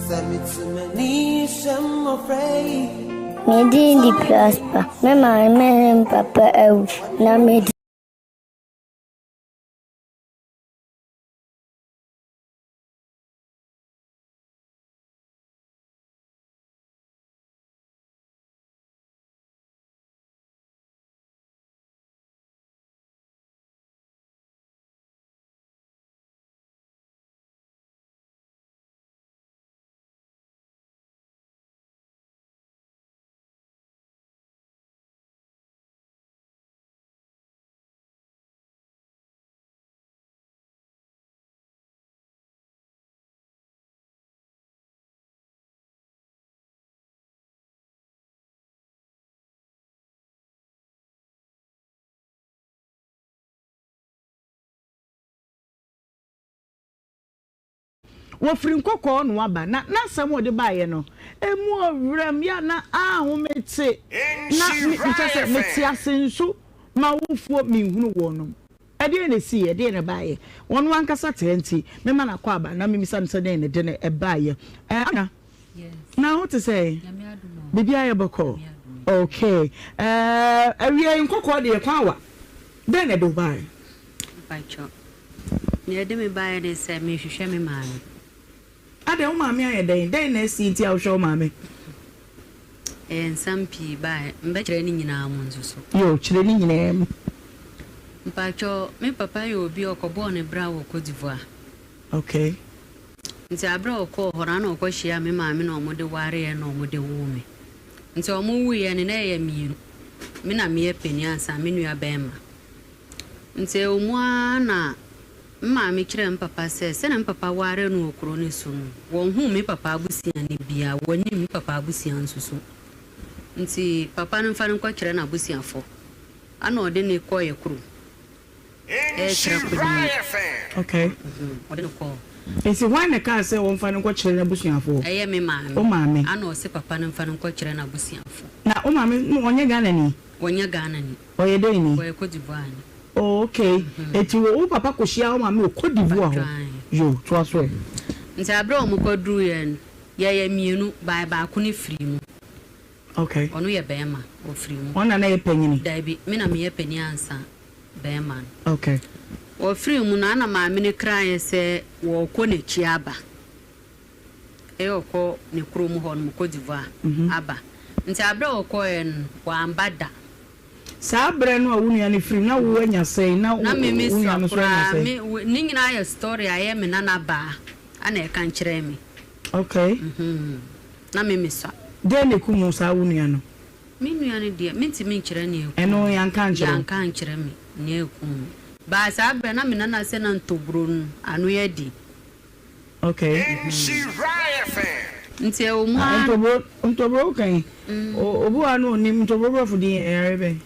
Me din de Prosper. Me maame ne me papa awu na medi. Wɔfiri nkɔkɔɔ na wɔaba, na n'asɛm a ɔde baeɛ no, ɛmu ɔwerɛm, yɛ a na ahomete, na me, kyerɛ sɛ, mete ase nso, m'awofoɔ menhunu wɔnom. Ɛdeɛn na ɛsiiɛ? Ɛdeɛn na ɛbaeɛ? Ɔno ankasa te ha nti, mema no akwaaba na memmisa no sɛ dɛn na ɛde no baeɛ. Ɛɛ, Anna, na ho te sɛn? Biribiara yɛ bɔkɔɔ? Okay. Ɛɛ, awia yi nkɔkɔɔ deɛ, kwan wa. Dɛn na ɛde wo baeɛ? Mpakyɛw, nea ɛde me baeɛ ne sɛ merehwehwɛ me maame. Adɛn, wo maame ayɛ dɛn? Dɛn na asi nti a wohwɛ wo maame? Ɛyɛ nsɛm pii baeɛ, mebɛkyerɛ ne nyinaa mu nso so. Yoo, kyerɛ ne nyinaa mu. Mpakyɛw, me papa yɛ obi a ɔkɔbɔɔ ne bra wɔ Cote d'Ivoire. Okay. Nti aberɛ a ɔkɔɔ hɔ no, ana ɔkɔhyiaa me maame na wɔde wareɛ na wɔde woo me. Nti wɔwuiɛ no, na yɛyɛ mmienu. Me na meyɛ panin ansa me nua barima. Ntsi ɛwɔ mu ara na me maame kyerɛɛ me papa sɛ sɛnea me papa waree no wɔ kurow no so no, wonnhuu me papa abusuani biara, wonnyim me papa abusua nso so. Ntsi papa no mfa no nkɔkyerɛ n'abusuafo. Ana ɔde no kɔɔ yɛ kurom, ɛyɛ Kyerɛkoni. Okay. Ɔde no kɔɔ. Ntsi hwan na ɛkaa sɛ wɔmfa no nkɔkyerɛ n'abusuafo? Ɛyɛ me maame. Wo maame. Ana ɔse papa no mfa no nkɔkyerɛ n'abusuafo. Na wo maame no ɔnyɛ Ghanani? Ɔnyɛ Ghanani. Ɔyɛ dɛn ni? Ɔyɛ Cote d'Ivoire ni. Oh okay, enti wo wo papa kɔhyiaa wo maame wɔ Cote d'Ivoire hɔ? Yoo, toa so ɛ. Nti aberɛ a wɔn kɔ duruiɛ no, yɛyɛ mmienu, by baako no firii mu. Okay. Ɔno yɛ bɛɛma, ɔfirii mu. Ɔno na na ɛyɛ panyini? Daabi, me na meyɛ panin ansa bɛɛma no. Okay. Ɔfirii mu no, ana maame no kraeɛ sɛ wɔɔkɔ n'akyi aba. Ɛyɛ ɔkɔ ne kurom hɔ nom, Cote d'Ivoire, aba. Nti aberɛ a ɔkɔeɛ no, wamba da. Saa berɛ no a wo nua no firim, na wo anya sɛn? Na wo Na me me nua sua no nso anya koraa, sɛn? me we ne nyinaa yɛ story a ɛyɛ me nana baa ɛna ɛka nkyerɛɛ me. Okay. Mhm, na me me sua. Dɛn na ɛkum wo saa wo nua no? Me nua no deɛ, mentumi nkyerɛ nea ɛkum Ɛno no. yɛanka ankyerɛ wo? Yɛanka ankyerɛ me nea ɛkum no. But saa berɛ no na me nana sɛ na ntoburo no ano yɛ den. Okay. Nti ɛwɔ mu Ah, ara. ntoburo, ntoburo wo kan. Obi wɔ ha na onim ntoburo borɔfo din ɛyare bɛn?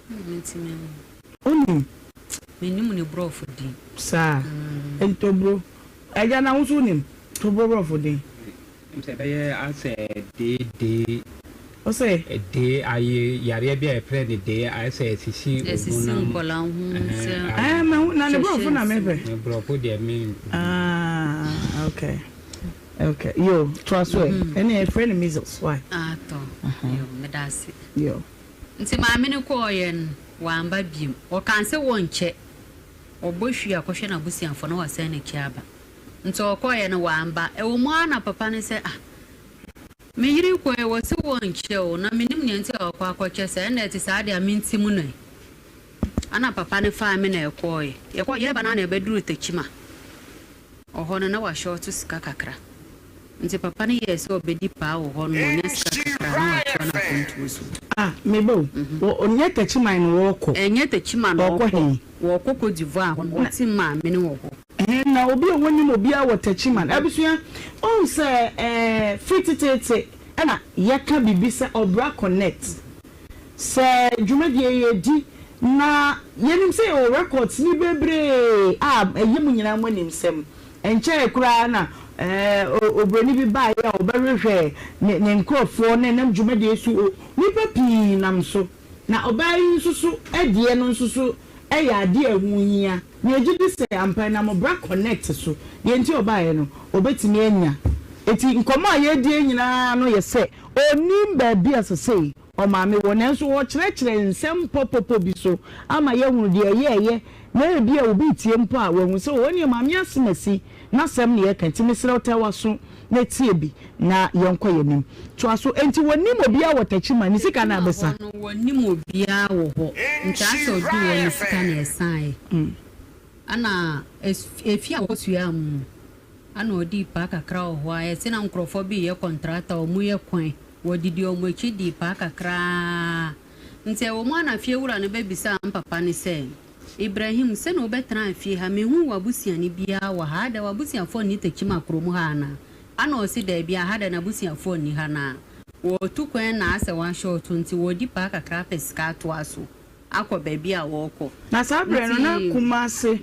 Ah, mentumi nhu. Onim? Mennim ne borɔfo din. Saa. Ntoburo. Agya na wo nso wonim ntoburo borɔfo din? Sɛ ɛbɛyɛ asɛ dee dee. Ose? Dee aye yareɛ bi a yɛfrɛ no dee ayɛ sɛ ɛsisi Ɛsisi honam. nkwadaa ho sɛ Ɛɛ mahu na ne borɔfo na mepɛ. Ne borɔfo deɛ me. Ah okay okay yo toa so ɛ ɛne yɛfrɛ no measles why. Ah tɔ yo meda ase. Yo. Nti maame no kɔɔeɛ no wamba biom ɔkaa sɛ wɔnkyɛ ɔbɔ hwie akɔhwɛ n'abusuafoɔ na wasan n'akyi aba. Nti ɔkɔeɛ no wamba. Ɛwɔ mu ara na papa no sɛ, Ah, me yere kɔe, wɔse wɔnkyɛ o, na mennim nea nti a wakɔ akɔkyɛ saa, ɛnna ɛte saa deɛ a mente mu no ɛ. Ɛna papa no faa me na ɛkɔeɛ. Yɛkɔeɛ, yɛreba no ara na yɛbɛduruu Tekyima. Ɔhɔ no na wahyɔɔto sika kakra. Nti papa no yɛɛ sɛ ɔbɛdi paa wɔ hɔ no ma ɔnya sika kakra a na watoa n'akwantuo so. Ah, me ba o, wɔ, ɔnyɛ Techiman na wɔɔkɔ? Ɛnyɛ Techiman na Ɔɔkɔ ɔɔkɔ, he? wɔɔkɔ Cote d'Ivoire hɔ no, ɔte maame no wɔ hɔ. Ɛhɛn, na obi a wonnyim obiara wɔ Techiman. Abusua, wohu sɛ ɛɛ firi teteete na yɛka biribi sɛ Ɔbra Connect. Sɛ dwumadie yi yɛdi na yɛnim sɛ yɛwɔ records no bebree a ɛyɛ mo nyinaa mo animsɛm. Ɛnkyɛɛ koraa na ɛɛ obroni bi baeɛ a ɔbɛhwehwɛɛ ne ne nkorɔfoɔ na ɛnam dwumadie yi so nnipa pii nam so. Na ɔbaa yi nso so deɛ no nso so yɛ adeɛ a ɛho hia. Na yɛgye di sɛ ampa ɛnam Ɔbra Connect so. Deɛ nti a ɔbaeɛ no. ɔbɛtumi anya. Enti nkɔmmɔ a yɛredie nyinaa no yɛ sɛ ɔnnim baabi a sesei ɔmaame wɔ, nanso ɔrekyerɛkyerɛ nsɛm pɔpɔpɔ bi so ama yɛahunu deɛ ɛyɛɛyɛ, na ebia obi retie mpo a, wahu sɛ oh, ɛnneɛ Maame Asemasi n'asɛm na yɛreka, nti mesrɛ wo tɛ w'aso na tie bi na yɛnkɔ yɛn anim. Toa so. Enti wɔnnim obiara wɔ Techiman, ne sika no Techiman abɛsa? hɔ no, wɔnnim obiara wɔ hɔ, nti asɛ ɔduu hɔ no sika na ɛsaeɛ. Ɛna efie a wɔkɔsuaa mu no, ɛna ɔdii paa kakra wɔ hɔ ara, yɛse na nkorɔfoɔ bi reyɛ kɔntrata, wɔyɛ kwan, wɔdidi wɔn akyi dii paa kakra ara. Nti ɛwɔ mu ara na fiewura no bɛbisaa me papa no sɛ, Ibrahim, sɛdeɛ wobɛtenaa fie ha, menhuu w'abusuani biara wɔ ha, adɛn w'abusuafoɔ nni Techiman kurom ha anaa? Ɛna ɔse, Daabi, aha deɛ n'abusuafoɔ nni ha, na wɔretu kwan na asɛ wɔahyɔɔto nti wɔredi paa kakra apɛ sika atoa so. akɔ baabi a wɔrekɔ. Na saa berɛ no na Nti. Kumasi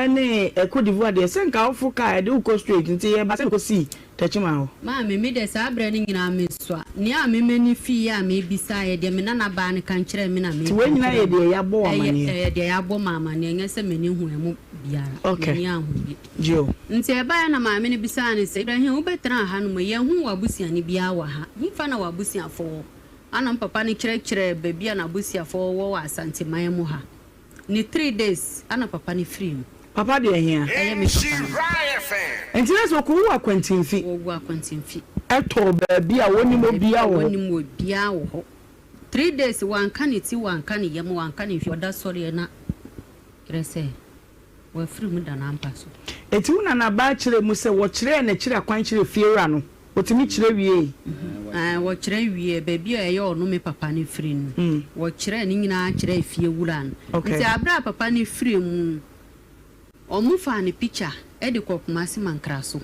ne Cote d'Ivoire deɛ sɛ nka woforo kaa a ɛde wo kɔ straight nti yɛba sɛ mekɔsii Techiman hɔ. Maame, me deɛ saa berɛ no nyinaa mesua. Nea me m'ani fiiɛ a mebisaeɛ, deɛ me nanabaa no ka kyerɛɛ me na Nti meka wei nyinaa kyerɛɛ yɛ no. deɛ yɛabɔ wo Ɛyɛ, amaneɛ? ɛyɛ deɛ yɛabɔ me amaneɛ, ɛnyɛ sɛ m'ani huu ɛmu biara. Okay. M'ani anhu bi. Gye o. Nti ɛbaeɛ na maame no bisaa no sɛ, Ibrahim, wobɛtenaa hanom yi, yɛnhuu w'abusuani biara wɔ ha. Hefa na w'abusuafoɔ wɔ? Ana me papa no kyerɛkyerɛɛ baabi a n'abusuafoɔ wɔ wɔ Asanteman mu ha. Ne three days ana papa no firii mu. Papa deɛ hea? Ɛyɛ me papa no. Nti na sɛ ɔkɔwu Akwantinfi. Ɔwu Akwantinfi. Ɛtɔɔ baabi a wɔnnim obiara wɔ hɔ. Baabi a wɔnnim obiara wɔ hɔ. Three days wanka ne ti, wanka ne yam, wanka ne hwee. Ɔda sɔreɛ na kyerɛ sɛ. Wafiri mu da n'ampa so. Enti wo nanabaa kyerɛɛ mu sɛ wɔkyerɛɛ n'akyiri akwan kyerɛɛ fiewura no? Wɔtumi kyerɛ wiei? Aane, wɔkyerɛ wieɛ. Baabi a ɛyɛ ɔno me papa no firi no, wɔkyerɛɛ ne nyinaa kyerɛɛ fiewura no. Nti aberɛ a papa no firii mu no, wɔfaa ne picture de kɔɔ Kumasi Mankraso.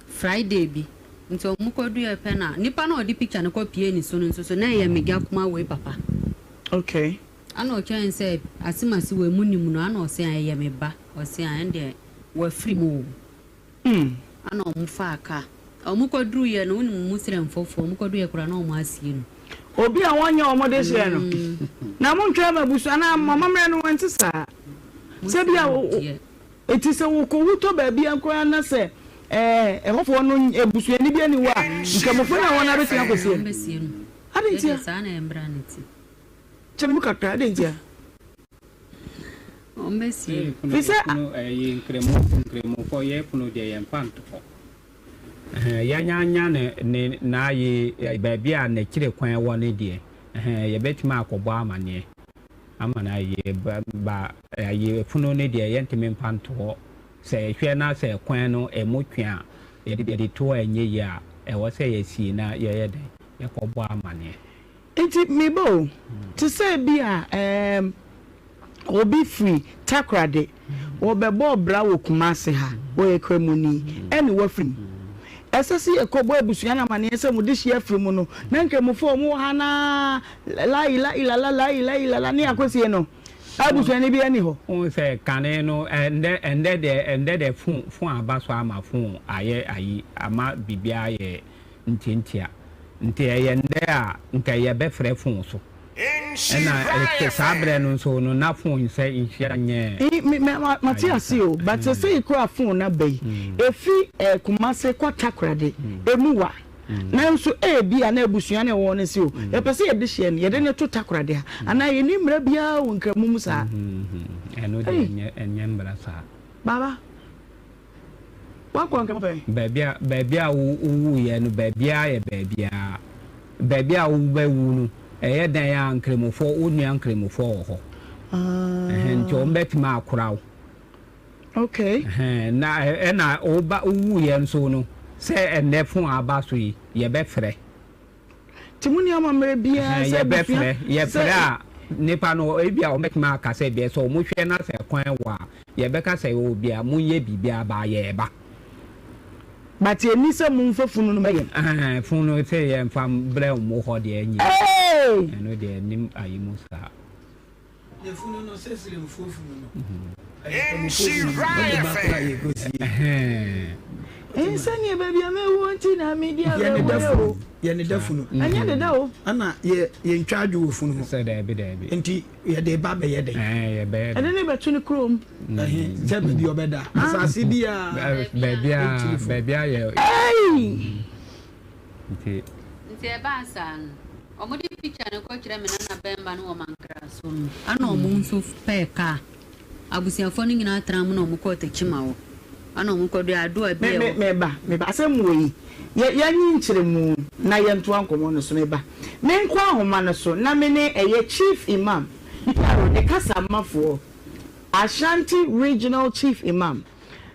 Friday bi. Nti wɔkɔduiɛ pɛ na nipa no a ɔde picture no kɔpuee ne so no nso so, na ɛyɛ me gya kumaa wei papa. Okay. Ana ɔtwɛn sɛ asemase wei mo nim no ana ɔse a ɛyɛ me ba ɔse a ɛndeɛ wafiri mu o ana ɔmo faa car ɔmo kɔ duru yɛ no wonim musremfofoɔ ɔmo kɔ duru yɛ koraa na ɔmo asie no. Obi a wɔnyɛ wɔn de hyɛɛ no na mo ntwɛn ma abusua na mo amammerɛ no ɛnte saa sɛ bi a eti sɛ wokɔ wutɔ baabi koraa na sɛ ɛɛ ɛhɔfoɔ no abusuani bi ani hɔ a nkramofo na wɔn abɛtumi akɔsie no adi ntia. Saa na ɛmbra ne ti. Kyɛ me mu kakra, adɛn ntia? Wɔbɛsie. Firi sɛ. Yɛfunu ɛyi nkremo nkremofo yɛfunu deɛ yɛnfa nto hɔ. Ɛhɛn yɛanya ne ne n'ayi baabi a n'akyire kwan wɔ ne deɛ ɛhɛn yɛbɛtumi akɔbɔ amaneɛ ama no ayie ba ba ayi funu ne deɛ yɛntumi nfa nto hɔ sɛ yɛhwɛ na sɛ kwan no ɛmu twe a yɛde yɛde to hɔ a ɛnyɛ yie a ɛwɔ sɛ yɛsie na yɛyɛ dɛn yɛkɔbɔ amaneɛ. Nti me ba o, te sɛ bi a ɛɛm obi firi Takoradi, wɔbɛbɔɔ bra wɔ Kumasi ha, ɔyɛ Kramoni, ɛne wafiri mu. Ɛsɛ sɛ yɛkɔbɔ abusua no amaneɛ sɛ mo dehyeɛ afiri mu no, na Nkramofoɔ a wɔwɔ ha no ara Laa ila ilala, laa ila ilala ne akɔsie no, abusuani biara nni hɔ. Wohu sɛ kane no, ɛndɛ, ɛndɛ deɛ, ɛndɛ deɛ fon, fon aba so ama fon ayɛ ayi, ama biribiara ayɛ ntiantia. Nti ɛyɛ ndɛ a nka yɛbɛfrɛ fon so. Ɛna saa berɛ no nso no na fon nsɛ nhyia nyɛ Eii me me mate ayi ase saa. o but sesei koraa phone no aba yi efi eh Kumase kɔ Takoradi emu wa nanso ebia na abusua no a ɛwɔ hɔ no se o yɛpɛ sɛ yɛde hyɛ no yɛde no to Takoradi ha anaa yɛnni mmara biara wɔ Nkramu mu saa. Ɛno deɛ Ei ɛnyɛ ɛnyɛ mmara saa. Baba. Woakɔ nka pɛn? Baabi a baabi a wo wowuiɛ no baabiara yɛ baabiara. Baabi a wobɛwu no ɛyɛ dɛn a Nkramofoɔ wo nua Nkramofoɔ wɔ hɔ. Ɛhɛn nti wɔn bɛtumi akora wo. Okay. Ɛhɛn na ɛna woba wowuiɛ nso no sɛ ɛnnɛ fon aba so yi yɛbɛfrɛ. Nti monni amammerɛ biara sɛ abusua Yɛbɛfrɛ, yɛfrɛ sɛ. a, nnipa no ebia wɔbɛtumi aka sɛ deɛ sɛ wɔhwɛ na sɛ kwan wɔ a, yɛbɛka sɛ oo bia monyɛ biribiara ba yɛreba. But ɛnni sɛ momfa funu no ma yɛn. Ɛhɛn, funu no sɛ yɛmfa mbrɛ wɔn hɔ deɛ ɛnyɛ. Eeii! Ɛno deɛ ɛnnim ayi mu saa. Ne funu no sɛ Siremfoɔ funu no, ɛyɛ Kramofoɔ funu no, wode ba koraa a yɛkɔsie. Ɛhɛn. Nsɛnneɛ baabi a mɛwuo nti na medi Yɛn ne da awerɛhoɔ funu. o. Yɛ ne da funu. Ɛnyɛ deda o. Ɛna yɛ yɛntwa adwo wɔ funu ho. Sɛ daabi daabi. Nti yɛde ba bɛyɛ dɛn? Ɛɛ yɛbɛyɛ dɛn. Ɛde ne bɛto ne kurom. Ɛhe sɛ baabi ɔbɛda. Asase biara. Baabi a baabi a yɛ. Ei! Nti. Nti ɛbaa saa no, wɔde picture no kɔkyerɛ me nana bɛmba no wɔ Mankraso no, ɛna wɔn nso pɛɛ car. Abusuafoɔ no nyinaa tenaa mu na wɔkɔɔ Techiman hɔ. Ɛna wɔkɔdui Adoa bi a Me, ɛwɔ. me, meba, meba. Asɛm wɔ yi, yɛ, yɛnye nkyerɛmu na yɛntoa nkɔmmɔ no so. Meba. Menkɔ ahoma no so na me ne ɛyɛ Chief Imam, Yaro, ne kasamafoɔ, Ashanti Regional Chief Imam,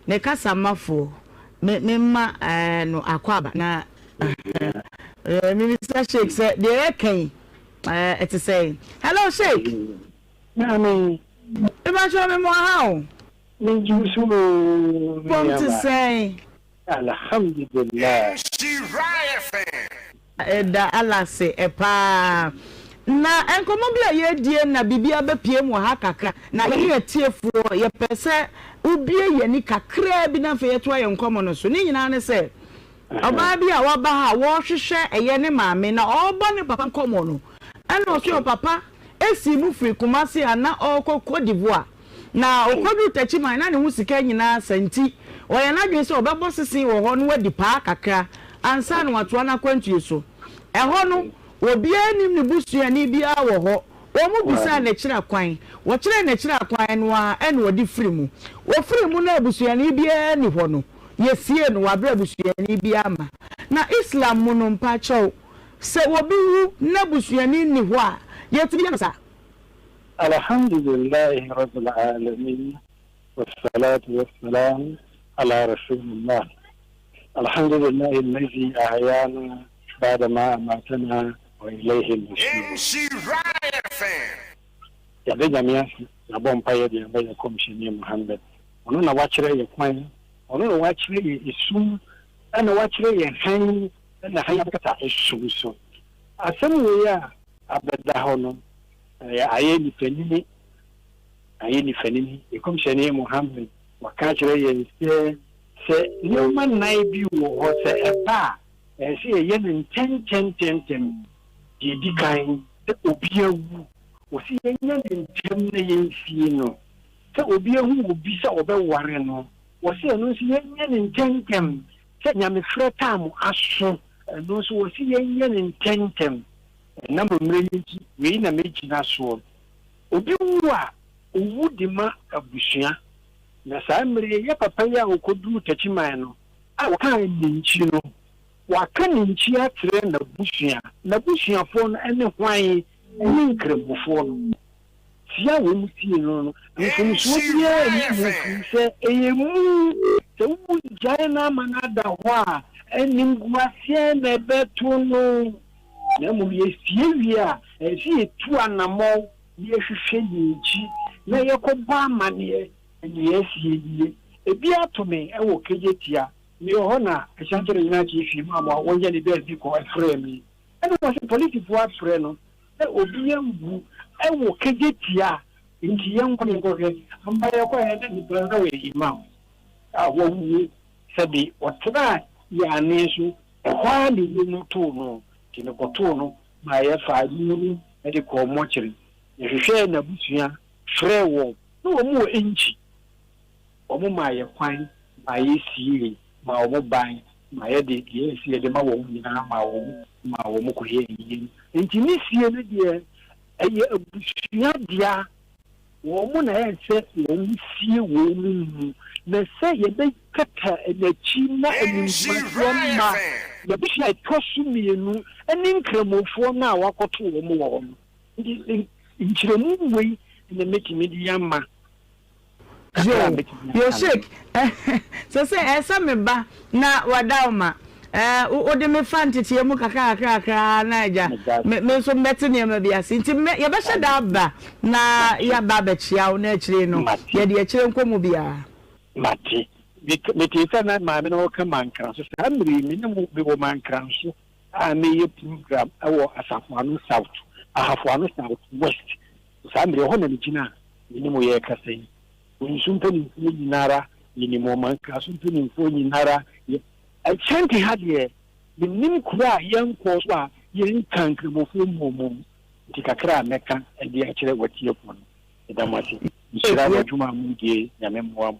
ne kasamafoɔ, me, memma ɛɛ, no akwaaba na ɛɛ, mebisa Sheik sɛ deɛ yɛreka yi, ɛɛ, ɛte sɛn? Hello, Sheik. Maame. Mepakyɛw me mmoa ha o. Me gye wo so oo me Fam nua te baa. sɛn? Alhamdulillah. Yɛda Allah ase paa. Na nkɔmmɔ bi a yɛredie na biribi abɛpue mu wɔ ha kakra. Na yɛne atiefoɔ yɛpɛ sɛ wobue yɛn ani kakraa bi na afei yɛtoa yɛn nkɔmmɔ no so. Ne nyinaa ne sɛ, Ɔbaa bi a waba ha a wɔrehwehwɛ ɛyɛ ne maame na ɔrebɔ ne papa nkɔmmɔ no, ɛna ɔse ɔpapa sii mu firi Kumasi a na ɔrekɔ Cote d'Ivoire. Na ɔkɔduru Techiman na ne ho sika nyinaa asa nti ɔyɛ n'adwene sɛ ɔbɛbɔ sese wɔ hɔ na wadi paa kakra ansa na watoa n'akwantuo so. Ɛhɔ no, obiara nnim ne busuani biara wɔ hɔ. Wɔbisaa n'akyiri akwan. Wɔkyerɛɛ n'akyiri akwan no ara ɛna ɔde firi mu. Ɔfirii mu no a busuani biara nni hɔ no, Yɛsiee no wɔ aberɛ a busuani biara mma. Na Islam mu no, mpakyɛw, sɛ obi wu na busuani nni hɔ a, yɛtumi yɛ no saa? Alhamdulillahi Rabbil Alamin Wassalatu wassalam ala Rasulillah Alhamdulillahi allazi ahayana ba'da ma amatana wa ilayhi nushur Yɛda Nyame ase, yɛabɔ mpaeɛ de aba yɛn Kɔmhyɛni Muhammad, ɔno na wakyerɛ yɛn kwan, ɔno na wakyerɛ yɛn esum, ɛna wakyerɛ yɛn hann, ɛna hann abɛkata esum so. Asɛm wei a abɛda hɔ no, ɛyɛ ayɛ nifanini, ayɛ nifanini. Yɛn Kɔmhyɛni Muhammad waka akyerɛ yɛn sɛ, sɛ nneɛma nnan bi wɔ hɔ, sɛ ɛba a, ɛsɛ sɛ yɛyɛ no ntɛntɛntɛntɛm. Deɛ ɛdi kan, sɛ obi awu, wɔse yɛnyɛ no ntɛm na yɛnsie no. Sɛ obi ahu obi sɛ ɔbɛware no, wɔse ɛno nso yɛnyɛ no ntɛntɛm. Sɛ nyamefrɛ tam aso, ɛno nso wɔse yɛnyɛ no ntɛntɛm. Ɛnam mmerɛ yi nti, wei na mɛgyina soɔ. Obi wu a, ɔwu de ma abusua. Na saa mmerɛ yi, yɛ papa yi a ɔkɔduruu Takyiman no, a wɔkaa ne nkyi no, Waka ne nkyi akyerɛ n'abusua. N'abusuafoɔ no ne hwan? Ne Nkramofoɔ no. Tie a wɔn tie no no, mfomsoɔ biara nni ho ɛfiri sɛ ɛyɛ mu. Sɛ wogyae no ama no ada hɔ a, animguaseɛ na ɛbɛto no. Na mmom yɛsie wie a, ɛsɛ sɛ yɛtu anammɔn na yɛhwehwɛ ne nkyi na yɛkɔbɔ amanneɛ deɛ asie nie. Ebi ato me wɔ Kejetia. Mewɔ hɔ na Ashanti Regional Chief Imam a wɔnyɛ ne baabi kɔ frɛɛ me. Ɛna ɔse polisifoɔ afrɛ no sɛ obi awu wɔ Kejetia nti yɛnkɔ na yɛnkɔhwɛ. Ampa yɛkɔeɛ na nipa no na ɔyɛ Imam a wawuo sɛbe ɔtenaa yɛn anen so ɛhɔ ara na owuo no too no nti mekɔtoo no maa yɛfaa amu no de kɔɔ mɔkyere. Yɛhwehwɛɛ n'abusua frɛɛ wɔn na wɔn wɔ Enchi. Wɔmaa yɛn kwan maa yesiee, maa wɔn ban, maa yɛde deɛ ɛsɛ yɛde ma wɔn nyinaa maa wɔn, maa wɔn kɔyɛɛ ayie no. Enti ne sie no deɛ, ɛyɛ abusua dea. Wɔn na ɛsɛ wɔn sie wɔn mu, na sɛ yɛbɛkata n'akyi na animguaseɛ mma n'abusua a ɛtɔ so mmienu ne Nkramofoɔ no a wɔakɔto wɔn wɔ hɔ no. Nti nkyerɛmu wei na mɛtumi de ama. Yo, yo Sheik, sese ɛsɛ me ba na wada wo ma eh, wode me fa nteteɛ mu kakra kakra kakra na agya me me nso mɛte nneɛma bi ase nti mɛ yɛbɛhyɛ da aba na yɛaba abɛkyia wo na akyire no yɛde akyire nkɔmmɔ biara. Mate. Metee sɛ na maame no reka Mankranso. Saa mmerɛ yi me ne mo mewɔ Mankranso a mereyɛ program wɔ Asafoano South, Ahafoano South West. Saa mmerɛ yi ɛhɔ na megyina a me ne mo yɛrekasa yi. Nsu mpanimfoɔ nyina ara, yɛnim wɔn, Mankraso mpanimfoɔ nyina ara, yɛ. Ashanti ha deɛ, Mennim kuro a yɛnkɔɔ so a yɛnka Nkramofoɔ mmɔɔ Nti kakra a mɛka de akyerɛ w'atiefoɔ no, meda mo ase. Nhyira wɔ adwuma a moredie, Nyame mmoa mo.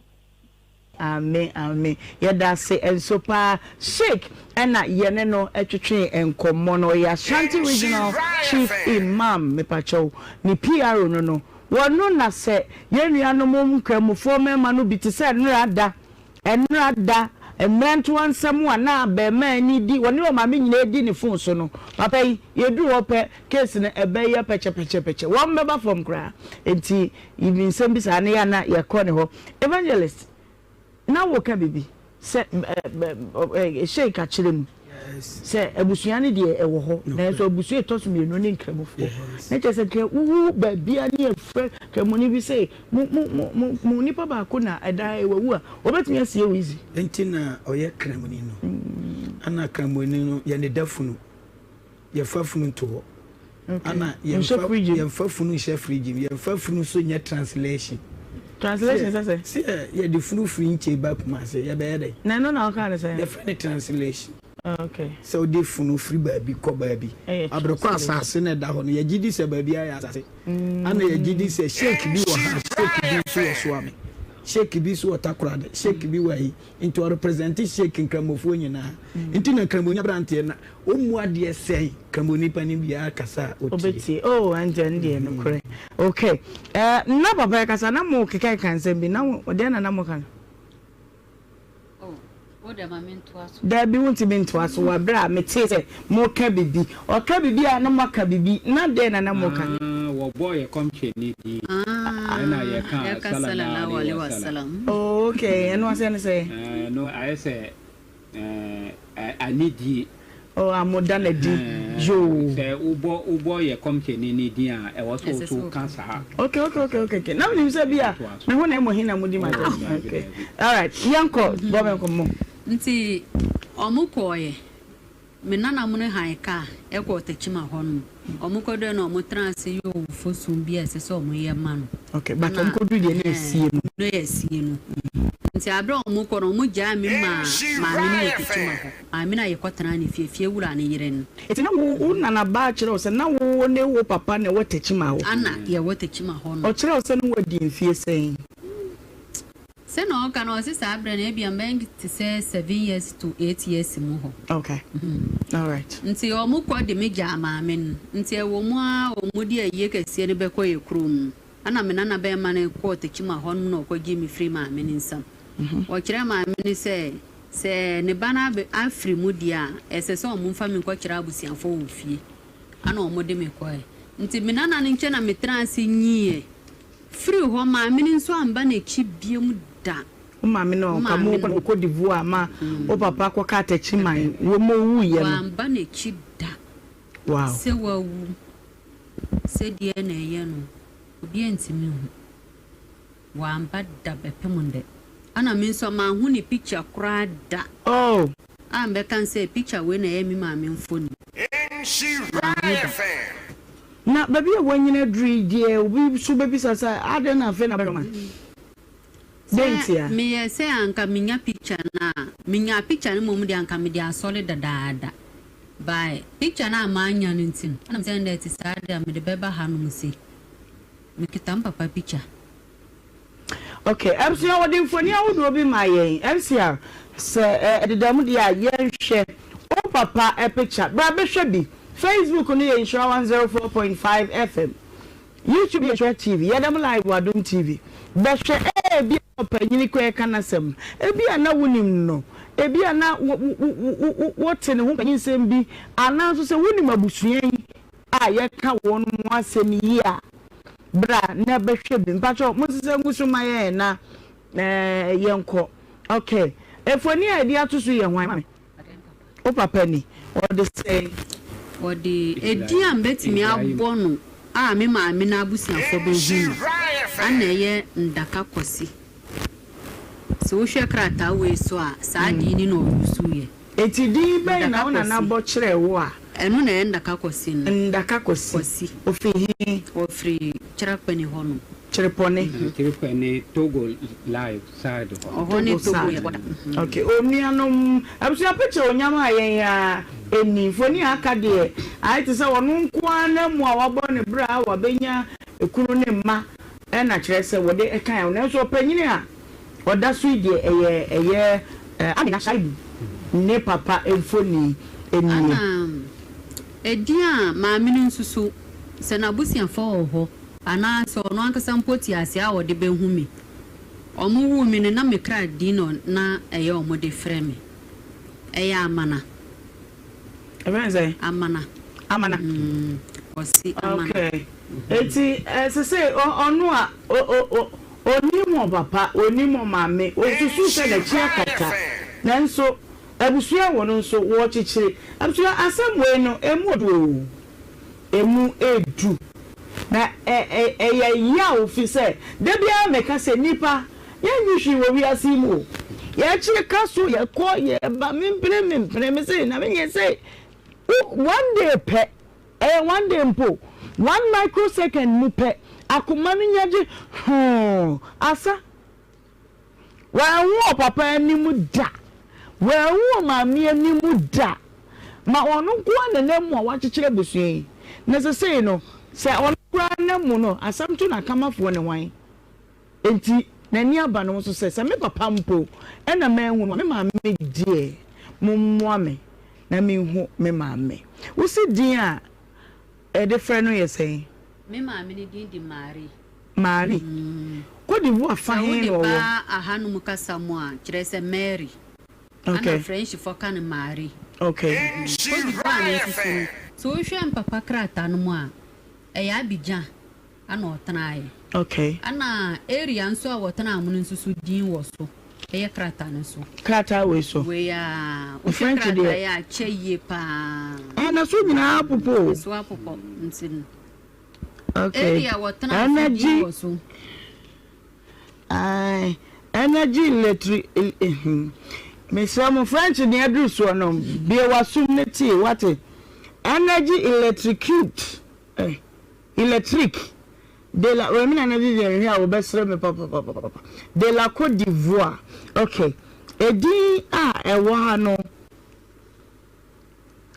Amen amen yɛdase nso paa Sheik ɛna yɛne no twetwee nkɔmmɔ no ɔyɛ Ashanti Regional Chief Imam mepakyɛw ne PRO no no wɔno na sɛ yɛn nuanom nkramofoɔ mmarima no bi te sɛ nnora da nnora da mmerantewa nsɛm a na abarimaa ni di wɔne ɔmaame nyinaa di ne fon so no papa yi yɛduru hɔ pɛ case no ɛbɛyɛ pɛkyɛpɛkyɛpɛkyɛ wɔn bɛba fam koraa nti nsɛm bi saa no yɛ a na yɛkɔ ne hɔ Evangelist, na woka biribi sɛ Sheik akyerɛ mu sɛ abusua no deɛ ɛwɔ hɔ nanso abusua ɛtɔ so mmienu ne nkramofoɔ na kyerɛ sɛ nka wowu baabia ne yɛfrɛ kramoni bi sɛ mo mo mo mo mo nipa baako na ɛda wawu a wɔbɛtumi asie wo easy. Nti na ɔyɛ kramoni no ana kramoni no yɛ ne da funu. Yɛfa funu to hɔ. Ana yɛnfa yɛnfa funu nhyɛ fridge mu. Yɛnfa funu nso nyɛ translation. Translation sɛ sɛ? Sɛ yɛde funu firi nkyɛn ba Kumasi yɛbɛyɛ dɛ. Na ɛno na ɔka ne sɛ? Yɛfrɛ no translation. Oh, okay. Sɛ wode funu firi baabi kɔ baabi. Aberekɔ asase na ɛda hɔ no yɛgye di sɛ baabi ayɛ asase. Mm. Ana yɛgye di sɛ sheik bi wɔ ha, sheik bi nso wɔ Soame, sheik bi nso wɔ Takoradi, sheik bi wɔ ayi. Nti ɔrepresente sheik nkramofoɔ nyinaa. Mm. Nti na nkramoni aberanteɛ na Ɔmmu adeɛ sɛn ka mu nipa no biara kasa a ɔtie. Ɔbɛtie oh ɛndeɛ ɛndeɛ nokorɛ ok eh na papa ɛkasa na mo keka keka nsɛm bi na mo deɛn na na mo ka no. Oh wo deɛ ma me ntoa so. Daabi wo ntumi ntoa so wɔ abere a me tee sɛ mo ka bibi ɔka bibi a na mo aka bibi na deɛn na na mo ka. Ah wɔbɔɔ yɛ kɔmhyɛni din ɛna yɛkaa Sallallahu alaihi wasallam. Oh ok ɛno aseɛ ne sɛn. Ɛno ayɛ sɛ Ɛɛ anidie. Oh a mo da no adi yoo. Sɛ wobɔ wobɔ yɛ kɔmhyɛni no din a ɛwɔ sɛ wo nso woka saa. Okay okay okay okay okay na menim sɛ bi a me ho na ɛmɔ he na modi ma atɛm okay alright yɛnkɔ bɔ me nkɔmmɔ. Nti ɔmo kɔɔeɛ. Me nana mo no han kaa kɔɔ Techiman hɔ nom. Ɔmo kɔduruiɛ no ɔmo tenaa ase yɛɛ owufo som bi a ɛsɛ sɛ ɔmo yɛ ma no. Okay, but ɔmo kɔduru deɛ na asie no. Na asie no. Nti aberɛ a ɔmo kɔ no ɔmo gyaa me maa maame no wɔ Techiman hɔ. Maame no a yɛkɔtenaa ne fie, fie wura no yere no. Nti na wo wo nana baa kyerɛ wo sɛ na wo ne wo papa na ɛwɔ Techiman hɔ? Ana yɛwɔ Techiman hɔ no. Ɔkyerɛ wo sɛ na wadi mfie sɛn? Sɛ na ɔka no ɔse saa berɛ no ebia mɛn te sɛ 7 years to 8 years mu hɔ. Okay, alright. Nti ɔmo kɔ de me gyaa maame no. Nti ɛwɔ mu ara ɔmo de ayie kɛseɛ no bɛkɔ yɛ kurom no, ɛna me nana bɛɛma no kɔɔ Techiman hɔ nom na ɔkɔ gyee me firi maame no nsam. Ɔkyerɛɛ maame no sɛ sɛ ne ba no abɛ afiri mu deɛ a, ɛsɛ sɛ ɔmo mfa me nkɔkyerɛ abusuafoɔ wɔ fie. Ɛna ɔmo de me kɔɛ. Nti me nana no nkyɛn na me tenaa ase nyiiɛ. Firi hɔ, maame no nso amba n'akyi biom da. Wo maame no ɔka mo kɔ Cote d'Ivoire ma wo papa kɔka Techiman wɔ mu owuiɛ no. Wamba n'akyi da. Wow. Sɛ wawu, sɛ deɛ na ɛyɛ no, obiara ntumi nhu. Wamba da bɛpem ndɛ. Ɛna me nso manhu ne picture koraa da. Oh. A mbɛka sɛ picture wei na ɛyɛ me maame mfoni. Manhu da. Na baabi a wanyini aduru yi deɛ obi nso bɛbisa sɛ adɛn na afei na bɛhwɛ ma? Dɛn Sɛ ntia? meyɛ sɛ anka menya picture no a, menya picture no mmom deɛ anka mede asɔre dadaada. But picture no a mannya no nti no, ɛna mesɛ ndɛ ɛte saa deɛ a mede bɛba hanom sei. Mekita me papa picture. Ok, abusua wɔde mfoni ahodoɔ bi maa yɛn, MCR, sɛ ɛdeda mu deɛ a yɛnhwɛ wo papa picture, bra bɛhwɛ bi, Facebook no yɛ Nhyira 104.5 FM, YouTube yɛ Nhyira TV, yɛda mu live wɔ Adom TV, bɛhwɛ, ebia ɔpanyini kɔ ɛka n'asɛm, ebia na wonim no, ebia na wote ne ho mpanyinsɛm bi, anaa nso sɛ wonim abusua yi a yɛka wɔn ho asɛm yi a, bra na bɛhwɛ bi. Mpakyɛw monsesa ngu so ma yɛn na yɛnkɔ. Okay. Mfoni a yɛde ato so yɛ hwan? Maame. Wo papa ni. Ɔde sɛn? Ɔde edin a mɛtumi abɔ no a me maame no abusuafoɔ bɛhu no, ana ɛyɛ Ndaka Kwasi. Sɛ wohwɛ krataa wei so a, saa din no na ɔusuiɛ. Enti din bɛn na Ndaka wo nana Kwasi. bɔ kyerɛɛ wo a? Ɛno na ɛyɛ Ndaka Kwasi no. Ndaka Kwasi. Kwasi. Ɔfiri he? Ɔfiri Kyerɛkpɛni hɔ nom. Kyerepɔne. Kyerepɔne Togo live side hɔ. Ɔhɔ ne Togo Togo side. yɛ border. Okay, onuanom, abusua picture onyam a yɛn a ɛni mfoni a aka deɛ ayɛ te sɛ ɔno nko ara na mu a wabɔ ne bra a wabɛnya ekunu ne mma ɛna kyerɛ sɛ wɔde ɛka yɛn nanso ɔpanyini a ɔda so yi deɛ ɛyɛ ɛyɛ Amina Shaibu ne papa mfoni nie. Ɛna edin a maame no nso so, sɛ n'abusuafoɔ wɔ hɔ anaa sɛ ɔno ankasa mpo te ase a ɔde bɛhu me. Wɔwoo me no, na me kra din na na ɛyɛ wɔde frɛ me. Ɛyɛ Amana. Ɛfrɛ no sɛn? Amana. Amana. Mm, ɔse Amana. Okay. Eti ɛsɛ sɛ ɔno a ɔnim ɔpapa, ɔnim ɔmaame, ɔsusu sɛ n'akyi akata. Nanso abusua wɔ no nso wɔkyekyere. Abusua asɛm wei no emu odu o. Emu edu. Na ɛyɛ yaw fi sɛ da biara meka sɛ nnipa yɛnyi hwee wɔ wiase yi mu o. Yɛkyere ka so yɛkɔ yɛba mempene mempene mese na menyɛ sei. One day pɛ, ɛyɛ one day mpo, one microsecond mu pɛ, akoma no nya gye hoo asa. Wanhu ɔpapa anim da. Wanhu ɔmaame anim da. Ma ɔno nko ara na nam mu a wakyekyere abusua yi. Na sesei no, sɛ ɔno koraa nam mu no, asɛm to n'akamafoɔ ne hwan? Enti n'ani aba ne ho so sɛ, sɛ me papa mpo na manhu no a, me maame deɛ, mommoa me na menhu me maame. Wose din a yɛde frɛ no yɛ sɛn? Me maame no din de Marie. Marie. Cote d'Ivoire fa Sɛ he wode na ɔwɔ? ba ahanom kasa mu a, kyerɛ sɛ Mary. Okay. Ɛna Frenchfoɔ ka no Marie. Okay. Cote d'Ivoire no nso so no, sɛ wohwɛ mpapa krataa no mu a, ɛyɛ Abidjan ɛna ɔtenaeɛ. Okay. Ɛna area nso a wɔtenaa mu no nso so din wɔ so, ɛyɛ krataa no so. Krataa wei so? Wei a, wohwɛ French krataa deɛ. yi a, akyɛ yie paa. Ah, na so nyinaa apopɔ o. Ɛso apopɔ nti no. Okay. Area wɔtenaa so din Energy. wɔ so. Aye. Energy electric. Mesrɛ mo French deɛ aduru soɔ no, bue w'asom ne tie, wate? Energy electrocute. Eh, electric. De la, wei me nana Vivian hwɛ a wɔbɛsrɛ me papapapapa. De la Côte d'Ivoire. Okay. Edin a ɛwɔ ha no,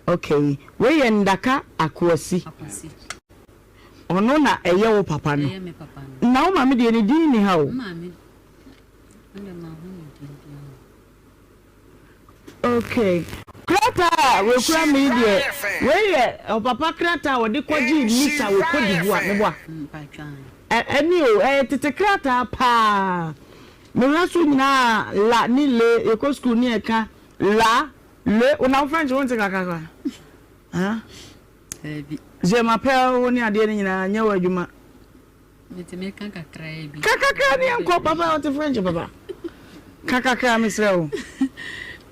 okay. Wei yɛ Ndaka Akwasi. Akwasi. Ɔno na ɛyɛ wo papa no. Ɛyɛ me papa no. Na wo maame deɛ ne din nni ha o. Me maame, ɛnna mahu ne din biara. Okay. Krataa a wekura me yi deɛ, wei yɛ ɔpapa krataa a wɔde kɔgyee mita wɔ Cote d'Ivoire, meboa? Ɛne o, ɛyɛ tete krataa paa. Mehwɛ so nyinaa la ne le, yɛkɔ sukuu ne yɛka la, le, wo na wo French wonte kakra koraa? Huh? Je m'appelle wo ne adeɛ no nyinaa nyɛ wɔ adwuma. Metumi ka kakraa bi. Ka kakra ne yɛnkɔ papa ɔte French papa. Ka kakra mesrɛ wo.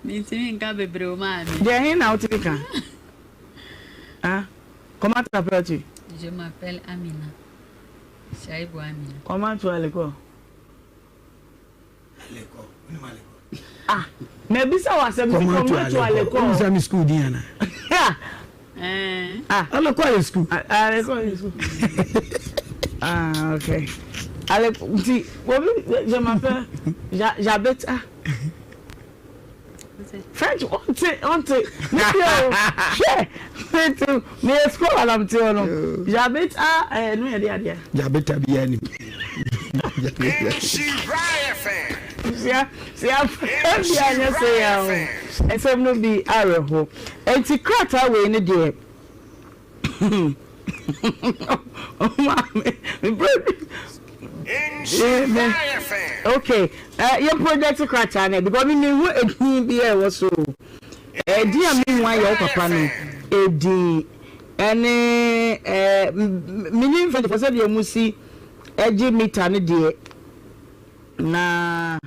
Mentumi nka bebree o maame. Deɛ he na wotumi ka? Ah, comment t'appelles-tu? Je m'appelle Amina. Shaibu Amina. Comment tu vas à l'école? Ah, mabisa wo asɛm sɛ Comment tu comment tu as à l'école? l'école? Wobisa me school din ana? Ah, À l'école yɛ school. À l'école yɛ school. Ah, okay. À l'école, nti, obi, je m'appelle, j'habite, ah. French ɔnte ɔnte me deɛ o hwɛ mete meyɛ scholar na mete hɔ no j'habite à ɛɛ no yɛ de adeɛ. J'habite à bi anim. Sia sia bi anyɛ sɛ ya o ɛsɛm no bi awerɛho eti krataa wei no deɛ. Okay, yɛ project krataa no because me mehu edin bi a ɛwɔ so. Edin a mehu ayɛ wo papa no edin ɛne ɛɛ menim fɛ sɛdeɛ ɔmo si ɛgye mita no deɛ na.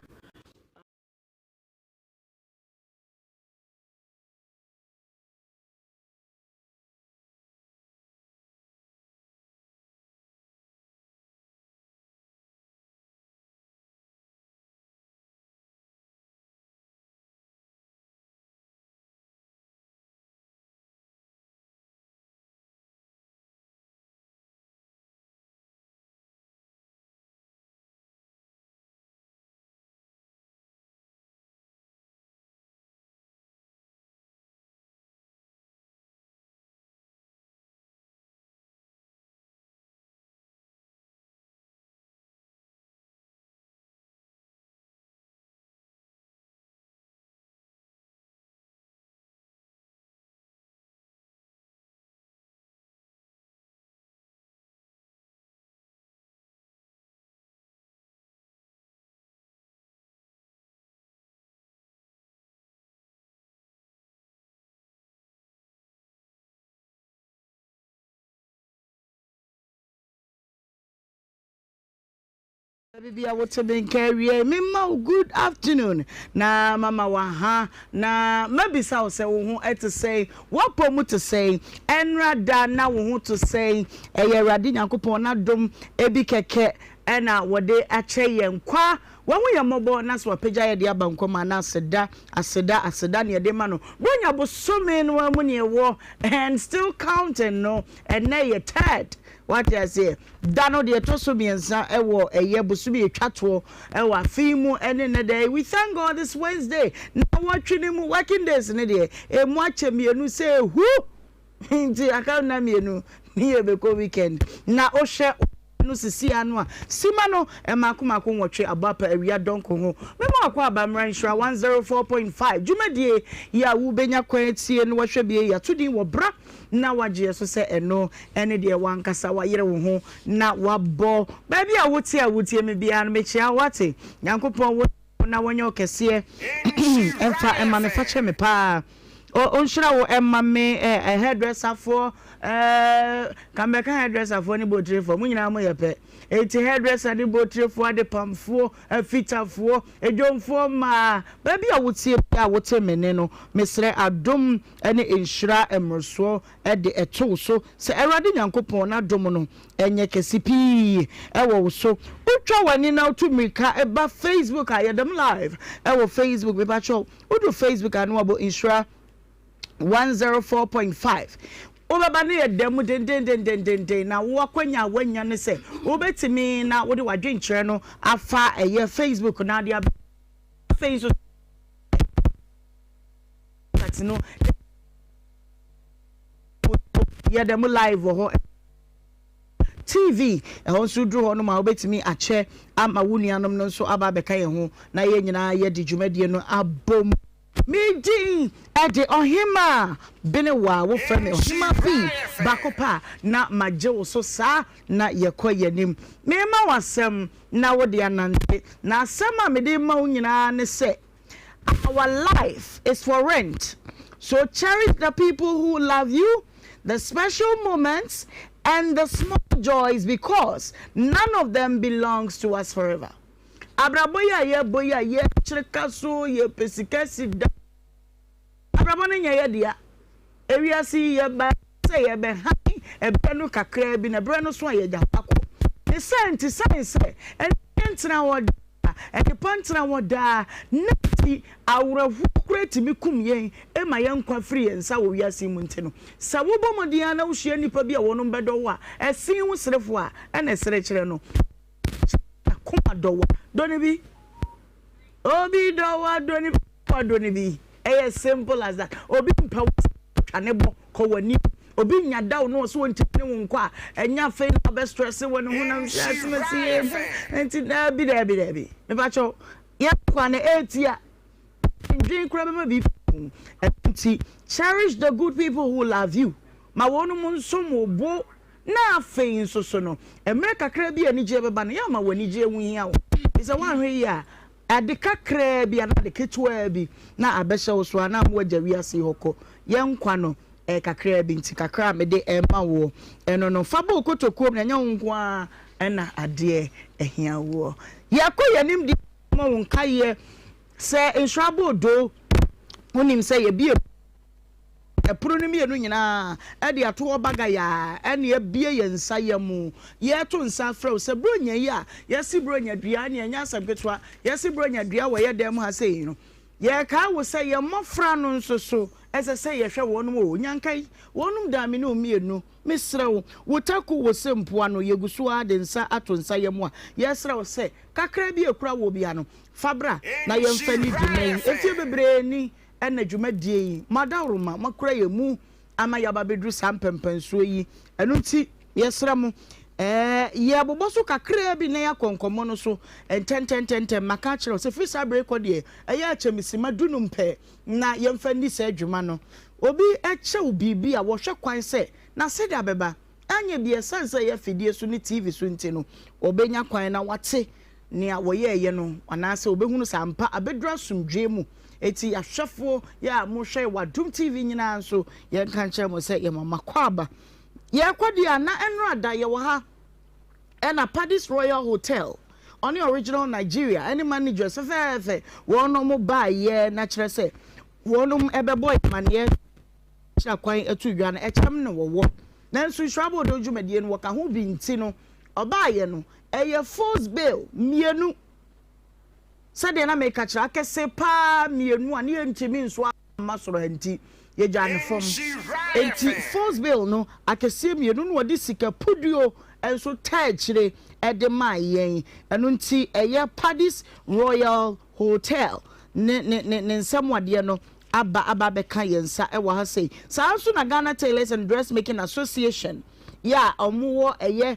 Baabi bia wote me nka awiei, me ma wo good afternoon na mama wo aha na mabisa wo sɛ wo ho te sɛn, w'apɔ mu te sɛn, ɛnra da na wo ho to sɛn, ɛyɛ Awurade Nyankopɔn n'adom bi kɛkɛ na wɔde akyɛ yɛn kwa, wahu yɛn mmɔbɔ na sɛ wapagya yɛn de aba nkwa mu a na aseda, aseda, aseda na yɛde ma no. Buronya bosome no ara mu na yɛwɔ and still counting no, ɛnnɛ yɛ third, wate aseɛ. Da no deɛ ɛtɔ so miensa wɔ ɛyɛ bosome etwa toɔ wɔ afe yi mu ɛne nnɛ da yi. We thank God this Wednesday nnawɔtwe no mu working days no deɛ ɛmu akyɛ mienu sɛ hu nti aka nna mienu ne yɛbɛkɔ weekend na wohwɛ no sisi ano a sima no mmaako mmaako nwɔtwe abɔ apa awia dɔnko ho. Mema wakɔ aba mmra nhyira 104.5 dwumadie yi a wobɛnya kwan atie no wahwɛ bie yi ato din wɔ bra na woagye yɛ so sɛ ɛno ne deɛ w'ankasa woayere wo ho na woabɔ. Baabi a wote a wotie me biara no, mekyea wo, woate? Nyankopɔn wo na wɔnyɛ wo kɛseɛ mfa mma me, fa kyɛ me paa. Ɔnhyira wo mma me, eh, hairdresserfoɔ, eh, ka mɛka hairdresserfoɔ ne botirefoɔ, mo nyinaa moyɛ pɛ. Enti hairdresser ne botirefoɔ, adepamfoɔ, afitafoɔ, adwomfoɔ mmaa, baabi a wotie biara a wote me nne no, mesrɛ adom ne nhyira mmorosoɔ de to wo so sɛ Awurade Nyankopɔn n'adom no nyɛ kɛse pii wɔ wo so. Wotwa w'ani na wotu mmirika ba Facebook a, yɛda mu live wɔ Facebook. Mepakyɛw, wodu Facebook a na wabɔ Nhyira 104.5. Wobɛba no yɛda mu dendendendenden na wo akwanya a woanya ne sɛ wobɛtumi na wode w'adwenkyerɛ no afa ɛyɛ Facebook na ade aba. Afei nso Contact no yɛ dɛm live wɔ hɔ. TV ɛhɔ nso duru hɔ nom a wobɛtumi akyɛ ama wo nuanom no nso aba abɛka yɛn ho na yɛn nyinaa yɛde dwumadie no abom. Me din de Ɔhemaa Benewa, wofrɛ me Ɔhemaa Pii baako pɛ a na magye wo so saa na yɛkɔ yɛn anim. Merema wo asɛm na wode anante, na asɛm a mede rema wo nyinaa ne sɛ Our life is for rent, so cherish the people who love you, the special moments and the small joys because none of them belongs to us forever. Abrabɔ yi a yɛbɔ yi a yɛkyere ka so, yɛpɛ sika si dan, Abrabɔ no nyɛ yɛ dea. Ewiase yi yɛbae sɛ yɛbɛhan ɛberɛ no kakraa bi na berɛ no so a yɛagya hɔ akɔ. Ne saa nti sane sɛ anigyeɛ ntena hɔ daa, adepa ntena hɔ daa, na nti awerɛhoɔ koraa tumi kum yɛn ma yɛn nkwa firi yɛn nsa wɔ wiase yi mu nti no, sɛ wobɔ mmɔden ara na wohyia nnipa bi a wɔnom bɛdɔ wo a, ɛsen wo serefoɔ a ɛna ɛsere kyerɛ no. Kyerɛ n'akoma dɔ wo a, dɔ no bi. Obi dɔ wo a, dɔ no bi. Dɔ no bi. Ɛyɛ simple as that. Obi mpɛ wo asɛm a, twa ne bɔ, kɔ w'anim. Obi nya da wo na ɔse ɔntumi ne wo nkɔ a, ɛnyɛ afei na wabɛ stress wɔ ne honam sɛ asɛm asi yɛ mu. Nti daabi daabi daabi. Mepakyɛw, yɛn nkwa no ɛretia. Ndwen koraa bɛma biribi ahu. Ɛno nti, cherish the good people who love you. Ma wɔnom nsom wo bo. Na afei nso so no, mmerɛ kakra bi a anigyeɛ bɛba no, yɛ ama w'anigyeɛ ho hia wo. Ɛfiri sɛ woanhwɛ yie a, Ade kakraa bi anaa ade ketewaa bi na abɛhyɛ wo so a na ama woagya wiase yi hɔ kɔ. Yɛn nkwa no, ɛyɛ kakraa bi nti kakra a mede rema woɔ ɛno no, fa bɔ wo kotokuo mu na ɛnyɛ wo nko ara na adeɛ ahia woɔ. Yɛkɔ yɛn anim deɛ ma wo nkaeɛ sɛ nhyira aboodoo, wonim sɛ yɛbue. Ɛpono no mmienu nyinaa de ato hɔ bagayaa ɛne abue yɛn nsa yam. Yɛreto nsa afrɛ wo sɛ Buronya yi a yɛasi Buronya dua ne ɛnyɛ asɛm ketewa, yɛasi Buronya dua wɔ yɛn dan mu ha sei no, yɛrekae wo sɛ yɛn mmɔfra no nso so ɛsɛ sɛ yɛhwɛ wɔn o. Nyanka yi, wɔnom daa me ne wo mmienu. Mesrɛ wo, wo taku wo se mpoano, yɛgu so ara de nsa ato nsa yam a yɛresrɛ wo sɛ kakra bi a ɛkura woɔ biara no, fa bra na yɛmfa nni dwuma yi. Mfeɛ bebree ni na dwumadie yi, mo adaworoma, moakura yɛn mu ama yɛaba abɛduru saa mpɛnpɛnsoɔ yi. Ɛno nti, yɛsrɛ mo, ɛɛ, yɛbobɔ so kakraa bi na yɛakɔ nkɔmmɔ no so ntɛntɛntɛntɛm. Maka akyerɛ wo sɛ, firi saa berɛ yi kɔ deɛ, ɛyɛ akyɛ me simma dunum pɛ na yɛmfa nni saa dwuma no. Obi kyɛ wo biribi a, wɔhwɛ kwan sɛ n'aseda bɛba. Anyɛ bi a, ɛsiane sɛ ɛyɛ afidie so ne TV so nti no, ɔbɛnya kwan na wate nea wɔyɛeɛ no, anaasɛ wɔbɛhunu sɛ ampa abɛduru asomdwoeɛ mu. Enti ahwɛfoɔ yɛ a mohwɛ wɔ Adom TV nyinaa nso, yɛnka nkyerɛ mo sɛ yɛma mo akwaaba. Yɛrekɔ deɛ a, na ɛnora da yɛwɔ ha ɛna Paddy's Royal Hotel. ɔne Original Nigeria ɛne managers fɛfɛɛfɛ wɔnom baeɛ na kyerɛ sɛ wɔnom ɛbɛbɔ yɛn amaneɛ kyerɛ kwan ɛto dwa no ɛkyɛm na wɔwɔ nanso Nhyira Abodoo dwumadie no wɔka ho bi nti no ɔbaeɛ no ɛyɛ force bail mmienu sɛdeɛ na meka kyerɛ akɛse paa mmienu a ne yɛntumi nso amma soro ha nti yɛgyaa no fam. Enti force bill no akɛseɛ mmienu na wɔde sika puduo nso taa akyire de maa yɛn. Ɛno nti ɛyɛ Paddy's Royal Hotel ne ne ne ne nsɛmwadeɛ no aba aba abɛka yɛn nsa wɔ ha sei. Saa nso na Ghana Tailors and Dressmaking Association yɛ a wɔwɔ ɛyɛ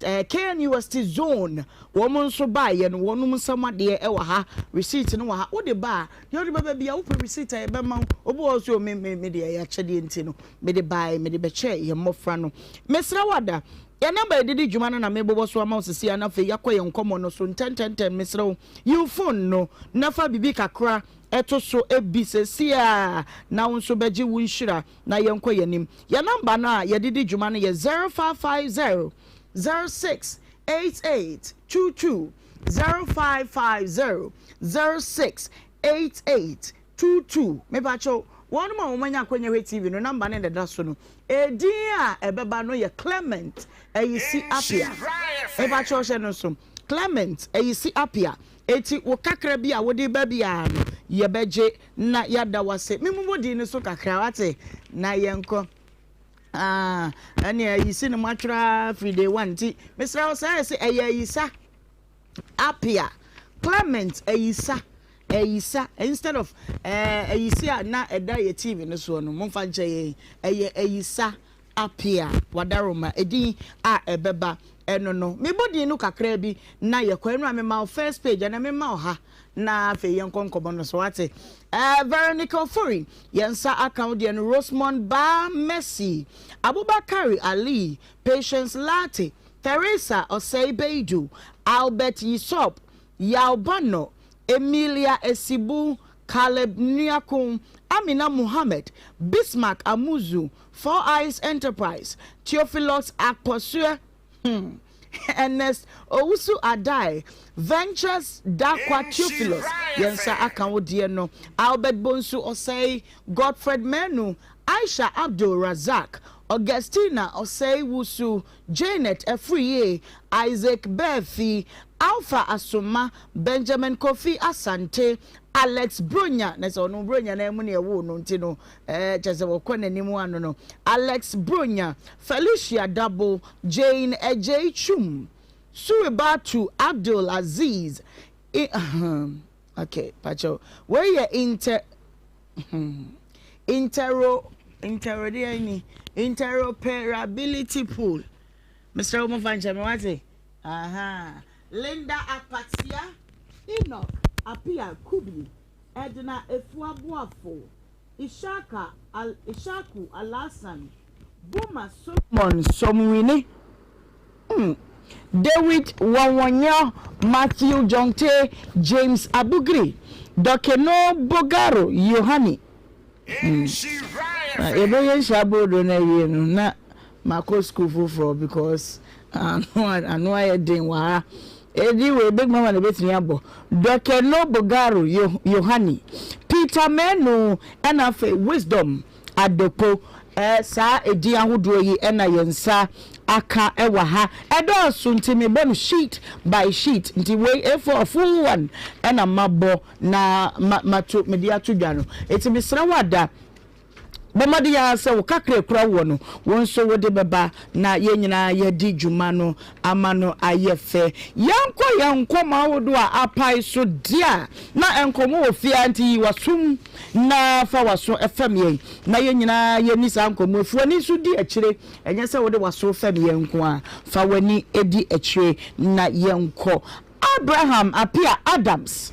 KNUST zone wɔn nso baeɛ no wɔnom nsam adeɛ wɔ ha receipt no wɔ ha wode ba a deɛ wode bɛba bia wopɛ receipt a yɛbɛma wo obi wɔ hɔ so me me me deɛ ɛyɛ akyɛdeɛ nti no mede baeɛ mede bɛkyɛ yɛn mmɔfra no mesrɛ wo ada yɛn namba yɛde di dwuma no na mebobɔ so ama wo sisi a na afei yɛakɔ yɛn nkɔmmɔ no so ntɛntɛntɛn mesrɛ wo yi wo phone no na fa biribi kakra ɛto so ebi sɛsi a na wo nso bɛgye wo nhyira na yɛnkɔ yɛn anim. Yɛn nɔmba no a yɛde di dwuma no yɛ 0550 06 88 22, 0550 06 88 22. Mepakyɛw, wɔnom a wɔanya akwanya hwɛ TV no, nɔmba no na ɛda so no. Edin a ɛbɛba no yɛ Clement Ayisi Appiah. Mepakyɛw hyɛ no nso, Clement Ayisi Appiah. Enti wo kakra bi a wode ba biara no, yɛbɛgye na yɛada wo ase. Me mmobɔ din no so kakra, wate? Na yɛnkɔ. Ah, ɛne ayisi no moatwerɛ ara firi day one nti, mesrɛ wo saa ɛsɛ ɛyɛ ayisa Apia, Clement ayisa, ayisa, instead of eh, ayisi a na ɛda yɛ TV no soɔ no, momfa nkyɛ yɛn, ɛyɛ ayisa Appiah Wadaroma edin a ɛbɛba ɛno no. Mebɔ din no kakraa bi na yɛkɔ. Ɛno a mema wo first page ɛnɛ mema wo ha na afei yɛnkɔ nkɔmmɔ no so wate. Eh, Veronica Ofori, yɛn nsa aka wo deɛ no, Rosemond Baa Mercy, Abubakari Ali, Patience Lartey, Theresa Osei Beidu, Albert Yisop, Yaw Banno, Emilia Esibu, Caleb Nuako, Amina Mohammed, Bismarck Amuzu, Four Eyes Enterprise, Theophilus Akposua, hmm, Ernest Owusu Addae, Ventures Darkwa Theophilus, yɛn nsa aka wo deɛ no, Albert Bonsu Osei, Godfred Manu, Aisha Abdul Razak, Augustina Osei Wusu, Janet Afriyie, Isaac Berfi, Alpha Asoma, Benjamin Kofi Asante, Alex Bronya, na sɛ ɔno Bronya na ɛmu na ɛwoo no nti no, ɛɛ kyɛ sɛ wɔkɔ n'anim ano no, Alex Bronya, Felicia Dabo, Jane Adjei Twum, Suribatu Abdul Aziz, I, okay, pakyɛw, wei yɛ inter, hmm, intero, intero deɛ ni, interoperability pool. Mesrɛ wo momfa nkyɛ me wate. Ahaa. Linda Akwatia, Enoch Appiah Kubi, Edna Efua Boafo, Ishaka Al Ishaku Alhassan, Boma Solomon Somwini, mm, Dawid Wonwonyo, Matthew Jonte, James Abugri, Dokeno Bogaro Yohane. Mm. Na yɛbɛyɛ nhyira borodo no awie no na makɔ school foforɔ because ano ano ayɛ den wɔ ha. Edi wei big mama na ebetumi abɔ. Dokeno Bogaro Yohane, Peter Manu ɛna afei Wisdom Adokpo. Eh, saa edin ahodoɔ yi ɛna yɛn nsa aka ɛwɔ ha. Ɛdɔɔso nti mebɔ no sheet by sheet nti wei A4 full one ɛna mabɔ. na ma mato mede ato dwa no. Enti mesrɛ wo Ada, bɔ mmɔden ara sɛ wo kakra a ekura woɔ no, wo nso wode bɛba na yɛn nyinaa yɛadi dwuma no ama no ayɛ fɛ. Yɛnkɔ yɛn nkɔmmɔ ahodoɔ a apae so deɛ a, na nkɔmmɔ wɔ fie ara nti yi w'asom na fa w'aso fam yɛn na yɛn nyinaa yɛnni saa nkɔmmɔ yi. Fa w'ani nso di akyire, ɛnyɛ sɛ wode w'aso fam yɛn nko ara, fa w'ani di akyire na yɛnkɔ. Abraham Appiah Adams,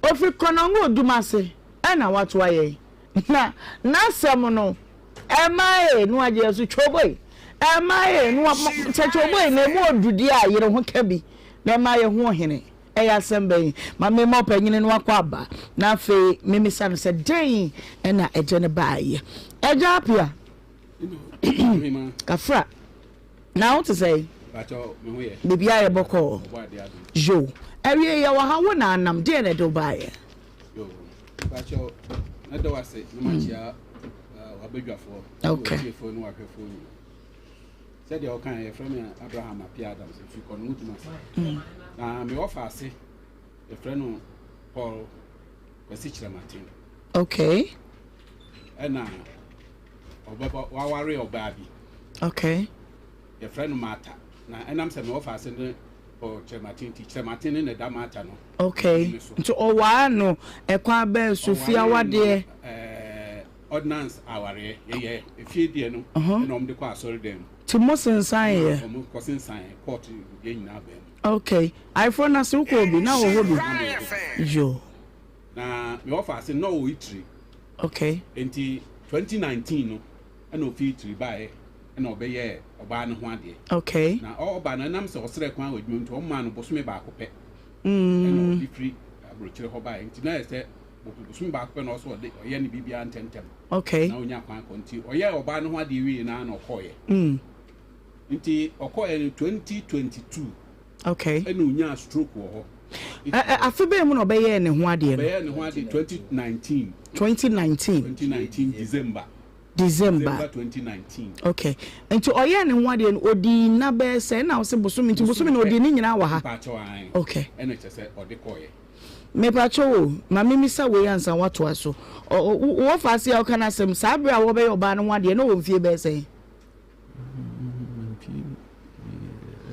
ɔfiri Konongo Odumase na watoa yɛn. Na n'asɛm no, ɛma ee, na wagye yɛn so twoboi, ɛma ee, na wa, sɛ twoboi na emu odu deɛ a, yere ho ka bi na ɛma yɛ ho ɔhene. Ɛyɛ asɛm bɛn? Ma mema ɔpanyini no akɔ aba, na afei memisa no sɛ dɛn na ɛgye no baeɛ. Agya Appiah, Kafra. Na wo te sɛn? Biribiara yɛ bɔkɔɔ. Yo. Awiei yɛwɔ ha, wo na anam, deɛn na ɛde wo baeɛ? Yo, mpakyɛw, mɛda wo ase na makyia w'abadwafoɔ, Okay. w'atiefoɔ ne w'ahwɛfoɔ nyinaa. Sɛdeɛ wɔkaeɛ, yɛfrɛ me Abraham Appiah Adams, mfiri Kɔnɔmu Kumasi. Na me wɔfa ase, yɛfrɛ no Paul Kwasi Kyerɛmaten. Okay. Ɛna ɔbɛba waware ɔbaa bi. Okay. Yɛfrɛ no Martha. Na ɛnam sɛ me wɔfa ase ne Paul Kyerɛmaten nti, Kyerɛmaten ne na ɛda Martha no. Okay. Ne so. Nti ɔwaa no ɛkwan bɛn so fie awadeɛ? Ɛɛ ordinance awareɛ yɛyɛ efie deɛ no ɛna wɔn de kɔ asɔre dan mu. Ti mo sensan yɛ? Wɔn kɔ sensan court deɛ nyinaa bɛn mu. Okay. Ayeforɔ no ase wokɔɔ bi na wɔ hɔ bi? Yo. Na me wɔfa ase na ɔwɔ Italy. Okay. Nti 2019 no ɛna ofi Italy baeɛ ɛna ɔbɛyɛɛ ɔbaa no ho adeɛ. Okay. Na ɔba no ɛnam sɛ ɔsrɛ kwan wɔ adwuma mu nti wɔn maa no bosome baako pɛ. Ɛna ɔde firi aburokyire hɔ baeɛ nti na yɛ sɛ bosome baako pɛ na ɔsɛ ɔde ɔyɛ ne biribiara ntɛmntɛm. Okay. Na ɔnya kwan kɔ nti ɔyɛɛ ɔbaa no ho adeɛ wie na na ɔkɔɔyɛ. Nti ɔkɔɔyɛ no 2022. Okay. Ɛna onyaa stroke wɔ hɔ. Ɛ afe bɛn mu na ɔbɛyɛɛ ne ho adeɛ no? Ɔbɛyɛɛ ne ho adeɛ 2019. 2019. 2019 December. December. December 2019. Okay. Nti ɔyɛɛ ne ho adeɛ no odii nna bɛyɛ sɛ ɛna ɔsɛ bosome nti bosome na odii ne nyinaa wɔ ha. Mpakyɛw ae. Okay. Ɛna kyerɛ sɛ ɔde kɔɔyɛ. Mepakyɛw o, ma memmisa wei ansa woatoa so. Ɔ ɔ wo wɔfa ase a woka no asɛm, saa bere a wɔbɛyɛ ɔbaa no ho adeɛ na ɔwɔ mfie bɛyɛ sɛn?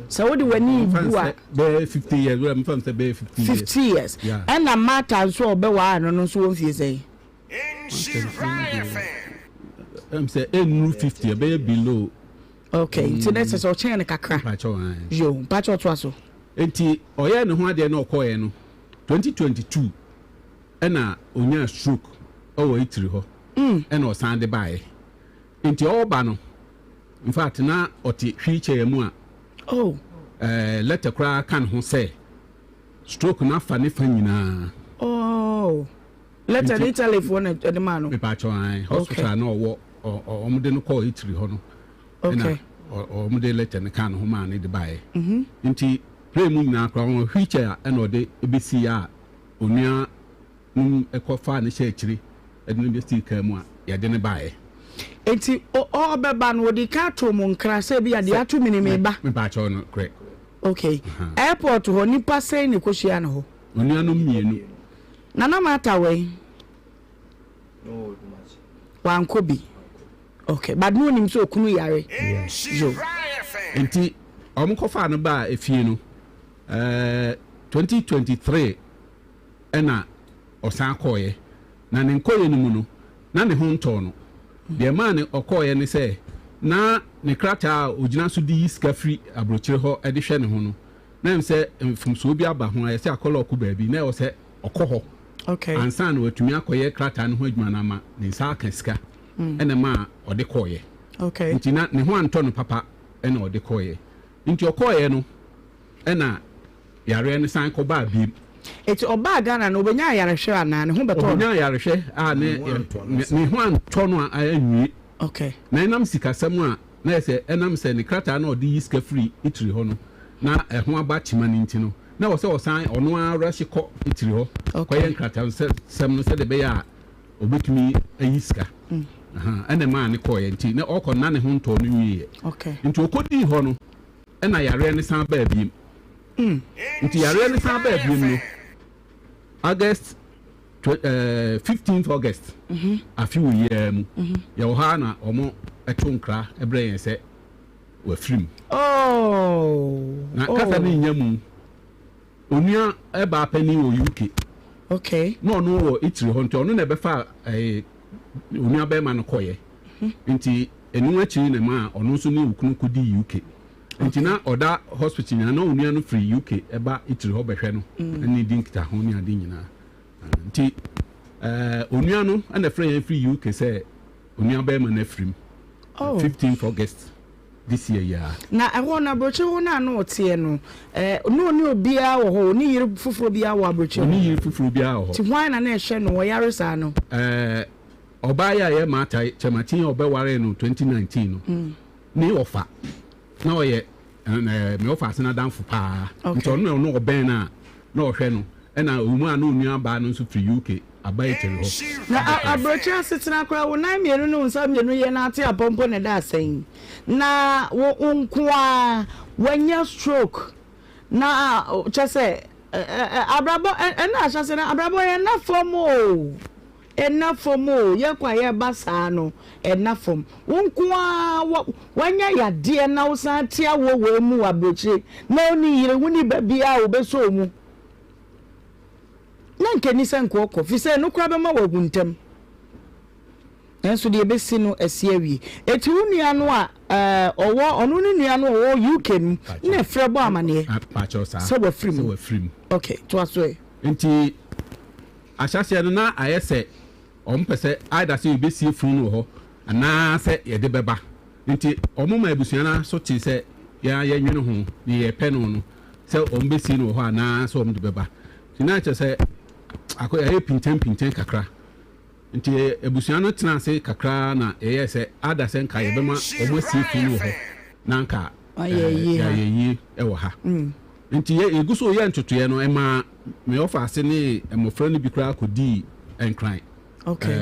Sɛ wode w'ani bu a. Bɛyɛ 50 years, wura mefa sɛ bɛyɛ 50 years. 50 years. Ɛna Martha nso a ɔbɛwaa no no nso wɔ mfie sɛn? Ɛm sɛ ɛnnuru 50, ɛbɛyɛ below. Okay, nti na ɛsɛ sɛ ɔkyɛn no kakra. Mpakyɛw, Yo, mpakyɛw toa so. Nti ɔyɛɛ ne ho adeɛ na ɔkɔɔɛ no, 2022 ɛna ɔnyaa stroke ɛwɔ Italy hɔ, ɛna ɔsan de baeɛ. Nti ɔreba no, in fact na ɔte wheelchair mu a, oh. Eh, letter koraa ka ne ho sɛ stroke no afa ne fa nyinaa. Oh. Letter no Italy foɔ na ɛde maa no. Mepaakyɛw ae, hospital na ɔwɔ, wɔn de no kɔɔ Italy hɔ no. Okay. Ɛna wɔn de letter no kaa ne ho maa no de baeɛ. Nti plane mu nyinaa koraa wɔn wheelchair ɛna ɔde bɛsii a onua nom kɔ faa no hyɛɛ akyire de no bɛsii kaa mu a yɛde no baeɛ. Enti ɔrebɛba no wɔdii kan too mo nkra sɛ ebia deɛ ato me ni mereba? Mepaakyɛw no korɛ. Okay. Airport hɔ nnipa sɛn na ɛkɔhyiaa no hɔ? Onuanom mmienu. Nana Martha wɛn? Wankɔ bi. Okay, but na onim sɛ okunu yare. Yo. Nti wɔn kɔfaa no baa efie no, ɛɛ 2023 ɛna ɔsan kɔeɛ. Na ne nkɔeɛ no mu no, na ne ho ntɔɔ no. Deɛ ɛmaa no ɔkɔeɛ ne sɛ, na ne krataa a ɔgyina so de yi sika firi aburokyire hɔ de hwɛ ne ho no, na ɛm sɛ mfomsoɔ bi aba ho, ayɛ sɛ akɔlɔɔko baabi, na ɛwɔ sɛ ɔkɔ hɔ ansa na watumi akɔyɛ krataa no ho adwuma no ama ne nsa aka sika. Ɛna ɛmaa ɔde kɔeɛ. Nti na ne ho antɔ no papa ɛna ɔde kɔeɛ. Nti ɔkɔeɛ no, ɛna yareɛ no san kɔbaa biem. Eti ɔbaa Ghana no obenyaa ayarehwɛ anaa? Ne ho bɛtɔɔ no? Obenyaa ayarehwɛ a ne ne ho antɔ no a anwie. Okay. Na ɛnam sikasɛm a na yɛ sɛ ɛnam sɛ ne krataa na ɔde yi sika firi Italy hɔ no na ɛho aba kyima no nti no na ɛwɔ sɛ ɔsan ɔno ara rush kɔ Italy hɔ kɔyɛ nkratasɛm no sɛdeɛ ɛbɛyɛ a obetumi ayi sika. Ɛna ɛmaa ne kɔɔeɛ nti na ɔkɔ na ne ho ntɔɔ no nwieɛ. Okay. Nti ɔkɔdii hɔ no ɛna yareɛ no san baa biem. Nti yareɛ no san baa biem no, August 15th August afe wɔ yi ara mu, yɛwɔ hɔ ara na wɔn to nkra brɛ yɛn sɛ wafiri mu. Na kasa no nnya mu. Onua baa panin wɔ UK. Okay. Na ɔno wɔ Italy hɔ nti ɔno na ɛbɛfa ɛɛ onua bɛrima no kɔyɛ. Nti ɛno akyiri na ɛmaa ɔno nso ne okunu kɔdi UK. Nti na ɔda hospital nyinaa na onua no firi UK ɛba Italy hɔ bɛhwɛ no ɛne di nkitaho ne ade nyinaa. Nti ɛɛ onua no ɛna ɛfrɛ yɛn firi UK sɛ onua bɛrima no afiri mu. Oh. 15th August this year yi ara. Na ɛhɔ no aburokyire hɔ no a na ɔteɛ no ɛɛ na ɔne obiara wɔ hɔ ɔne yere foforɔ biara wɔ aburokyire hɔ? Ɔne yere foforɔ biara wɔ hɔ. Nti hwan na na ɛhwɛ no ɔyare saa no? Ɛɛ ɔbaa yi a ɛyɛ Martha Kyerematen a ɔbɛwaree no 2019 no ne ɔfa na ɔyɛ ɛɛ me ɔfa ase n'adamfo paa. Okay. Nti ɔno na ɔno ɔbɛn no a. na ɔhwɛ no, ɛna ɛwɔ mu a na onua baa no nso firi UK aba Italy hɔ Na abɛhwɛ no. aburokyire asetena koraa, wo nan mmienu ne wo nsa mmienu yɛ na ate apɔ mpo na ɛda asɛn. Na wo wo nko ara wanya stroke na kyɛ sɛ abrabɔ ɛna ahyɛse no abrabɔ yɛ nna fam o. Ɛnna fam o, yɛkɔ a yɛba saa no, ɛnna fam. Wo nko ara wɔ, woanya yadeɛ na wosan te awoɔ wei mu wɔ aburokyire na wonni yere, wonni ba biara a ɔbɛsɔ wo mu. Na anka ɛnni sɛ anka ɔkɔ, firi sɛ ɛno koraa bɛma wawu ntɛm. Nanso deɛ ɛbɛsi no, asi awie. Enti wo nua no a ɛɛ ɔwɔ, ɔno ne nua no a ɔwɔ UK no na ɛfrɛ bɔ amaneɛ sɛ wafiri mu. Okay, toa so ɛ. Nti Ahyɛaseɛ no na ayɛ sɛ wɔn pɛ sɛ either sɛ yɛbɛsie funu no wɔ hɔ anaa sɛ yɛde bɛba. Nti wɔn maa abusua no ara so tee sɛ yɛn ara yɛnwene ho, deɛ yɛpɛ no no, sɛ wɔn bɛsie no wɔ hɔ anaa sɛ wɔn de bɛba. Nti na kyerɛ sɛ akɔ ayɛ pinkyɛnpinkyɛn kakra. Nti abusua no tenaa ase kakra na yɛyɛɛ sɛ either sɛ nka yɛbɛma wɔn asie funu no wɔ hɔ na anka yɛayɛ yie wɔ ha. Nti yɛgu so reyɛ ntotoeɛ no, ɛmaa me ɔfaase ne mmɔfra no bi koraa kɔdii Nkran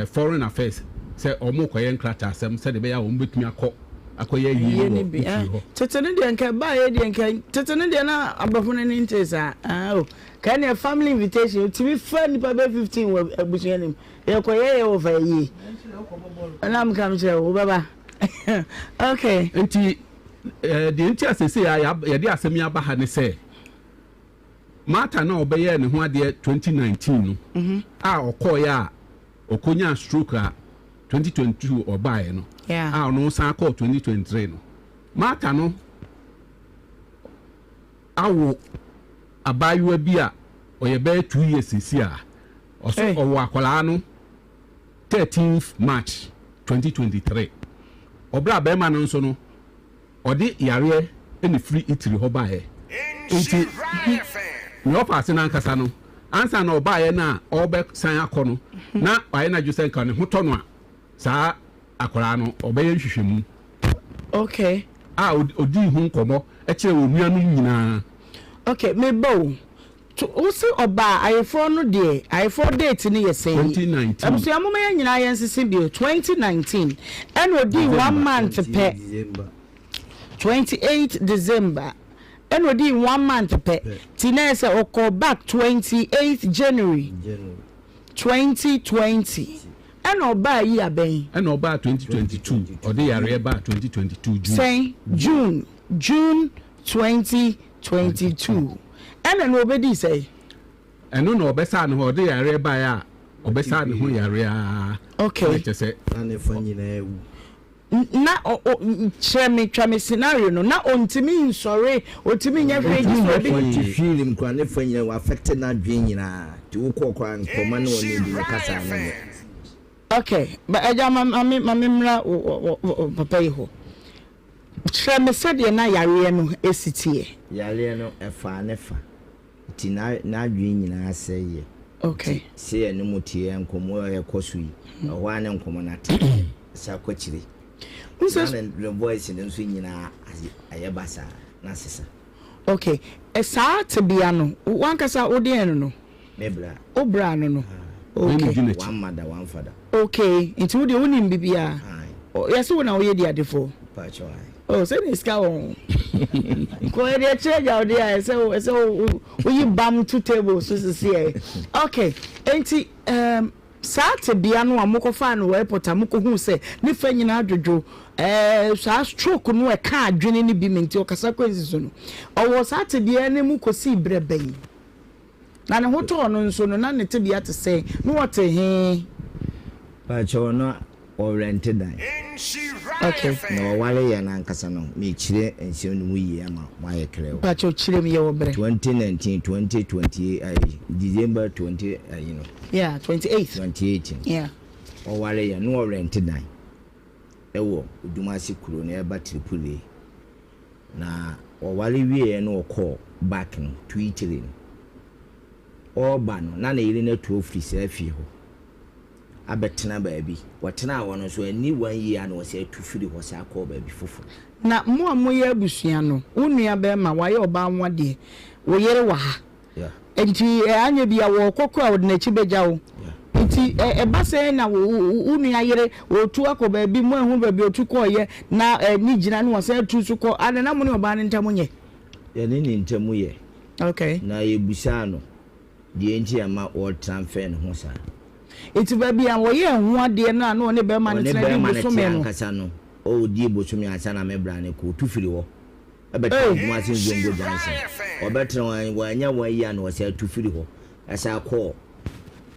Foreign Affairs sɛ wɔrekɔyɛ nkrataasɛm sɛdeɛ ɛbɛyɛ a wɔbɛtumi akɔ akɔyɛ ayie no wɔ Italy hɔ. Tete no deɛ nka ɛbaeɛ deɛ nka tete no deɛ na aborɔfo no ani ntee saa. Ah o, ka ɛneɛ family invitation wotumi fa nnipa bɛyɛ 15 wɔ abusua no mu yɛkɔyɛ yɛ wɔfa ayie. Ɛna meka mekyerɛ wo wobɛba. Okay. Nti deɛ nti a seesei a yɛde asɛm yi aba ha ne sɛ, Martha no a ɔbɛyɛɛ ne ho adeɛ 2019 no mhm. a ɔkɔeɛ a ɔkɔnyaa stroke a 2022 ɔbaeɛ no a ɔno san kɔɔ 2023 no, Martha no awo abaayewa bi a ɔyɛ bɛyɛ 2 years seesei a ɔso ɔwɔ akwadaa no 13th March 2023. Ɔberɛ a barima no nso no, ɔde yareɛ na ɛfiri Italy hɔ baeɛ. Nti nea ɔfa ase no ankasa no, ansa na ɔbaeɛ no a ɔrebɛsan akɔ no, na wayɛ n'adwene sɛ nka ne ho tɔ no a, saa akwadaa no ɔbɛyɛ nhwehwɛmu. Okay. A ɔdii ho nkɔmmɔ kyerɛɛ onuanom nyinaa. Okay, meba o. To wo se ɔbaa ayeforɔ no deɛ ayeforɔ date no yɛ sɛn? 2019. Abusua momma yɛn nyinaa yɛn nsese bio 2019 ɛna odii one month pɛ 28 December ɛna odii one month pɛ ti na yɛ sɛ ɔkɔɔ back 28 January 2020 ɛna ɔbaa yi abɛn. Ɛna ɔbaa 2022 ɔde yareɛ baa 2022 June. Sɛn June June 2022 ɛna no ɔbɛdii sɛn? Ɛno na ɔbɛsaa ne ho, ɔde yareɛ baeɛ a ɔbɛsaa ne ho yareɛ ara. Okay. Na kyerɛ sɛ. Na ne fa nyinaa awu. Na ɔ ɔ kyerɛ me twa me scenario no na ɔntumi nsɔre ɔntumi nyɛ hwee gye sɛ obi. Ɔnte hwee nim koraa ne fa nyinaa awu affect n'adwene nyinaa nti wokɔɔ koraa nkɔma ne ɔne di ne kasa no nyɛ. Okay but agya ma ma me ma me mmra wo wo papa yi hɔ. Kyerɛ me sɛdeɛ na yareɛ no si teɛ. Yareɛ no, ɛfaa ne fa. Nti n'adwene nyinaa sɛeɛ. Okay. Nti sɛ yɛne mo te yɛ nkɔmmɔ a ɛkɔ so yi, ɛhɔ ara ne nkɔmmɔ no ate sa kɔ akyire. Na ne voice no nso nyinaa ayɛ basaa, na asesa. Okay. Saa tebea no, w'ankasa wo deɛn no no? Me bra. Wo bra no no. Okay. One mother, one father. Okay, nti wo deɛ wonim biribiara. Yɛse wo na woyɛ di adefoɔ. Pacho aye. Oh, sɛ ne sika wɔ ho. Kɔ yɛde akyerɛ gya wo deɛ a ɛsɛ ɛsɛ woyi bam to table so sisi ɛ. Okay, nti um, saa tebea no a mokɔfaa no wɔ airport a mokɔhuu sɛ ne fa nyinaa dwodwo eh, saa stroke no ɛka adwene no bi me nti ɔkasa kɔ nsi so no ɔwɔ saa tebea no mu kɔsii berɛ bɛn? Na ne ho tɔɔ no nso no, na ne tebea te sɛn? Na ɔte he? Pakyɛw na ɔrɛnte dan. Okay. Na ɔware yɛ no ankasa no mekyerɛ nsɛm no mu yie ama moayɛ clear o. Pakyɛw kyerɛ mu yɛwɔ berɛ. 2019 2020 ayi December 20 ayi no. Yeah, 28. 28 no. Yeah. Ɔware yɛ no ɔrɛnte dan ɛwɔ Odumase kuro no ɛba Tripoli. Na ɔware wieɛ no ɔkɔɔ back no to Italy no, ɔreba no na ne yere no atu afiri saa fie hɔ abɛtena baabi. Ɔtenaa hɔ no nso anni one year na ɔsan tu firi hɔ san kɔɔ baabi foforɔ. Na mo a moyɛ abusua no, wo nua barima, wayɛ ɔbaa ho adeɛ, wo yere wɔ ha. Nti anyɛ bi a wɔkɔ koraa a ɔde n'akyi bɛgya wo. Nti ɛba sɛn na wo nua yere ɔtu akɔ baabi, moanhu baabi a ɔtu kɔeɛ na ne gyina na wasan atu nso kɔ, adɛn na mo ne ɔbaa no ntam nyɛ? Yɛne ne ntam yɛ. Okay. Na yɛbisaa no deɛ nti a ɛma ɔretransfer ne ho saa. Nti baabi a wɔyɛɛ ho adeɛ no a na ɔne bɛrima no Ɔne tena di bɛrima no te bosome no. ankasa no, ɔdii bosome ansa na me bra no kɔ, ɔtu firi hɔ. Bɛtena Kumasi Nzongo Junction. Ɔbɛtena hɔ a, wanya one year na ɔsan tu firi hɔ san kɔɔ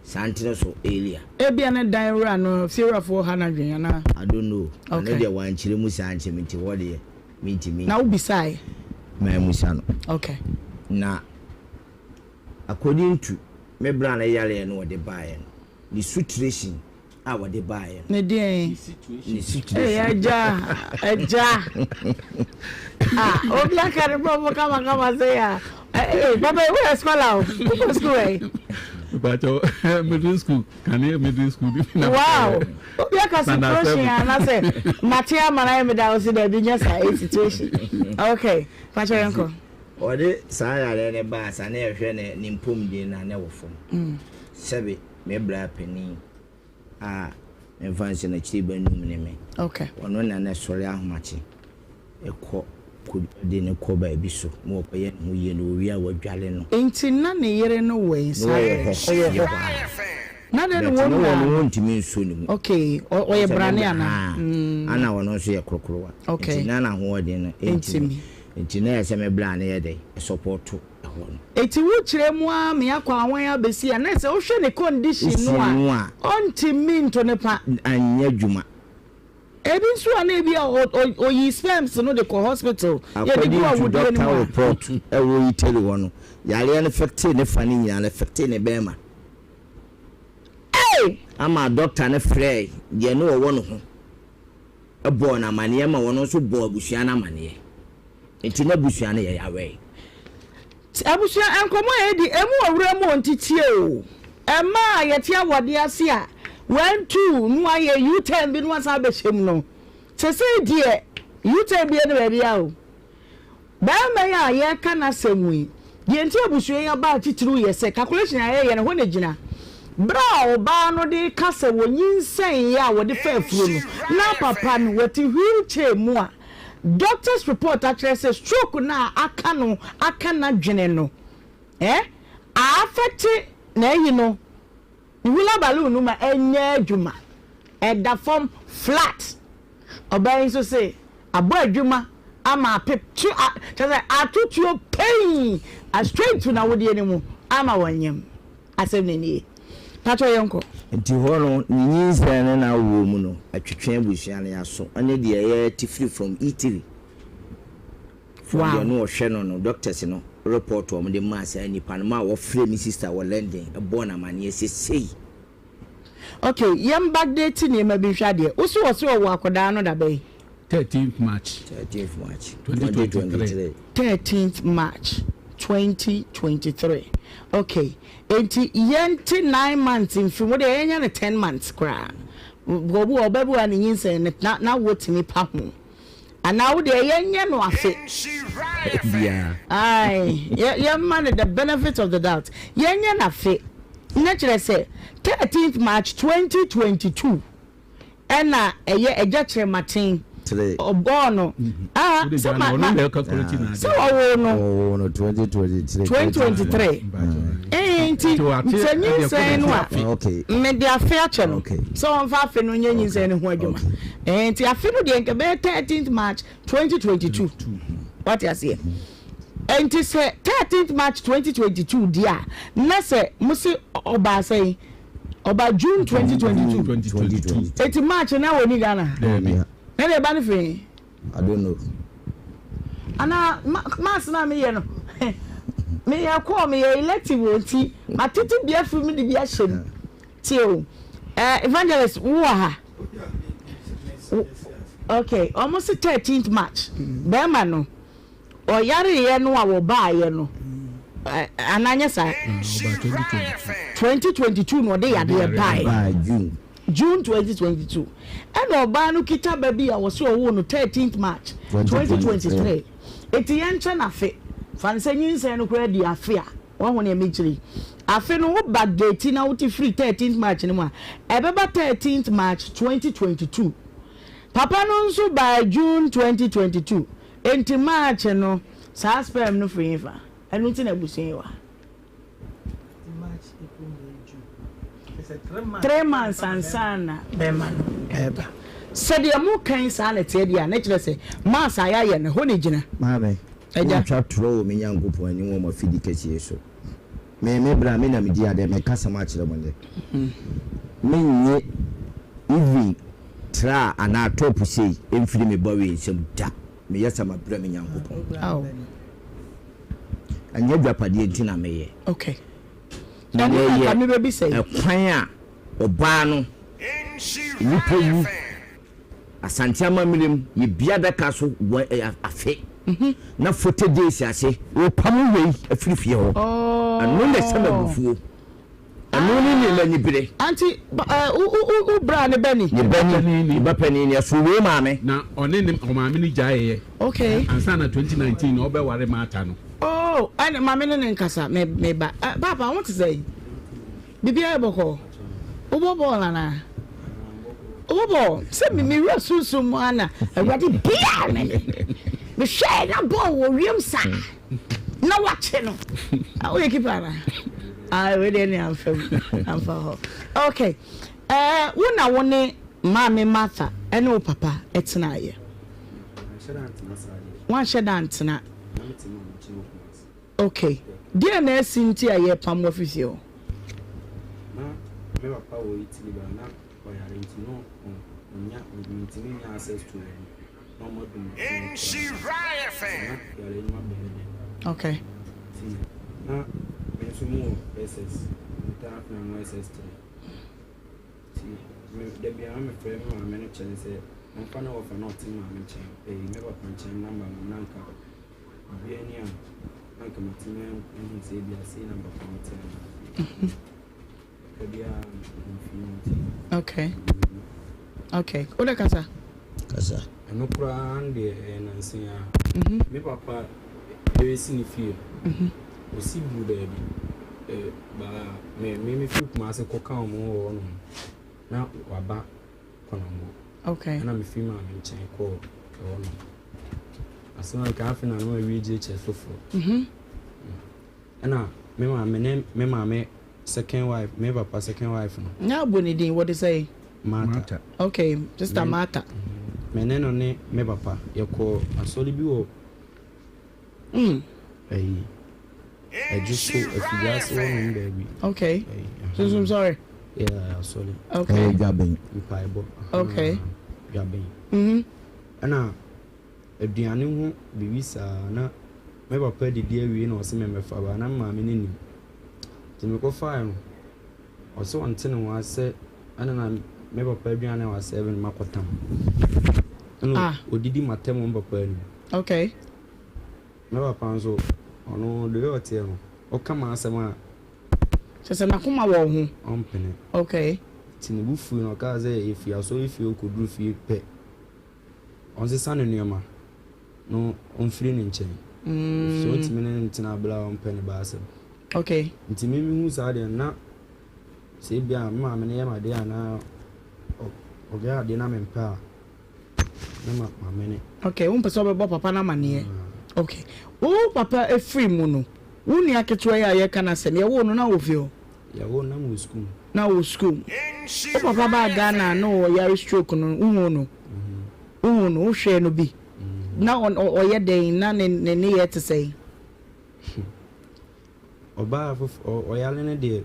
Santene so area. Ebia ne dan wura no, fiewurafoɔ ha no adwene anaa? I don't know. Ɔno Okay. deɛ wankyerɛ mu saa ankyerɛ me nti hɔ deɛ mentumi. Na wobisae? Mammisa no. Okay. Na according to me bra no yareɛ no ɔde baeɛ no, ne situation a wɔde baeɛ no. Ne deɛn? Ne situation. Ee agya agya ah obi aka ne bɔbɔ kama kama sɛ ya ee papa ewu yɛ scholar o wokɔ school ɛ. Bàtò middle school kane middle school. Wow obi aka situation anasɛ mate ama na yɛ meda wo si dɛbi nyɛ saa e situation okay pàtó yɛn kɔ. Ɔde saa yareɛ no baa saa na yɛhwɛ ne ne mpɔmuden na ne wɔ fam sɛbi me bra panin. a memfa nhyɛ no akyiri bɛnum ne me. Okay. Ɔno na na ɛsɔre ahomakye kɔ kɔ de no kɔ baabi so ma ɔkɔyɛ ne ho yie na ɔwie a wadware no. Nti na ne yere no wɔ he saa Na berɛ ɔwɔ no? hɔ, Ɔwɔ fie hɔ. hɔ ara. Na dɛn na But na wɔn ɔno nyinaa no? wɔntumi nsɔ ne mu. Okay, ɔ Ɔn ɔyɛ sɛ ne brane bra anaa? haa, Mm. ana ɔno nso yɛ korokorowa. Okay. Nti na n'ahoɔden no ntumi. Ntumi. Nti na ɛyɛ sɛ me bra no yɛ dɛn? Ɛsɔpɔto. ɛhɔ no. Eti wo kyerɛ mu ara me akɔ awan abesi a na sɛ wohwɛ ne condition no a ɔntumi nto ne pa. Anyɛ adwuma. Ebi nso a na ebi a oyi sperms no de kɔ hospital yɛde gu According to awodie no doctor mu a. report ɛwɔ Italy hɔ no, yareɛ no fɛktee ne fa no nyinaa no ɛfɛktee ne bɛɛma. Ei! Ama doctor no frɛɛ deɛ ne ɔwɔ ne ho bɔɔ no amaneɛ ma ɔno nso bɔɔ abusua no amaneɛ. Nti n'abusua no yɛ yawɛe. Abusua nkɔmmɔ a yɛdi, emu wɔ wura mu o, nti tie o. Mmaa a yɛte awadeɛ ase a wɔantu na wɔayɛ U-turn bi na wɔasan abɛhyɛ mu no, seesei deɛ U-turn biara nni baabiara o. Barima yi a yɛreka n'asɛm yi, deɛ nti abusua yi aba atitiriw yɛ sɛ calculation a yɛyɛ no, ɛhɔ na egyina. Bere a ɔbaa no de reka sɛ wɔnyinsɛneeɛ a wɔde faa afuro no, na papa no wɔte wheelchair mu a doctor's report akyerɛ sɛ stroke no a aka no aka n'adwene no, eh, a affect n'ayi no, ne hula balloon no ma ɛnyɛ adwuma, ɛda fam flat. Ɔbaa yi nso se abɔ adwuma ama ape tu a kyerɛ sɛ ato tuo pɛi a straight to n'awodeɛ no mu ama wanyam. Asɛm no nie. Pakyɛ yɛnkɔ. Nti hɔ no, ne nyinsɛn ne n'awoɔ mu no, ɛtwetwe abusua no aso ne deɛ yɛte firi from Italy, from Wow. deɛ no ɔhwɛ no no, doctors no report a wɔde maa saa nipa no maa wɔfrɛ me sister wɔ London bɔɔ no amaneɛ sɛ sei. Ok yɛn backdate nneɛma bi nhwɛ adeɛ. Wo se ɔse ɔwɔ akɔdaa no da bɛn? Thirteenth March. Thirteenth March 2023. Thirteenth March 2023 ok enti yɛnte nine months mfiri mu deɛ yɛnyɛ no ten months koraa obi wɔ ɔba bi wɔ a ne nyinsɛn no na n'awoɔ tumi pa ho Anaa wo deɛ yɛnyɛ no afe. Biara. Ae, yɛ yɛmma no the benefit of the doubt. Yɛnyɛ no afe. Na kyerɛ sɛ, thirteenth March 2022 ɛna ɛyɛ Agya Kyerematen ɔbɔɔ no. Ah, sɛ ma ma sɛ ɔwoo no. Ɔwoo no 2023. 2023. Ee, nti sɛ nyinsɛn no a, mede afe akyɛ no sɛ ɔmfa afe no nyɛ nyinsɛn no ho adwuma. Ɛɛ nti afe no deɛ nka bɛyɛ 13th March 2022. Wate aseɛ? Nti sɛ 13th March 2022 deɛ a, na sɛ mo se ɔbaa sɛn? Ɔbaa June 2022. Eti March na wɔni Ghana? Na deɛ ɛba no firi? I don't know. Ana maths na meyɛ no meyɛ kɔɔ meyɛ elective wɔ nti matete bi afiri mu de bi ahyɛ mu tie o eh, evangelist wo wɔ ha okay ɔmo se 13th March bɛrima no ɔyareeɛ no a wɔbaayɛ no anaa nyɛ saa 2022 na ɔde yadeɛ baeɛ June 2022 ɛna ɔbaa no kita ba bi a wɔse ɔwoo no 13th March 2023 enti yɛnkyɛ no afe fa no sɛ nyinsɛn no koraa di afe a. Wahu nea mekyerɛ yi? Afe no wo backdate na wote firi 13th March no mu a, ɛbɛba 13th March 2022. Papa no nso baa June 2022. Enti March no, saa sperm no firi hefa? Ɛno nti na abusua yi wɔ ha. Three months ansa na bɛrima no ɛreba. Sɛ deɛ mo kan saa na ɛteɛ deɛ a, na kyerɛ sɛ mass a yɛayɛ no, ɛhɔ na ɛgyina. Maame, Agya. Wontwa torɔ wɔ me Nyankopɔn anim wɔ m'afidi kɛseɛ yi so. Me, me bra, me na medi adeɛ, meka asɛm akyerɛ mo nnɛ. Mennye even tra anaa top sei mfiri me ba wei nsam da. Meyɛ sɛ mabrɛ me Nyankopɔn. Ɛnyɛ adwapadeɛ nti na meyɛ. Okay. Na Ɛno na meyɛ nka mebɛbisa yi. ɛkwan a ɔbaa no, nnipa wu, Asante amammerɛ mu, yɛbue adaka so wɔ ɛ, afe, na 40 days ase, wɔpamo wei afiri fie hɔ. Ɛno na ɛhyɛ me abufuo. Ɛno ne nea m'ani bere. Aunty, wo, wo, wo, wo bra ne bɛ ni? Ne ba ni, ne ba panin ni, ɛso wei maame. Na ɔne ne ɔmaame no gyaeɛ. Okay. Ansa na 2019 na ɔbɛware Martha no. Oh, ɛne maame ne ne nkasa, me, me ba. Eh, paapa, wo te sɛn? Biribiara yɛ bɔkɔɔ? Wobɔ bɔɔl anaa? Wobɔ bɔɔl? Sɛ me, me wura sunsum mu ara na Awurade biaa me. Mehwɛɛ na bɔɔl wɔ wiem saa. Na wakye no. Ah, woyɛ keeper anaa? Ah, wei deɛ ne amfa mu, amfa hɔ. Okay. Eh, wo na wo ne Maame Martha ne wo papa tenaeɛ? Woanhyɛ da antena. Okay. Deɛn na asi nti a yɛrepam wo afiri fie hɔ? Na me papa wɔ Italy ba na ɔyare nti na ɔnnya mentumi nnya access to ɔno na ɔmo adum me phone koraa nti na yare no abɛyɛ den. Okay. Nti na me nso mo wɔ SS me taa na mo SS 3 nti me da biara na mefrɛ me maame no kyerɛ no sɛ ɔmfa ne wɔfa na ɔte me maame nkyɛn ɛyi me papa nkyɛn number no na nka Biribiara ni a, na anka matumi ahu sɛ ebia sei na papa no te anaa. Papa biara mfii mu nti. Okay. Okay. Wo de kasa. Kasa. Ɛno koraa no deɛ ɛyɛ nansa yi ara. Me papa resi ne fie no, ɔsi duru baabi. Baa me me mefiri Kumasi kɔka wɔn wɔ hɔnom na waba Konongo. Okay. Ɛna mefiri maame nkyɛn kɔɔ ɛhɔ nom. Asɛm a nka afei na no awie JHS foforɔ. Mhm. Ɛna me maame ne me maame second wife, me papa second wife no. Nya abɔ ne din, wɔde sɛn? Martha. Okay, sister Martha. Me ne no ne me papa yɛkɔɔ asɔre bi wɔ Mm. Ayi, ɛgye so afidiase hɔ nom baabi. Okay. Sunsum sɔre. Yeah, asɔre. Okay. Ɛyɛ dwaben. Mpaebɔ. Okay. Dwaben. Mhm. Ɛna aduane ho biribi saa na me papa didi awie na ɔse me mmɛfa ba na me maame no nim. Nti mekɔfaeɛ no, ɔse ɔnte ne ho ase ɛna na me papa aduane a wasɛve no makɔtam. Ɛna ah. ɔdidi m'atɛm wɔ me papa anim. Okay. Me papa nso, ɔno the way ɔteɛ no, ɔka m'asɛm a. Kyerɛ sɛ n'akoma wɔ wo ho. Ɔmpene. Okay. Nti ne bo fui na ɔkaa sɛ yɛfiri asɔrefie hɔ kɔduru fie pɛ, ɔnsesa ne nneɛma na ɔmfiri ne nkyɛn. Ɛfiri sɛ ɔntumi ne no ntena berɛ a ɔmpɛ ne ba asɛm. Okay. Nti me mehu saa deɛ no, na sɛ ebia me maame no yɛ me adeɛ anaa ɔyɛ adeɛ na mempɛ a, na ma mamene. Okay, wompɛ sɛ wobɛbɔ papa no amaneɛ. Okay. Wo papa firi mu no, wo nua ketewa yi a yɛreka n'asɛm, yɛwoo no na wɔ fie hɔ? Yɛwoo no na mewɔ sukuu mu. Na wɔ sukuu mu. Wo papa baa Ghana na ɔyare stroke no, wohuu no? Wohuu no, wohwɛɛ no bi? Na ɔyɛ dɛn? Na ne ne nneyɛɛ te sɛn? Ɔbaa foforɔ, ɔyare no deɛ,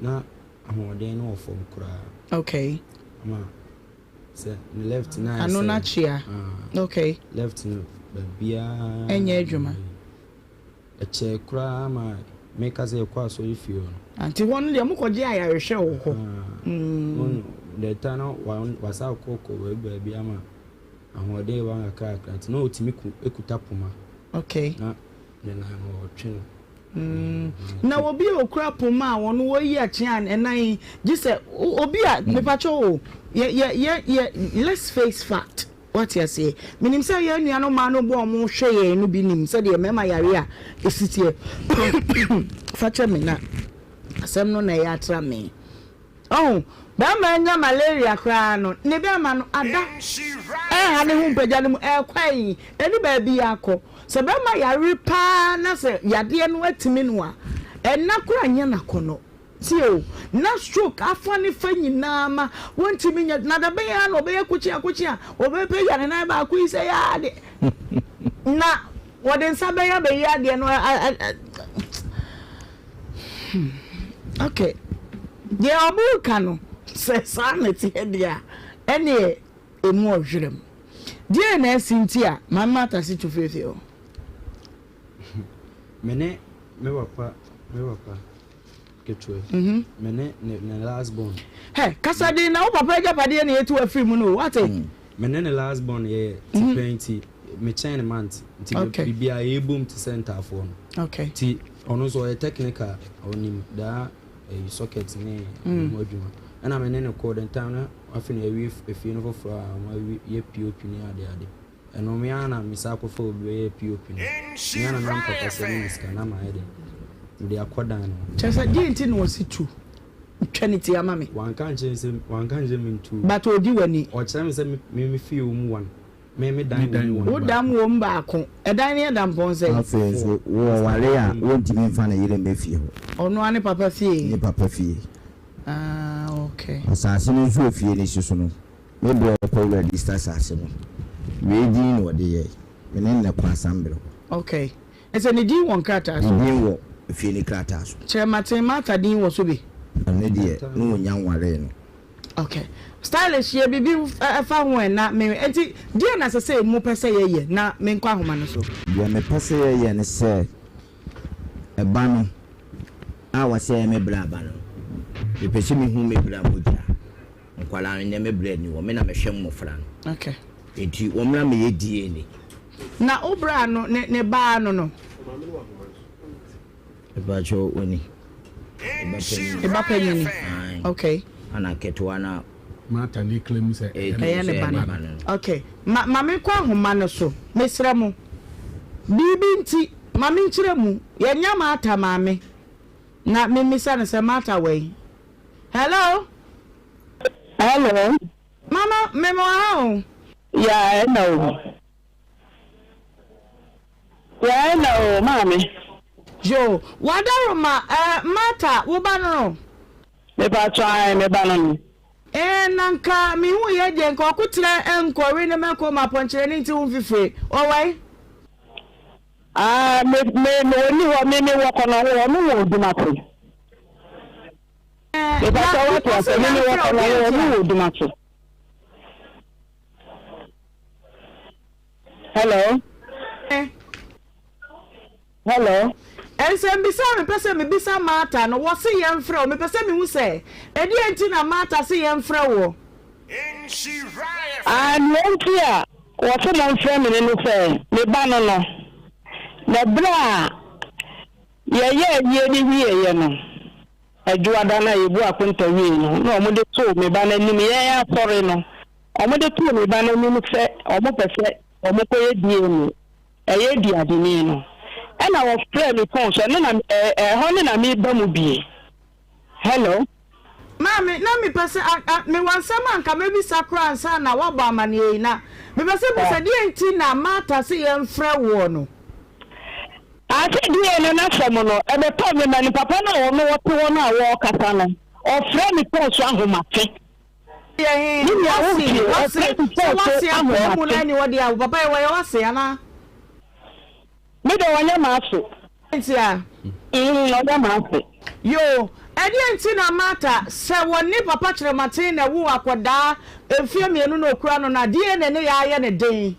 Na ahoɔden no wɔ fam koraa. Okay. Ama sɛ ne left no ayɛ sɛ. Ano no akyea. Ah, okay. Left no baabiara. Ɛnyɛ adwuma. Ɛkyɛɛ koraa ma meka sɛ yɛkɔ asɔre fie hɔ no. Nti hɔ no deɛ mokɔgye ayarehwɛ wɔ hɔ. Ah, mm. The time na wasa akɔ kɔ baabi baabi ama ahoɔden ba kakra kakra nti na ɔtumi kuta poma. Okay. Na ne nan no ɔtwe no. Mm, na obi a okura poma a wɔn wɔyi akyea ɛnan yi gye sɛ obi a mepakyɛ o yɛ yɛ yɛ yɛ let's face fact. Woate aseɛ? Menim sɛ yɛn nuanom mmaa no bɔ a wɔhwɛ yɛn no bi nim sɛdeɛ mmarima yare a ɛsi teɛ. Fa kyɛ me na asɛm no na ɛyɛ atra me. Ɔho, barima anya malaria koraa no, ne bɛrima no ada ɛreha ne ho mpagya no mu, ɛrekɔ ayi, ɛni baabi akɔ. Sɛ barima yare paa na sɛ yadeɛ no atumi no a, ɛnna koraa nyɛ n'akɔnnɔ. Tie o, na stroke afa ne fa nyinaa ma wɔntumi nyɛ, na da bɛn ara na ɔbɛyɛ kokyea kokyea, ɔbɛpagya ne nan baako yi sɛ yaa adeɛ, na wɔde nsa bɛyɛ abɛyi adeɛ no a, a, a, hmm, okay. Deɛ ɔmo ka no, sɛ saa na ɛteɛ deɛ a, ɛneɛ ɛmu ɔhwerɛm. Deɛ na asi nti a, Maame Martha si tu feefee o. Me ne me papa me papa ketewa yi me ne ne ne last born. Hɛ kasa den na wo papa agyapadeɛ na yɛtu afiri mu no o wate. Me ne ne last born yɛ ti pɛn nti me kyɛn ne month nti okay. Biribiara yɛbom te sɛ ntaafoɔ no. Okay. Nti ɔno nso ɔyɛ technical ɔnim daa ɛyi socket ne ho adwuma ɛna me ne ne kɔɔ the time no afei na yɛawie efie no foforɔ a wɔn awie yɛ POP ne ade ade. Ɛno me ara na me san kɔfa obi bɛyɛɛ POP no. Me ara na na me papa sɛ menya sika na mayɛ dɛn? Mede akɔ dan no ho. Kyerɛ sɛ deɛn nti na ɔsi tu twa ne ti ama me? Wanka ankyerɛ me sɛ wanka ankyerɛ me ntu o. But ɔdi w'ani. Ɔkyerɛ me sɛ me me me fie wɔ mu one. Me me dan wɔ mu one. Wo dan wɔ mu baako. Ɛdan no yɛ dampɔn sɛn? Afei nso wɔware a wɔntumi mfa ne yere mmɛ fie hɔ. Ɔno ara ne papa fie? Ne papa fie. Ah okay. Asase no nso wɔ fie no si so no. Me berɛ a ɔkɔ register asase no, wei din na ɔde yɛe. Me ne no na ɛkɔ assembly hɔ. Okay. Ɛsɛ ne din wɔ nkrataa so? Ne din wɔ efie no krataa so. Kyerɛ Martin Martha din wɔ so bi? Ɛno deɛ, na ɔnnya nwaree no. Okay. Stylish yɛ biribi fa ho ɛ na me nti deɛn na ɛsɛ sɛ mopɛ sɛ yɛyɛ na menkɔ ahoma no so? Deɛ mepɛ sɛ yɛyɛ ne sɛ, ɛba no a wɔsɛ me bra ba no, mepɛ sɛ mehu me bra mogya. Nkwadaa no, nnɛ me berɛ nni hɔ, me na mehwɛ mmɔfra no. Okay. Enti wɔmmra mmɛyɛ DNA. Na wo bra no, ne ne baa no no? Mepakyɛw, ɔni. Eba panyini. Eba panyini. Ae. Okay. Ana ketewa no a. Martha ne claim sɛ ɛyɛ ne ba no. Okay. Ma ma menkɔ ahoma no so. Mesrɛ mo. Biribi nti, ma menkyerɛ mu. Yɛanya Martha maame. Na memmisa no sɛ Martha wɔ he? Hello. Hello. Mama, me wɔ ha o. Ya ɛna o. Ya ɛna o, maame. Yo, wadaroma, eh, Martha, wo ba no no? Me pa tɔ ae, me ba no no. Eh, na nka me hu yɛ deɛ nka ɔko trɛ nkɔwe ne mɛkɔ ma pɔnkyerɛ ne nti wo mfifire. Ɔwɛn? Ah, me, me, me, ɔni hɔ, me, me wɔ kɔ no, ɔno wɔ odumase. Mepatɔ wate ase me me wɔ kɔ no ɔno wɔ odumase. Hello. Hello. Nsɛmbisa a mepɛ sɛ mebisa Martha no, wɔse yɛmfrɛ wo. Mepɛ sɛ mehu sɛ, ɛdeɛn nti na Martha se yɛmfrɛ woɔ? Ah, nea enti a wɔse momfrɛ me no ne sɛ, me ba no no, na berɛ a yɛyɛɛ ayie no wieeɛ no, Adwoada no a yɛbuu akonta wiei no, na wɔde too me ba no anim, yɛn asɔre no, wɔde too me ba no anim sɛ wɔpɛ sɛ wɔkɔyɛ DNA, ɛyɛ duadeni no. Ɛna wɔfrɛɛ me fon so, ɛno na, ɛhɔ no na meba mu bie. Hello. Maame, na mepɛ sɛ, a, a, mewɔ nsɛm a anka mɛbisa koraa ansa na woabɔ amanneɛ yi, na mepɛ sɛ mebisa, deɛn nti na Martha se yɛmfrɛ woɔ no? Ase DNA no n'asɛm no, ɛbɛtɔɔ me ma no, papa no a ɔno ɔte hɔ no a wɔrekasa no, ɔfrɛɛ me fon so ahomakye. Yɛ he? Me nua, Wase, wotie? wase, Ɔfrɛɛ me sɛ fon so wase akɔɔ mu na ahomakye. ɛne wɔde awo, papa yi wɔyɛ wase anaa? Me de ɔnyɛ m'ase. Nti a. Mm, ɔnyɛ m'ase. Yoo, ɛdeɛn nti na Martha, sɛ wɔne Papa Kyerematen na ɛwoo akɔdaa mfeɛ mmienu na ɔkura no no a, DNA no yɛ ayɛ no den?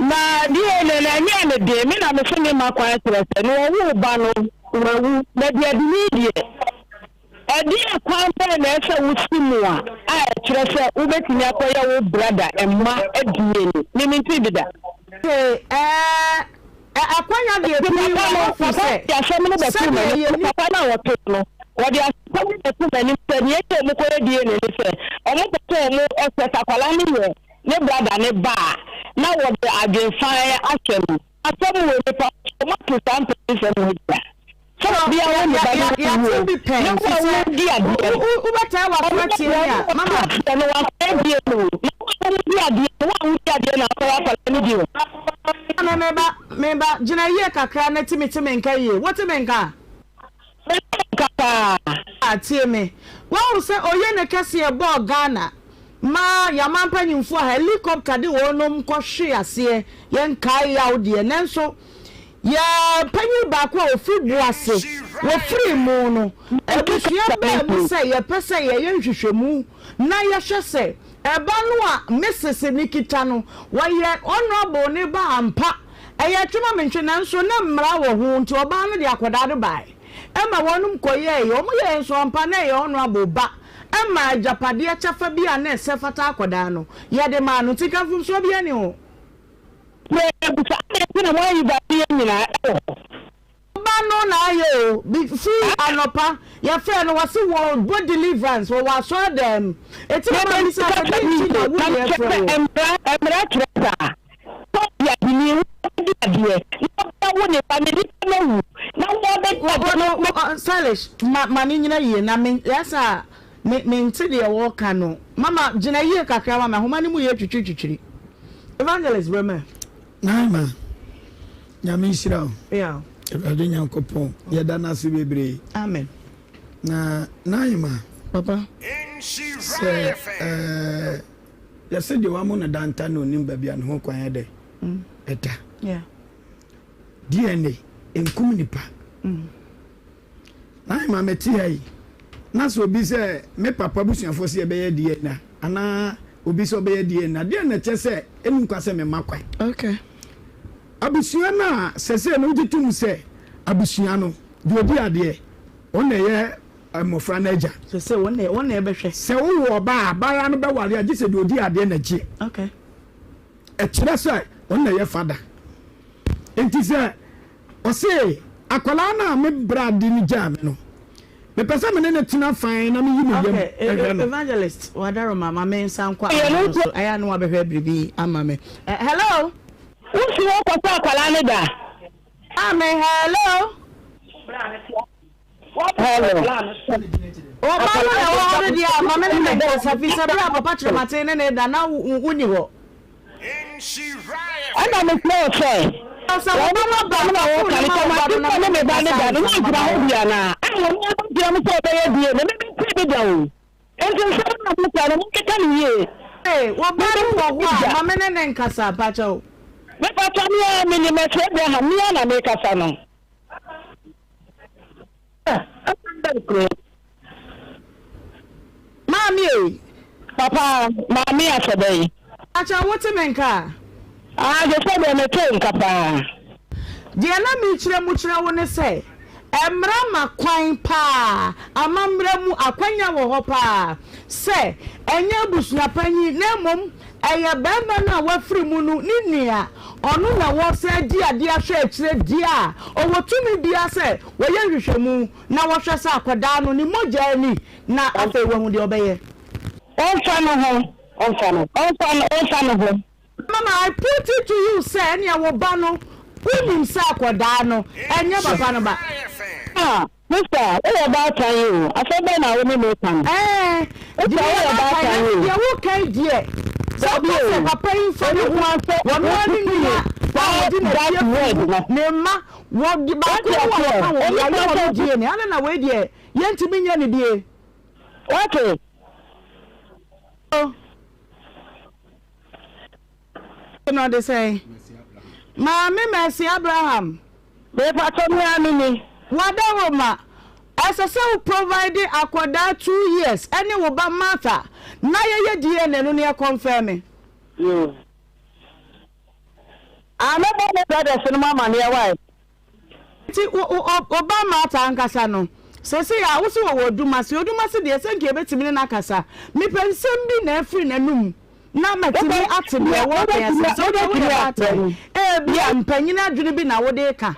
Na DNA no ɛnyɛɛ no den, me na mese memma kwan kyerɛ sɛ nea ɔwoo ba no wawu, na deɛ de ne deɛ. Ɛdeɛn kwan bɛn na ɛsɛ wosi mu a a ɛkyerɛ sɛ wobɛtumi akɔyɛ wo brada mma DNA? Me mentee bi da. Okay, ɛɛ, ɛ, akwanya deɛ Nti pii papa wɔ no, hɔ firi papa sɛ, de asɛm no bɛtoo sɛdeɛ m'anim, yɛnim. papa no a ɔtoo no, wɔde asɛm no bɛtoo m'anim sɛ deɛ nti a wɔkɔyɛ DNA ne sɛ, wɔpɛ sɛ wɔn sɛ sɛ akwadaa no yɛ. ne brada no ba a, na wɔde adwenfan ahyɛ no. Asɛm wei mepa wo kyɛw moate saa mpaninsɛm wei da? Sɛ ɔbea wo ne ba no Yɛate wuo bi pɛn na fi wo a sɛ wodi adeɛ no wobɛtaa w'aso ɔno atie deɛ me ɔno a mama. ɔte aseɛ no wankɔyɛ deɛ no o na wo a wodi adeɛ no wo a wodi adeɛ na akɔyɛ akwadaa no deɛ o. Maame meba meba gyina yie kakra na timi te me nka yie wote me nka? Mete wo nka paa. Ah tie me wahu sɛ oye ne kɛseɛ bɔɔ Ghana ma yaman mpanyinfoɔ a helicopter de wɔnom kɔ hwe aseɛ yɛn nkae yaw deɛ nanso yɛ panyin baako a ofiri Boase wɔfiri mu no abusua baa mu sɛ yɛpɛ sɛ yɛyɛ nhwehwɛmu na yɛhwɛ sɛ ɛba no a Mrs ne kita no wɔyɛ honourable ne ba ampa Ɛyɛ twe ma mentwe nanso na mmara wɔ ho nti ɔbaa no de akwadaa no bae ma wɔnom kɔyɛɛe. Wɔn yɛɛ nso ampa na ɛyɛ honourable ba ma agyapadeɛ kyɛfa bi a na ɛsɛ fata akwadaa no yɛde maa no nti nka mfomsoɔ biara nni ho. Mebisa, adɛn nti na moayi dadeɛ nyinaa wɔ hɔ? Ɔba no na ayɛ o bi firi anɔpa yɛfrɛ no wɔse wɔ bɔ deliverance wɔwɔ asɔre dɛm eti na ma bisa sɛ dɛn nti na wo deɛ frɛ wo. Mmara kyerɛ saa sɛ ɔde adeni wo bɛdi adeɛ na ɔbɛwo ne ba na nipa no awu na wo abɛdi adeɛ no. Stylish ma ma ne nyina yie na me yɛ saa me me nte deɛ wɔka no mama gyina yie kakra ma me ahoma no mu yɛ twitwiri twitwiri Evangelist brɛ me. Naima, Nyame nhyira wo. Awurade Nyankopɔn, yɛda no ase bebree. Amen. Na Naima, Papa. Sɛ ɛɛ yɛsɛ deɛ wamo no danta na onim baabi a ne ho kwan yɛ dɛ mm. ɛda. Yeah. DNA nkum nipa. Mm. Naima mete ha yi na sɛ obi sɛ me papa busuafoɔ sɛ yɛbɛyɛ DNA anaa obi sɛ ɔbɛyɛ DNA deɛ na ɛkyɛ sɛ ɛnu nkwa sɛ mema kwan. Okay. Abusua no a sɛsɛ no wogye tom sɛ abusua no deɛ ɔdi adeɛ wɔn na ɛyɛ mmɔfra no agya. Sɛsɛ wɔn na wɔn na ɛbɛhwɛ. Sɛ wowɔ ɔbaa a abaayewa no bɛware a gye sɛ deɛ ɔdi adeɛ na gye. Okay. Ɛkyerɛ sɛ wɔn na ɛyɛ fada. Nti sɛ Ɔse, Akwadaa no a me bra de no gyaa me no, mepɛ sɛ me ne no tena fann na meyi me yam Okay, hwɛ no. Evangelist Wadaroma ma me nsa nkɔ ahoma no so, ɛyɛ a na wabɛhwɛ biribi ama me. Hello? Wosi hɔ kɔsɔ akwadaa no da. Maame, hello? Hello. Ɔba no na ɛwɔ hɔ no deɛ a, ma me ne no nkasa fi sɛ berɛ a Papa Kyerematen ne ne da na wonni hɔ. Ɛna mesrɛ wo sɛ, Sɛ wo ba no ba no na a wo wɔka ne no, ma sɛ wo ba no na m'adefoɔ me ne me ba no nkasa da no, ansa ma woangyina ba hɔ no. bi anaa? A wɔn abɛgyina mu sɛ wɔbɛyɛ die no, mebɛtie bi da o. Enti nsɛm no a moka no, monkeka no yie. Ee, wo ba no wɔ Mebɛtie bi hɔ a, da. ma me ne no nkasa, mpakyɛw. Mepakyɛ, me ara menim, Ɛsɛ Abraham, me ara na merekasa no. Maame ei. Papa, maame asɛ dɛn? Pakyɛ wo te me nka a? Ah, sɛsɛ deɛ me te wo nka paa. Deɛ na mekyerɛ mu kyerɛ wo ne sɛ, mmara ma kwan paa, amammerɛ mu akwanya wɔ hɔ paa sɛ ɛnyɛ abusua panyin na mmom ɛyɛ barima no a wafiri mu no ne nua, ɔno na wɔsan di adeɛ ahwɛ akyire deɛ a ɔwɔ tumi biara sɛ wɔyɛ nhwehwɛmu na wɔhwɛ sɛ akwadaa no ne mogya ni na afei wahu deɛ ɔbɛyɛ. Ɔmfa ne ho, ɔmfa ne ho, ɔmfa ne, ɔmfa ne ho. Mama I put it to you sɛ ɛneɛ wo ba no wonim sɛ akwadaa no ɛnyɛ papa no ba. Ah sister woyɛ ɔbaatan yi o asɛm bɛn na wo ne me reka no. Ɛɛ Sister deɛ woyɛ ɔbaatan ɔbaatan nanso yi o. deɛ woka yi deɛ sɛ Dabi woka sɛ o papa yi mfa ne ɛni ho kwan sɛ wɔno ara ne wotutu nua me a saa wɔdi n'akyi that afiri word mu no. ne mma wɔde baako Wate no wɔ aseɛ wɔka wɔn ɛni yɛayɛ kwan sɛ wɔn wotutu. DNA adɛn na wei deɛ yɛntumi nyɛ ne die. Wate. Oh. Na ɔde sɛn? Maame Mercy Abraham. Mepatɔ me ara me ni. Wadaroma, ɛsɛ sɛ wo provide akwadaa 2 years ɛne wo ba Martha na yɛyɛ DNA no na yɛ confirm. Yoo. Ah mɛbɔ me brothers no mu amaneɛ wai. Nti wo wo wo ba Martha ankasa no seesei a wo se wɔwɔ Odumase, Odumase deɛ sɛ nka yɛbɛtumi ne no akasa. Mepɛ nsɛm bi na afiri n'anum na matumi ate deɛ wɔreka yi ase. Sɛ wodeɛ woyɛ baatan, ebia mpanyin adwene bi na wode reka.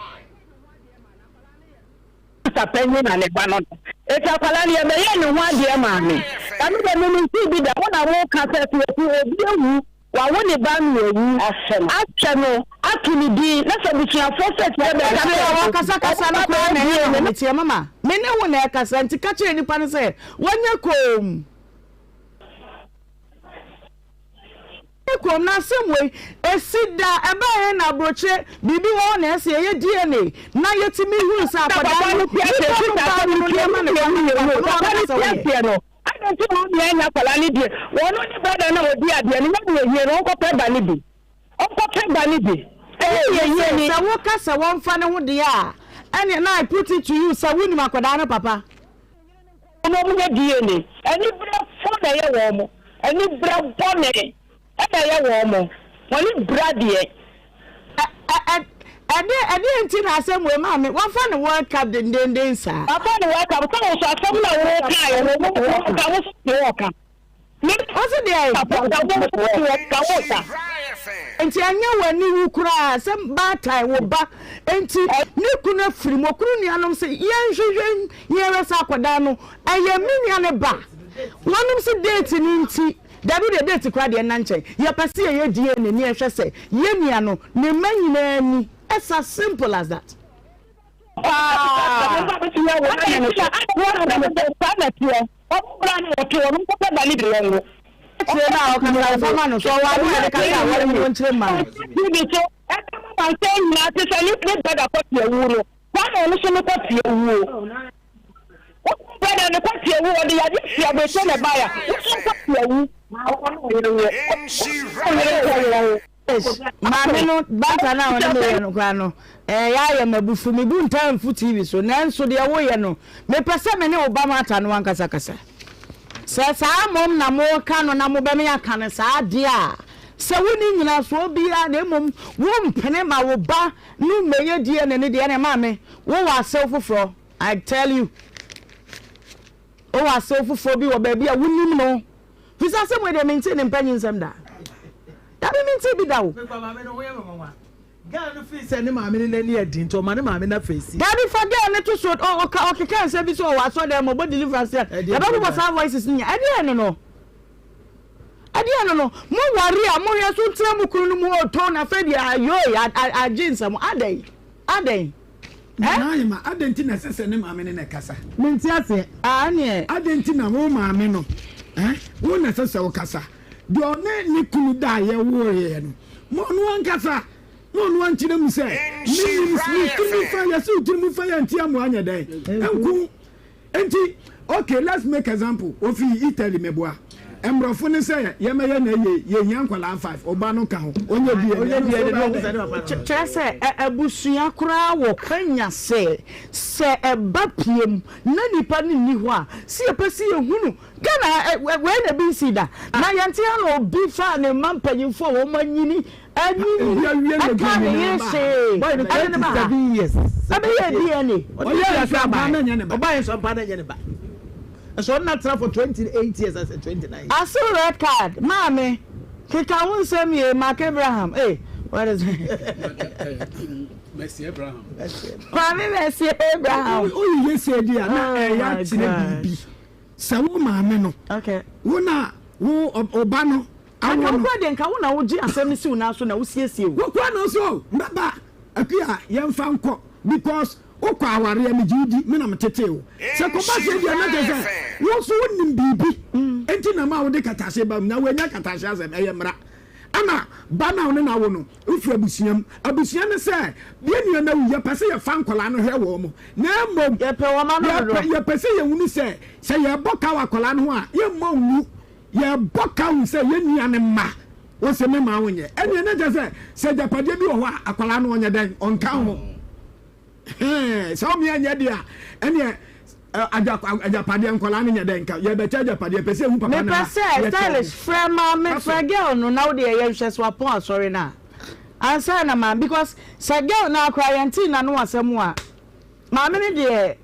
Sister panyin na ne ba no da. Eti akwadaa no yɛbɛyɛɛ ne ho adeɛ maa me. Na me deɛ me mentee bi da. Mo na moka sɛ sɛ yɛsi obi awu. Wawo ne ba no wawu. Ahwɛ no, ato ne din, na sɛ abusuafoɔ sɛ sɛ bɛka sɛ. Sɛ wɔkasakasa no koraa na ɛyɛ ahometeɛ mama me ne wo na ɛkasa nti ka kyerɛ nipa no sɛ wɔnyɛ koom. Nyɛ koom na asɛm wei ɛsi da ɛbaeɛ na aburokyire biribi wɔ hɔ na ɛsɛ yɛyɛ DNA na yɛtumi hunu sɛ akwadaa no nipa no ba no no yɛma no kwan na akwadaa no ankasa wɔyɛ. Adɛn nti na onua nnya akwadaa no die? Wɔno ne brada no a ɔdi adeɛ no, nyɛ deɛ ɛhia no, ɔnkɔpɛ ba no bi. Ɔnkɔpɛ ba no bi. Ɛnyɛ deɛ ɛhia ni. Sɛ woka sɛ wɔmfa ne ho deɛ a, ɛneɛ na I put it to you sɛ wonim akwadaa no papa. Wɔn a wɔyɛ DNA, aniberefoɔ na ɛyɛ wɔn, anibere bɔne na ɛyɛ wɔn, wɔn ani bere adeɛ. Ɛ ɛ ɛdeɛ ɛdeɛ nti na asɛm wei maame wafa ne World Cup dendenden saa. Wafa ne World Cup sɛ wo nso asɛm na wo kaeɛ no wo wo ka wo nso te wɔ ka. Ɔse deɛn? Papa wo nso te wɔ ka wo ka. Nti ɛnyɛ w'ani wu koraa sɛ baatan wo ba nti ne kunu afiri mu okunu nuanom se yɛnhwehwɛ yɛnhwɛ sɛ akwadaa no ɛyɛ me nua ne ba wɔnom se date no nti Dabi deɛ date koraa deɛ nna nkyɛn yɛpɛ sɛ yɛyɛ DNA ne yɛhwɛ sɛ yɛn nua no ne mma nyinaa ni it's as simple as that. Paa Kyerɛ no a ɔkasa mfa ma no so ɔwɔ ano a yɛde kasa a wɔde no nkyerɛ mma no. Saa na ɔno nso ne kɔteɛ wuo. Wo brother ne kɔteɛ wu, ɔde yadeɛ firi aburokyire na ɛbaeɛ a, wo nso wo kɔteɛ wu. Ɔne wo yere wo. Wo yere nko yere wo. Eish, maame no banter no a ɔne me yɛ no koraa no, ɛyɛ ayɛ me abufuo. Me bo ntaa mfu TV so, nanso deɛ woyɛ no, mepɛ sɛ me ne wo ba Martha no ankasa kasa. Sɛ saa mmom na moreka no na mobɛme aka no saa deɛ a, sɛ wonni nnyinasoɔ biara na mmom wompene ma wo ba no mmɛyɛ DNA no deɛ ɛneɛ maame wowɔ asew foforɔ I tell you wowɔ asew foforɔ bi wɔ baabi a wonim no fi sɛ asɛm wei deɛ mentee ne mpanyinsɛm da dabi mentee bi da o. Mekɔ maame no ho yɛ me nwanwa. Girl no feel sɛ ne maame no n'ani adi nti ɔma ne maame no afeesi. Dabi fa girl no to so ɔka ɔkeka nsɛm bi sɛ ɔwɔ asɔrdan mu ɔbɔ deliverance a yɛbɛbobɔ saa voices no nyinaa ɛdeɛn no no. Ɛdeɛn no no, mo ware a mohwɛ so ntena mo kunu no mu oto na afei deɛ ayoi agye nsam adɛn adɛn eh. Nana Ahima, adɛn nti na ɛsɛ sɛ ne maame ne no kasa? Mente aseɛ. Ah ɛneɛ. Adɛn nti na wo maame no eh, wo na ɛsɛ sɛ wokasa? Deɛ ɔne ne kunu daeɛ woeɛ no, ma ɔno ankasa, ma ɔno ankyerɛ mu sɛ, menim, me tiri mu fa, yɛse wo tiri mu fa yɛ nti amoa nyɛ dɛn? Nku. Enti okay let's make example ofi Italy meboa mmrɔfo no sɛ yɛmɛyɛ na eye yɛhia nkwadaa five ɔba no ka ho ɔnyɛ DNA ɛno nso ɔbɛyɛ dɛn. Kyerɛ sɛ abusua koraa wɔ kwanya sɛ sɛ ɛba pie mu na nipa no nni hɔ a sɛ yɛpɛ sɛ yɛhunu Ghana ha wei na ebi nsii da na yɛnte ha na obi faa ne mma mpanyinfoɔ a wɔn anyini anyini ɛka ne yere hyee ɛde ne ba ha ɛbɛyɛ DNA. Ɔyɛ nso ampa na ɛnyɛ ne ba. Ɔba yɛ nso ampa na ɛnyɛ ne ba. Ɛsɛ ɔno na tena for 28 years asɛ 29 years. Asew red card maame keka wo nsɛm yie Mark Abraham eh what is it. Mercy Abraham. Maame Mercy Abraham. Oyiye sɛ di a na ɛyɛ akyerɛ biribi. Sɛ wo maame no, wo na wo ɔba no awo no. Anka wo koraa deɛ nka wo na wogye asɛm no si wo nan so na wosiesie wo. Wo koraa na ɔsɛ o mɛba Akua yɛmfa nkɔ because wokɔ awareɛ megye wo di me na metetee wo. Sɛ kɔba sɛ deɛ na kyerɛ sɛ wo nso wonim biribi nti na ma wode katahye ba mu na woanya katahye asɛm ɛyɛ mmara. Ɛna ba no a wo ne no awo no, wofiri abusua mu. Abusua ne sɛ, yɛn nua no awu, yɛpɛ sɛ yɛfa nkwadaa no hwɛ wɔn. Na mmom, Yɛpɛ wɔn ano dodo. yɛpɛ, yɛpɛ sɛ yɛhunu sɛ, sɛ yɛrebɔ ka wɔ akwadaa no ho a, yɛmmɔ nwu. Yɛrebɔ ka hu sɛ yɛn nua no mma. Wose memma wonyɛ. Ɛnneɛ na kyerɛ sɛ, sɛ agyapadeɛ bi wɔ hɔ a, akwadaa no ɔnyɛ dɛn? Ɔnka ho. Hɛn, sɛ ɔmo anyɛ deɛ a, ɛneɛ agyapadeɛ nkwadaa no nyɛ dɛ nka yɛbɛkyɛ agyapadeɛ pɛ sɛ ehu papa Mepɛ sɛ stylish frɛ maame frɛ girl no na wode ɛyɛ nhwɛso apɔn asɔre no a ansa na maame because sɛ girl no akora yɛntee n'ano asɛm a maame no deɛ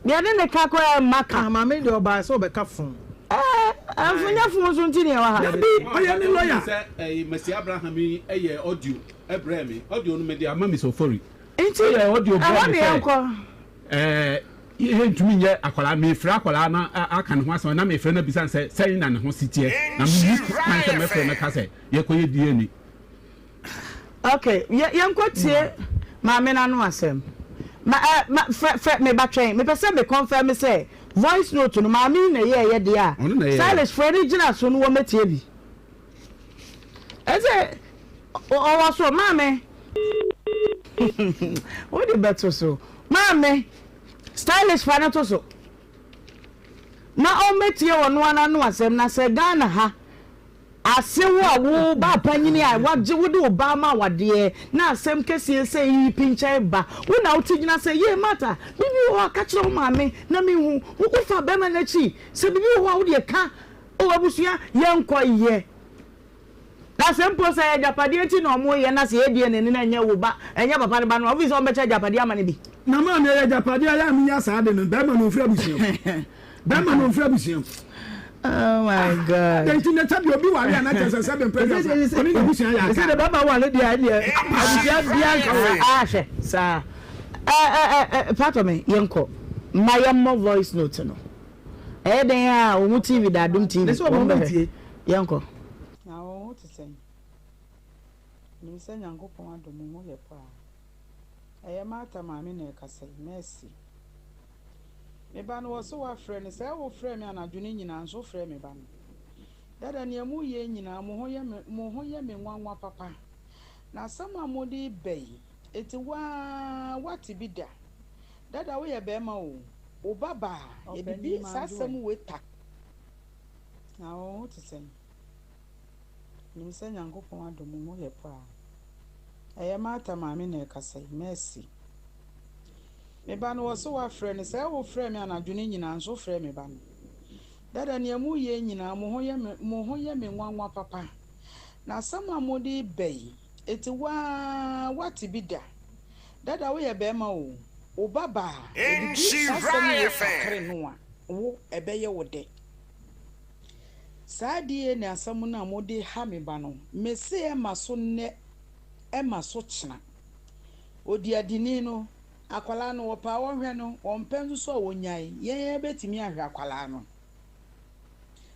yɛne ne ka koraa mma ka. Ah maame no deɛ ɔbaa sɛ ɔbɛka fon. Ɛɛ ɛnfo nyɛ fon so nti na yɛwɔ ha. Dabi ɔyɛ ne lawyer. Sɛ ɛyi Mercy Abraham yi ɛyɛ audio ɛbrɛ me audio no mede ama Miss Ofori. Nti Ɔyɛ audio brɛ ɛhɔ me ne sɛ yɛnkɔ. ɛɛ. Yɛntumi nyɛ akwadaa, mefrɛ akwadaa na aka ne ho asɛm na mefrɛ no abisa no sɛ sɛn na ne ho si teɛ na menni kwan sɛ mɛfrɛ no ka sɛ yɛkɔyɛ DNA. Ok, yɛ yɛnkɔ tie maame no ano asɛm. Ma ɛ ma frɛ frɛ me ba twɛn. Mepɛ sɛ me confirm sɛ voice note no maame yi na ɛyɛɛyɛ deɛ a. Ɔno na ɛyɛɛyɛ. Silas frɛ no gyina so no wɔmmɛtie bi. Ɛsɛ ɔwɔ so maame. Wode bɛto so. Maame, stylish fa no to so. Na ɔmmɛtie ɔno ara n'ano asɛm na sɛ Ghana ha asewo a wo ba panyini a wagye wode wo ba ama awadeɛ na asɛm kɛseɛ sɛ yi pinkyɛn ba wo na wote gyina sɛ yee Martha biribi wɔ hɔ a ka kyerɛ wo maame na menhu wo wofa bɛrima no akyi sɛ biribi wɔ hɔ a wodeɛ ka o abusua yɛnkɔ yɛ Na sɛ mpo sɛ ɛyɛ agyapadeɛ nti na wɔyɛ na sɛ yɛ DNA no na ɛnyɛ wo ba, ɛnyɛ papa no ba no a, wofii sɛ wɔbɛkyɛ agyapadeɛ ama no bi? Na maame ɛyɛ agyapadeɛ a yɛ a menya saa ade no, bɛrima no ɔmfiri abusua mu. Bɛrima no ɔmfiri abusua mu. Oh my God. Adɛn nti na sɛdeɛ obi ware a na kyerɛ sɛ sɛdeɛ mpɛ aduasa ɔne n'abusua yɛ aka. Sɛ deɛ bɛrima ware deɛ a ɛneɛ abusua biara nka ho. Ah hwɛ saa. Ɛ ɛ ɛ patɔ me yɛnkɔ ma yɛmmɔ voice note no. Ɛyɛ dɛn a wɔn TV da Adom TV wɔn bɛhwɛ. Yɛnkɔ. Na wo ho te sɛn? Menim sɛ Nyankopɔn adom wo ho yɛ paa. Ɛyɛ Martha maame na ɛkasa yi, Mercy. Me ba no wɔse woafrɛ no, sɛ wo frɛɛ me anadwo no nyinaa nso wofrɛɛ me ba no. Dada nea moreyɛ yi nyinaa mo ho yɛ me mo ho yɛ me nwanwa papa. Na asɛm a mode reba yi, enti wo ara woate bi da? Dada woyɛ barima o, wo ba baa yɛde bi saa asɛm wei ta. Na wo ho te sɛn? Menim sɛ Nyankopɔn adom wo ho yɛ paa. Ɛyɛ Martha maame na ɛkasa yi, Mercy. Me ba no wɔse woafrɛ no, sɛ wofrɛɛ me anadwo no nyinaa nso wofrɛɛ me ba no. Dada nea moreyɛ yi nyinaa mo ho yɛ me mo ho yɛ me nwanwa papa. Na asɛm a mode reba yi, enti wo ara woate bi da? Dada woyɛ barima o, wo ba baa yɛde bi saa asɛm wei kakre no a, wo ɛbɛyɛ wo dɛ. Saa DNA asɛm no a mode ha me ba no, mese ɛma so nnɛ, ɛma so kyena. Oduadini no, akwadaa no, wɔpɛ a wɔhwɛ no, wɔmpɛ nso so a wɔnyae. Yɛn yɛbɛtumi ahwɛ akwadaa no.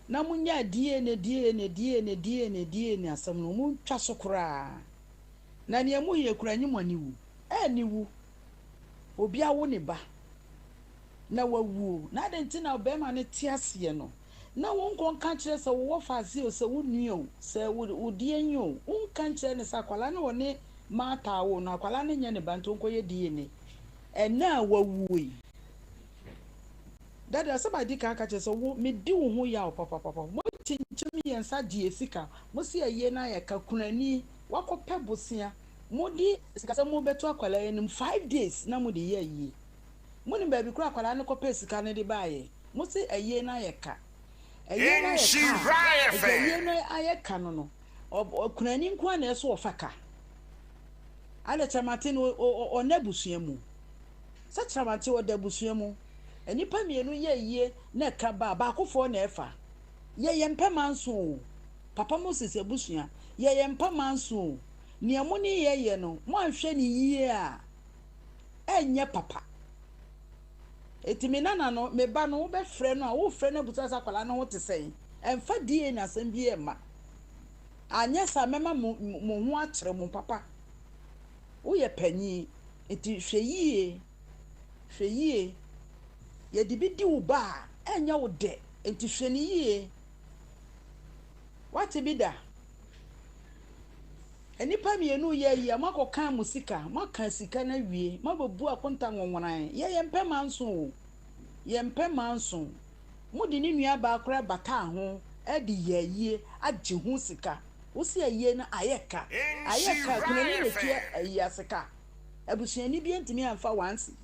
Na monnyae DNA, DNA, DNA, DNA, DNA asɛm no, montwa so koraa. Na nea moyɛ koraa, ɛnyɛ mo aniwu. Aniwu. Obi awo ne ba. na wawu o, na adɛn nti na ɔbarima no te aseɛ no, na wonkɔ nka nkyerɛ sɛ wo wɔfaase o, sɛ wo nua o, sɛ wo wo deɛn o, wonka nkyerɛ no sɛ akwadaa no ɔne Martha awo no, akwadaa no nyɛ ne ba nti ɔnkɔyɛ DNA. Ɛnnɛ a wawuo yi, Dada, sɛ madi kan aka kyerɛ sɛ wo, medi wo ho yaw papapapa, moakyinkyim yɛn nsa gye yɛn sika, mose ayie no ayɛ ka, kunani, wakɔpɛ bosea, mode sikasɛm bɛto akwadaa yi anim five days na mode yɛ ayie. Monim baabi koraa akwadaa no kɔpɛɛ sika no de baeɛ? Mose ayie no ayɛ ka. Ayie no ayɛ ka a, nti ayie no ayɛ ka no no, ɔkunani nko ara na ɛsɛ ɔfa ka. Adɛ Kyerɛmanten no ɔnna abusua mu? Sɛ Kyerɛmanten ɔda abusua mu. Nnipa mmienu yɛ ayie na ɛka ba a, baakofoɔ na ɛfa. Yɛ yɛn mpɛ manso o. Papa Moses abusua, yɛ yɛn mpa manso o. Nea mo ne yɛ yɛ no, moanhwɛ no yie a, ɛnyɛ papa. Enti me nana no, me ba no, wobɛfrɛ no a, wofrɛ no abisa sɛ akwadaa no ho te sɛn. Ɛmfa DNA asɛm biara mma. Anyɛ saa a, mɛma mo mo ho akyere mo papa. Woyɛ panyin, enti hwɛ yie, hwɛ yie. Yɛde bi di wo ba a, ɛnyɛ wo dɛ, enti hwɛ no yie. Woate bi da? Nnipa mmienu reyɛ ayi a, moakɔkan mo sika, moaka sika no awie, moabɛbu akonta nwonworan. Yɛ yɛmpɛ manso o, yɛmpɛ manso. Mode ne nuabaa koraa bataa ho de yɛ ayie agye ho sika. Wo se ayie no ayɛ ka, ayɛ ka, kunani na ɛtua ayi ase ka. Abusuani biara ntumi amfa one cedi.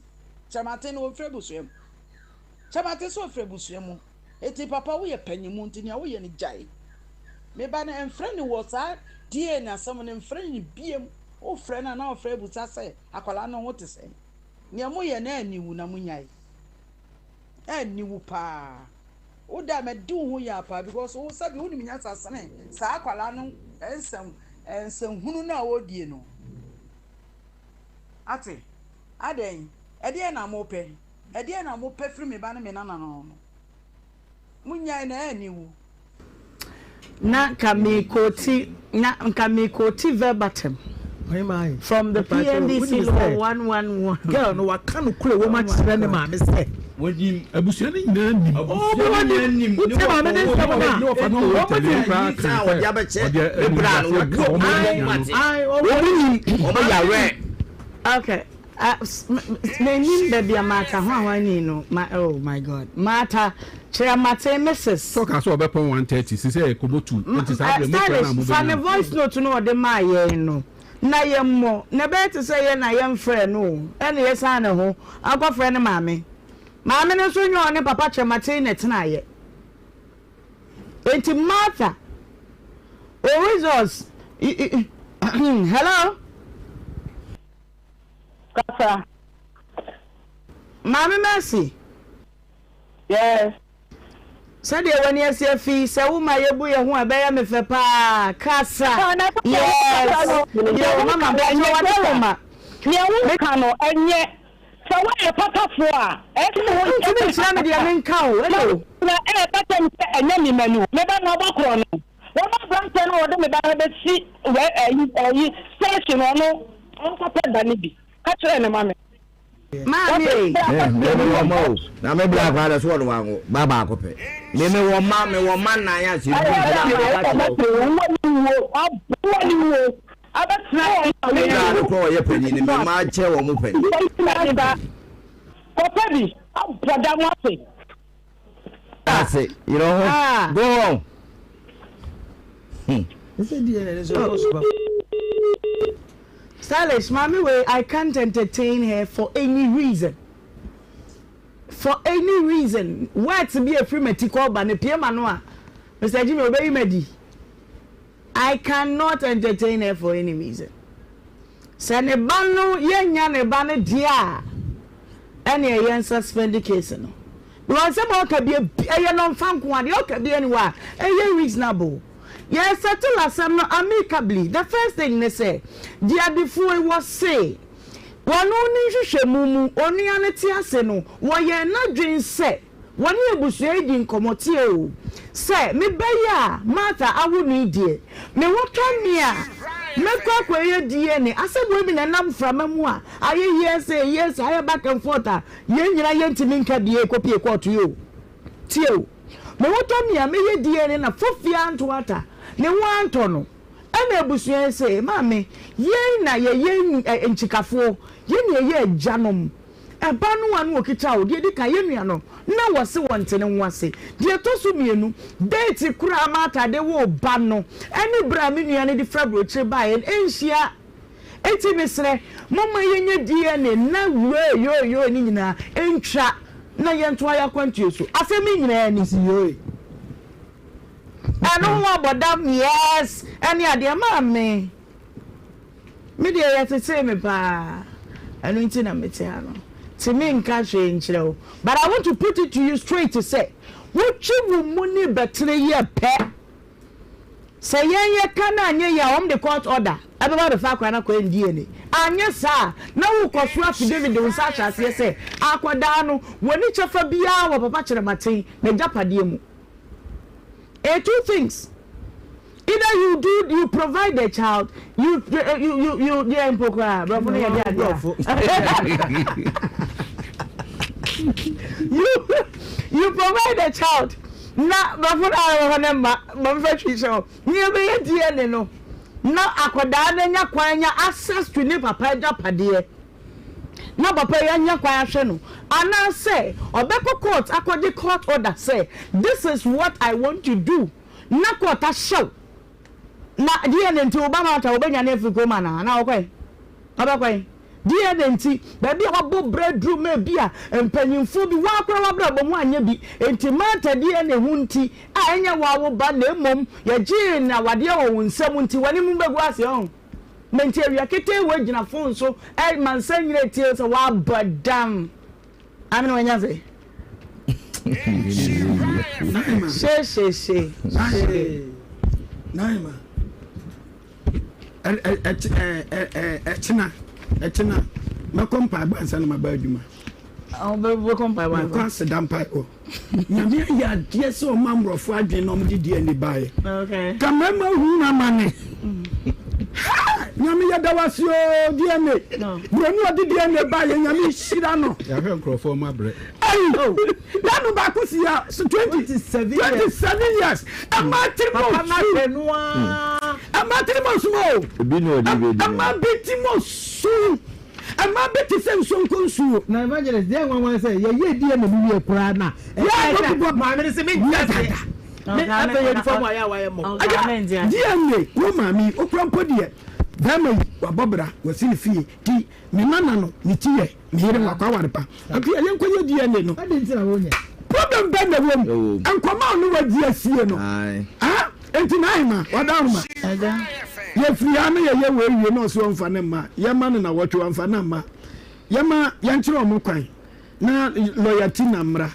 Kyɛmate no ɔmfiri abusua mu. Kyɛmate nso ɔfiri abusua mu. Enti papa woyɛ panyin nti nea woyɛ no gyae. Me ba no mfrɛ no wɔ saa DNA asɛm no mfrɛ no biam. Wofrɛ no a na wofrɛ abusa sɛ akwadaa no ho te sɛn. Nea moyɛ no aniwu na monyae. Aniwu paa. Wo da madi wo ho yaw paa because wo sɛbi wonim nyansa sene saa akwadaa no nsɛm nsɛnhunu no a ɔredie no. Ate? Adɛn? Ɛdeɛn na mopɛ? Ɛdeɛn na mopɛ firi me ba ne me nana no ho no? Monnyae no, ɛyɛ aniwu. Na nka merekoti na nka merekoti verbatim from the PNDC law 111. Girl no waka nokorɛ wɔ mu akyerɛ ne maame sɛ. Wɔnim. Abusua no nyinaa nim. Abusua no nyinaa nim. Wotie maame ne nsɛm no a. Ne wɔfa no wɔ Italy no koraa kan sɛ ɔde animguase aka wɔn abusua no. Wɔn nim. Wɔn yɛ aware. Okay. Menim baabi a Martha hwanhwani no ma oh my God Martha kyerɛ mate Mrs. Sɛ ɔkaa sɛ ɔbɛpɔn 1:30 sisɛ ɛkɔbɔ 2 nti saa berɛ mofrɛ no a Stylish fa mobɛnya ne no. voice note no ɔde maa yɛn no na yɛmmɔ na ɛbɛyɛ te sɛ yɛn na yɛmfrɛɛ no o ɛna yɛsan ne ho akɔfrɛ ne maame maame no nso nyɛ ɔne papa Kyerɛmaten na ɛtenaeɛ enti Martha o results hello. Kasa. Maame Mercy. Yes. Sɛdeɛ w'ani asi afi sɛ wo ma yɛbu yɛn ho a ɛbɛyɛ me fɛ paa. Kasa. Yes. Yo, mama mpakyɛ wade wo ma. Nea woka no ɛnyɛ sɛ woayɛ papafoɔ a ɛsɛ sɛ wo Wontumi nkyerɛ me deɛ menka o. Hello. Na ɛka kyerɛ me sɛ ɛnyɛ me mma ni o. Me ba no ɔbɔ korɔ no. Wɔn aberanteɛ no a wɔde me ba no bɛsi wɛ ɛyi ɛyi station ɔno ɔnkɔpɛ ba no bi ka kyerɛ no ma me. Maame ei. Me me me wɔ mma o na me bra koraa dɛ so wɔde wanwo ba baako pɛ me me wɔ mma me wɔ mma nnan a sɛ ebi gyina me ka kyerɛ wo. Me bra no koraa ɔyɛ panyin no me mma akyɛ wɔn mo panyin. Kɔpɛ bi abɔ dam ase. Ase, you know, ah. go on. Stylish, mommy way, I can't entertain her for any reason. For any reason. Words be a free metiko ba ne pie manoa. Mr. Jimmy obey me I cannot entertain her for any reason. Sɛ ne ba no yɛnnya ne ba no deɛ a, ɛneɛ yɛn suspend case no. Because nsɛm a ɔka bia ɛyɛ no ɔmfa nko a, deɛ ɔka bia ni hɔ a ɛyɛ reasonable. Yɛ settle asɛm no amicably. The first thing ne sɛ, Gyeadefoɔ yi wɔse wɔn ne nhwehwɛmu mu onua no te ase no, wɔyɛɛ n'adwene sɛ, Wɔne abusua yi di nkɔmmɔ, Tie o, sɛ me ba yi a Martha awo no yi deɛ, me ho tɔ me a, mɛkɔ akɔyɛ DNA. Asɛm wei bi na ɛnam mframa mu a ayɛ hearsay, hearsay, ayɛ back and forth a yɛn nyinaa yɛntumi nka deɛ ɛkɔpie kɔɔto yi o. Tie o, me ho tɔ me a, mɛyɛ DNA na Fofie anto ata, ne ho antɔ no. Ɛna abusua yi se, Maame, yɛn na yɛyɛ nkyikafoɔ, yɛn na yɛyɛ agyanom. Ɛba no a na ɔkita o, deɛ ɛdi kan, yɛn nua no, na wɔse wɔnte ne ho ase. Deɛ ɛtɔ so mmienu, date koraa Martha de woo ba no ne berɛ a me nua no de firi aburokyire baeɛ no ɛnhyia. Enti mesrɛ, momma yɛnyɛ DNA na yoe yoe yoe no nyinaa ntwa na yɛntoa yɛn akwantuo so. Asɛm yi nyinaa ni. Ɛno ho abɔdam, yes, ɛne adeɛ. Maame. Me deɛ yɛtetee me paa ɛno nti na mete ha no nti menka hwee nkyerɛ wo but I want to put it to you straight sɛ wotwe wo mu ne bɛtene yɛ pɛ sɛ yɛn yɛka no anyɛ yie a wɔn de court order ɛbɛba abɛfa akwadaa no akɔyɛ ne DNA anyɛ saa na wokɔ so affidavit de wo nsa ahyɛ aseɛ sɛ akwadaa no wɔni kyɛfa biara wɔ papa kyerɛmaten n'agyapadeɛ mu. A two things either you do you provide the child you you you you deɛ mpo koraa brɔfo no yɛ de adeɛ you you provide the child na brɔfo no a wɔ hɔ no mma mfa twi hyɛ hɔ nea ɛbɛyɛ DNA no na akwadaa no anya kwan anya access to ne papa agyapadeɛ. na papa yi anya kwan ahwɛ no anaasɛ ɔbɛkɔ court akɔgye court order sɛ this is what I want to do na court ahyɛ wo na DNA nti wo ba Martha wɔbɛnwane afiri kurom anaa anaa ɔkɔ he ɔbɛkɔ he DNA nti baabi a wabɔ brɛ duru ma ebi a mpanyinfoɔ bi woa koraa w'abrabɔ mu anyɛ bi nti Martha DNA ho nti a ɛnyɛ woa wo ba na mmom yɛgyee no awadeɛ wɔ wo nsam nti w'anim bɛgu ase ɔho. Ma nti awia ketee wei gyina phone so ma nsa nyina etie wo sɛ wabɔ dam. Amene wanya se. She she she she. Naima. Ɛkyena ɛkyena mɛkɔ mpaebɔ ansa na maba adwuma. Wobɛkɔ mpaebɔ ansa? Mekɔ aseda mpaebɔ. Nyame ayɛ adeɛ sɛ ɔma mmorɔfo adwene na ɔmde DNA baeɛ. Okay. Ka mmarima hu no amane. Ha! Nyame yɛda wo ase oo DNA. Buroni ɔde DNA baeɛ Nyame nhyira no. Yɛahwɛ nkurɔfoɔ ma brɛ. Ayi! Yɛano baako si ya 27 years. Ɛma tiri mu su. Ɛma tiri mu su o. Ɛma bi ti mu su. Ɛma bi te sɛ nsonko nsuo. Na evangelist deɛ nwanwa ne sɛ yɛyɛ DNA no wie koraa na ɛkyerɛ sɛ maame no se mente aseɛ me afei yɛdi fam ayɛ a wayɛ mmɔ. Agya DNA wo maame yi okura mpo deɛ bɛrima yi wabɔ bra wasi ne fie ti me nana no ne ti yɛ me yere wakɔ aware pa afei yɛnkɔ yɛ DNA no. Adɛn nti na wonyɛ. Problem bɛn na ɛwɔ mu nkɔmɔ a ɔne wadi asie no ah nti na ahema wada ahoma. Yɛfiri ha na yɛyɛ wei wie na ɔse ɔmfa no mma, yɛma no nawɔtwe wamfa no amma, yɛma yɛnkyerɛ ɔmo kwan na lawyer Tina mmra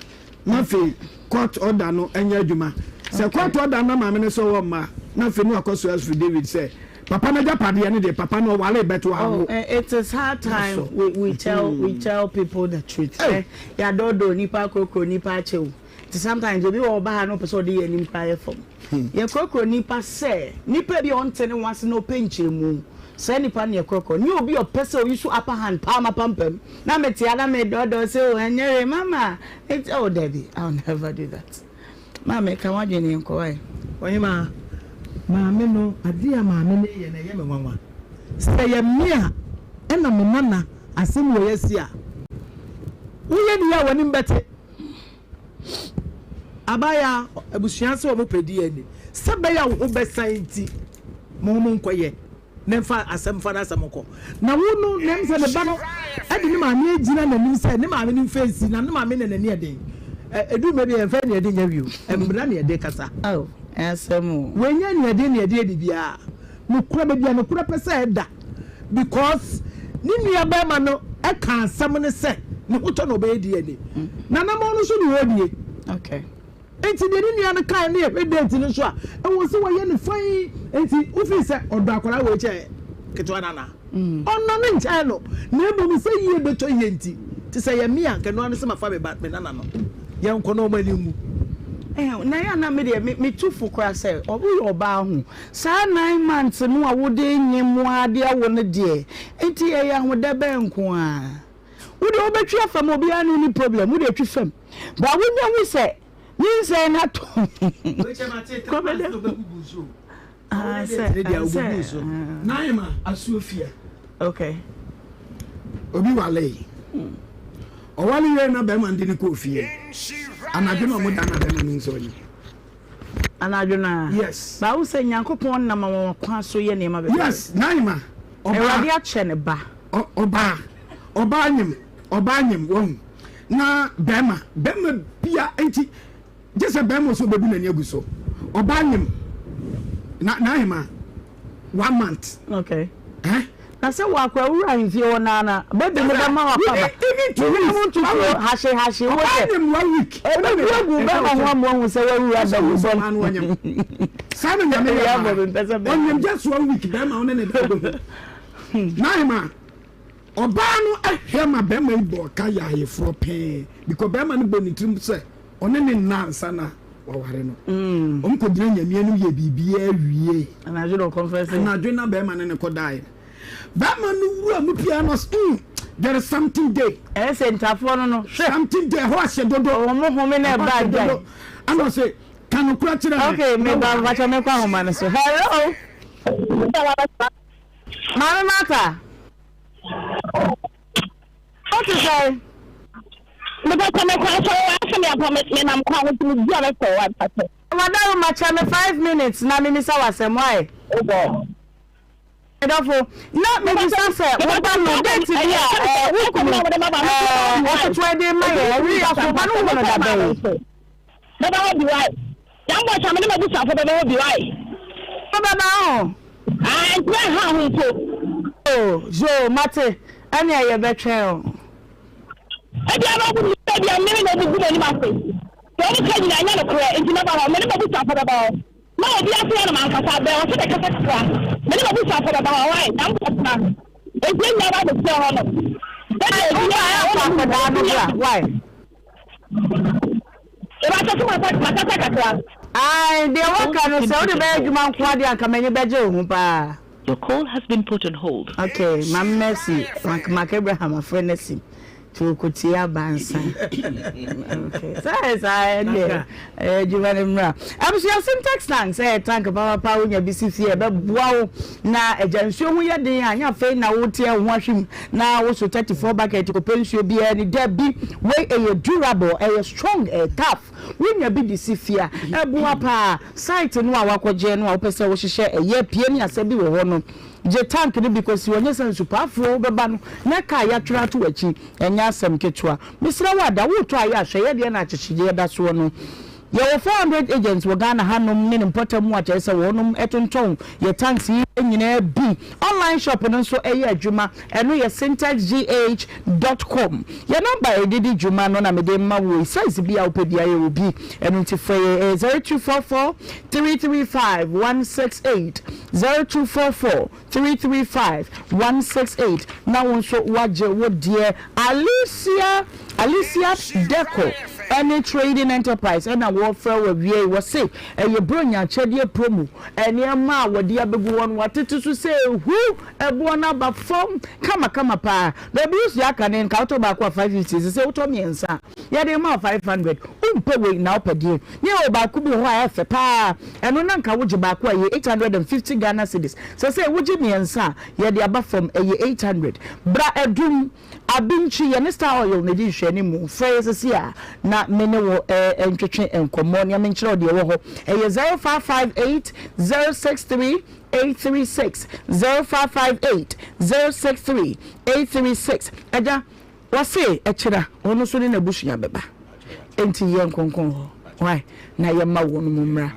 na afei court order no nyɛ adwuma. Sɛ court order no na maame no sɛ ɔwɔ mma a, na afei na wakɔ so affidavit sɛ papa no agyapadeɛ no deɛ papa no ɔwaree but wanwo. Oh, it is high time we, we tell we tell people the truth. Hey. Eh, yɛadɔɔdɔɔ nipa akorokoro nipa akyɛ o. Nti sometimes obi wɔ ɔba ha na ɔpɛ sɛ ɔde yɛn anim koraa yɛ fam. Yɛkorɔkorɔ nnipa sɛ nipa bi a ɔnte ne ho ase na ɔpɛ nkyerɛmu. Saa nipa no yɛkorɔkorɔ. Nyɛ obi a ɔpɛ sɛ ɔyi so upper hand paa m'apampam na mete ha na medɔɔdɔɔ sɛ oh ɛnyɛ hwee mama it's oh dabi I will never do that. Maame ka w'adwene yɛnkɔ wai. Ɔhemaa, maame no, adeɛ a maame no reyɛ no ɛyɛ me nwanwa. Sɛ ɛyɛ me a ɛna me nana asɛm wei asi a, woyɛ no yie a w'anim bɛte. Abaayaa, abusua sɛ wɔn pɛ DNA sɛ bɛyɛ a wo ho bɛsan nti mo mo nkɔyɛ na mfa asɛm fa n'asɛm nkɔ na wo no na ɛm sɛ ne ba no ɛde ne maame agyina n'anim sɛ ne maame no mfa nsi na ne maame na n'ani ɛden ɛdu mmerɛ bi yɛmfa ne ɛden nyɛ hwee o mmara ne ɛde kasa oh asɛm o wɔnyɛ ne ɛden ne ɛde yɛ biribiara nokorɛ baabi a nokorɛ pɛ sɛ ɛda because ne nua barima no ka asɛm no sɛ ne ho tɔ na ɔbɛyɛ DNA. Nanamɔn no nso ne ɔredie. Okay. Nti deɛ ne nua no kae ne yɛhwɛ date no nso a, ɛwɔ sɛ wɔyɛ no fann. Nti wofii sɛ ɔdɔ akwadaa wei kyɛn ketewa no anaa? Ɔnnɔ no nkyɛn no, na mmom sɛ yie bɛtɔ yie nti. Nti sɛ ɛyɛ me a, anka ɛno ara ne sɛ mafa me ba, me nana no. Yɛnkɔ na wɔn ani nwu. Eh, na yɛ a na me deɛ me metu fo koraa sɛ woyɛ ɔbaa ho Saa nine months no a wode nye mmoa de awo no deɛ nti ɛyɛ ahodɛ bɛn nko ara? Wo deɛ wobɛtwi afa mu obiara ne wo ni problem wo deɛ twi fam but wonya hu sɛ nyinsɛn no atɔ kɔbɛda Ah, sɛ, sɛ, Naima Asuofia. Okay. Obi wale. Ɔwale yɛ na bɛrima de ne kɔɔ fie. Anadwo na ɔmo da na bɛrima no nsɛ ɔnye. Anadwo no ara. Yes. Bible sɛ Nyankopɔn nam anwanwa kwan so yɛ nneɛma bebree. Yes, Naima. Ɔbaa. Awurade akyɛ ne ba. Ɔbaa. Ɔbaa nyim. Ɔbaa nyim, wahu. Na bɛrima, bɛrima bia nti, gye sɛ bɛrima nso obebu n'ani agu so. Ɔbaa nyim. Na Naima, one month. Okay. Eh? Na sɛ wɔ akora wura ahemfie hɔ naa na baby no bɛma wakɔ aba. Even two weeks. Wo ntutuo hahye hahye wo sɛ. Ɔbaa one week. Ɛbɛgu agu bɛma ho ama wahu sɛ wawura bɛgu bɔ. Saa na nyame yɛ ɔbaa. Ɔnyem just one week bɛrima wo ne ne da bɛhu. Naima ɔbaa no ahwɛ ma bɛrima yi bɔ ɔka yɛ ayeforɔ pɛɛ because bɛrima no bɔ ne tirim sɛ ɔne ne nna ansa na waware no. Wɔn kɔ gyina nyame anim yɛ biribiara wie. Anadwo na ɔkɔnfɛse. Anadwo na bɛrima ne ne kɔ daeɛ. Bɛrima no wura mu pia no there is something there. Ɛyɛ sɛ ntafoɔ no no. Hwɛ. Something there ɛhɔ ahyɛ dodo. Wɔn home na ɛba agyae. Ɛna ɔse ka nokora kyerɛ me. Okay, me ba mpakyɛ me kɔ ahoma no so. Hello. Maame Martha. Wote sɛn? Mepɛsɛ mekɔ asɔre wa asɛ me apɔ me nam kwan ho nti me di a mɛfrɛ wa mpatɛ. Madaroma kyɛ me 5 minutes na memisa w'asɛm why? Medɔfo, na mebisa sɛ wo ba no date bi a ɛɛ wo kunu ɛɛ ɛketewa de ma yɛ ɛwere yɛ so ba no wo no da bɛn? Bɛba hɔ bi why? Yɛn bɔ kyɛ me ne m'abusuafo bɛba hɔ bi why? Wobɛba ho? Ah, nti ɛnha ho mpo. Oh, yoo, mate, ɛnea yɛbɛtwɛn o. Ebia na ɔmo nim sɛ ebia me na ɔmo gu m'anim ase. Deɛ ɔmo ka nyinaa nyɛ nokorɛ, nti mɛba hɔ. Me ne m'abusuafo bɛba hɔ. Na obi ase yɛ no mankasa bɛn ɔsɛ bɛkasa kakra. Me ne m'abusuafo bɛba hɔ, why? Nyame bɛtena. Enti yɛn nyinaa ba abɛhyia hɔ nom. Woba a fa akwadaa no bra why. Mepakyɛ so makasa kakra. Ae deɛ waka no sɛ wode bɛyɛ adwuma nko ara deɛ anka m'ani bɛgye wo ho paa. Your call has been put on hold. Okay, Maame Mercy, Mark, Mark Abraham afrɛ no asi nti ɔkɔtie aba ansa. Okay, saa saa ɛdeɛ ɛyɛ adwuma no mmra. Abusua Sintex tank sɛ ɛyɛ tank papapa wonya bi si fie ɛbɛboa wo na agya nsuo ho yɛ den a nyɛ afei na woteɛ wo ho ahwe mu na woso 34 bucket kɔpɛ nsuo biara ni dabi wei ɛyɛ durable ɛyɛ strong ɛyɛ tough Wonya bi de si fie a, ɛboa paa. Site no a woakɔgyeɛ no a wopɛ sɛ wohyehyɛ ɛyɛ pie ne asa bi wɔ hɔ no, gye tank no bi kɔsi hɔ. Nyɛ sɛ nsupaafoɔ wobɛba no na kaa yɛatwerɛ ato w'akyi. Ɛnyɛ asɛm ketewa. Mesrɛ wo ada, woretɔ a yɛ a hwɛ yɛdeɛ na akyekyedeɛ da soɔ no. Yɛwɔ 400 agents wɔ Ghana hanom ne ne mpɔtam mu a kyerɛ sɛ wɔnom tontɔn yɛ tanks yi nyinaa bi. Online shop no nso yɛ adwuma. Ɛno yɛ syntexgh dot com. Yɛn nɔmba a yɛde di dwuma no na mede rema wo yi. Size biara a wopɛ biara yɛwɔ bi. Ɛno nti frɛ yɛn. Ɛyɛ 0244 335 168, 0244 335 168 na wo nso woagye wo deɛ. Alicia Alicia Deco ɛne Trading Enterprise ɛna wɔrefrɛ wo awia yi. Wɔse ɛyɛ Buronya akyɛdeɛ promo. Nneɛma a wɔde abɛgu hɔ no wɔatete so sɛ ehu. Ɛboɔ no aba fam kamakama paa. Baabi wo sua kane nka wotɔ baako a 550 sesei wotɔ mmiɛnsa a yɛde rema wo 500. Wompɛ wei na wopɛ deɛn? Ne yɛwɔ baako bi wɔ hɔ a ɛyɛ fɛ paa ɛno na nka wogye baako a ɛyɛ 850 Ghana cedis sesei wogye mmiɛnsa a yɛde aba fam ɛyɛ 800. Bra Adum, Abinkyi yɛne Star Oil na ɛdi nhwɛanimu. Frɛ yɛn sesei a na me ne wo ntwetwe nkɔmmɔ nea menkyerɛ wo deɛ ɛwɔ hɔ. Ɛyɛ 0558 063 836 0558 063 836 Agya, wɔse ɛkyena ɔno nso ne n'abusua bɛba, enti yɛ nkonkon hɔ why na yɛmma wɔn mu mmra.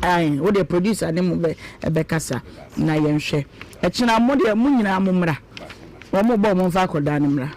Ae, wo deɛ producer ne mo bɛ ɛbɛkasa na yɛnhwɛ. Ɛkyena mo deɛ mo nyinaa mo mmra. Wɔn bɔ wɔn mfa akɔdaa no mmra.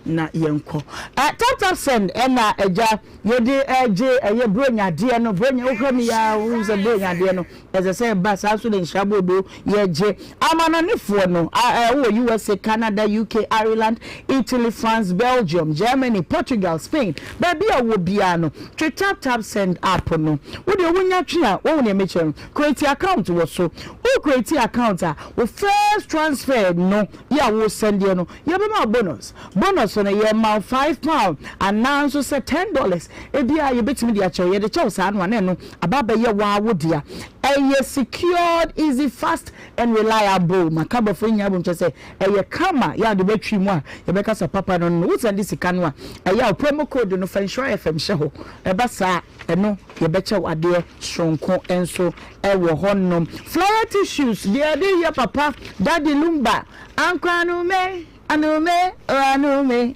Na yɛnkɔ. Ɛ tap tap send ɛna agya yɛde ɛgye ɛyɛ bronya adeɛ no bronya wohwɛ me ya wohu sɛ bronya adeɛ no ɛsɛ sɛ ɛba saa nso na nhyira bodo yɛgye amanɔnefoɔ no ɛ wɔ USA Canada UK Ireland Italy France Belgium Germany Portugal Spain baabi a wɔ biara no twe tap tap send app no wodeɛ wonya twe a wɔhu nea mekyerɛ no create account wɔ so wo create account a wo first transfer no yɛ a wo sɛndeɛ no Yɛbɛma wo bonus. Bonus no, yɛma wo £5 anaa nso sɛ $10. Ebia yɛbɛtumi de akyɛ wo. Yɛde kyɛ wo saa no a, na ɛno aba abɛyɛ wo ara wo dea. Ɛyɛ secured, easy, fast and reliable. Maka borɔfo yi nyinaa abom kyerɛ sɛ ɛyɛ kama. Yɛ a wode bɛtwi mu a, yɛbɛka sɛ papa no no. Wo sɛnde sika no a, ɛyɛ a wo promo code no fa Nhyira FM hyɛ hɔ. Ɛba saa a, ɛno yɛbɛkyɛ wo adeɛ soronko nso wɔ hɔnom. Floral tissues, deɛ yɛde yɛ papa, Daddy Lumba. Ankwanume, anume, oh anume,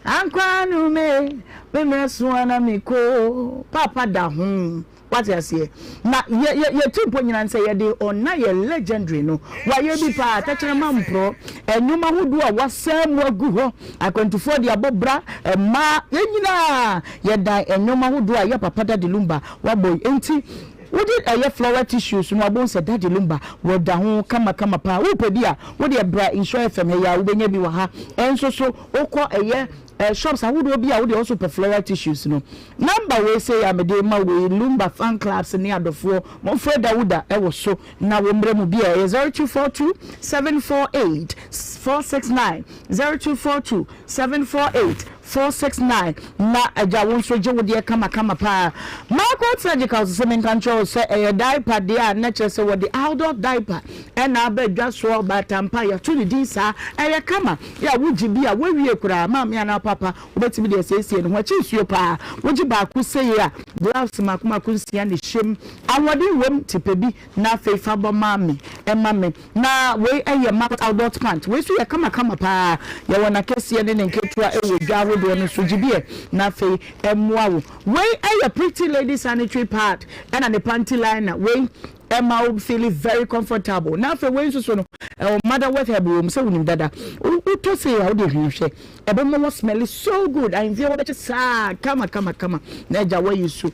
ankwanume, me mmerɛ so a na me ko, paapa da ho, wate aseɛ, na yɛ yɛ yɛ ti mpo nyina nsɛ yɛde ɔna yɛ legendary no, wayɛ bi paa, tɛkyerɛma mporɔ, ɛnwom ahodoɔ a wasan mu agu hɔ, akwantufoɔ de abɔ bra, mmaa, yɛn nyinaa yɛdan ɛnwom ahodoɔ a yɛ papa Daddy Lumba wabɔ yi, enti. Wode ɛyɛ flower tissues no a wobɛhu sɛ Daddy Lumba wɔ da ho kama kama paa. Wopɛ bi a, wodeɛ bra Nhyira FM ha yi ara wobɛnya bi wɔ ha. Ɛnso so wokɔ ɛyɛ shops ahodoɔ bi a wodeɛ wo nso pɛ floral tissues no. Number wei sei a mede rema wo yi Lumba fan clubs ne adɔfoɔ momfrɛ Dawuda wɔ so na wɔmmrɛ mu bi a ɛyɛ 0242 748 469 0242 748 469 Na agya wo nso gye wo deɛ kamakama paa. Marco Surgical sese menka nkyerɛ wo sɛ ɛyɛ diaper deɛ a na kyerɛ sɛ wɔde adult diaper ɛna aba dwa soɔ ɔbaatampa yɛato ne din saa ɛyɛ kama yɛ a wogye bi a woawie koraa maame anaa papa wobɛtumi de asiesie ne ho akyi nsuo paa wogye baako sei a gloves mako mako nsia na ɛhyɛm ahoɔden wom te pɛ bi na afei fa bɔ maame ɛma me Na wei yɛ Market Adult Pant. Wei nso yɛ kamakama paa. Yɛwɔ n'akɛseɛ ne ne nketewa wɔ dwa ahodoɔ no so. Gye bi ɛ, na afei ɛmmoa wo. Wei yɛ Pretty Lady Sanitary Pad ɛna ne panty liner. Wei ɛma wo feeli very comfortable. Na afei wei nso so no, ɛwɔ Motherworth Herb wɔ mu, sɛ wonim dada. Wotɔ sei a, wode hwɛ hwɛ. Ɛbɛma wo smell so good. Ahemfie hɔ bɛkye saa kama kama kama. Na agya woayi su.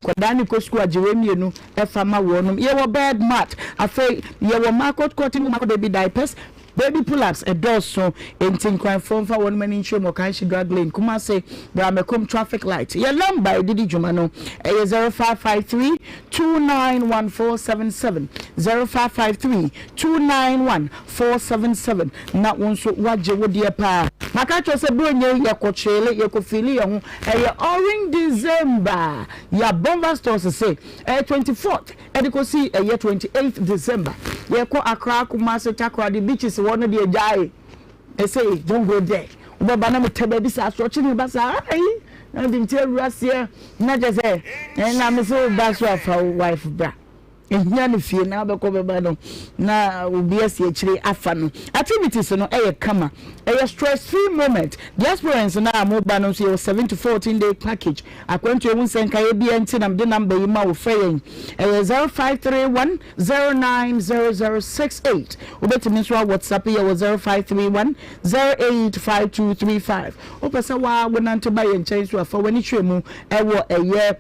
Nkwadaa no kɔ sukuu a, gye wei mmienu fa ma wɔnom. Yɛwɔ bed mat, afei yɛwɔ Marcot cotton, Marcot baby diapers. Baby pull-ups ɛdɔɔso enti Nkranfoɔ mfa wɔnom ani nkyerɛ mu Ɔkanhye Drug Lane, Kumase, Bramakom Traffic Light. Yɛn number a yɛde di dwuma no ɛyɛ 0553 291477, 0553 291 477 na wo nso woagye wo deɛ paa. Maka akyerɛ wo sɛ Buronya yi yɛkɔ kyeele, yɛkɔ fiili yɛn ho, ɛyɛ Orange December. Yɛabɔ stores se ɛyɛ 24th ɛde kɔsi ɛyɛ 28th December. Yɛkɔ Accra, Kumasi, Takoradi, beaches hɔ no deɛ gyae. Ɛsɛ don't go there. Wobɛba na metɛ baabi saa asorɔkye ne ba saa ayi na mede me ti awura aseɛ na kyɛ sɛ ɛna me sɛ woba so afa wo wife bra. Ehia no fie na abɛkɔ bɛba no na obi asi akyire afa no. Activities no ɛyɛ kama. Ɛyɛ stress free moment. Diasporans no a moba no nso yɛwɔ 7 to 14 day package. Akwantuo ho nsɛnkaeɛ biara nti na mede number yi ma wo frɛ yɛn. Ɛyɛ 0531 090068. Wobɛtumi nso a WhatsApp yɛ wɔ 0531 085235. Wopɛ sɛ waa wonante ba yɛn nkyɛn nso a fa w'ani kyerɛ mu ɛwɔ ɛyɛ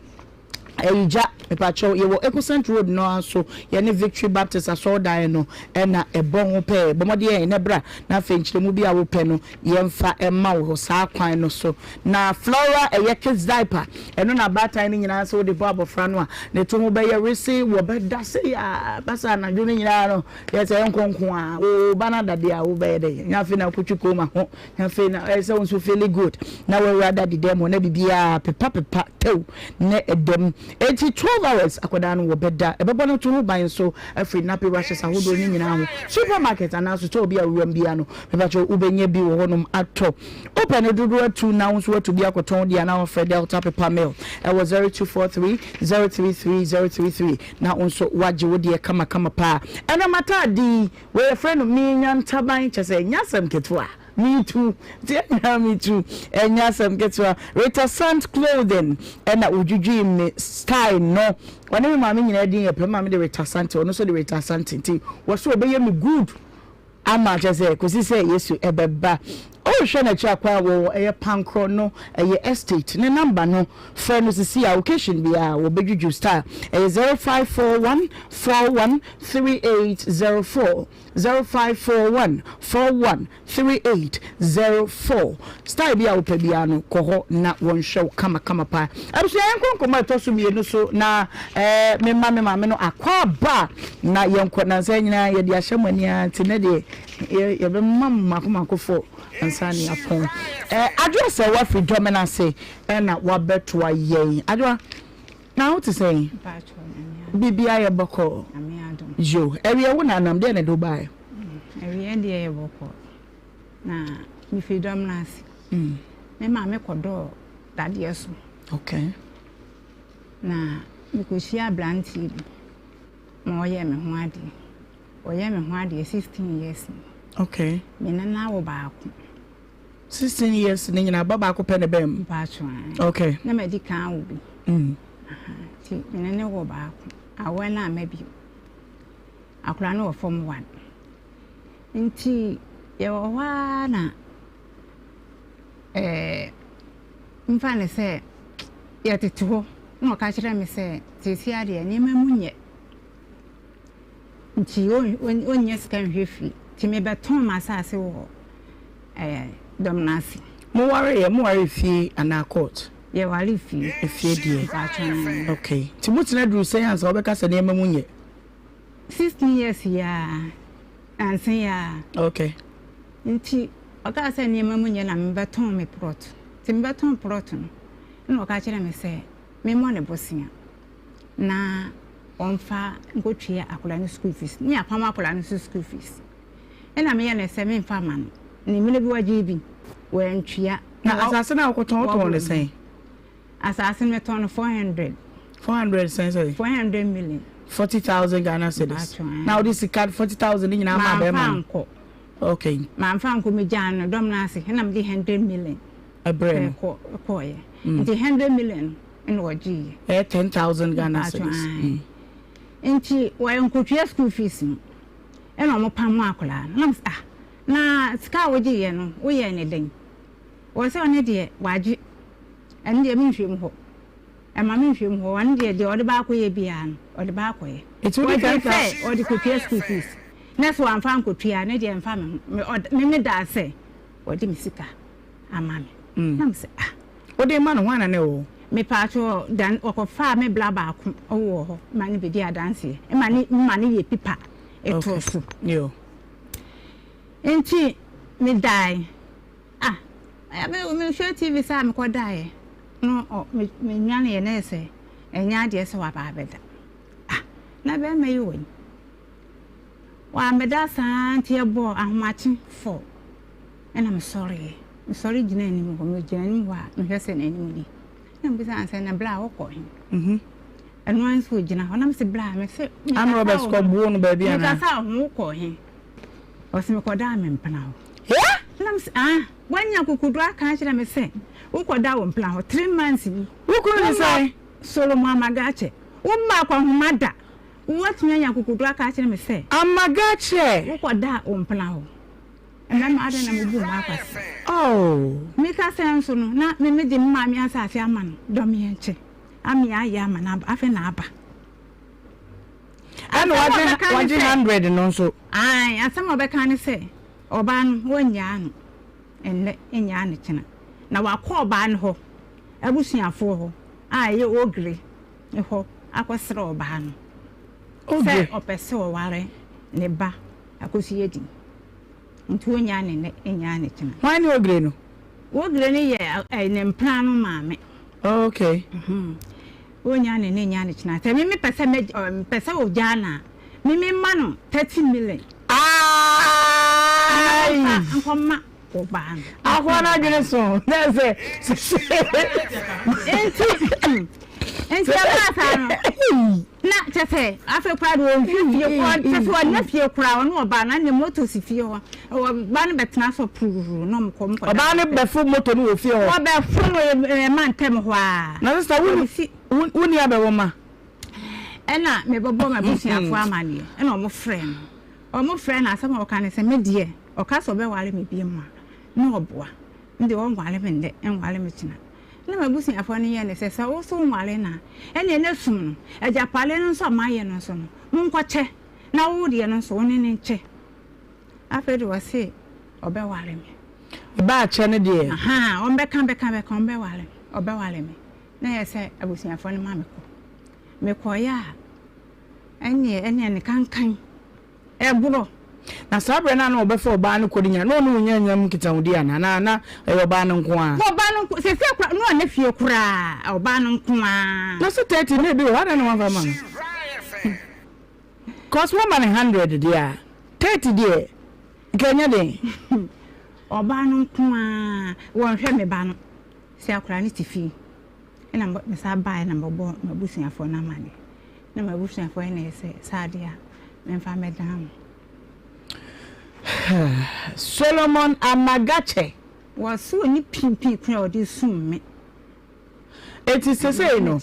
Ayigya, mepakyɛw, yɛwɔ Ecocent Road no ara so, yɛne Victory Baptist Asɔrdan no na ɛbɔ ho pɛɛ. Bɔ mmɔden na bra, na afei nkyerɛmu bi a wopɛ no, yɛmfa mma wo wɔ saa kwan no so. Na Flora ɛyɛ kids diaper, ɛno na abaatan no nyinaa sɛ wode bɔ abɔfra no a, ne to ho bɛyɛ wesee, wɔbɛda sei a, basa anadwo no nyinaa no, yɛ sɛ ɛnkɔ nko a, wo ba no ada deɛ a, wobɛyɛ dɛn? Nyɛ afei na wokɔtwi kooma ho. Afei na ɛyɛ sɛ wo nso feeli good na wawura daddy dan mu hɔ na biribiara pepa pepa tew na ɛda mu. Enti 12 hours akwadaa no wɔbɛda. Ɛbɛbɔ no to ho ban nso afiri nappy rashes ahodoɔ no nyinaa ho. Supermarket anaa sotɔɔ bi a wowura mu biara no, mepakyɛw wobɛnya bi wɔ hɔnom atɔ. Wopɛ no dodoɔ atu na wo nso woatu bi akɔtɔn deɛ anaa wafrɛ Delta Paper Mill ɛwɔ 0243 033 033 na wo nso woagye wo deɛ kamakama paa. Ɛnam ataade yi Wei yɛfrɛ no menya ntaban kyɛ sɛ ɛnyɛ asɛm ketewa me too nti ɛnyɛ me too ɛnyɛ asɛm ketewa Rita Sant clothing ɛna wodwidwii me style no ɔne me maame nyinaa din yɛ pɛ me maame de Rita Sante ɔno nso de Rita Sante nti wɔso ɔbɛyɛ me good ama kyɛ sɛ kɔsi sɛ Yesu ɛbɛba Wohwɛ n'akyi akwan a wɔwɔ ɛyɛ Pankrɔ no ɛyɛ estate ne number no frɛ no sisi a occasion biara wɔbɛdwudwu style ɛyɛ 0541 41 3804 0541 41 3804 Style bi a wopɛ biara no kɔ hɔ na wɔnhwɛ wo kama kama paa. Abusua yɛnkɔ nkɔmmɔ a ɛtɔ so mmienu so na eh, memma me maame no akwaaba na yɛnkɔ nansa nyinaa yɛde ahyɛ mo ani ara nti nɛ deɛ Yɛ yɛbɛma mo mako mako fo ansa ne apɔn. Eh, Adwoa sɛ wafiri dɔme no ase ɛna wabɛtoa yɛn. Adwoa, na wo te sɛn? Biribiara yɛ bɔkɔɔ. Yo, ɛwiɛ wo na anam deɛ na ɛde wo baeɛ? Ɛwiɛ deɛ yɛ bɔkɔɔ. Na mefiri dɔm no ase. Me maame kɔdɔɔ dadeɛ so. Okay. Na mekɔhyia aberanteɛ bi ma ɔyɛɛ me ho adeɛ. Ɔyɛ me ho adeɛ 16 years ni. Okay. Me ne no awo baako. 16 years ni nyinaa ba baako pɛ ne bɛn mu? Mpaatwo an. Okay. Na ma di kan awo bi. Mm. Aha, nti me ne no wɔ baako. Awɔ no ama bio. Akora no wɔ form 1. Nti yɛwɔ hɔ ara na eh, mfa ne sɛ yɛtete hɔ na ɔka kyerɛ me sɛ seesia deɛ nneɛma mu nyɛ. Nti ɔnnya sika nhwɛ fie. Nti mebɛtɔn m'asase wɔ ɛɛ dɔm no ase. Mo ware yɛ? Mo ware fie anaa court? Yɛ ware fie. Efie deɛ. Mpakyɛw. Okay. Nti mo tena duru sɛn ansa wobɛka sɛ nneɛma mu nyɛ? 16 years yi ara. Nansa yi ara. Okay. Nti ɔkaa sɛ nneɛma mu nyɛ na mebɛtɔn me plot. Nti mebɛtɔn plot no ɛna ɔka kyerɛɛ me sɛ memmɔ ne bosea. na ɔmfa nkɔtua akwadaa no school fees ne apam akwadaa no nso school fees ɛna meyɛ no sɛ memfa ma no ne mmerɛ bi wagye bi wantua. Na asase no a wokɔtɔn wotɔn no sɛn? Asase no metɔn no 400. 400 sɛn sɛn? 400 million. 40,000 Ghana cedis. Na wode sika 40,000 no nyinaa maa bɛrima no? Mamfa ankɔ. Okay. Mamfa ankɔ megyaa no dɔm no ase ɛna mede 100 million. Ɛbrɛ no. Ɛkɔɔyɛ. Nti 100 million no. ɛna ɔgyeeɛ. Ɛyɛ 10,000 Ghana cedis. Nti wɔyɛ nkotua school fees no ɛna wɔn pam akwadaa no. Na ah na sika a wogyeeɛ no woyɛɛ ne dɛn? Wɔ sɛ ɔne deɛ wagye ɛno deɛ menhwɛ mu hɔ. Ɛma menhwɛ mu hɔ ɔno deɛ deɛ ɔde baakɔyɛ biara no ɔde baakɔyɛ. Nti wode Ɔgye sɛ ɔde kɔtua school fees. Na sɛ wamfa ankɔtua a, ne deɛ ɛmfa me ho. Me ɔd me medaa sɛ ɔde me sika ama me. Na me sɛ ah. Wode ma no, hwan na na ɛwɔ hɔ? Mepaakyɛw, dan ɔkɔfaa me bra baako wɔ hɔ ma no bɛdii adanseɛ, ma ne ma no yɛ pipa too so. Yo. Nti medae. Ah, me mehwɛ TV saa mekɔdaeɛ no ɔ me menwaneeɛ na yɛ sɛ ɛnyɛ adeɛ sɛ waba abɛda. Ah, na bɛrima yi wɔ yi. Wammɛda saa nti ɛbɔɔ ahomakye fɔ ɛna mesɔreeɛ. Mesɔre gyina anim hɔ, megyina anim hɔ a mehwɛ sɛ n'anim ni. Na mebisa no sɛ na bla wokɔ he? Mhm. Ɛno ara nso ogyina hɔ na mese bla mese Arm robbers kɔ buo no baabi anaa? Mekasa wo ho wokɔ he? Ɔse mekɔdaa me mpena hɔ. Na mese ah woanya akokoduro aka akyerɛ me sɛ wokɔda wo mpena hɔ three months ni. Wo kunu ne sɛn? Solomon Amagakyɛ. Womma akɔnhoma da. Woatumi anya akokoduro aka akyerɛ me sɛ. Amagakyɛ! Wokɔda wo mpena hɔ. Mmarima adɛn na mobu mmaa kwasea? Oh! Meka sɛ nso no na me mede me maame asase ama no dɔ me nkyɛ ame ayɛ ama no aba afei na aba. Ɛna wagye wagye hundred no nso. Ae, asɛm a ɔbɛka ne sɛ, ɔbaa no, wɔnnyaa no nnɛ, nnyaa no kyena. Na wakɔ ɔbaa no hɔ, abusuafoɔ hɔ a ɛyɛ Ogre hɔ akɔsrɛ ɔbaa no sɛ ɔpɛ sɛ ɔware ne ba Akosua di. Nti ɔnnyaa no nnɛ, nnyaa no kyena. Hwan ne Ogre no? Ogre no yɛ ne mpena no maame. Oh, okay. Mm-hmm. Onya ne ne nya ne kyena. Sɛ me mepɛ sɛ me mepɛ sɛ ogyaa no a, me me ma no 30 million. Ayi. Nkɔma ɔbaa no. Akwa no adwene so. Na sɛ Nti nti ɛbaa saa no. Na kyɛ sɛ afei koraa de ɔnhwɛ fie kyɛ sɛ ɔnyɛ fie koraa ɔne ɔbaa no ne moto si fie hɔ ɔbaa no bɛtena so pururu na ɔmo kɔ ɔmo kɔ ɔbaa no bɛfo moto no wɔ fie hɔ ɔbɛfo no ɛma ntɛm hɔ a na sista wo wo ni abɛwɔ ma ɛna mebɛbɔ m'abusuafoɔ amaneɛ ɛna ɔmo frɛ no ɔmo frɛ no asɛm a ɔka ne sɛ me deɛ ɔka sɛ ɔbɛware me bi mu a na ɔboa me deɛ ɔnware me nnɛ ɛnware me kyena Na m'abusuafoɔ no yɛɛ no sɛ, Sɛ wo nso wonware no a, ɛnneɛ na sum no. Agyapadeɛ no nso a mayɛ no nso no, monkɔkyɛ, na wo deɛ no nso, wo ne no nkyɛ. Afei deɛ ɔse ɔbɛware me. Ɛbaa kyɛ no deɛ. Ahaa, ɔmbɛka bɛka bɛka, ɔmbɛware me, ɔbɛware me. Na ɛyɛ sɛ abusuafoɔ no ma mekɔ. Mekɔeɛ a, ɛnneɛ, ɛnneɛ ne kankan. Ɛborɔ. Na saa berɛ no a na wɔbɛfa ɔbaa no kɔ no nyinaa, na ɔne wo nya nya mu nkitahodie anaa? Anaa na ɛyɛ ɔbaa no nko ara? Na ɔbaa no nko, seesei koraa, na ɔnna fie koraa, ɔbaa no nko ara. Na sɛ 30 na ebi wɔ hɔ, adɛn na wɔamfa amma no? Cause woama no 100 deɛ a, 30 deɛ, nka ɛnyɛ den. Ɔbaa no nko ara, wɔnhwɛ me ba no, sɛ akwadaa no te fie. Ɛna mesan baeɛ na mebɔɔ m'abusuafoɔ no amaneɛ. Na m'abusuafoɔ yɛ ne sɛ saa adeɛ a memfa mmɛdan mo. Solomon Amagakyɛ. Wɔse ɔni pimpin koro a ɔde sum me. Enti sesei no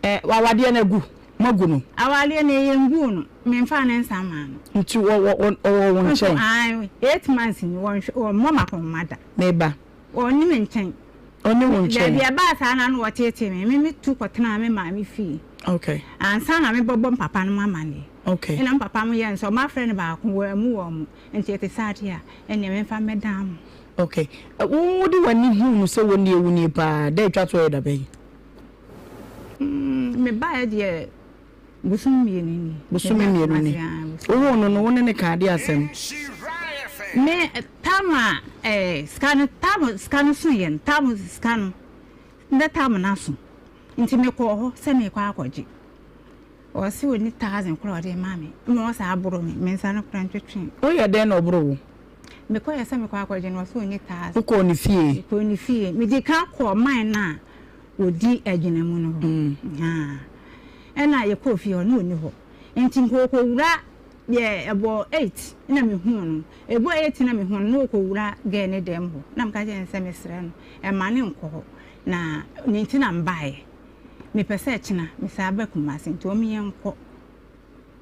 eh, awadeɛ no agu? Moagu no? Awadeɛ no yɛnguu no, memfaa ne nsa mmaa no. Nti ɔwɔ wo nkyɛn? Ae, 8 months ni, wɔmmɔ m'akɔnhoma da. Meba. Ɔnni me nkyɛn. Ɔnni wo nkyɛn? Dabi, ɛbaa saa na na wɔteetee me. Me metu kɔtenaa me maame fie. Okay. Ansa na mebɛbɔ me papa nom amanneɛ. Okay. Ɛna me papa mo yɛɛ no sɛ wɔafrɛ no baako, wɔammu wɔn. Nti ɛte saa deɛ a, ɛnneɛ memfa mmɛdan mo. Okay. Wo wode w'ani huu no sɛ wɔnni awu nie paa, da a ɛtwa toɔ yɛ da bɛn? Mm, mebaeɛ deɛ Bosome mmienu ni. Bosome mmienu ni. Wowoo no no, wo ne no kaa adeɛ asɛm? Me, tam a eh, sika no, tam sika no so yɛ no, tam sika no, ndɛ tam no aso. Nti mekɔɔ hɔ sɛ meekɔ akɔgye. Ɔse ɔnni thousand koraa ɔde ma me. Ma ɔsa aboro me, me nsa no koraa ntwetwee. Woyɛ dɛn na ɔboro wo? Mekɔeɛ sɛ mekɔ akɔgye no, ɔse ɔnni thousand. Wokɔɔ ne fie? Mekɔɔ ne fie. Medi kan kɔɔ mine no a wɔdi agyinamu no hɔ. Ahaa. Ɛna yɛkɔɔ fie hɔ, na ɔnni hɔ. Nti nka ɔkɔwura yɛ ɛbɔ eight na mehuu no. Ɛbɔ eight na mehuu no, na ɔkɔwura girl no dɛm hɔ. Na meka kyerɛɛ no sɛ mesrɛ no, mma no nkɔ hɔ. Na ne nti na mebaeɛ. Mepɛ sɛ kyena mesan ba Kumasi nti ɔme yɛnkɔ.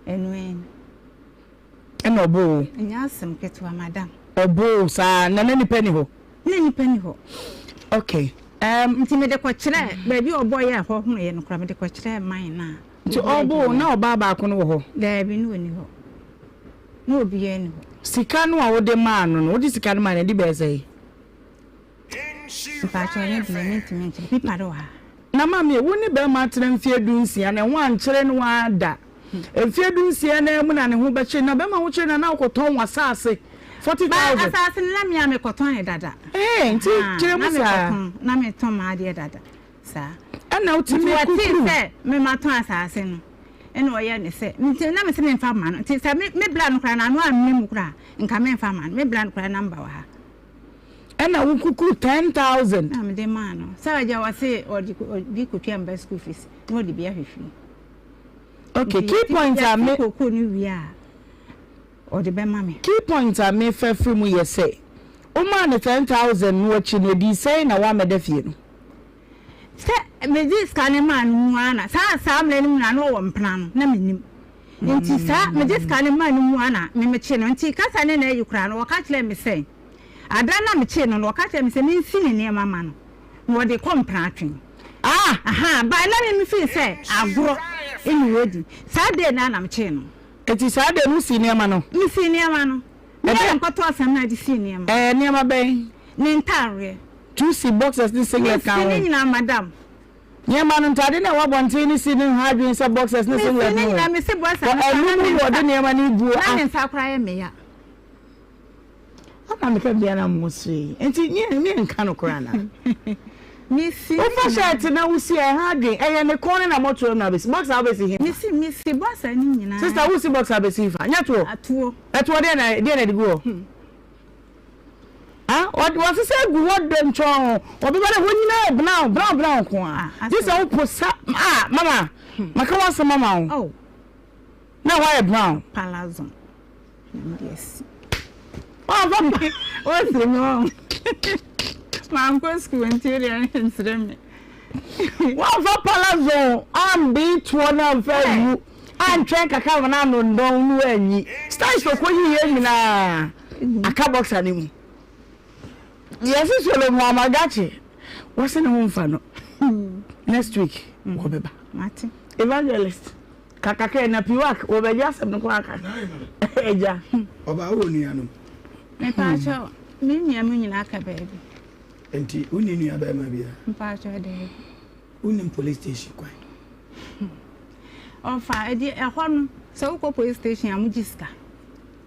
Ɛno ara ni. Ɛna ɔboo wo? Ɛnyɛ asɛm ketewa madam. Ɔboo wo saa na na nipa ni hɔ? Na nipa ni hɔ. Okay. Um, nti mede kɔkyerɛ baabi a ɔbɔ yɛ ɛhɔ ho yɛ no koraa mede kɔkyerɛ man no a. Nti ɔboo wo na ɔbaa baako no wɔ hɔ? Daabi na ɔni hɔ. Na obiara nni hɔ. Sika no a wode maa no no, wode sika no maa no, ɛde bɛyɛ sɛn? Mpakyɛw ɛno deɛ mentumi nkyerɛ, pipa no wɔ ha. Na maame, wo ne barima atena mfeɛ dunsia na ɛho ankyere no ara da. Mfeɛ dunsia no ara mu na ne ho bɛkyere no, na barima ho kyere no a na wokɔtɔn w'asaase 40,000. Ba asaase no na me a mekɔtɔn no dada. Ɛɛ, nti kyerɛ mu saa. Na mekɔtɔn, na metɔn m'adeɛ dada saa. Ɛna wotumi kukuru. Nti wɔtee sɛ me matɔn asaase no, ɛna ɔyɛ ne sɛ, nti na mese memfa mma no, nti sɛ me bra no koraa no ano ammene mu koraa a, nka memfa mma no, me bra no koraa number wɔ ha. Ɛna wo kukuru 10,000. Na mede maa no. Sɛ agya wɔse ɔde bi kɔtua mba school fees na ɔde bi ahwɛ fie. Okay, key point a me. Yɛte kookoo no wie a, ɔde bɛma me. Key point a mefa firi mu yɛ sɛ, womaa no 10,000 no akyi no, ɛdii sɛn na woammɛda fie no? Sɛ mede sika no maa no mu ara na, saa saa mmerɛ no mu na na ɔwɔ mpena no, na mennim. Nti saa mede sika no maa no mu ara na me mekyee no. Nti kasa ne na ayi koraa no, ɔka kyerɛɛ me sɛ, ada no a mekyee no no, ɔka kyerɛɛ me sɛ mensi ne nneɛma ma no, na ɔde kɔ mpena atwe. Ah! Ahaa, but na me me feel sɛ agorɔ na ɔredi. Saa day no ara na mekyee no. Nti saa day no wosii nneɛma no? Mesii nneɛma no. Me ara na mekɔtɔɔ samina de sii nneɛma. Ɛɛ, nneɛma bɛn? Ne ntaareɛ. Tu si boxers ne singlet ka ho. Mesi ne nyinaa madam. Nneɛma no, ntade no a ɛwɔ abɔnten no si no nha adwene sɛ boxers ne singlet no Mesi ne nyinaa, mesi boxer no koraa na me nsa. Wɔde nneɛma no gu. Na me nsa koraa yɛ me ya. Ana meka bia na mo sere yi. Nti ne ne nka no koraa na. Mesi ne Wofa nyinaa. shirt na wosi a ɛha adwene. Ɛyɛ ne kɔn ne na mɔtoam na abesi. Boxer wobesi he fa? Mesi mesi boxer ne nyinaa. Sister wosi boxer abesi he fa? Nyɛ toɔ. Atoɔ. Ɛtoɔ deɛ na deɛ na ɛde gu hɔ? Ah, wɔasesa agu hɔ dɛnkyɔn. Wɔbɛba dɛ hɔ nyinaa yɛ brown, brown, brown nko ara. Ah, Gye sɛ wopo sa, ah, mama, maka w'asɛm ama wo. Oh. Na hɔ ayɛ brown. Palazzo. Na mede asi. Wɔamfa pa. Wosere me wɔn. Mankɔ sukuu nti wo deɛ nsere me. Wɔamfa palazzo ambe toɔ no amfa angu. Antwɛn kakra ma no anondɔn no anyi. Styles ɔkɔyiiɛ nyinaa. Aka boxer no mu. Yɛse Solomon Amagakye wɔse ne ho mfa no. Next week wɔbɛba. Mate. Evangelist kakakɛ na piwak wɔbɛgye asɛm no kɔ aka. Agya. Ɔbaa wowɔ nuanom? Mepaakyɛw, me nuanom nyinaa ka baabi. Nti wonni nua bɛrima biara? Mepaakyɛw, daabi. Wonnim police station kwan? Ɔfa, ɛdeɛ ɛhɔ no, sɛ wokɔ police station a mogye sika.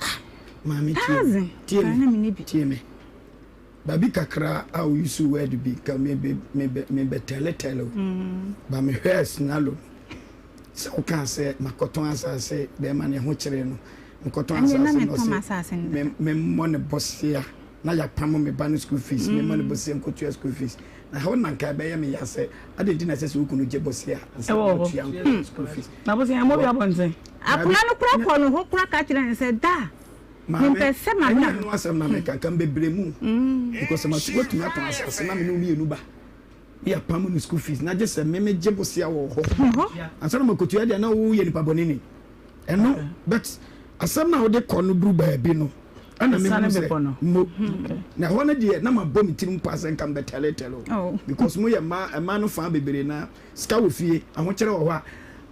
Ah maame tie me tie me tie me baabi kakra a o use word bi nka me be me be me bɛ tɛle tɛle o mm. ba me hwɛ sinalo sɛ o kan sɛ makɔtɔn asase bɛrima ne ho kyerɛ no mekɔtɔn asase no ɔsɛ me mmɔ ne bɔsea na yɛapam me ba no school fees me mmɔ ne mm. bɔsea nkotua school fees na hɔ na nka ɛbɛyɛ me ya sɛ adɛn nti na ɛsɛ sɛ wo kunu gye bɔsea ansa na watua nkɔ school fees na bɔsea ɛmmɔ bi abɔnten Akwadaa no kora kɔɔ ne hɔ kora ka kyerɛɛ no sɛ, Da, mempɛ sɛ Maame, maba. ɛnyɛ ɛno asɛm na meka, nka bebree mu. Because sɛ matu watumi atɔn asase na me ne wo mmienu ba ne yɛapam no school fees na gye sɛ me megye bosea wɔ hɔ ansa na makotua deɛ na woyɛ nipa bɔne ni. Ɛno but asɛm no a wode kɔ no duru baabi no ɛna mehunu sɛ mo na ɛhɔ no deɛ na mabɔ me tirim mpo asɛ nka mbɛtɛletɛle o because moyɛ mmaa mmaa no faa bebree na Sika wɔ fie, ahokyerɛ wɔ hɔ a,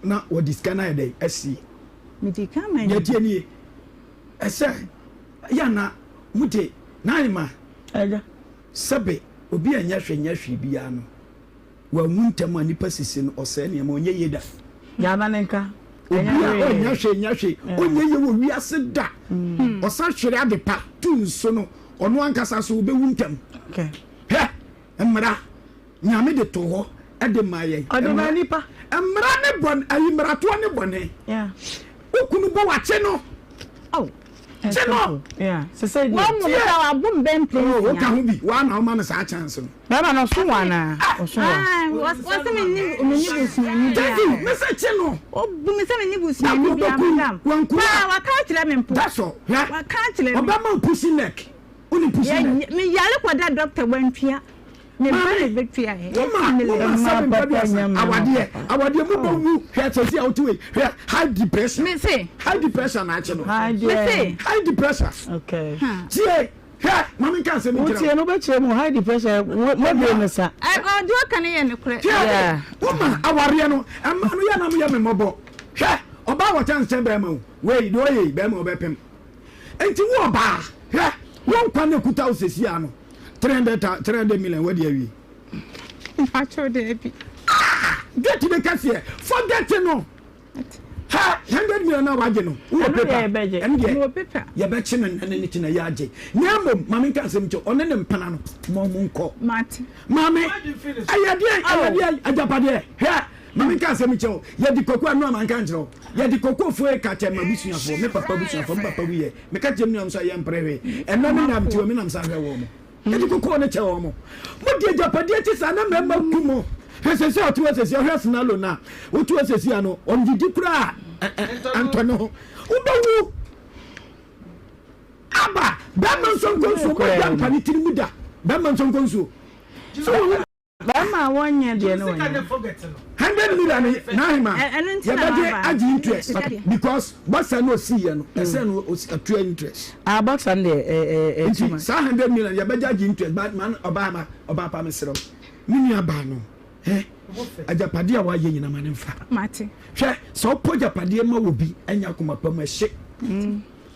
na wɔde sika no ayɛ dɛn asie. Deɛ ɛteɛ nie, ɛsɛ yɛ ana mode n'ahema sɛbe obi a nyɛ hwɛ nyɛ hwee biara no wanwu ntɛm a nipa sisi no ɔsɛe nneɛma ɔnyɛ yie da. Obi a ɔnyɛ hwee nyɛ hwee ɔnyɛ yie wɔ wiase da ɔsan hwere ade pa tu nso no ɔno ankasa so ɔbɛwu ntɛm. Hwɛ mmara Nyame de too hɔ de maa yɛn. Ɔde maa nipa. Mmara ne bɔne, ayi mmaratoɔ ne bɔne. Yeah. Wo kunu bɔ wakye no. Oh. Kye no. Yeah. Sese deɛ. Wɔn mu sɛ wabom bɛn pɛn Oh, woka ho bi. Waa na woma no saa chance no. Bɛrima no ɔso wa na ɔso wa. Wɔsi mi ni mi ni busuani bi a. Thank you. Mese kye no. Obu mi sɛ mi ni busuani bi a madam. Wankura. Paa waka akyerɛ mi mpo. That's all. Hwɛ. Waka akyerɛ mi. Ɔbɛma wo pussy neck. Woni pussy neck. Mi yare kɔ da doctor wantua. Maame, mo ma mo ma sɛbi mpɛ bi asa awadeɛ awadeɛ mo bɛ wu hwɛ sɛsi a wote wei hwɛ high depression high depression na akye no high depression tie hwɛ maame nka asɛm nkyerɛ wotie no bɛkyerɛ mu high depression mɔdwe no sa ɔde ɔka no yɛ nokorɛ tie wo ma awareɛ no ɛma no yɛ na mo yɛ me mmɔbɔ hwɛ ɔbaa wɔ kyɛnse kyɛn bɛrima o wei deɛ ɔyɛ yi bɛrima ɔbɛpem. Enti wo ɔbaa, hwɛ, wo nkwa no ekuta wo sɛsi ara no, 300 ta, 300 million wadi awie. Mpakyɛw daabi. Ah! Get ne kɛseɛ, forget no. Ha, 100 million na wagye no, wowɔ paper. Ɛno deɛ, yɛbɛkye no nnɛ ne ne kyena yɛagye. Na mmom, ma menka asɛm nkyɛ, ɔne ne mpena no, ma ɔmo nkɔ. Mate. Maame, ɛyɛ deɛn, ɛyɛ deɛn, agyapadeɛ, hwɛ. Ma menka asɛm nkyerɛ wo, yɛde koko, ɛno a manka ankyerɛ wo, yɛde koko foe ka kyerɛ m'abusuafoɔ, me papa abusuafoɔ, me papa wuiɛ, meka kyerɛ me nuanom sɛ yɛmpere hwee, ɛnnɛ me nam nti me nam san hwɛ wɔn, yɛde koko no kyɛ wɔn. Mode agyapadeɛ te saa na mmarima ku mo. Hwɛ sɛsi a ɔte hɔ sɛsi, ɔhwɛ Sinalo no a, wote hɔ sɛsi a no, ɔndidi koraa antɔ ne ho. Wobɛwu. Aba, bɛrima nso nkɔ nsuo, mogya mpa ne tiri mu da, bɛrima nso nkɔ nsuo. So Bɛrima a wɔnyɛ deɛ no wɔnyɛ. 100 million n'ahema yɛbɛgye agye interest because boxer no osi yɛ no ɛsɛ no atua interest. Ah boxer no deɛ ɛɛ ɛɛ. Nti saa 100 million yɛbɛgye agye interest ba ma ɔbaa ma ɔbaa pa mesrɛ wo me nua baa no ɛ agyapadeɛ a wayɛ nyina ma ne nfa. Mate. Hwɛ sɛ ɔpɔ agyapadeɛ ma wɔ bi ɛnyɛ akoma pa mu ɛhye.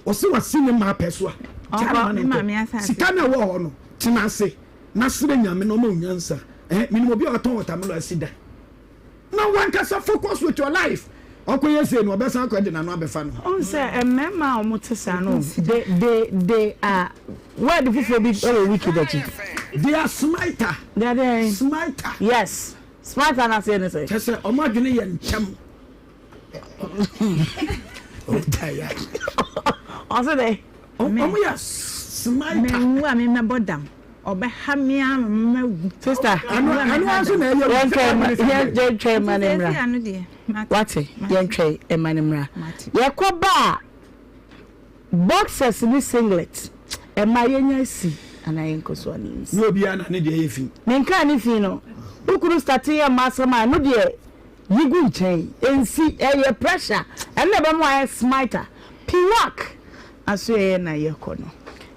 Ɔsɛ wasi ne maa pɛ so a gya ne ma ne nkɔ sika na ɛwɔ hɔ no tena ase. Na srɛ Nyame na ɔma wo nyansa eh, menim obi a ɔtɔn watermelon asi da na wankasa focus with your life ɔkɔyɛ sei no ɔbɛsan akɔ de n'ano abɛfa no. Wohu sɛ mmarima a wɔte saa no they they they are word foforɔ bi wɔ wiki akyi. They are smiter. They are dɛn? Smiter. Yes, smiter no aseɛ ne sɛ? Kyerɛ sɛ wɔn adwene yɛ ntɛm. Ɔse dɛ. Ɔmo yɛ smiter. Menwu a memmɛbɔ dam. Ɔbɛha me ara ma mawu. Sister, Ɛno ara nso na ɛyɛ wu. Yɛntwɛn ma no mmra. Wate, yɛntwɛn ma no mmra. Yɛkɔ ba a, boxers ne singlet, ɛma yɛnya si anaa yɛnkɔ so anaa yɛnsi. Nyɛ obiara na ne deɛ yɛ fi. Menkaa ne fi no. Wo kunu starte yɛ mma asɛm a, ɛno deɛ yi gu nkyɛn. Ɛnsi, ɛyɛ pressure. Ɛno na ɛbɛma wayɛ smiter. Piwak asoɛeɛ na yɛkɔ no.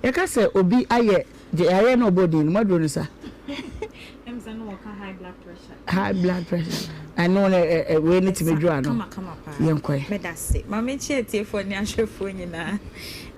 Yɛka sɛ obi ayɛ deɛ yareɛ na ɔbɔ din no, moaduro no sa? Ɛm sɛ na wɔka high blood pressure. High blood pressure. Ɛno no ɛ ɛ wei no tumi dwo ano. Kama kama paa. Yɛnkɔe. Meda se. Ma menkyia atiefoɔ ne ahwɛfoɔ nyinaa.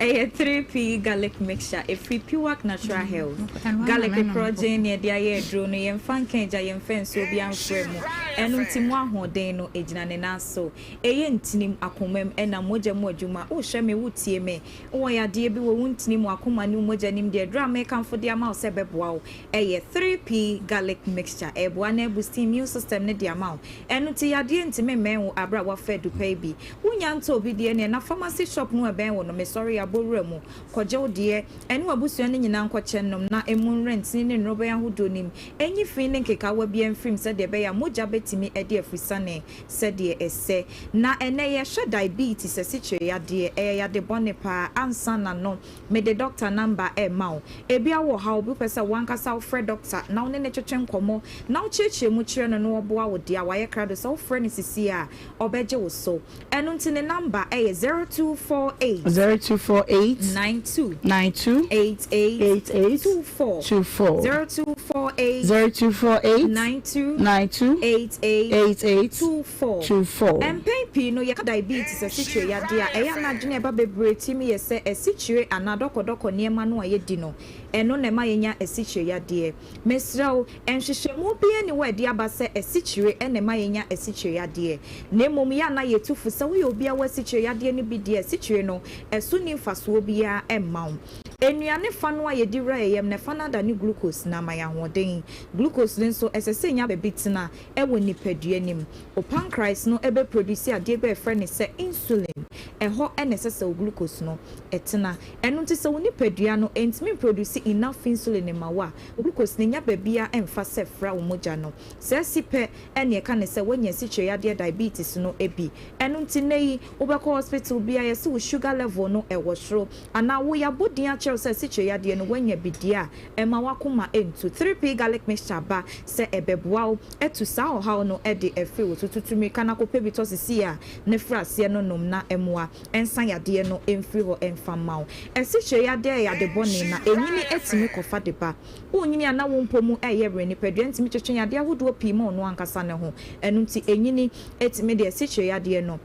Ɛyɛ 3P garlic mixture. Ɛfiri Piwak Natural Health. Garlic korɔgyen ne yɛde ayɛ aduro no, yɛmfa nka agya, yɛmfa nsuo biara mfra mu. Ɛno nti mu ahoɔden no ɛgyina ne nan so. Ɛyɛ ntinim, akomam, ɛna mogya mu adwuma. Wohwɛ me, wotie me. Wowɔ yadeɛ bi wɔ wo ntini mu, akoma ne wo mogya nim deɛ, aduro a mekamfo de ama wo sɛ ɛbɛboa wo yɛ 3P Garlic Mixture. Ɛreboa na abusti immune system no de ama wo. Ɛno nti yadeɛ ntumi mmɛn wo aberɛ a woafa adu pa yi bi. Wonnya ntɔ obi deɛ neɛ na pharmacy shop no a ɛbɛn wo no, mesɔre abɔ wura mu. Kɔgye wo deɛ ɛne w'abusua no nyinaa nkɔkyɛ nnom na ɛmu nwerɛ ntini ne nnorobɛn ahodoɔ no mu. Ɛnyi fi ne nkekaawa biara mfiri mu sɛdeɛ ɛbɛyɛ a mogya bɛtumi adi afrisane sɛdeɛ ɛsɛ. Na ɛnnɛ yɛhwɛ diabetes, asikyire yadeɛ, ɛyɛ yade bɔne paa. Ansa na no, mede dɔkta number rema wo. Ebia wowɔ haw bi, wopɛ sɛ w'ankasa wofrɛ dɔkta na wo ne no twetwe nkɔmmɔ na wokyerɛkyerɛ mu kyerɛ no na ɔboa wo deɛ a, wayɛ krado sɛ wofrɛ no sisi a, ɔbɛgye wo so. Ɛno nti ne number yɛ 0248. 0248. 92. 92. 88. 88. 24. 24. 0248. 0248. 92. 92. 88. 88. 24. 24. Mpɛn pii no, yɛka diabetes, asikyire yadeɛ, a, ɛyɛ a na adwene a ɛba bebree tirim yɛ sɛ asikyire anaa dɔkɔdɔkɔ nneɛma no a yɛdi no, ɛno na ɛma yɛnya asikyire yadeɛ. Mesrɛ wo, nhwehwɛmu biara nni hɔ a ɛde aba sɛ asikyire na ɛma yɛnya asikyire yadeɛ. Na mmom yɛ a na yɛtu fo sɛ woyɛ obi a wɔ asikyire yadeɛ no bi deɛ a, asikyire no, ɛso nni mfasoɔ biara mma wo. Nnuane fa no a yɛdi wura yɛn yam no, ɛfa no adane glucose na ama yɛn ahoɔden. Glucose no nso, ɛsɛ sɛ ɛnya baabi tena wɔ nipadua no mu. Wo pancreas no bɛproduce adeɛ bi a yɛfrɛ no sɛ insulin. Ɛhɔ na ɛsɛ sɛ wo glucose no tena. Ɛno nti sɛ wo nipadua no ntumi mproduce enough insulin mma wo a, wo glucose no nnya baabiara mfa sɛ fra wo mogya no. Saa si pɛ na yɛka no sɛ woanya asikyire yadeɛ diabetes no bi. Ɛno nti nnɛ yi wobɛkɔ hospital biara yɛse wo sugar level no wɔ soro anaa wo yɛabɔ din akyerɛ wo sɛ asikyire yadeɛ no woanya bi deɛ a, ɛmma w'akoma ntu. 3P Garlic Mixture ba sɛ ɛbɛboa wo atu saa ɔhaw no de afiri wo so. Tutu mmirika na kɔpɛ bi tɔ seesei a na firi aseɛ no nom na mmoa nsa yadeɛ no mfiri hɔ mfa mma wo. Asikyire yadeɛ yɛ yade bɔne na ɛnyini tumi kɔfa de ba. Wonyini a na wo mpɔ mu reyɛ werɛ, nipadua ntumi twetwe yadeɛ ahodoɔ pii ma ɔno ankasa ne ho. Ɛno nti ɛnyini tumi de asikyire yadeɛ no.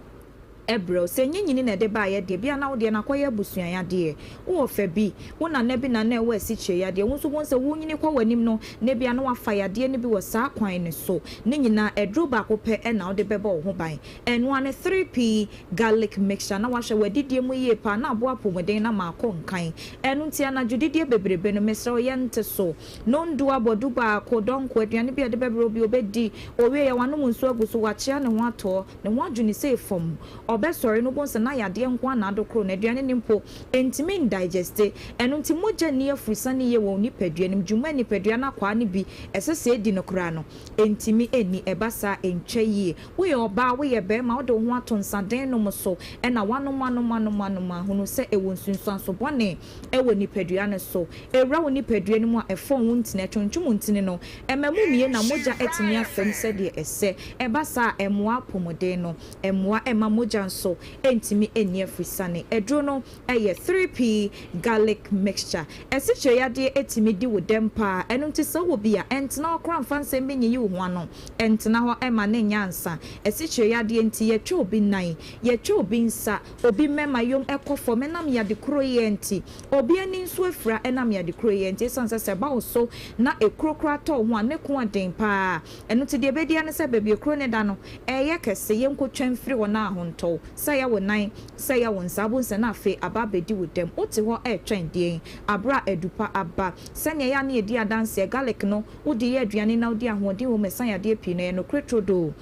Brɛ wo. Sɛ ɛnyɛ nyini na ɛde baeɛ deɛ, ebia na wo deɛ no akɔyɛ abusua yadeɛ. Wowɔ fɛ bi, wo nana bi na na ɛwɔ asikyire yadeɛ, wo nso wobɛhu sɛ worenyini kɔ w'anim no, na ebia na woafa yadeɛ no bi wɔ saa kwan no so. Ne nyinaa, aduro baako pɛ na wode bɛbɔ wo ho ban. Ɛno ara ne 3P Garlic Mixture. Na woahwɛ w'adidie mu yie paa na aboa apɔmuden no ama akɔ nkan. Ɛno nti anadwo didie bebrebe no, mesrɛ wo yɛnte so. Nondu abɔ dubaako, dɔnko, aduane bi a ɛde bɛbrɛ wo bi, ɔbɛdi, ɔwieɛ wanom nsuo agu so, wakyea ne ho atɔ. Ne ho adwene sei fam. Ɔbɛsɔre no wobɛhu sɛ na yadeɛ nko ara na adokoro no, aduane no mpo, ɛntumi ndaegyeste. Ɛno nti mogya nni afurusane yie wɔ wo nipadua no mu. Dwuma a nipadua no akwaa no bi ɛsɛ sɛ ɛdi no koraa no, ɛntumi nni. Ɛba saa a, ɛntwa yie. Woyɛ ɔbaa, woyɛ barima, wode wo ho ato nsaden nom so na woanom anom anom anom a, hunu sɛ ɛwɔ nsunsuanso bɔne wɔ nipadua no so. Ɛwura wo nipadua no mu a, ɛfɔn wo ntini, ɛtwontwom wo ntini no, ɛma mu mie na mogya atumi afa mu sɛdeɛ ɛsɛ. Ɛba saa a, ɛmmoa apɔmuden no, ɛmmoa mma mogya nso ntumi nni afrisane. Aduro no yɛ 3P Garlic Mixture. Asikyire yadeɛ tumi di wo dɛm pa ara, ɛno nti sɛ wowɔ bi a, ɛntena hɔ koraa mfa nsɛm bi nyiyi wo ho ano. Ɛntena hɔ mma no nyɛ ansa. Asikyire yadeɛ nti, yɛtwa obi nan, yɛtwa obi nsa, obi mmɛma yom kɔ fam ɛnam yade koro yi ara nti. Obi ani nso afira ɛnam yade koro yi ara nti. Esiane sɛ sɛ ɛba wo so na ekuro koraa tɔ wo ho a, ne ko yɛ den pa ara. Ɛno nti deɛ ɛbɛdi ara ne sɛ baabi ekuro no da no, ɛreyɛ kɛse. Yɛnkɔtwa mfiri hɔ na ahontɔ wo. Sɛ ɛyɛ wo nan, sɛ ɛyɛ wo nsa, wobɛhu sɛ na afei aba abɛdi wo dɛm. Wote hɔ retwɛn deɛn? Aberɛ a adupa aba. Sɛdeɛ ɛyɛ a na yɛdi adanseɛ, garlic no, wode yɛ aduane na wodi ahoɔden wɔ mu, ɛsa yadeɛ pii no, ɛyɛ nokorɛ turodoo.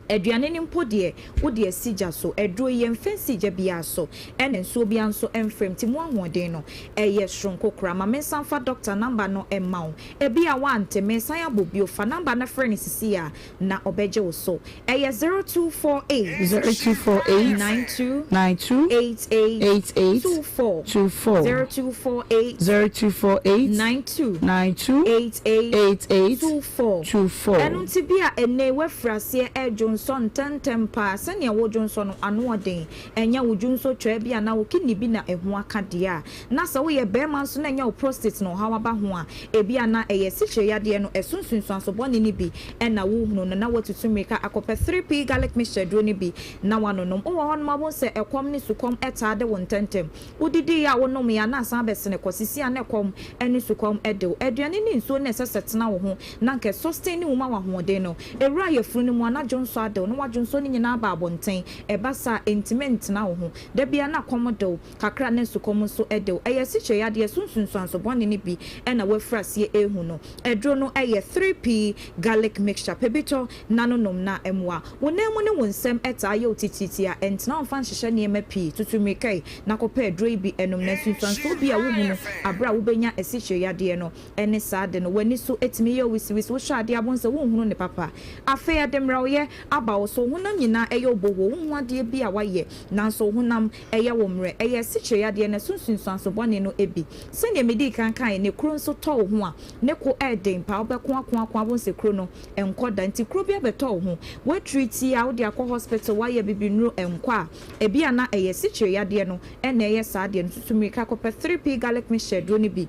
Aduane no mpo deɛ, wode asi gya so. Aduro yi, yɛmfa nsi gya biara so, ɛna nsuo biara nso mfra mu, nti mu ahoɔden no, ɛyɛ soronko koraa. Ma mensan mfa dɔkta namba no mma wo. Ebia woante, meresan abɔ bio. Fa namba no frɛ no sisi ara na ɔbɛgye wo so. Ɛyɛ 0248. 0248. 92. 92. 88. 88. 24. 24. 0248. 0248. 92. 92. 88. 88. 24. 24. Ɛno nti bi a ɛnnɛ yi woafiri aseɛ redwonsɔ ntɛmntɛm paa. Sɛdeɛ wodwonsɔ no, ano ɔden. Ɛnyɛ wo dwonsɔ twaa bi anaa wo kidney bi na ɛho aka deɛ a. Na sɛ woyɛ barima nso na ɛnyɛ wo prostate na ɔhaw aba ho a, ebia na ɛyɛ asikyire yadeɛ no ɛso nsunsuanso bɔne no bi na worehunu no na woatutu mmirika akɔpɛ 3P Garlic Mixture aduro no bi na woanonom. Wowɔ hɔnom a wobɛhu sɛ ɛkɔm ne sukɔm taa de wo ntɛmntɛm. Wodidiiɛ a wonomeeɛ a na asan abɛsene kɔ sisi a na ɛkɔm ne sukɔm de wo. Aduane ne nsuo na ɛsɛ sɛ ɛtena wo ho na anka ɛsɔsteni wo ma wo ahoɔden no. Ɛwura yafunu no mu a na dwonsɔ ade wo na woadwonsɔ no nyinaa aba abɔnten. Ɛba saa a ɛntumi ntena wo ho. Da biara na kɔm de wo. Kakra na sukɔm nso de wo. Ɛyɛ asikyire yadeɛ so nsunsuanso bɔne no bi na woafiri aseɛ rehu no. Aduro no yɛ 3P garlic mixture. Pɛ bi tɔ na no nom na mmoa. Wo nan mu ne wo nsam taa yɛ wo titiritii a, ɛntena hɔ mfa nhyehyɛ nneɛma pii. Tutu mmirika yi na kɔpɛ aduro yi bi nom na nsunsuansoɔ bi a wohu no aberɛ a wobɛnya asikyire yadeɛ no ne saa ade no. W'ani so tumi yɛ wo wisiwisi, wohwɛ adeɛ a wobɛhu sɛ wonhunu no papa. Afei ɛde mmerɛwyɛ aba wo so, wo honam nyinaa yɛ wo bohoo, wonhu adeɛ bi a woayɛ nanso wo honam Ɛyɛ wo mmerɛ. Ɛyɛ asikyire yadeɛ na ɛso nsunsuanso bɔne no bi. Sɛdeɛ medii kan kaeɛ no, kuro nso tɔ wo ho a, ne ko yɛ den paa. Wobɛko ako ako a, wobɛhu sɛ kuro no nkɔ da. Nti kuro bi abɛtɔ wo ho, woatreati a, wode akɔ hospital, woayɛ bibinuro, ɛnkɔ a, ɛbi a na ɛyɛ asikyire yadeɛ no na ɛyɛ saa adeɛ no. Tutu mmirika kɔpɛ 3P garlic mixture aduro no bi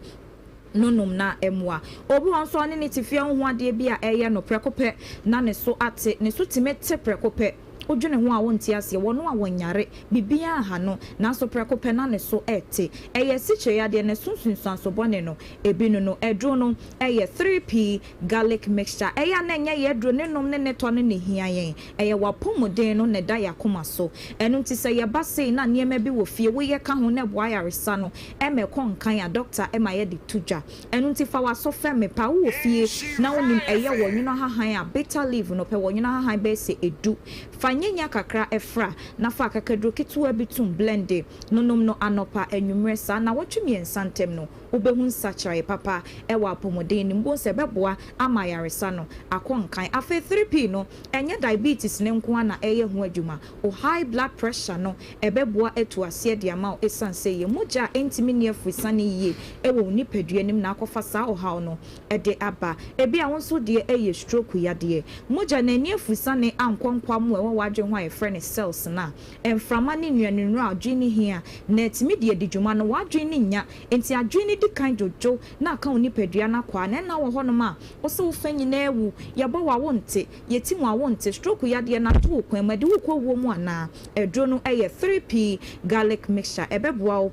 no nom na ɛmmoa. Obi wɔ hɔ nso a ɔne ne te fie a ɔnhu adeɛ bi a ɛreyɛ no prɛko pɛ na ne so ate. Ne so tumi te prɛko pɛ. Wodwene ho a wonte aseɛ. Wɔn a wɔnyare, biribiara nha no, nanso prɛko pɛ na ne so rete. Ɛyɛ asikyire yadeɛ na ɛso nsunsuanso bɔne no, ebi no no. Aduro no yɛ 3P garlic mixture. Ɛyɛ a na ɛnyɛ yɛn aduro ne nom ne ne tɔ no na ɛhia yɛn. Ɛyɛ w'apɔmuden no na ɛda yɛn akoma so. Ɛno nti sɛ yɛba sei na nneɛma bi wɔ fie woyɛ ka ho na ɛboa ayaresa no ma ɛkɔ nkan a, dɔkta ma yɛde to dwa. Ɛno nti fa w'aso fɛm me paa. Wowɔ fie na wonim ɛyɛ wɔnwono ahahan a, bitter leaf no, pɛ wɔnwono ahahan bɛyɛ sɛ ɛdu. Fa nyanya kakra fra na fa akakaduro ketewa bi tom, blende, no nom no anɔpa, anwummerɛ saa nnawɔtwe mmiɛnsa ntam no, wobɛhu nsakyeraeɛ papa wɔ apɔmuden no mu. Wobɛhu sɛ ɛbɛboa ama ayaresa no akɔ nkan. Afei 3P no, ɛnyɛ diabetes no nko ara na ɛyɛ ho adwuma. Wo high blood pressure no, ɛbɛboa atu aseɛ de ama wo ɛsiane sɛ ɛyɛ mogya a ɛntumi nni afurisane yie wɔ wo nipadua no mu na akɔfa saa ɔhaw no de aba. Ebia wo nso deɛ ɛyɛ stroke yadeɛ. Mogya no anni afurisane ankɔ nkwammoa a ɛwɔ. w'adwene ho a yɛfrɛ no cells no a, mframa ne nnuanennuro a adwene no hia na atumi de adi dwuma no, w'adwene no nnya. Enti adwene no di kan dwodwo na aka wo nipadua no akwaa. Na ɛnna wɔ hɔnom a, wo se wo fa nyinaa awu, yɛbɔ wo a wonte, yɛti mu a wonte, stroke yadeɛ no ato wo kwan mu, ɛde wo rekɔ wuo mu anaa? Aduro no yɛ 3P Garlic Mixture, ɛbɛboa wo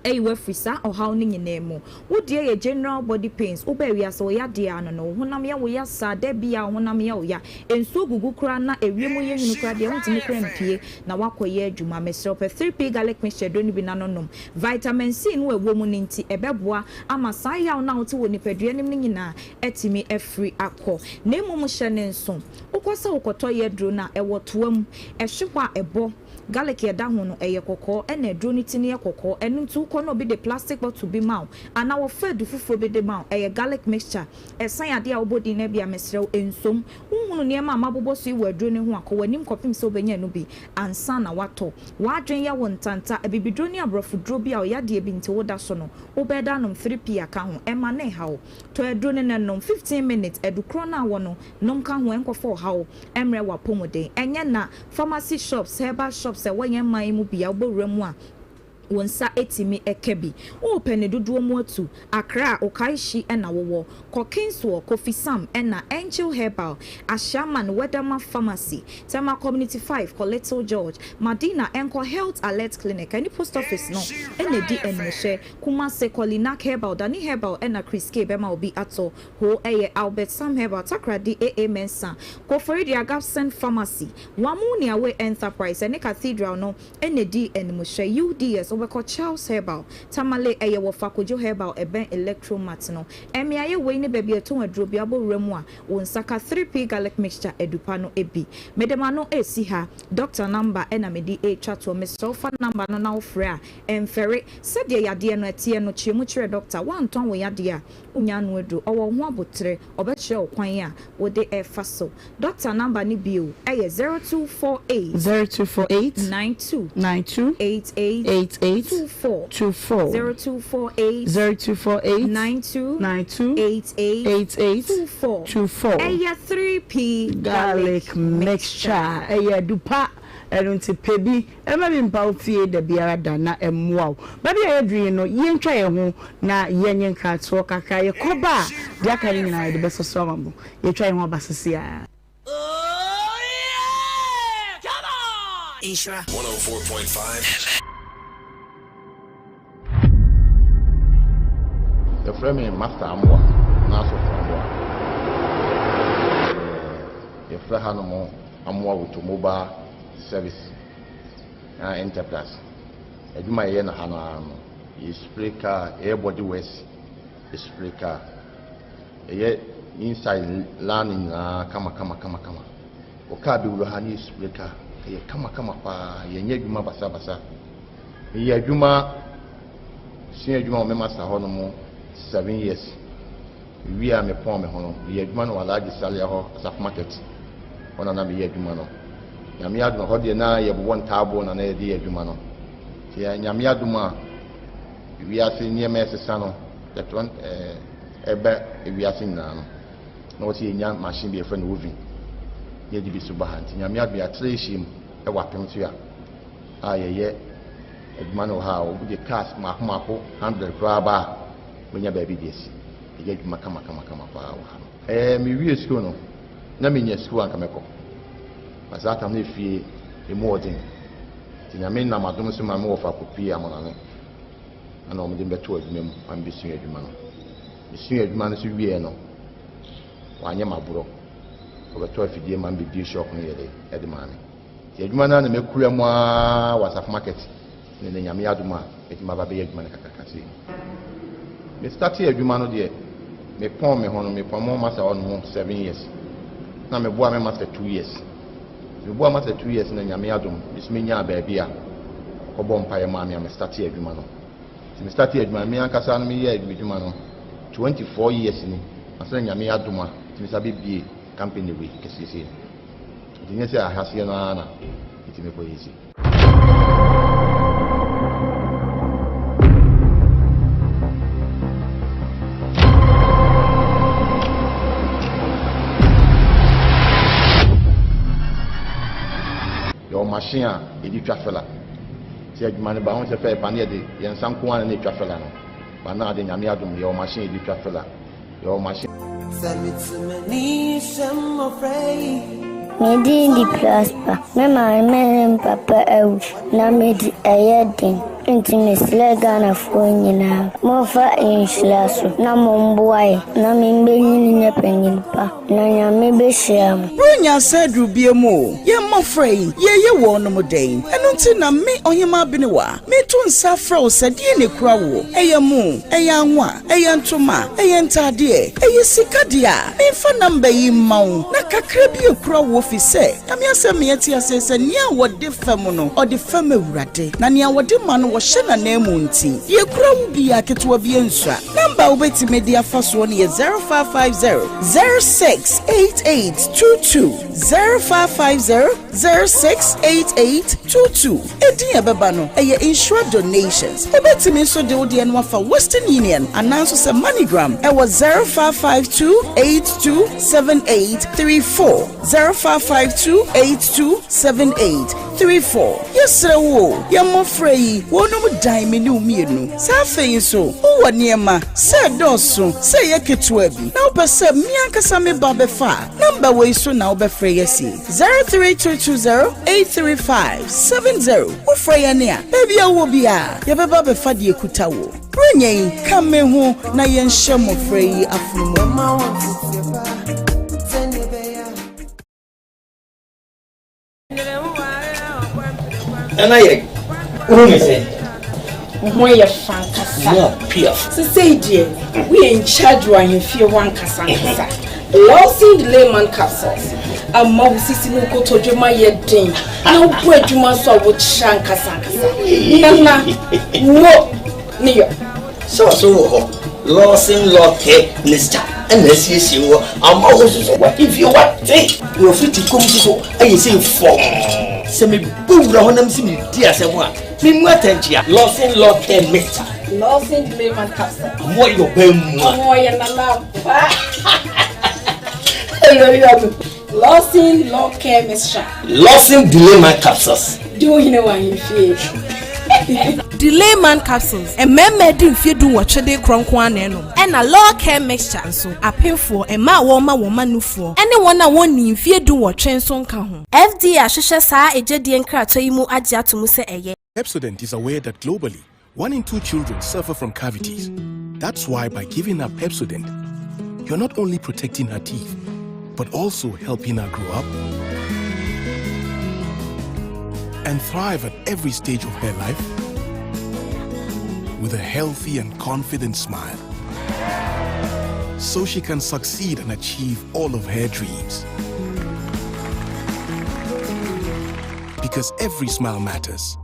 ayi wo afiri saa ɔhaw no nyinaa mu. Wo deɛ yɛ general body pains, wobaa wiase wo yadeɛ ano no, wo honam yɛ wo ya saa, da biara wo honam yɛ wo ya, nsuo gugu koraa na ewiem yɛ nwunu koraa deɛ wontumi koraa mpue na woakɔ yɛ adwuma. Mesrɛ wo pɛ 3P Garlic Mixture aduro no bi na no nom. Vitamin C no a ɛwɔ mu no nti ɛbɛboa ama saa yaw no a wote wɔ nipadua no mu no nyinaa atumi afiri akɔ. Na mmom hyɛ no nso, wokɔ sɛ wokɔtɔ yɛ aduro no a, ɛwɔ toa mu, ɛhwe hɔ a ɛbɔ. Garlic a ɛda ho no, ɛyɛ kɔkɔɔ, ɛna aduro no ti no yɛ kɔkɔɔ. Ɛno nti wokɔ na obi de plastic bottle bi ma wo, anaa wɔfa adu foforɔ bi de ma wo, ɛyɛ garlic mixture. Ɛsan adeɛ a wobɔ din no bi a, mesrɛ wo, nsom. Wonhunu nneɛma a mabobɔ so yi wɔ aduro no ho a, kɔ w'anim kɔpem sɛ wobɛnya ɛno bi ansa na woatɔ. W'adwene yɛ wo ntanta, abibiduro ne aborɔfoduro bi a ɔyadeɛ bi nti woda so no, wobɛda anom 3P aka ho. Ɛmma no nha wo. Tɔ aduro no na nom 15 minutes, adu korɔ no a wɔ no, nom ka ho, ɛnkɔfa ɔhaw mmrɛ w'apɔmuden. Ɛnyɛ na Pharmacy shops, herbal shops a ɛwɔ yɛn man yi mu bi a wobɔ wura mu a, wo nsa tumi ka bi. Worepɛ ne dodoɔ mu atu, Accra, Okaishie na wowɔ, kɔ Kingswell, Kofi Sam na Angel Herbal, Ashaiman, Wedama Pharmacy, Tema Community 5, kɔ Little George, Madina nkɔ Health Alert Clinic ɛne Post Office no na ɛdi animhwɛ, Kumasi, kɔ Linak Herbal, Dani Herbal na Chris K bɛma wo bi atɔ. Ho yɛ Albert Sam Herbal, Takoradi AA Mensah, Koforidua Gabson Pharmacy, Wamu Niawe Enterprise ɛne Cathedral no na ɛdi animhwɛ. UDS wobɛkɔ Charles Herbal, Tamale ɛyɛ wɔ Fakojo Herbal ɛbɛn Electro Mart no. Mmeaeɛ wei ne baabi a ɛtɔn aduro biara wobɔ wura mu a wo nsa ka 3P Garlic Mixture adupa no bi. Mede m'ano resi ha, doctor number na mede retwa toɔ, mesrɛ wo fa number no na wofrɛ a ɛmfɛre. Sɛdeɛ yadeɛ no ɛteɛ no kyerɛ mu kyerɛ doctor, woantɔn wo yadeɛ a Wonya ano aduru. Ɔwɔ wo ho aboterɛ. Ɔbɛkyerɛ wo kwan a wode refa so. Dɔkta namba no bio yɛ 0248. 0248. 92. 92. 88. 88. 24. 24. 0248. 0248. 92. 92. 88. 88. 24. 24. Ɛyɛ 3P Garlic mixture. Ɛyɛ adu pa. Ɛno nti pɛ bi Mma bi mpa wo fie da biara da na ɛmmoa wo. Baabi a yɛaduru yi no, yɛntwa yɛn ho na yɛnyɛ nkratoɔ kakra. Yɛkɔ ba a, deɛ aka no nyinaa yɛde bɛsɔ so ama mo. Yɛtwa yɛn ho aba sese ara. Nhyira. 104.5 FM. Yɛfrɛ me Master Amoah anaa Sɔfo Amoah. Yɛfrɛ hanom Amoah Automobile Service anaa Enterprise. Adwuma a yɛyɛ no ha no ara no, yɛ spray car, yɛyɛ body works, yɛ spray car. Yɛyɛ inside line nyinaa kama kama kama kama. Wo car bɛwura ha na yɛ spray car, ɛyɛ kama kama paa, yɛnyɛ adwuma basabasa. Meyɛ adwuma, sua adwuma wɔ me master hɔ nom seven years. Mewie a mepɔn me ho no, meyɛ adwuma no wɔ Alhaji Salia hɔ, Asafo Market. Hɔ na na meyɛ adwuma no. Nyame adom, ɛhɔ deɛ na yɛbobɔ ntaaboo na na yɛde yɛ adwuma no. Nti Nyame adom a, wiase nneɛma ɛsesa no, yɛtɔ ɛba wiase nyinaa no, na wɔsɛ yɛnya machine bi yɛfrɛ no oven, na yɛde bi so ba ha. Nti Nyame adom yɛatrɛ yɛhyia mu ɛwɔ apem so a, a yɛyɛ adwuma no wɔ ha a, wɔde cars mmaako mmaako hundred koraa ba a, wɔnya baabi de asi. Yɛyɛ adwuma kama kama kama paa wɔ ha no. Ɛɛ, mewie sukuu no, na menya sukuu a anka mɛkɔ. Na saa tam no efie emu wɔ den. Nti Nyame nam adom so ma me wɔfa kɔpuee Amonane. Ɛna wɔde me bɛtoo adwuma mu ma mebɛsua adwuma no. Mesuaa adwuma no nso wieɛ no, wɔanyɛ me aborɔ. Wɔbɛtɔɔ afidie ma me bɛbie shop no yɛ de maa me. Nti adwuma no ara na makura mu ara wɔ Asafo Market ne nnɛ Nyame adom a matumi aba abɛyɛ adwuma no kakraka sei. Me startee adwuma no deɛ me pɔn me ho no me pɔn mo master hɔ nom seven years na me boa me master two years. Nti me boa master two years na Nyame adom me so me nyaa baabi a ɔkɔ bɔ mpaeɛ maa me a me startee adwuma no. Nti me startee adwuma no me ankasa no me yɛɛ adwuma no 24 years ni ansa na Nyame adom a metumi sa bɛ bie company wei kɛseɛ sei no. Nti nyɛ sɛ ahaseɛ no ara na ɛtumi kɔ yɛ si. machine a yɛde twa fela. Sɛ adwuma no ba ho sɛ fɛɛ pa ne yɛde yɛn nsa nko ara na ɛtwa fela no. But now de Nyame adom yɛwɔ machine yɛde twa fela. Yɛwɔ machine. Me din de Prosper. Me maame ne me papa awu na mede ɛyɛ den nti mesrɛ Ghanafoɔ nyinaa momfa nhyira so na momboa yɛ na membenyin nyɛ panyin pa na Nyame bɛhyira mo. Buronya asa aduru biam o, yɛn mmɔfra yi, yɛreyɛ wɔnom dɛn? Ɛno nti na me, Ɔhemaa Benewa, meto nsa afrɛ wo sɛ deɛn na ɛkura woɔ? Ɛyɛ mo, ɛyɛ anwa, ɛyɛ ntoma, ɛyɛ ntaadeɛ, ɛyɛ sika deɛ a, memfa number yi mma wo na kakra bi ɛkura woɔ fi sɛ, Nyame asɛm ma yɛte aseɛ sɛ nea wɔde fɛm no, ɔde fɛm Awurade, na nea wɔde ma no wɔhyɛ n'ananmu nti, deɛ ɛkura wo biara ketewa bi ɛnsua. Number a wobɛtumi de afa soɔ no yɛ 0550 068822, 0550 068822. Edin a ɛbɛba no, ɛyɛ Nhyira Donations. Wobɛtumi nso de wo deɛ no afa Western Union anaa nso sɛ MoneyGram ɛwɔ 0552 827834, 0552 827834. Yɛsrɛ wo o, yɛn mmɔfra yi, wɔnom dan me ne wo mmienu. Sɛ afei nso wowɔ nneɛma, sɛ ɛdɔɔso, sɛ ɛyɛ ketewa bi, na wopɛ sɛ me ankasa me ba bɛfa a, nɔmba wei so na wobɛfrɛ yɛn asi, 03220 835 70. Wofrɛ yɛn a, baabi a wowɔ biara, yɛbɛba abɛfa deɛ ɛkuta wo. Buronya yi, ka me ho na yɛnhyɛ mmɔfra yi afono mu. Nana yɛ wohu me sɛ. Wo ho yɛ fa ankasa. Mo piaf. Sesei deɛ woyɛ in charge wɔ ahemfie hɔ ankasa ankasa. Lawson Layman capsules ama wo sisi ne wo kotodwe ma yɛ den na wobɔ adwuma nso a wokyerɛ ankasa ankasa. Nana mo ne yɔ. Sɛ ɔso wɔ hɔ Lawson Law Care Mixture ɛna asiesie wɔ ama wo nso so wahemfie wate na ofiti kɔm nso so ayɛ sɛ fɔm sɛ mebɔ wura hɔ nam sɛ medi asɛm a memu atɛnkyea Lawson Law Care Mixture Lawson Layman Capsule ɔmo ayɛ ɔbɛn mu a ɔmo ayɛ nana pa Lawson Law Care Mixture. Lawson Delayman Capsules. Di wo hene wɔ ahemfie. Delayman Capsules, Mmarima adi mfeɛ dunwɔtwe de rekorɔ nko ara na ɛnom. Ɛna Law Care Mixture nso, apemfoɔ, mmaa a wɔrema wɔn mma nufoɔ, ne wɔn a wɔnnii mfeɛ dunwɔtwe nso nka ho. FDA ahwehwɛ saa egyedie nkratoɔ yi mu agye ato mu sɛ ɛyɛ. Pepsodent is aware that globally, one in two children suffer from cavities. That's why by giving her Pepsodent, you're not only protecting her teeth, but also helping her grow up and thrive at every stage of her life with a healthy and confident smile. So she can succeed and achieve all of her dreams. Because every smile matters.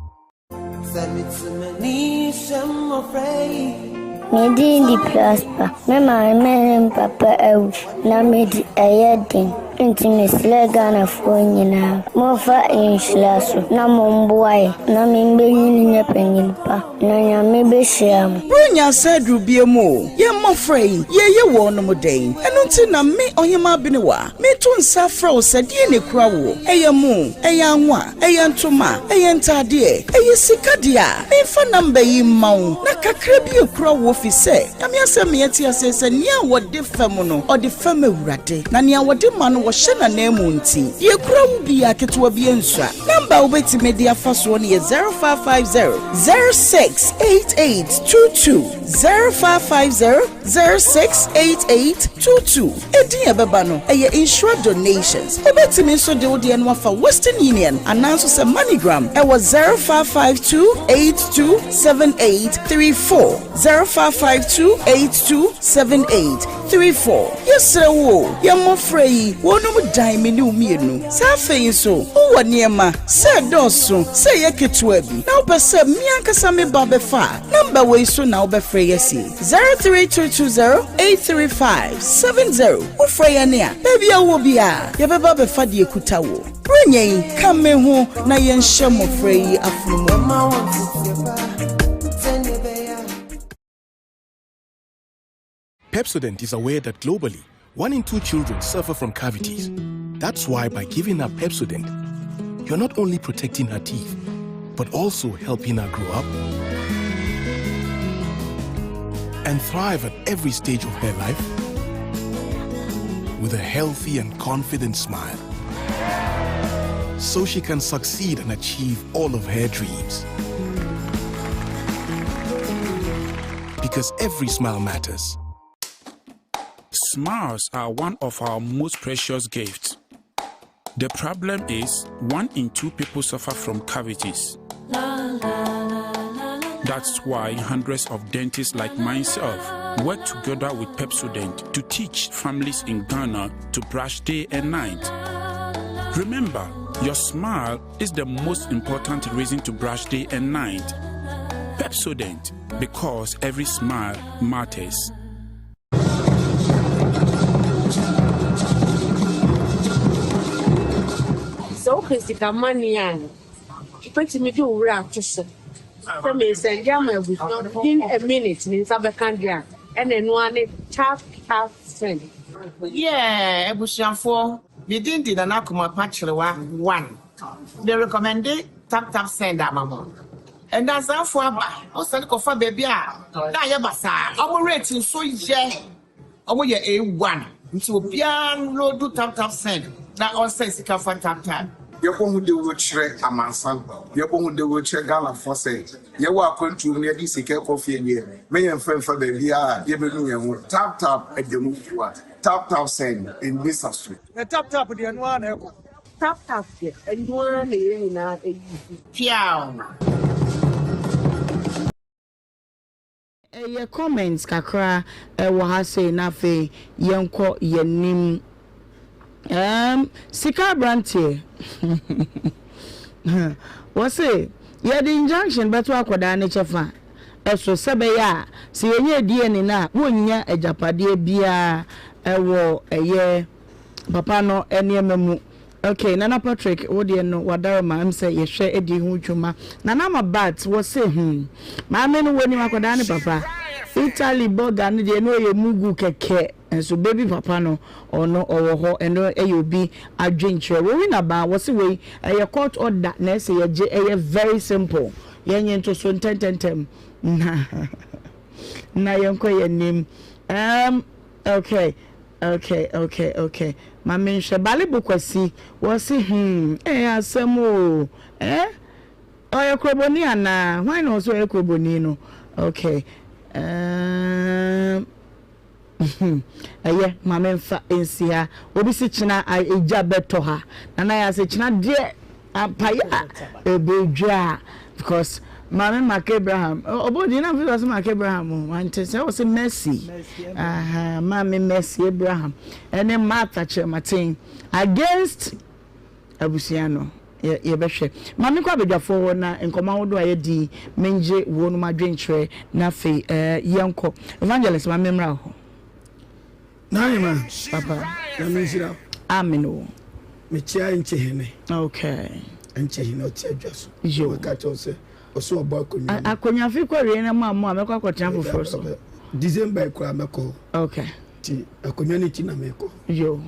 Me din de Prosper. Me maame ne me papa awu na mede ɛyɛ den nti mesrɛ Ghanafoɔ nyinaa momfa nhyira so na momboa yɛ na membenyin nyɛ panyin pa na Nyame bɛhyira mo. Buronya asa aduru biam o, yɛn mmɔfra yi, yɛreyɛ wɔnom dɛn? Ɛno nti na me, Ɔhemaa Benewa, meto nsa afrɛ wo sɛ deɛn na ɛkura woɔ? Ɛyɛ mo, ɛyɛ anwa, ɛyɛ ntoma, ɛyɛ ntaadeɛ, ɛyɛ sika deɛ a, memfa number yi mma wo na kakra bi ɛkura woɔ fi sɛ, Nyame asɛm ma yɛte aseɛ sɛ nea wɔde fɛm no, ɔde fɛm Awurade, na nea wɔde ma no wɔhyɛ n'ananmu nti, deɛ ɛkura wo biara ketewa bi ɛnsua. Number a wobɛtumi de afa soɔ no yɛ 0550 068822, 0550 068822. Edin a ɛbɛba no, ɛyɛ Nhyira Donations. Wobɛtumi nso de wo deɛ no afa Western Union anaa nso sɛ MoneyGram ɛwɔ 0552 827834, 0552 827834. Yɛsrɛ wo o, yɛn mmɔfra yi, wɔnom dan me ne wo mmienu. Sɛ afei nso wowɔ nneɛma, sɛ ɛdɔɔso, sɛ ɛyɛ ketewa bi, na wopɛ sɛ me ankasa me ba bɛfa a, nɔmba wei so na wobɛfrɛ yɛn asi, 03220 835 70. Wofrɛ yɛn a, baabi a wowɔ biara, yɛbɛba abɛfa deɛ ɛkuta wo. Buronya yi, ka me ho na yɛnhyɛ mmɔfra yi afono mu. Pepsodent is aware that globally, one in two children suffer from cavities. That's why by giving her Pepsodent, you're not only protecting her teeth, but also helping her grow up and thrive at every stage of her life with a healthy and confident smile. So she can succeed and achieve all of her dreams. Because every smile matters. Smiles are one of our most precious gifts. The problem is, one in two people suffer from cavities. That's why hundreds of dentists like myself work together with Pepsodent to teach families in Ghana to brush day and night. Remember, your smile is the most important reason to brush day and night. Pepsodent, because every smile matters. Sɛ wopɛ sika money a, wobɛtumi de wo werɛ ato so sɛ meresɛnde ama abusua within a minute me nsa bɛka deɛ a, ɛna ɛno ara ne tap tap send. Yeah abusuafoɔ me din de Nana Kumapa Kyerewa one me recommende tap tap send ama mo Ndansafoɔ aba wo sane kɔfa baabi a na ayɛ basaa ɔmo rate nso yɛ ɔmo yɛ A1 nti obiara nlodu tap tap send na ɔnsɛn sika fa tap tap. Yɛbɔ ho dawuro kyerɛ amansan, yɛbɔ ho dawuro kyerɛ Ghanafoɔ sɛ yɛwɔ akwantuo mu na yɛde sika rekɔ fie deɛ, mɛ yɛmfa mfa baabiara a yɛbɛnu yɛn ho. Tap tap ɛda mu fua, tap tap send, ɛnni sa so. Na tap tap deɛ ɛno ara na ɛkɔ. Tap tap deɛ ɛno ara na yɛn nyinaa use. Piaw. Yɛ comments kakra wɔ ha sei na afei yɛnkɔ yɛnim. Erm sika abranteɛ wɔse yɛde injunction bɛto akwadaa no kyɛfa so sɛ ɛbɛyɛ a sɛ yɛnyɛ DNA no a wonnya agyapadeɛ biara wɔ ɛyɛ papa no nneɛma mu. Ok Nana Patrick wo deɛ no wadaroma em sɛ yɛhwɛ di ho dwuma. Nana ama but wɔse hmm maame no wɔnim akwadaa ne papa. Italy burger no deɛ na ɔyɛ mugu kɛkɛ nso baby papa no ɔno ɔwɔ hɔ ɛno yɛ obi adwenkyerɛ. Rowena Baa wɔse wei ɛyɛ court order na ɛsɛ yɛgye ɛyɛ very simple yɛnye ntoso ntɛntɛntɛm na na yɛnkɔ yɛn anim. Um, okay. Okay okay okay ma me nhwɛ Balebo Kwasi wɔse hmm eh asɛm oo eh ɔyɛ kroboni anaa hwan na ɔse ɔyɛ kroboni no okay ehm ɛyɛ ma me nfa nsi ha obi se kyena egya bɛtɔ ha nana yɛ ase kyena deɛ Ampaeɛ a ɛbɛdwa because maame Mark Abraham ɔbɔ din na mfiri ɔsɛ Mark Abraham o wante sɛ ɔsɛ Mercy aha maame Mercy Abraham ɛne Martha Kyerematen against abusua no yɛbɛhwɛ maame kɔ abadwafoɔ hɔ na nkɔmɔ ahodoɔ a yɛdi mengye wɔn mu adwenkyerɛ na afei yɛnkɔ evangelist maame mmra hɔ. Naima. Papa. Nyame nhyira wo. Amen o. Mekyia Nkyehene. Okay. Nkyehene ɔte adwa so. Yo. Maka kyerɛ wo sɛ ɔso ɔbɔ akonnwa mu. Akonnwa fi kɔ wie na mo a mo a mɛkɔ akɔtena foforɔ so. December yi koraa mɛkɔ. Okay. Ti akonnwa no ti na mɛkɔ. Yo.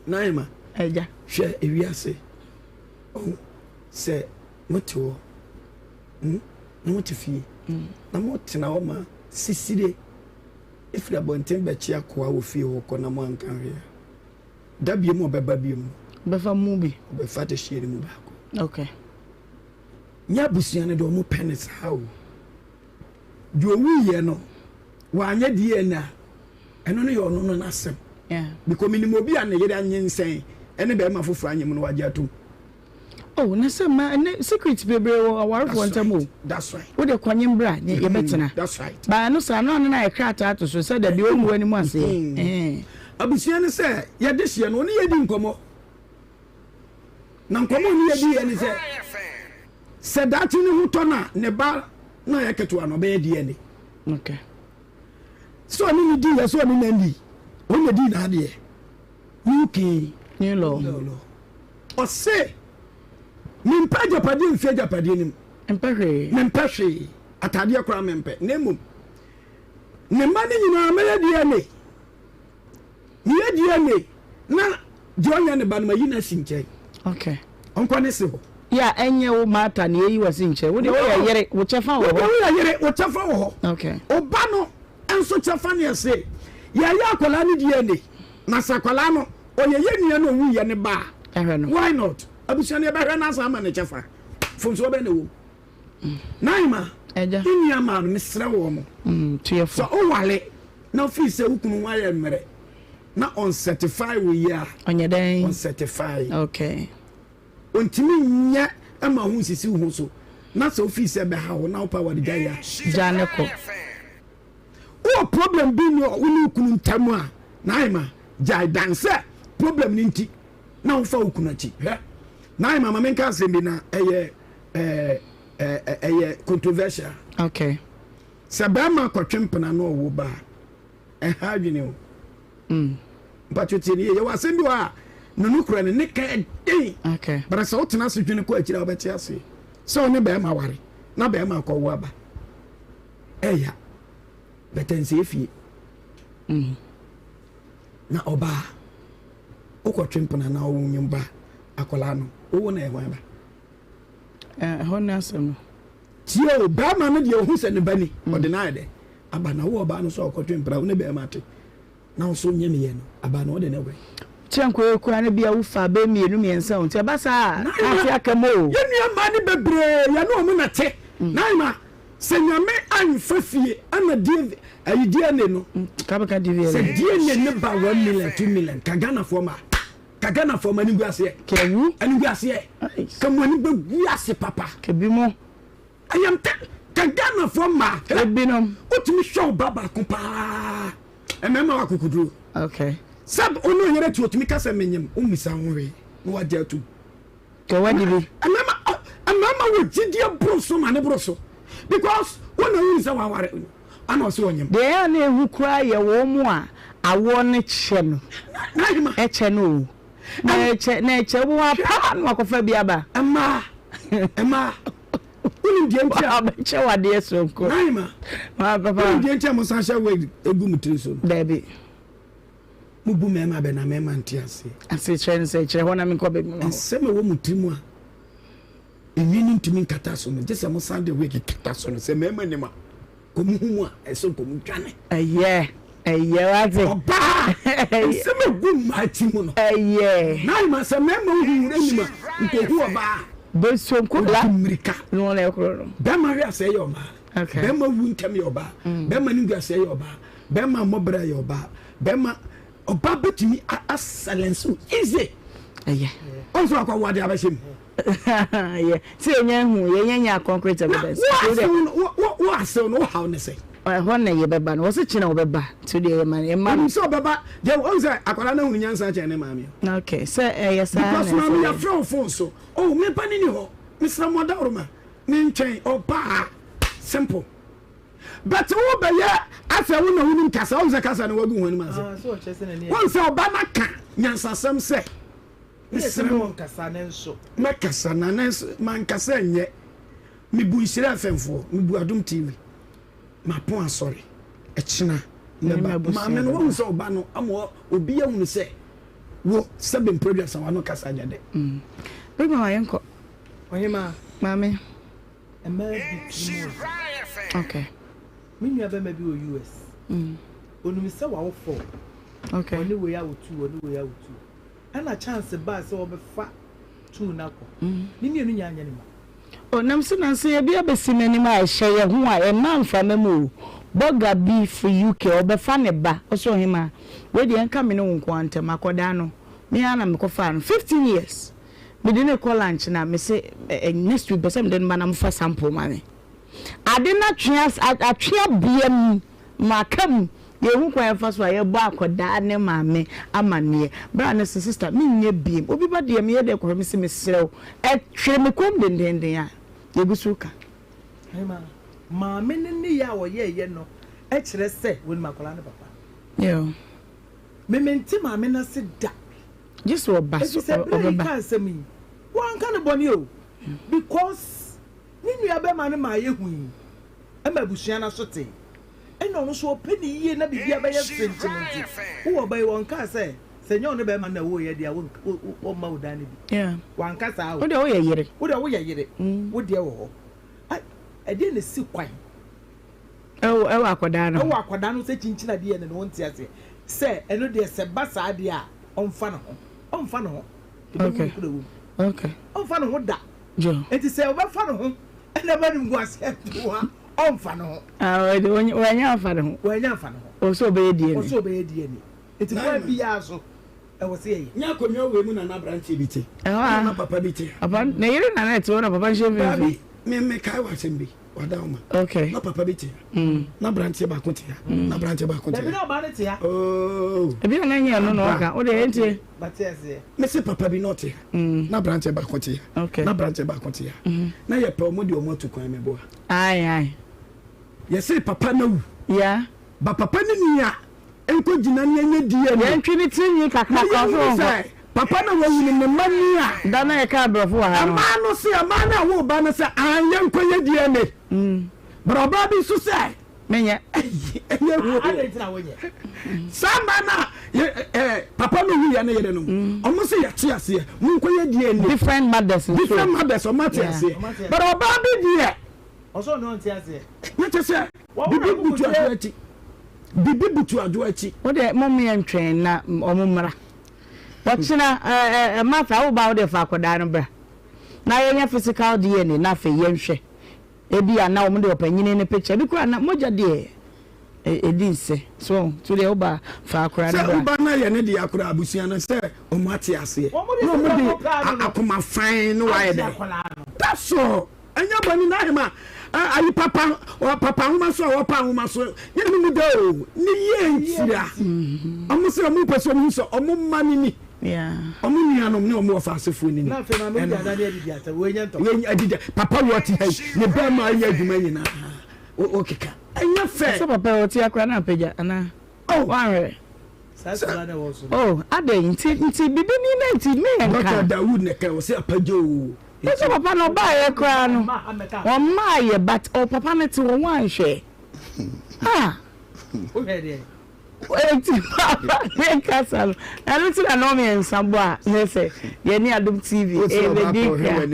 Naima. Agya. Hwɛ ewiase. Oh, sɛ mote hɔ. Hmm? Na mote fie. Mm. Na motena hɔ ma sisire. Efiri abɔnten bɛkye akoa wɔ fie hɔ kɔ na moanka hwee a, da biom ɔbɛba biom no. Ɔbɛfa mu bi. Ɔbɛfa adehyeɛ no mu baako. Okay. Nyɛ abusua no deɛ ɔmo pɛ ne saa o. Deɛ owuiɛ no, wanyɛ DNA a, ɛno no yɛ ɔno no n'asɛm. Yeah. Because menim obi a ne yere anyinsɛn ɛne bɛrima foforɔ anyem no wagye atom. Oh na sɛ ma ɛnɛ secret bebree wɔ awarefoɔ ntam o. That's right. Wo de kɔnye mbra ne mm-hmm. yɛbɛtena. That's right. Ba ɛno saa no ano na yɛ krataa to so sɛ dabi ɔngu anim aseɛ. Mm-hmm. Abusua ne sɛ yɛde hyeɛ no ɔne yɛdi nkɔmmɔ. Na nkɔmmɔ ɔne yɛdi yɛ ne sɛ sɛ daakye ne ho tɔ no a ne ba na ɔyɛ ketewa no ɔbɛyɛ DNA. Okay. Sɛ ɔne ne di yɛ sɛ ɔne na ndi ɔne di n'adeɛ. UK new law. Ɔse, Mempɛ agyapadeɛ mfi agyapadeɛ no mu. Mpɛ hwee. Mempɛ hwee. Ataadeɛ koraa mempɛ. Na mmom, ne mma no nyinaa mɛyɛ DNA. Meyɛ DNA na deɛ ɔnyɛ ne ba no mayi no asi nkyɛn. Okay. Ɔnkɔ ne se hɔ. Yɛ a ɛnyɛ wo Martha na yɛyi w'ase nkyerɛ. Wo deɛ woyɛ yere, wo kyɛfa wɔ hɔ. Wo deɛ woyɛ yere, wo kyɛfa wɔ hɔ. Okay. Wo ba no nso kyɛfa ne ɛse yɛyɛ akwadaa no DNA na sɛ akwadaa no ɔyɛ yɛ nua na ɔwuiɛ ne ba a, Ɛhwɛ no. why not? Abusua no yɛbɛhwɛ no asan ama ne kyɛfa. Mfomsoɔ bɛn na ɛwɔ mu? Naima, Ɛgya. me nua maa no, mesrɛ wɔ mo. Tuyɛfo. Sɛ wowale na wofii sɛ wo kunu ho ayɛ mmerɛ na ɔncertify wo yie a, Ɔnyɛ dɛn? ɔncertify. Okay. Ɔntumi nyɛ ma ho nsisi wo ho so na sɛ wofii sɛ ɛbɛha wo na wopɛ aware gyae a. Gya ne kɔ. Wowɔ problem bi ne wo ne wo kunu ntam a, Naima, gyae dan sɛ problem no nti na wofa wo kunu akyi. Hwɛ, Naima, ma menka asɛm bi na ɛyɛ ɛɛ ɛyɛ controversial. Okay. Sɛ bɛrima kɔtwe mpena na ɔwo ba a, ɛha adwene o. Mm. Mpatwo tie ne yie. Yɛwɔ asɛm bi wɔ a ne nokorɛ no ne ka ɛden. Okay. But sɛ wotena ase dwene kɔ akyiri a wobɛte ase sɛ wo ne bɛrima ware na bɛrima akɔwo aba. Ɛya. Bɛtɛ nsɛ efie. Mm. Na ɔbaa wokɔtwe mpena na ɔwo nwom ba akwadaa no wowo na ɛhwan ba. Ɛhɔ ne asɛm no. Tie o, bɛrima no deɛ ohu sɛ ne ba ni, ɔde no ayɛ dɛ aba na wo ɔbaa no so a ɔkɔtwe mpena wo ne bɛrima te na wo so nyɛ meyɛ no aba no ɔde no wɛ. Kyɛ nkɔyɛ koraa no bia wo fa bɛ mmienu mmiɛnsa o nti ɛba saa a ate aka mu o. Yɛn nua mmaa no bebree yɛne wɔn na te Naima sɛ nyame anfa fie ɛna DV ayi DNA no Kabeka DVLA. Sɛ DNA no ba 1 million 2 million ka Ghanafoɔ ma Ka Ghanafoɔ mo ani ngu aseɛ. Kɛwu. Ani ngu aseɛ. Ka mo ani bɛgu ase papa. Kebi mo. I am te ka Ghanafoɔ mmaa. Ebinom. Wotumi hwɛ wo ba baako paa. Mmarima wɔ akokoduro. Okay. Sɛ ɔne ɔyere te otumi ka sɛ menyem wommisa ho hwee na wagye atum. Kɛ wadi bi. Mmarima mmarima wɔ gyidie boro so ma ne boro so because wo na wonim sɛ waware ana ɔsɛ ɔnyem. Deɛ ɛyɛ a na ɛhu koraa yɛ wɔn a awoɔ no kyɛ no. Ɛkyɛ no o. Na ɛkyɛ na ɛkyɛ wobɛhu ara paa na wakɔfa bi aba. Mmaa mmaa wonim deɛ nti a. Wabɛkyɛ wo adeɛ soronko. Naima wonim deɛ nti a mo san hyɛ wig egu mo tiri so no. Daabi. Mo bu mmarima bɛ na mmarima nte aseɛ. Ase kyerɛ no sɛ kyerɛ hɔ na menkɔ baabi ma hɔ. Nsɛm ɛwɔ mo tiri mu a enwi no ntumi nkata so no gye sɛ mo san de wig kata so no sɛ mmarima nim a kɔmu hu mu a ɛsɛ nkɔmu dwane. Ɛyɛ ɛyɛ wate. Ɔbaa nsɛm egu mmaa ti mu no. Ɛyɛ. Naima sɛ mmarima hu wura nim a nkohu ɔbaa. Besuo nkola. Odi mmirika. Ne wɔn ɛkoro no. Bɛrima hwɛ asɛ yɛ ɔbaa. Okay. Bɛrima wu ntɛm yɛ ɔbaa. Bɛrima ne gu asɛ yɛ ɔbaa. Bɛrima mmɔbra yɛ ɔbaa. Bɛrima ɔbaa bɛtumi asɛlɛnse wo easy. Ɛyɛ. Ɔnso akɔ wo ade abɛhyɛ mu. Yɛ sɛ yɛnya hu yɛnya nya concrete evidence. Wo asew no wo haw ne sɛ. Ɛhɔ na yɛbɛba no wɔsi kyerɛ wɔbɛba nti deɛ yɛma no yɛma no. Onim sɛ ɔbɛba deɛ wɔn sɛ akwadaa no ahunu nyansa kyɛn ne maame. Okay sɛ ɛyɛ saa na ɛsɛ. Because maame yɛafrɛ wo phone so oh me ba ne ni hɔ mesrɛ mo ɔdaworo ne nkyɛn ɔbaa simple. But wo bɛyɛ asɛ wo na wonim kasa wɔn sɛ kasa no wagu wɔn anim ase. Wɔn sɛ ɔba no aka nyansasɛm sɛ. Mesrɛ mo, mɛkasa na nanso mankasa nyɛ. Mebu Nhyira FM foɔ, mebu Adom TV. Mapɔn asɔre, ɛkyena mɛba. Maame no wahu sɛ ɔba no ama obi ahunu sɛ wo sɛbe mprɛduasa w'ano kasa nyɛ dɛ. Mm. Big mama yɛnkɔ. Ɔhemaa. Maame. Mmaa bi tirim ɔdɔ. Okay. Me nua bɛma bi wɔ US. Mm. Onim sɛ wawo fɔ. Okay. Ɔne wei awo tu, ɔne wei awo tu. Ɛna chance baa sɛ wɔbɛfa tuu no akɔ. Ne mmienu nyinaa nyɛ ne mma. O nam so nansa yi ebi abɛsi m'anim a ɛhyɛ yɛ ho a ɛmma mframa mu o Bɔga bi firi UK ɔbɛfa ne ba ɔse ɔhemaa wei deɛ ɛnka me ne wo nko ara ntam akɔdaa no me ara na mekɔfaa no 15 years mede no rekɔ lunch na mese next week pɛ sɛ mede no ba na mofa sample ma me Ade no atwe atwe abea mu ma aka mu. Yɛnhu kwan a yɛfa so a yɛbɔ akwadaa ne maame amanneɛ. Bra no se, Sista, menyɛ biem. Obi ba deɛ meyɛ dɛ kɔhwɛ. Mese, Mesrɛ wo. Ɛtwere me kɔn mu dendeenden a, yɛgu so reka. Hema, maame no nneyɛɛ a ɔyɛeɛ no kyerɛ sɛ ɔnim akwadaa no papa. Yo. Me mente maame no ase da. Gye sɛ ɔba so, Efisɛ berɛ a ɔbɛba. yɛkaa asɛm yi, wanka no bɔne o. Because Ne nuabarima no maa yehui ma abusua no aso tee. Ɛnna ɔno nso ɔpɛ no yiye na biribiara bɛyɛ frenkyem nti, wowɔ ba yi, wɔnkaa sɛ, Sɛ nyɛ wo ne bɛrima no na ɛwoo yɛ deɛ a, wɔmma wo dan no bi. Wanka saa o. Wo deɛ woyɛ yere. Wo deɛ woyɛ yere. Wo deɛ wɔ hɔ. Ɛdeɛn na ɛsi kwan? Ɛwɔ ɛwɔ akwadaa no ho. Ɛwɔ akwadaa no sɛ kyinkyin adeɛ no na wɔnte aseɛ. Sɛ ɛno deɛ sɛ ba saa deɛ a, ɔmfa ne ho. Ɔmfa ne ho. Ɛbɛhu ne kura wɔ mu. Okay. Ɔmfa ne ho da. Joe. Nti sɛ ɔbɛfa ne ho ɛna ɛma ne nguaseɛ nto hɔ a, ɔmfa ne ho. Ah, wanya amfa ne ho. Wanya amfa ne ho. Ɔsɛ ɔbɛyɛ DNA. Ɔsɛ ɔbɛyɛ DNA. Nti kwan biara so ɛwɔ sɛ yɛyɛ. Nyɛ akonnwa wei mu na na aberanteɛ bi te. Ɛhɔ a. Ɛna na papa bi te. Papa ne yere na na ɛte hɔ na papa nhyɛ mfimfini. Daabi, me me kae wɔ asɛm bi wada wo ma. Okay. Na papa bi te ha. Na aberanteɛ baako te ha. Na aberanteɛ baako te ha. Dabi na ɔbaa no te ha. Oh. Ebi a na nyɛ ɛno na ɔka. O de ɛntie. Bate aseɛ. Me se papa bi na ɔte ha. Na aberanteɛ baako te ha. Okay. Na aberanteɛ baako te ha. Na yɛpɛ ɔmo de ɔmo atu kwan meboa. Aye aye. Yɛse papa no awu. Yeah. Ba papa no nua nkɔ gyina ne ɛnyɛ DNA. Yɛntwe ne tiri nwi kakra Na kora so yɛnhunu wɔ hɔ. sɛ papa no a wawu no ne mma ni a. Da na yɛka aborɔfo wɔ ha no. Mmaa no se mmaa no a woo ba no sɛ aane yɛnkɔ yɛ DNA. But ɔbaa bi nso sɛ. Menyɛ. Ɛyɛ hu o. Adɛn nti na wonyɛ? Saa mmaa no a yɛ ɛɛ papa no wuiɛ ne yere no ɔmo se yɛte aseɛ monkɔ yɛ DNA. Different mothers nso. Different mothers ɔmo ate aseɛ. But ɔbaa bi deɛ. Ɔsɛ ɔno ɔnte aseɛ. Na kyɛ sɛ bibi butu adwo akyi. Bibi butu adwo akyi. Wo deɛ mo mmea ntwɛn na ɔmo mmra. Ɔkyena ɛɛ Martha wo ba wo deɛ fa akwadaa no bra. Na yɛnyɛ physical DNA na afei yɛnhwɛ. Ebi a na wɔn de ɔpanyini no picture bi koraa na mogya deɛ ɛdi nsɛ. So nti deɛ wo ba fa akwadaa no Sɛ bra. wo ba no ayɛ ne dea koraa abusua no sɛ ɔmo ate aseɛ. Na ɔmo de akoma fann no wayɛ dɛ. That's all. Ɛnyɛ bɔne na ahema ayi papa papa ahoma so a wɔpa ahoma so yɛ ne mu da o ne yie ntira ɔmo sɛ ɔmo pɛ sɛ ɔmo hu sɛ ɔmo mma ne ni ɔmo nuanom ne ɔmo wɔfa asefoɔ ne ni ɛna adidi papa wɔ te ha yi ne bɛrima ayɛ adwuma nyinaa ɔkeka ɛnyɛ fɛ. Sɛ papa ɔte akora na apagya anaa. Oh. Wanhwɛ. Oh, adɛn nti nti bibi ni na nti me yɛ nka. Dr. Dawood na ɛka ɔsɛ apagya o. Nso papa no ɔbaayɛ koraa no ɔmmaayɛ but ɔ papa no te hɔ wanhwɛ. Ah. Eti papa ne kasa no ɛno ti na nɔɔ mmiɛnsa bɔ a ne sɛ yɛne Adom TV ɛbɛdi kra.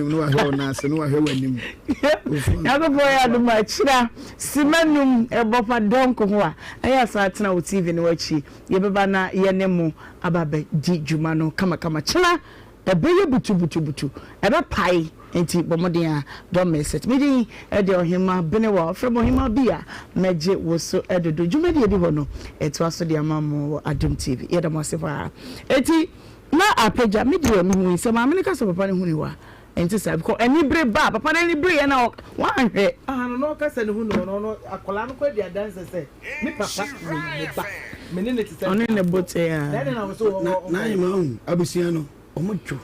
Nyankopɔn yɛ adom a kyira sima num ɛbɔ fa dɔnko ho a ɛyɛ asan atena wo TV no akyi yɛbɛba na yɛne mo aba abɛdi dwuma no kamakama kyena ɛbɛyɛ butubutubutu ɛbɛpae nti bɔ mmɔden a don't miss it me din ɛde Ɔhema Benewa ɔfrɛ me Ɔhema bi a mɛgye wo so dodo dwumadi edi hɔ no ɛtoa so de ama mo wɔ Adom TV yɛda mo ase paa eti na apagya me deɛ mehu sɛ maame no ka sɛ papa no hu ne hɔ a Ɛnte saa because anibere ba a papa no ani bere yɛ na wanhwɛ. Aha no na ɔka sɛ ne ho ni hɔ no ɔno akwadaa no kɔ adi adanse sɛ me papa wɔ ne ba me ne ne te sɛ ɔne ne bo te a. Na ɛna na wɔ so wɔ Na ayɛ ma ahu abusua no wɔn dwo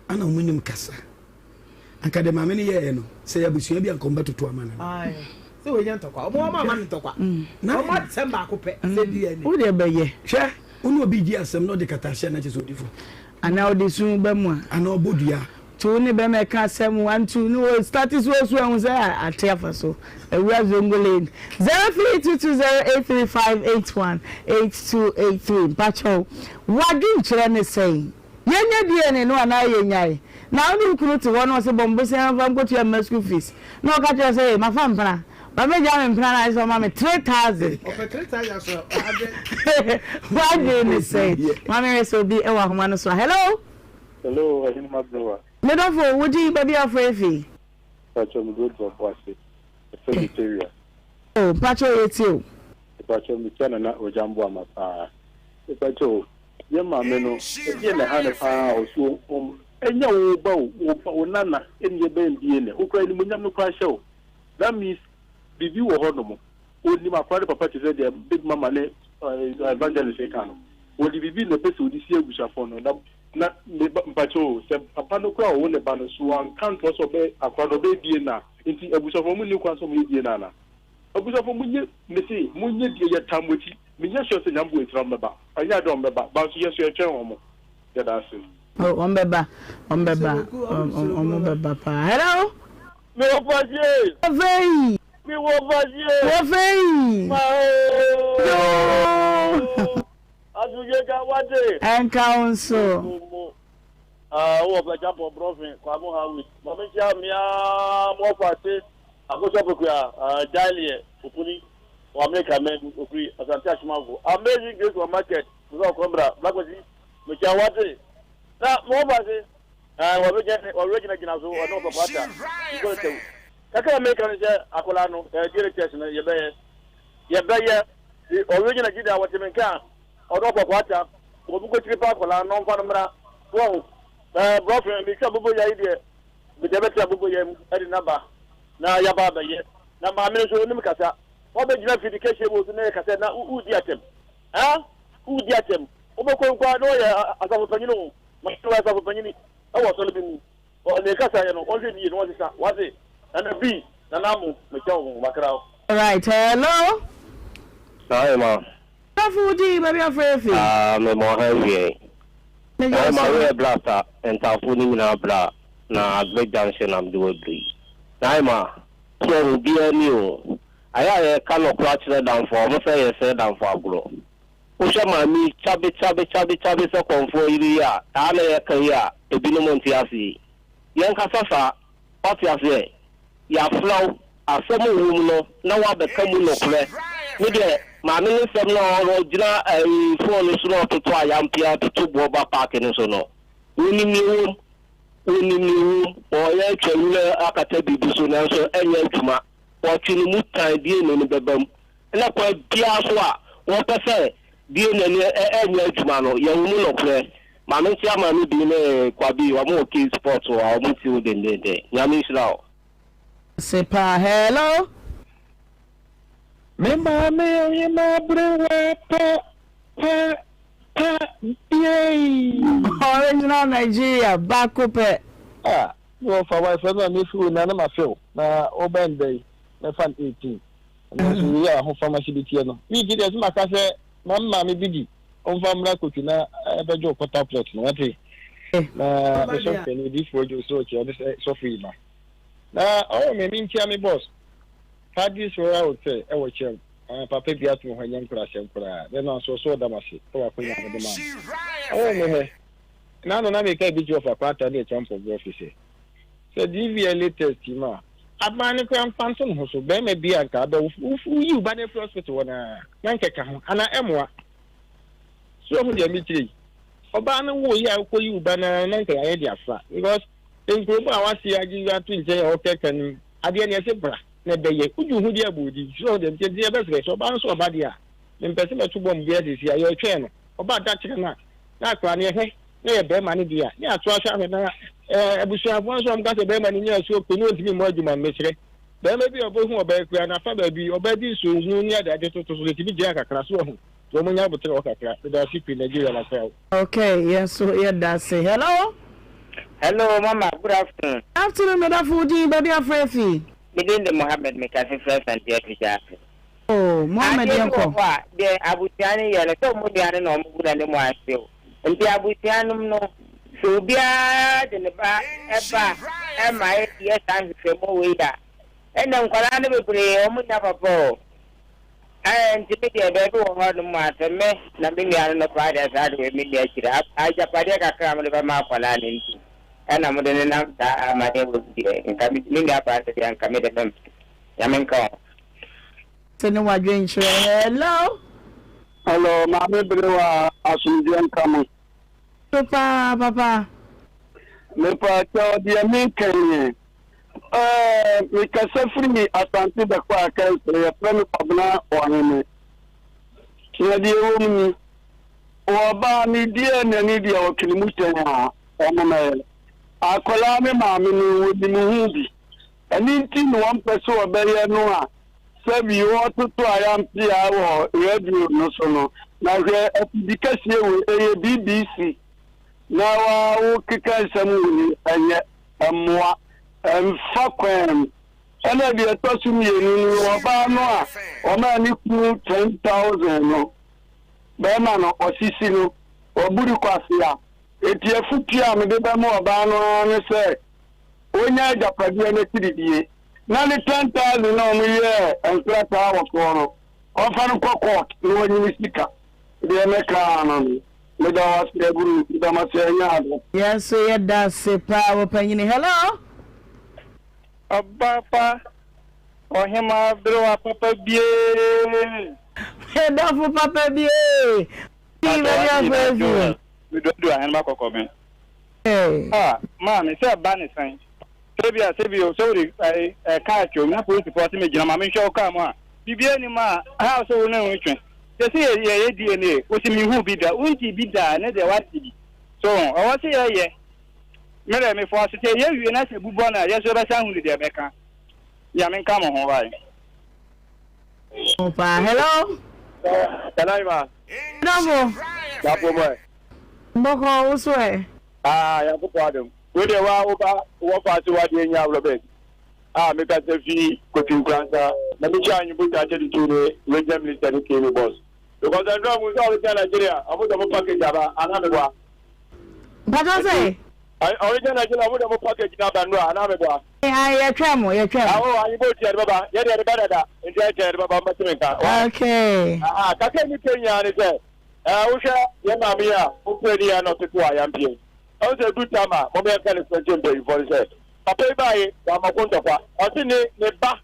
ana wɔn nim kasa anka de maame no yɛɛ no sɛ yɛ abusua bi anka wɔn bɛtoto ama no. Ayi sɛ wɔnya ntɔkwa wɔn wɔn ama no ntɔkwa wɔn asɛm baako pɛ sɛ DNA. Wo deɛ bɛyɛ. Hwɛ wo ne obi di asɛm na ɔde kata ahyɛ na kyɛ sɛ odi fɔ. Anaa ɔde su ba mu a. Anaa ɔbɔ dua. To wo ne bɛma ɛka asɛm wantu ne wɔ start so osu ahu sɛ ate afa so awura zongo lane 0322083581 8283 mpakyɛw wadwenkyerɛ ne sɛn yɛnyɛ DNA no anaa yɛnyae na wo ne wo kunu te hɔ na ɔse bɔ mbosea mfa nkɔtua mma school fees na ɔka kyerɛ sɛ mafa mpena Ba me gya me mpena na ayɛ sɛ ɔma me 3000. Ɔpɛ 3000 so ɔadwe. W'adwene ne sɛn? Ma me hwɛ sɛ obi wɔ ahoma no so a. Hello. Hello, Ɔhenema Brewa. Me dɔfo, wo din, baabi a wofrɛ fi? Mpakyɛw, me din de Ɔboase, ɛfiri Victoria. Oh, mpakyɛw yɛtie o. Mpakyɛw, mekyia Nana Ogyamboama paa. Mpakyɛw, yɛn maame no, ɛdeɛn na ɛha no paa a ɔse ɔm, ɛnyɛ wo ba o, wo ba, wo nana ɛne ɛbɛn DNA, wo koraa animuonyam no koraa hyɛ wo. That means biribi wɔ hɔ nom. Onim akwadaa no papa te sɛ deɛ big mama ne evangelist ka no. Wɔde biribi na ɛpɛ sɛ ɔde sie abusuafoɔ no. Na na me ba mpakyɛ o sɛ papa no koraa ɔwo ne ba no so wanka ntoɔ sɛ ɔbɛ akwadaa no ɔbɛyɛ DNA a nti abusuafoɔ mo nni kwan sɛ ɔmo yɛ DNA anaa? Abusuafoɔ mo nye mese mo nye deɛ yɛtaa mo akyi. Menyɛ sure sɛ Nyame wɔ akyire a ɔmo bɛba. Ɛnyɛ adeɛ a ɔmo bɛba but nso yɛn nso yɛtwɛn wɔn. Yɛda ase. Oh, wɔn bɛba, wɔn bɛba, wɔn bɛba paa. Hello. Me wɔ fasie. Wɔfɛyi. Me wɔ fasie. Wɔfɛyi. Ma ooo. Yoo. Adu. Asomdwie nka wate. Ɛnka wo nso. Mo mo ah wowɔ fɛ champɔ brɔfin kwamo hawi. Ma me nkyia mmea mo ɔfa ase akosua pokua ah Daileɛ opuni wɔ America mɛ ofiri Asante Akyemafo. Amazing Grace wɔ market musa ɔkɔmbra Black Kwasi mekyia wate. Na mo ɔfa ase ah wɔbɛgyina wɔbɛgyina gyina so ɔne ɔfa kwata. Nkɔ tɛw. Kakra a meka ne sɛ akwadaa no eh DNA test no yɛbɛyɛ. Yɛbɛyɛ original gyi da wɔte me nka a ɔno ɔkɔkɔ ata obi kɔkyiri pa akwadaa no ɔmfa no mmra so wahu ɛɛ brɔfo metwa bobo ya yi deɛ mede bɛtra bobo ya mu ɛde naba na yaba abɛyɛ na maame no nso onim kasa wabɛgyina fidi kɛseɛ mu so na yɛ kasa na wodi atɛm ɛn wodi atɛm wobɛkɔ nkwa na ɔyɛ asafo panyin o maame no wɔ asafo panyin ɛwɔ sɔre bi mu Ɔ ne kasa yɛ no ɔnhwɛ ne yie na ɔnsesa wate Nana B Nana Amo mekyɛ wo ho makra wo. Alright hello. Hi ma. Sɔfo wo din baabi afrɛ yɛ fi. Ah me mɔ ha awiei. Me Hi gye ma so. woyɛ blasta ntafo no nyinaa bra na agbe junction na mede wo aduru yi. Hi ma so ɔho biaa ni o ayɛ a yɛka nɔkora kyerɛ damfo a ɔmo sɛ yɛsɛe damfo agorɔ. Wohwɛ maame yi kyabe kyabe kyabe kyabe sɛ kɔmfoɔ yere yi a, taa na yɛka yi a ebinom nte ase yi. Yɛnkasa saa, woate aseɛ? Yɛafrɛ wo, asɛm wɔ mu no na woabɛka mu nokorɛ. Me deɛ, maame no nsɛm no a ɔgyina ɛyi phone no so na ɔtoto ayampea toto boɔ ba park no so no, wɔnim deɛ ɛwɔ mu. Wɔnim deɛ ɛwɔ mu. Wɔreyɛ atwa nwura akata biribi so nanso ɛnyɛ adwuma. Wɔtwe ne mu tan DNA no bɛba mu. Na kwan biara so a wɔpɛ sɛ DNA no nyɛ adwuma no, yɛwɔ mu nɔkorɛ. Maame nkyea Maame Bi ne Kwabi, wɔn wɔ Key Sports hɔ a wɔn ti wo dendeenden. Nyame nhyira wo. Ase paa hello. Me maame ɔhema berewa pa pa pa biei. Original Nigeria baako pɛ. Ah me wɔfa wife ɛno a mefi wo na na mafe wo na wobɛn dɛ yi mɛfa no 18 Nanso wei a ahofama si bi teɛ no, week yi deɛ sɛ maka sɛ ma me maame bi di ɔmfa mmra kotu na ɛbɛgye wo quarter plot no wate na me sɔfo panin odiyifoɔ adwo sɛ ɔkyɛ ɔde sɛ sɔfo yi ma na ɔwɔ me menkyia me boss Paddy's Royal Hotel ɛwɔ kyɛm ah, papa bi ato me hɔ ɛnyɛ nkorasɛm koraa dɛ nanso ɔsɛ ɔda m'ase ɛwɔ akɔnya a mede maa no ɔwɔ me hɛ na ano na meka bi kyerɛ ɔfa kwata ne ɛkyɛmpɔ brɛ ɔfisɛ Sɛ DVLA test yi ma a, aban no koraa mfa nto ne ho so. Barima bi a nka abɛ woyi wo ba no afiri hospital hɔ no ara na nka ɛka ho anaa ɛmmoa. So wahu deɛ mekyerɛ yi? Ɔbaa no wo yɛ a wokɔyi wo ba no ara na nka yɛayɛ de afra because nkurom a wase agye ato nkyɛn a wɔkɛka no adeɛ no yɛse bra na ɛbɛyɛ wogye wo ho di abɔ odi. So wahu deɛ mekyerɛ nti yɛbɛsrɛ sɛ ɔbaa no so ɔba deɛ a mempɛ sɛ mɛto bɔmb biara sisi a yɛretwɛn no ɔba da kyerɛ no a na akwadaa no yɛhwɛ na yɛ bɛrima no deɛ a ne atoa so ahwɛ na ɛɛ abusuafoɔ nso wɔn ka sɛ bɛrima no nyɛ asuo pɛ ne ɔntumi mmɔ adwuma no mesrɛ bɛrima bi a ɔbɛhu ɔbaa kura na afa baabi ɔbaa bi nso hu ne ade ade toto so ɛtumi gyina kakra so ahu nti wɔn nya abotere hɔ kakra meda ase pii Nigeria na kra wo. Okay, yɛn nso yɛda ase. Hello. Hello mama, good afternoon. Afternoon, medafo wo din, baabi afrɛ fi. Me din de Mohammed, mekase frɛ Asante Afigya ase. Oh, Mohammed Adeɛ yɛn bi wɔ kɔ. hɔ a, deɛ abusua no yɛ no, sɛ wɔn nua no na wɔn gu n'anim ase o. Nti abusua nom no, sɛ obiara de ne ba ba ma yɛ saa nhwehwɛmu wei a, ɛnna nkwadaa no bebree wɔn nnya papa o. Ɛɛ, nti me deɛ baabi wɔ hɔ nom a, sɛ me na me nua no no paa deɛ saa de wei me nni akyire. Agyapadeɛ kakra a mode bɛma akwadaa no nti, ɛna mode nenam saa amaneɛ wei deɛ, nka me nua baa no deɛ nka me deɛ mempɛ. Nyame nka wo ho. Se ne wadwenkyerɛ hello. Hello maame berewa asomdwoeɛ nka mo. So paa papa. Mepaakyɛw deɛ meka nie ɛɛ mekasa firi Asante Bɛkɔ Akɛnso yɛfrɛ me Kwabena Ɔhene na deɛ ɛwɔ mu ni ɔbaa ne deɛ n'ani deɛ ɔtwene mu sɛn a ɔnomɛɛ akwadaa ne maame no wɔnim ho bi Ɛno nti na wɔmpɛ sɛ wɔbɛyɛ no a sɛbi wɔtoto ayampea wɔ radio no so no. Na hwɛ afidi kɛseɛ wei, ɛyɛ BBC, na wa wokeka nsɛm wei, ɛnyɛ, ɛmmoa, ɛmfa kwan mu. Ɛna deɛ ɛtɔ so mmienu no, ɔbaa no a ɔmaa ne kunu 10,000 no, bɛrima no, ɔsisi no, ɔburi kwasea. Enti afotuo a mede bɛma ɔbaa no ara ne sɛ, Ɔnya agyapadeɛ no akyiridie na ne 10,000 na wɔn yɛɛ nkrataa wɔ soɔ no, ɔmfa no nkɔ court na wɔnyi ne sika. Deɛ mɛka ara no no. Meda wo ase Aburu, meda mo ase ɛnyɛ ade. Yɛn nso yɛda ase paa wɔ panyini. Hello. Ɔba pa, ɔhemaa berewa papa biee. Me dɔfo papa biee. Pii bɛbi afɔ afi. Me dɔ du ahenema kɔkɔ me. Ah, maame, sɛ ɛba ne sɛn? Sɛ bi a, sɛ bi o, sɛ wode ɛɛ ɛ kaa twam na polisifoɔ se megyina ma menhwɛ wo kaa mu a, biribiara nnim a, ha sɛ wo ne wo twe. Sɛ sɛ yɛ yɛyɛ DNA, wo se menhuu bi da, wontii bi da a, ne deɛ woate bi. So ɛwɔ sɛ yɛyɛ. Me deɛ mefoa so sɛ yɛwie na sɛ bu bɔ no a, yɛ nso yɛbɛsan ahunu deɛ ɛbɛka. Nyame nka mo ho, bye. Paa, hello. Kanaima. Dɔfo. Yapo mo ɛ. Bɔkɔ wo so ɛ. Ah, Nyankopɔn adom. Wo deɛ wa wo ba wɔ fa so wadeɛ nya Robert a me kasa fi Kofi Nkoransa na me kyia Anyimbo Gya 32 ne Regional Minister ne Kemi boss because ɛndura mu sɛ ɔrekyia Nigeria ɔmo de ɔmo package aba anaa me boa. Mpatsɔ sɛ. Ɔrekyia Nigeria ɔmo de ɔmo package na aba nnura anaa me boa. Ayi yɛtwɛn mo yɛtwɛn mo. Awo Anyimbo tia de bɛba yɛ deɛ de ba dada nti ɛkyɛ yɛde bɛba mbɛte me nka. Okay. Aha kakra mi pɛ nyinaa ne sɛ ɛɛ wohwɛ yɛ maame yi a ɔpɛ ni yɛ na ɔtete wɔ ayampie yi. Ɛwɔ sɛ edu tam a, mom yɛnka no sɛ nkyerɛ mpanyimfoɔ no sɛ, papa yi baeɛ, wamma ko ntɔkwa. Ɔse ne ne ba,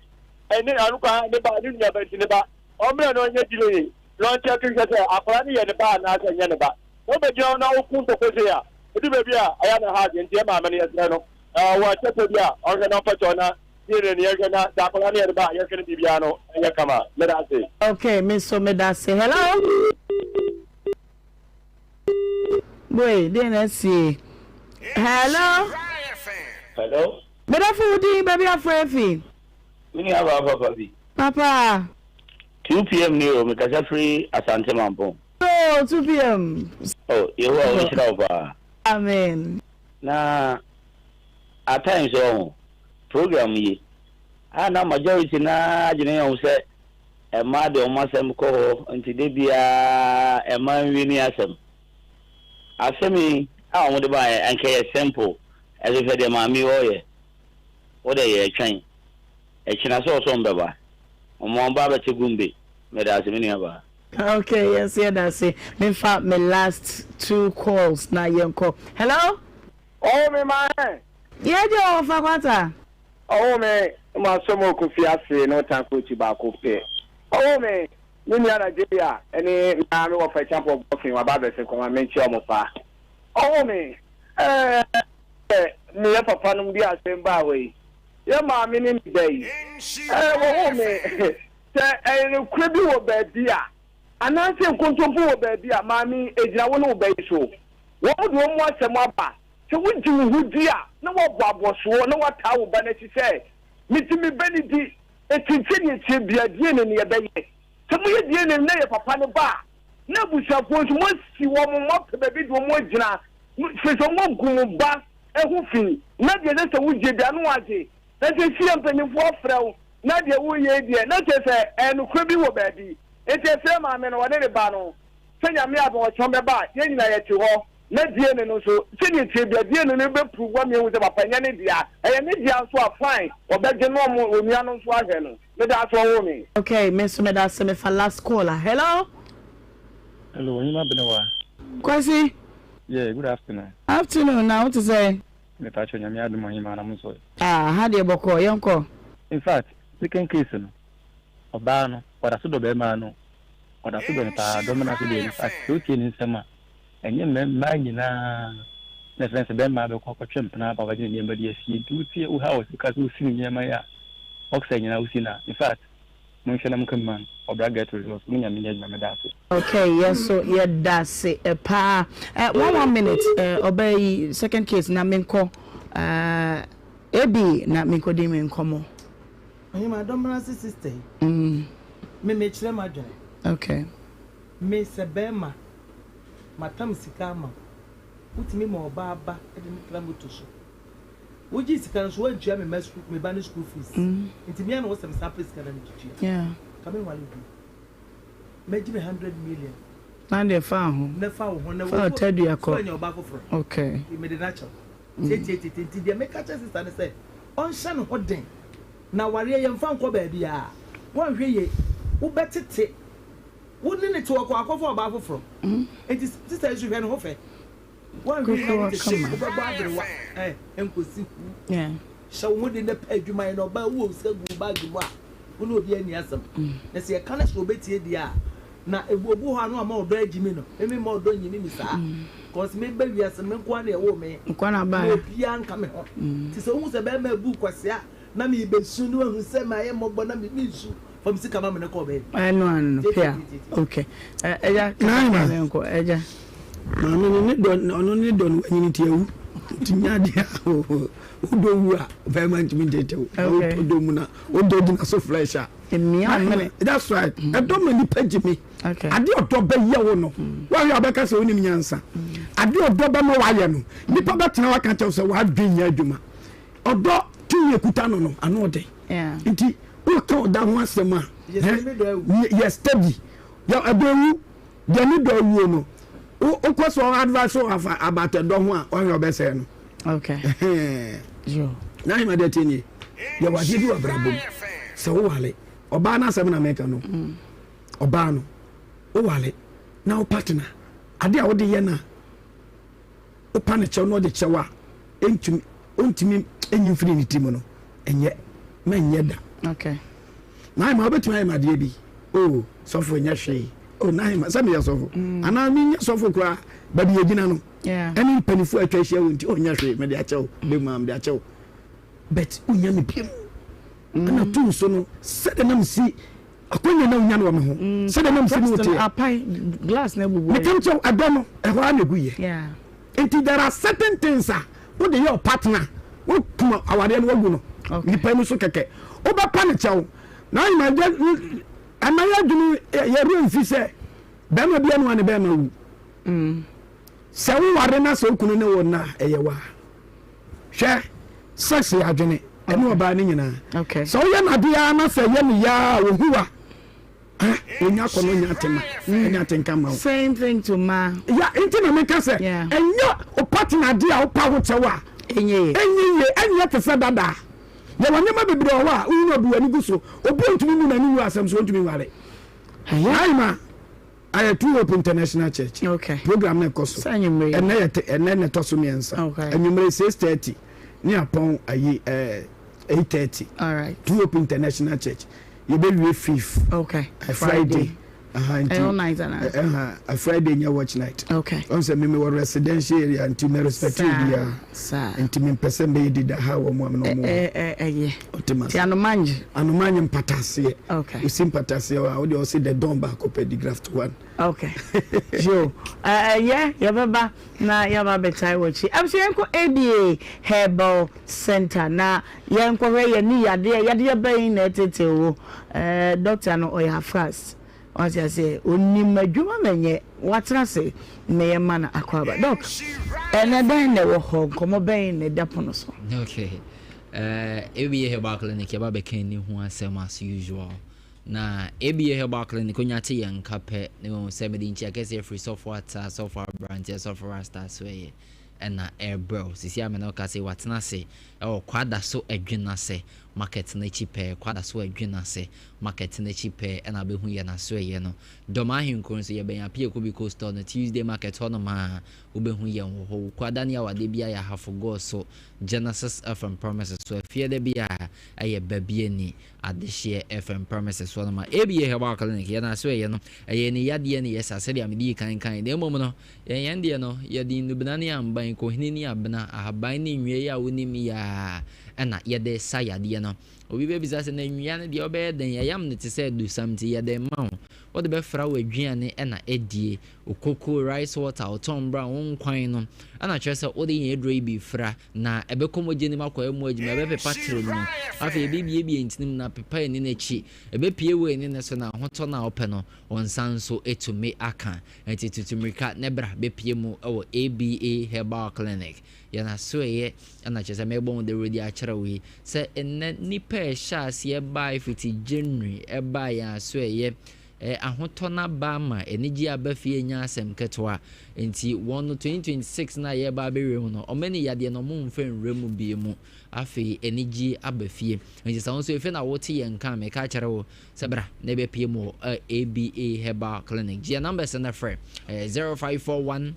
ɛne ɔno koraa ne ba, ne nua ba nti ne ba, ɔmmrɛ na ɔnyɛ delay na ɔnkyɛke nhwɛ sɛ akwadaa no yɛ ne ba anaasɛ ɛnyɛ ne ba. Sɛ wobɛgyina hɔ na woko ntɔkwa sei a, ɛdu baabi a ɛyɛ a na ɛha adwene nti yɛn maame no yɛsrɛ no, ɔwɔ akyɛpɛ bi a ɔnhwɛ na ɔmfa kyɛw na DNA no yɛnhwɛ na sɛ akwadaa no yɛ ne ba a yɛnhwɛ no biribiara no ɛnyɛ kama. Meda ase. Okay, me nso meda ase. Hello. Boy, deɛ na asie. Hello. Hello. Medafo wo din baabi afrɛ afi. Me nua baa papa bi. Papa. 2 pm ni o, mekasa firi Asante Mampong. Oh, 2 pm. Oh, Yehowa ɔnhyira wo paa. Amen. Na at times ɔho program yi a na majority na adwene yɛ wɔn sɛ Mmaa de wɔn asɛm kɔ hɔ nti da biara mmaa nwini asɛm. Asɛm yi a wɔde baeɛ anka ɛyɛ simple ɛso hwɛ deɛ maame yi ɔreyɛ. Wo deɛ yɛretwɛn. Ɛkyena sɛ ɔsɔ mbɛba. Wɔn aba abɛte gumbe. Meda ase me nua baa. Okay, yɛn nso yɛda ase. Memfa me last two calls na yɛnkɔ. Hello? Ɔwɔ me ma ɛ. Yɛgye wɔ fa kwata. Ɔwoo me ma sɔ mo Kofi ase ne ɔtan kookyi baako pɛ. Ɔwoo me me nua Nigeria ne me ara me wɔfa Acheampong Boffin waba abɛsen kɔ ma menkyia ɔmo paa. Ɔwoo me ɛɛ me yɛ papa nom de asɛm baa hɔ yi yɛ maame ne ne ba yi ɛɛ wɔwoo me sɛ ɛyɛ nokorɛ bi wɔ baabi a anaasɛ nkontompo wɔ baabi a maame egyina wo ne wo ba yi so wɔn de wɔn asɛm aba Sɛ wugye wo ho di a, na woabɔ abɔsoɔ na woataa wo ba no akyi sɛ, Mete me ba no di, enti sɛdeɛ ɛteɛ biara DNA na yɛbɛyɛ. Sɛ moyɛ DNA no na ɛyɛ papa no ba a, na abusuafoɔ nso moasi wɔn, moapɛ baabi de wɔn agyina, firi sɛ moagu mo ba ho fi, na deɛ ɛsɛ sɛ wogye biara na woagye. Na seesei a mpanimfoɔ afrɛ wo na deɛ woreyɛ yi deɛ, na kyerɛ sɛ ɛyɛ nokorɛ bi wɔ baabi. Enti ɛsrɛ maame no, ɔne ne ba no, sɛ Nyame adom ɔkyena bɛba a, yɛn nyinaa yɛte hɔ. Na DNA no nso, sɛdeɛ ɛteɛ biara, DNA no bɛ prove ama yɛahu sɛ papa ɛnyɛ ne dea. Ɛyɛ ne dea nso a, fine, wɔbɛgye na wɔn onua no nso ahwɛ no. Meda ase wɔwoo me. Okay, me nso meda ase mefa last call a. Hello. Hello, Onyema Benewa. Kwasi. Yeah, good afternoon. Afternoon, na wo te sɛ? Me pa kyɛw Nyame adom ɔhema na mo nso ɛ? Ah, ha deɛ bɔkɔɔ, yɛnkɔ. In fact, second case no, ɔbaa no, ɔda so dɔ bɛɛmaa no, ɔda so dɔ no paa, dɔ mena so deɛ, in fact, sɛ wotie ne nsɛm a, Ɛnyɛ mmaa nyinaa na ɛfɛn sɛ bɛrima bɛkɔ akɔtwe mpena aba abɛgye ne nneɛma de asie. Nti wotie wo ha wɔ sika sɛ wosi ne nneɛma yi a, boxer nyinaa wosi no a, in fact, monhwɛ na monka bi ma no. Ɔbra get results. Mo Nyame nyɛ adwuma. Meda ase. Okay yɛn nso yɛda ase paa. Eh, one one minute eh, ɔbaa yi second case na menkɔ eh, AB na menkɔdi me nkɔmmɔ. Ɔhema Dɔmmenase sister yi, me mekyerɛ m'adwene. Okay. Me sɛ bɛɛma, matam sika ama wo, wotumi ma ɔbaa ba de no tra moto so. Wogyee sika no nso woantua me mma sukuu me ba no school fees. Nti me a na wosɛ mesan pɛ sika na mede tua. Ka menware wo bio. Mɛgye me 100 million. Na deɛ fa ho. Na fa wo ho na Fa wo tadua kɔ. So anya ɔbaa foforɔ. Okay. Mede no akyɛ wo. Tietietietie nti deɛ meka kyerɛ sister ne sɛ ɔnhyɛ ne ho den. Na awareɛ yɛmfa nkɔ baabiara. Woanhwɛ yie wobɛtete. Wo ne no te ɔkɔ akɔfa ɔbaa foforɔ. Enti sista yi nso hwɛ ne ho fɛ. Woanhwɛ yie na wo tete wobɛbɔ aberewa eh nkosi hu. Hyɛ wo ho den na pɛ adwuma yɛ na ɔbaa wowɔ sika gu wo bag mu a wo ne obiara nni asɛm. Na sɛ yɛka no sɛ ɔbɛtie deɛ a na ebu obi wɔ hɔ a na wama ɔdɔ agyimi no. Me memma ɔdɔ nnyimi me saa cause meba wiase no me nko ara na ɛwoo me na obiara nka me ho. Nti sɛ wohu sɛ bɛrima abu kwasea na merebɛsu na wahu sɛ mayɛ mmɔbɔ na mensu fa me sika ma me ne kɔ baabi. Ɛno ano no pia ok ɛgya kasa ma me nkɔ ɛgya. Maame no ne dɔ ɔno ne dɔ no wanyini nti awu nti nya adeɛ a wodɔ wu a bɛrima ntumi ntetew na wodɔ mu na wodɔ gyina so fresh a. Mmea mene. That's right ɛdɔ ma nipa gye mi adeɛ ɔdɔ bɛyɛ wo no wahwɛ a bɛka sɛ wonim nyansa adeɛ ɔdɔ bɛma wayɛ no nipa bɛtena waka kyɛw sɛ wadwen nyɛ adwuma. Ɔdɔ tumi ekuta no no ano ɔden. Nti woka ɔda ho asɛm a yɛ steady. Yɛ ɛdɔ ewu deɛ ne dɔ awuo no wokɔ so advice wo afa about ɛdɔ ho a wahwɛ ɔbɛsɛɛ no. Okay. Na ahema deɛ tie nie yɛ wadeɛ bi wɔ abrabɔ mu sɛ wowale ɔbaa no asɛm na meka no mm. ɔbaa no wowale na wo partner adeɛ a wode yɛ no a wopa no kyɛw na ɔde kyɛw a ɛntumi ɔntumi nyi mfiri ne ti mu no ɛnyɛ mɛnyɛ da okay. Naima wobɛtumi ayɛ madeɛ bi o oh, sɔfo nyɛ hwee o oh, Naima sɛ meyɛ sɔfo mm. anaa menyɛ sɔfo koraa baabi yɛgyina no ɛne mpanimfoɔ atwa ahyia wo nti ɔnyɛ oh, hwee mede akyɛw bɛmu a mede akyɛw but wonya me biam mm. ɛna to nso no sɛde nam si Akwanya na wonya no wɔ me ho. Mm, Sɛdeɛ na msi ne wo teɛ. Apan glass na abubu. Meka kyerɛ ɛdɔ no ɛhɔ ara na egu yɛ. Nti there are certain things a wode yɛ ɔpartner wokuma awareɛ no wagu no nipa no so kɛkɛ wobɛpa ne kyɛw na ayima gya ɛma yɛ adwene yɛwerɛ mfi sɛ bɛrima bi anoa ne bɛrima wu mm. sɛ woware na sɛ wokunu ne wo na ɛyɛ wa Hwɛ, sex yɛ adwene, ɛne ɔbaa no nyinaa. Sɛ woyɛ no adeɛ ara na sɛ ɛyɛ no yaa a, ohu a, ah, onya akɔnnɔ, onya atema, ɛne mm. atenka ma wo. Same thing to ma. Ya, nti na meka sɛ, ɛnyɛ wo partner adeɛ a wopa ho kyɛw a, ɛnyɛ yie, ɛnyɛ yie, ɛnyɛ te sɛ dadaa. Yɛwɔ nneɛma bebree wɔ hɔ a, wohu no abu w'ani gu so. Obi a ntumi ngu n'ani ngu asɛm so, ɔntumi nware. Ayi Ayɛ True Hope International Church. Okay. Program no ɛkɔ so. Sɛ anwummere. Ɛnɛ yɛ te ɛnɛ na ɛtɔ so mmiɛnsa. Okay. Anwummere 6:30 ne apɔn ayi ɛɛ 8:30. All right. True Hope International Church. Yɛbɛwie fifth. Okay. Friday. Aha nti. Ɛyɛ night ana. Ɛha Friday nyɛ watch night. Okay. Ɔn sɛ mimi wɔ residential area nti mɛ respect obiara. Saa. Nti mi mpɛ sɛ mbɛyɛ deda ha wɔ mu amena ɔmo. Ɛ ɛ ɛyɛ. Ɔte ma. Ti anomanje. Anomanje mpataseɛ. Okay. Osi mpataseɛ hɔ a wode ɔse the don baako pɛ di graft one. Okay. Yo. Ɛyɛ yɛbɛba na yɛaba abɛtae w'akyi. Abusua yɛnkɔ ABA Herbal Center na yɛnkɔhwɛ yɛn ne yadeɛ yadeɛ bɛn na ɛtetee wo. Ɛɛ doctor no ɔyɛ afast. Wate aseɛ onim adwuma ma nyɛ watena ase na yɛma no akwaaba. Doc ɛnɛ dɛn na ɛwɔ hɔ nkɔmmɔ bɛn na ɛda pono so? Okay. Eh, ABA Herbal Clinic yɛba bɛka ani ho asɛm as usual. Na ABA Herbal Clinic onya te yɛn nka pɛ na wahu sɛ mede nkyia kɛseɛ firi sɔfo ata, sɔfo aberanteɛ, sɔfo rasta so ɛyɛ ɛna ɛrebrɛ wo. Sisi a me ne wo kasa yi watena ase ɛwɔ Kwadaso Adwenase market no akyi pɛɛ, Kwadaso Adwenase market no akyi pɛɛ ɛna wobɛhu yɛn asoɛeɛ no. Dɔm Ahenkuro nso yɛbɛn Apiaku Biko store no, Tuesday market hɔnom a wobɛhu yɛn wɔ hɔ. Wukuada ne Awade biara yɛ Ahafo Gɔɔ so. Genesis FM premises so afie da bi a ɛyɛ Babiani Adehyeɛ FM premises so no ma ABA Herbal Clinic yɛn aso ɛyɛ no ɛyɛ ne yadeɛ ne yɛ sa sɛdeɛ medii kan kan na mmom no yɛn yɛn deɛ no yɛde nnubena ne amban kohini ne abena ahaban ne nnua yi a wonim yi ara ɛna yɛde sa yadeɛ no obi bɛbisa sɛ na nnua no deɛ wobɛyɛ dɛn yɛyam no te sɛ adusam nti yɛde ma wo wode bɛfra w'aduane ɛna adie Okoko, rice water, ɔtɔn bra, wo nkwan no, ɛna kyerɛ sɛ wode yɛn aduro yi bi fra, na ɛbɛkɔ mogya no mu akɔyɛ mu adwuma, ɛbɛpepa tiri no mu, afei ɛbɛbuebue ntini mu na apepa ani no akyi, ɛbɛpue wɔ ani no so na ahotɔ no a wopɛ no, wo nsa nso atumi aka. Enti tutu mmirika na bra bɛpue mu wɔ ABA Herbal Clinic. Yɛn asoɛeɛ na kyerɛ sɛ merebɔ ho dawuro de akyerɛ wo yi, sɛ nnɛ nnipa a ɛhyɛɛ aseɛ baeɛ fiti January ɛbaa yɛn asoɛeɛ. Ahotɔ no aba ama anigye aba fie nyɛ asɛm ketewa. Enti wɔn no 2026 no a yɛreba abɛwura mu no, wɔn ani yadeɛ no wɔmfa nwura mu bio mu. Afei anigye aba fie. Enti sɛ wo nso efe na wote yɛn nka a, meka akyerɛ wo sɛ bra na ɛbɛpie mu wɔ ABA Herbal Clinic. Gye yɛn numbers no frɛ. Ɛyɛ 0541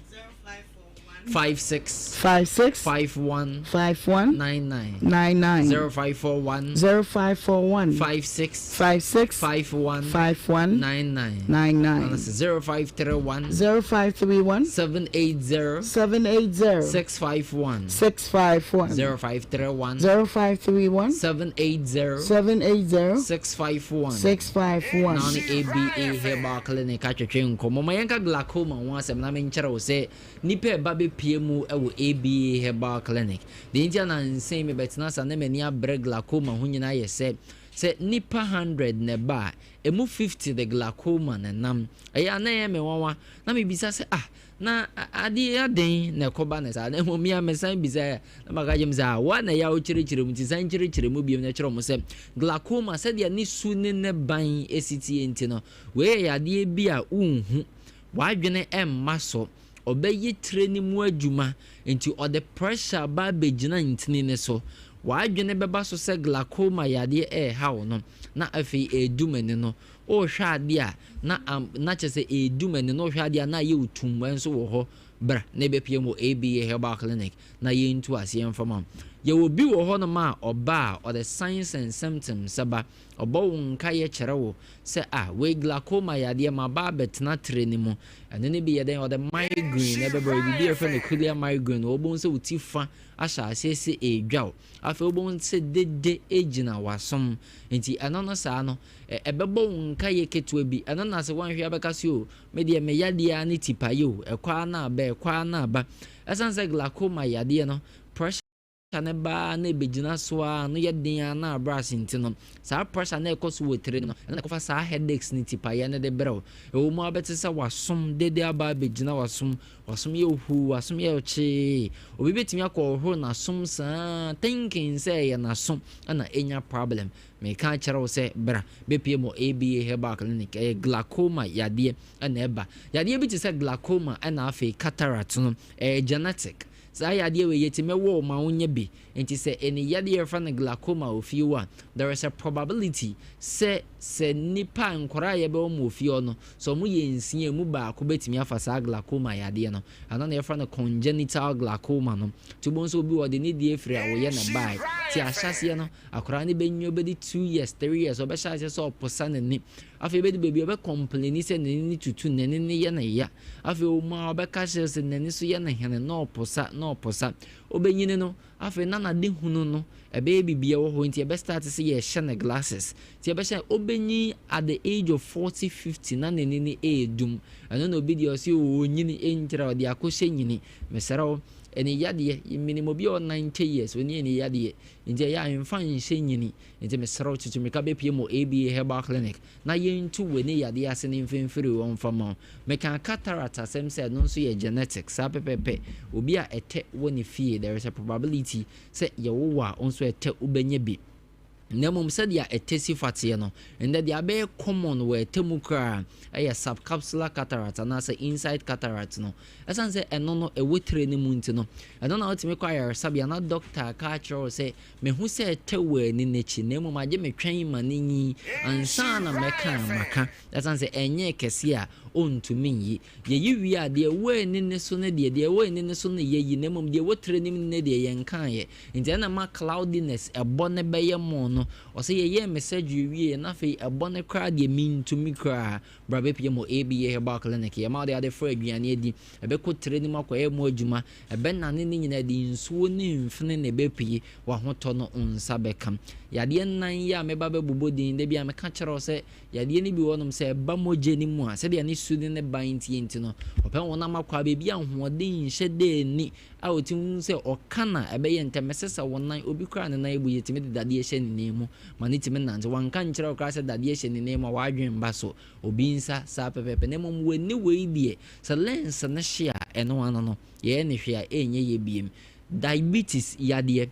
56 56 51 51 99 99 0541 0541 56 56 51 51 99 99 0531 0531 780 780 651 651 0531 0531 780 780 651 651 Na ɔne ABA Herbal Clinic atwetwe nkɔmmɔ. Ma yɛnka glaucoma ho asɛm na menkyerɛ wo sɛ nnipa ɛba bɛpie mu wɔ ABA Herbal Clinic. Deɛ nti a nansa yi mebɛtena ase a na m'ani abrɛ glaucoma ho nyinaa yɛ sɛ, sɛ nnipa 100 na ɛba a, ɛmu 50 de glaucoma na ɛnam. Ɛyɛ a na ɛyɛ me nwanwa. Na mebisa sɛ, ah, na adeɛ yi adɛn na ɛkɔba no saa? Na mmom me a mesan bisaeɛ a, na maka kyerɛ me sɛ, ah, wo a na ɛyɛ a wokyerɛkyerɛ mu nti san kyerɛkyerɛ mu bio na kyerɛ wɔn sɛ glaucoma sɛdeɛ ne su ne ne ban si teɛ nti no, wei yɛ yadeɛ bi a wonhu. W'adwene mma so. Ɔbɛyɛ tire no mu adwuma, nti ɔde pressure ba abɛgyina ntini no so. W'adwene bɛba so sɛ glaucoma yadeɛ reha wo no, na afei ɛredum ani no. Worehwɛ adeɛ a, na am, na kyerɛ sɛ ɛredum ani no, worehwɛ adeɛ a na ayɛ wo tumm nso wɔ hɔ. Bra na yɛbɛpue mu wɔ ABA Herbal Clinic na yɛntu aseɛ mfa ma wo. Yɛwɔ bi wɔ hɔnom a ɔba a, ɔde signs and symptoms ba. Ɔbɔ wo nkaeɛ kyerɛ wo sɛ ah wei glaucoma yadeɛ maba abɛtena tire no mu. Ɛno no bi yɛ dɛn? Ɔde migraine na ɛbɛbrɛ wo. Biribi a yɛfrɛ no ocular migraine. Wobɛhu sɛ wo ti fa ahyɛ aseɛ sɛ ɛredwa wo. Afei wobɛhu sɛ dede gyina w'asom. Nti ɛno no saa no, ɛbɛbɔ wo nkaeɛ ketewa bi. Ɛno na sɛ woanhwɛ a bɛka sɛ o, me deɛ me yadeɛ ara ne tipaeɛ o, ɛkɔ ara na aba, ɛkɔ ara na aba. Ɛsiane sɛ glaucoma yadeɛ no, pressure no ba ara na ɛbɛgyina so ara, ano yɛ den ara na abrɛ ase nti no, saa pressure no a ɛkɔ so wɔ tiri no, ɛno na ɛkɔfa saa headaches ne tipaeɛ no de brɛ wo. Ɛwɔ mu ara wobɛte sɛ w'asom dede aba abɛgyina w'asom, w'asom yɛ huu, w'asom yɛ kyee. Obi bɛtumi akɔhohoro n'asom saa thinking sɛ ɛyɛ n'aso na ɛnya problem. Meka akyerɛ wo sɛ bra bɛpue mu wɔ ABA Herbal Clinic. Ɛyɛ glaucoma yadeɛ na ɛba. Yadeɛ bi te sɛ glaucoma ɛna afei cataract no, ɛyɛ genetic. Saa yadeɛ wei yɛtumi wɔ wo ma wonya bi. Nti sɛ ɛni yadeɛ yɛfrɛ no glaucoma wɔ fie hɔ a, there is a probability sɛ sɛ nnipa nkwadaa a yɛbɛwɔ wɔn wɔ fie hɔ no, sɛ wɔn yɛ nsia a, ɛmu baako bɛtumi afa saa glaucoma yadeɛ no. Ɛno na yɛfrɛ no congenital glaucoma no. Nti wobɛhu sɛ obi wɔ hɔ ɔde ne deɛ firi awoyɛ na ɛbaeɛ. Nti ahyɛaseɛ no, akwadaa no bɛnyin, ɔbɛdi 2 years, 3 years, ɔbɛhyɛ aseɛ sɛ ɔposa n'ani. Afei ɛbɛdu baabi a ɔbɛ complaini sɛ n'ani no tutu, n'ani no yɛ no ya. Afei ɔmu a ɔbɛka kyerɛ sɛ n'ani so yɛ no hene na ɔposa na ɔposa. Ɔbɛnyini no, afei na n'ade hunu no ɛbɛyɛ biribi ɛwɔ hɔ nti ɛbɛ start sɛ yɛhyɛ no glasses. Nti ɛbɛhyɛ ɔbɛnyin at the age of 40, 50 na n'ani no ɛredum. Ɛno na obi deɛ ɔse ɔnyini ɛnkyerɛ ɔde akɔhyɛ nyini. Mesrɛ wo, ɛni yadeɛ, menim obi a ɔwɔ 90 years, ɔni ɛni yadeɛ. Nti ɛyɛ a mfa nhyɛ nyini. Nti mesrɛ wo tutu mmirika bɛpue mu wɔ ABA Herbal Clinic na yɛntu w'ani yadeɛ ase ne mfimfiri hɔ mfa ma wo. Mekaa cataract asɛm sɛ ɛno nso yɛ genetic, saa pɛpɛpɛ. Obi a ɛtɛ wɔ ne fie, there is a probability sɛ yɛwo wo a wo nso ɛtɛ wobɛnya bi. Na mmom sɛdeɛ ɛtɛ si fa teɛ no, ɛnnɛ deɛ abɛyɛ common wɔ ɛtɛ mu koraa yɛ subcapsular cataract anaasɛ inside cataract no. Ɛsiane sɛ ɛno no ɛwɔ tire no mu nti no, ɛno na wotumi kɔ ayaresabea na dɔkta aka akyerɛ wo sɛ Mehu sɛ ɛtɛ wɔ ani no akyi, na mmom agye me twɛn ma no nyin ansa na mɛka a maka. Ɛsiane sɛ ɛnyɛɛ kɛse a, ontumi nyi. Yɛyi wie a, deɛ ɛwɔ ani no so no deɛ, deɛ ɛwɔ ani no so no yɛyi, na mmom deɛ ɛwɔ tire no mu no deɛ, yɛnkaeɛ. Nti ɛna ɛma cloudiness, ɛbɔ no bɛyɛ more no. Ɔsɛ yɛyɛɛ me surgery wieeɛ, na afei ɛbɔ no koraa deɛ, mentumi koraa. Bra bɛpue mu ABA Herbal Clinic, yɛma wode ade frɔ aduane adi, ɛbɛkɔ tire no mu akɔyɛ mu adwuma, ɛbɛnane ne nyinaa de nsuo ne mfene na ɛbɛpue, w'ahotɔ no wo nsa bɛka. Yadeɛ nnan yi a meba bɛbobɔ din, da biara meka kyerɛ wo sɛ yadeɛ no bi wɔ hɔnom sɛ ɛba mogya no mu a, sɛdeɛ ne su ne ne ban teɛ nti no, ɔpɛ honam akwaa baabi a ahoɔden nhyɛ da nni a ɔtumi hu sɛ ɔka na ɛbɛyɛ ntɛm, ɛsɛ sɛ wo nan, obi koraa ne nan abu yɛtumi de dadeɛ hyɛ ne nan mu ma no tumi nante, wanka nkyerɛ wo koraa sɛ dadeɛ hyɛ ne nan mu a w'adwene mba so, obi nsa saa pɛpɛɛpɛ, na mmom w'ani wei deɛ sɛ lens no hye a ɛno ano no yɛyɛ no hwee a ɛnyɛ yie biem. Diabetes yadeɛ,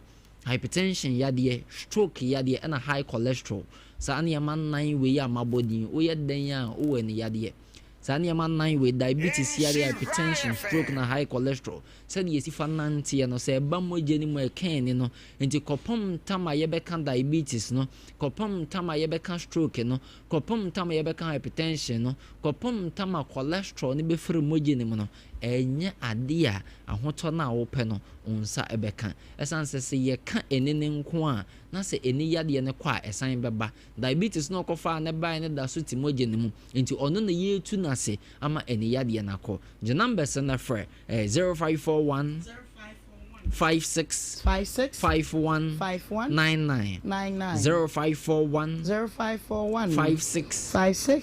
hypertension yadeɛ, stroke yadeɛ ɛna high cholesterol. Saa nneɛma nnan wei a mabɔ din, woyɛ dɛn a wowɔ ani yadeɛ. Saa nneɛma nnan wei, diabetes yareɛ, hypertension, stroke na high cholesterol, sɛdeɛ yɛsi fa nanteɛ no, sɛ ɛba mogya no mu a ɛka ani no. Nti kɔpem ntam a yɛbɛka diabetes no, kɔpem ntam a yɛbɛka stroke no, kɔpem ntam a yɛbɛka hypertension no, kɔpem ntam a cholesterol no bɛfiri mogya no mu no, ɛnyɛ adeɛ a ahotɔ no a wopɛ no, wo nsa bɛka. Ɛsiane sɛ sɛ yɛka ani no nko a, na sɛ ani yadeɛ no kɔ a, ɛsan bɛba. Diabetes no a ɔkɔfaa no baeɛ no da so te mogya no mu, enti ɔno na yɛretu no ase ama ani yadeɛ no akɔ. Gye numbers no na frɛ, ɛyɛ 0541 56 51 99, 0541 56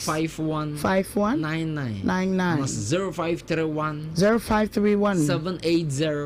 51 99, anaasɛ 0531 780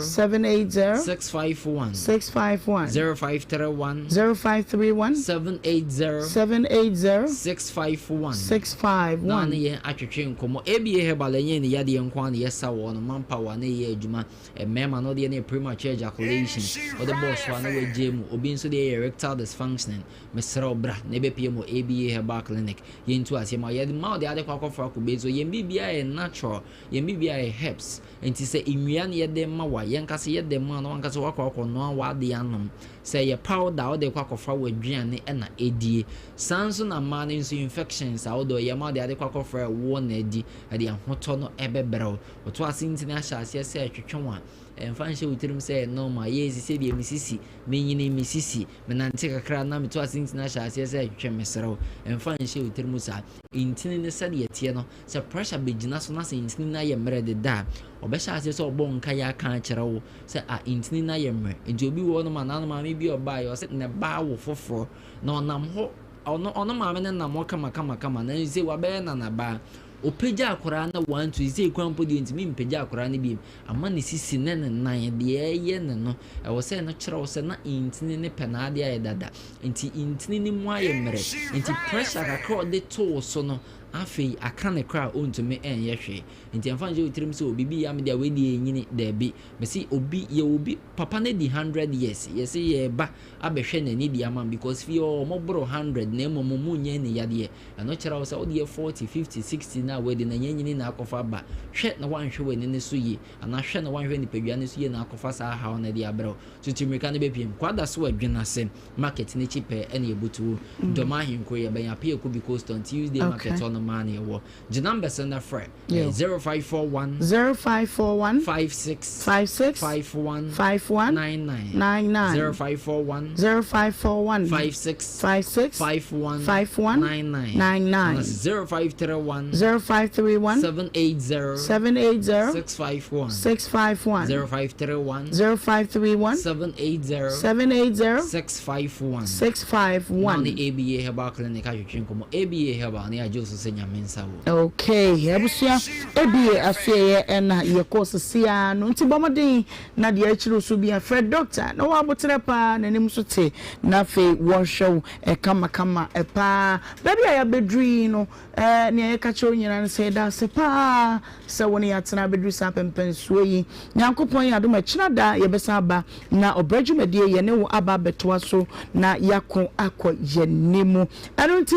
651, 0531 780 651 na ne yɛn atwetwe nkɔmmɔ. ABA Herbal ɛnyɛ ne yadeɛ nko ara na yɛsa wɔ no, manpower na ɛyɛ adwuma. Mmarima no deɛ no yɛ premature ejaculation, wode bɔɔ so a na wagyae mu. Obi nso deɛ yɛ erectile dysfunctioning. Mesrɛ wo bra na ɛbɛpue mu wɔ ABA Herbal Clinic. Yɛntu aseɛ ma wo. Yɛde ma wo de ade kɔ akɔfra kube nso. Yɛn biribiara yɛ natural, yɛn biribiara yɛ herbs. Enti sɛ nnua na yɛde rema wo a, yɛnka sɛ yɛde ma wo na wankasa woakɔ akɔnoa w'adeɛ anom. Sɛ ɛyɛ powder a wode rekɔ akɔfra w'aduane na ɛdie. Saa nso na mmaa no nso infections ahodoɔ yɛma wo de ade kɔ akɔfra ɛwoɔ na adi. Ɛde ahotɔ no bɛbrɛ wo. Woto ase ntini ahyɛ aseɛ sɛ ɛtwetwe wo a, ɛmfa nhyɛ wo tirim sɛ ɛyɛ normal. Yei sesei deɛ me sisi, menyini me sisi, menante kakra na meto ase ntini ahyɛ aseɛ sɛ ɛtwetwe, mesrɛ wo, ɛmfa nhyɛ wo tirim saa. Ntini no sɛdeɛ ɛteɛ no, Sɛ pressure bɛgyina so na sɛ ntini no ayɛ mmerɛ deda a, ɔbɛhyɛ aseɛ sɛ ɔbɔ nkaeɛ aka akyerɛ wo sɛ ah ntini no ayɛ mmerɛ. Nti obi wɔ hɔnom a n'ano maame bi a ɔbaeɛ ɔsɛ ne ba awo foforɔ na ɔnam hɔ ɔno ɔno maame no nam hɔ kama kama kama nanso sei wabɛyɛ nanabaa. Ɔpagya akwadaa no one two sei koraa mpo deɛ ɔntumi mpagya akwadaa no bio ama ne sisi ne ne nan deɛ ɛyɛ ne no ɛwɔ sɛ ɛno kyerɛ wo sɛ na ntini no pɛ n'adeɛ ayɛ dada nti ntini no mu ayɛ mmerɛ nti pressure kakra a ɔde to wo so no Afei aka no koraa a ɔntumi nyɛ hwee. Nti ɛmfa nhyɛ wo tirim sɛ obi bi ya me deɛ wei deɛ ɛnyini. Daabi. Mese obi, yɛwɔ obi, papa no adi hundred years, yɛse yɛreba abɛhwɛ n'ani de ama no because fie hɔ wɔboro hundred na mmom wɔn nyɛ ani yadeɛ. Ɛno kyerɛ wo sɛ wodeɛ forty, fifty, sixty no a woadi no ɛnyɛ nyini na akɔfa aba. Hwɛ na woanhwɛ w'ani no so yie anaa hwɛ na woanhwɛ nipadua no so yie na akɔfa saa haw no de abrɛ wo. Tutu mmirika no bɛpiem. Kwada so adwene ase. Market no akyi pɛɛ ɛna yɛbutu Dɔm ahenkuro yɛbɛn Apiaku Biko store Tuesday market hɔ nom ara na yɛwɔ. Gye numbers no na frɛ. Ɛyɛ 0541. 0541. 56. 56. 51. 51. 99. 99. 0541. 0541. 56. 56. 51. 51. 99. 99. Anaasɛ 0531. 0531. 780. 780. 651. 651. 0531. 0531. 780. 780. 651. 651. Na ɔne ABA Herbal Clinic atwetwe nkɔmmɔ. ABA Herbal ne agye wo so sɛ Nyame nsa wɔ. Okay abusua ABA asoɛeɛ ɛna yɛkɔ sisi ara no nti bɔ mmɔden na deɛ akyiri wo so bia frɛ doctor na wɔ aboterɛ paa n'anim nso te na afei wɔnhwɛ wo kamakama paa baabi a yɛabɛduru yi no Nea yɛka kyerɛ wo nyinaa ne sɛ yɛda ase paa sɛ wo ne yɛn atena abɛduru saa pɛmpɛnsoɔ yi. Nyankopɔn yɛ adom a ɛkyena da yɛbɛsan aba na ɔbrɛ dwumadie yɛne wo aba abɛtoa so na yɛako akɔ yɛn anim. Ɛno nti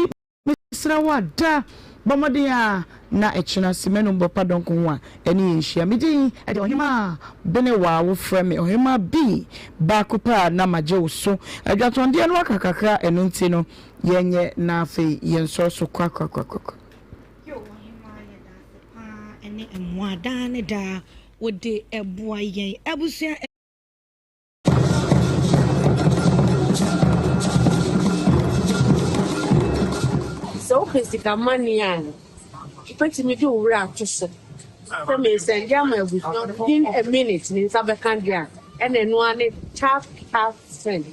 mesrɛ wo ada bɔ mmɔden a na ɛkyena Simenum Bɔpa Dɔnko ho a ɛne yɛn nhyia. Me din de Ɔhemaa Benewaa wofrɛ me Ɔhemaa B baako pɛ a na magye wo so. Adwatɔndeɛ no aka kakra ɛno nti no Yɛnyɛ na afei yɛnsɔre so korakorakorakora. Yo ɔhemaa yɛda ase paa ɛne mmoa daa ne daa wode boa yɛn abusua. Sɛ wopɛ sika money a, wobɛtumi de wo werɛ ato so sɛ meresɛnde ama abusua within a minute me nsa bɛka deɛ a, ɛna ɛno ara ne tap tap send.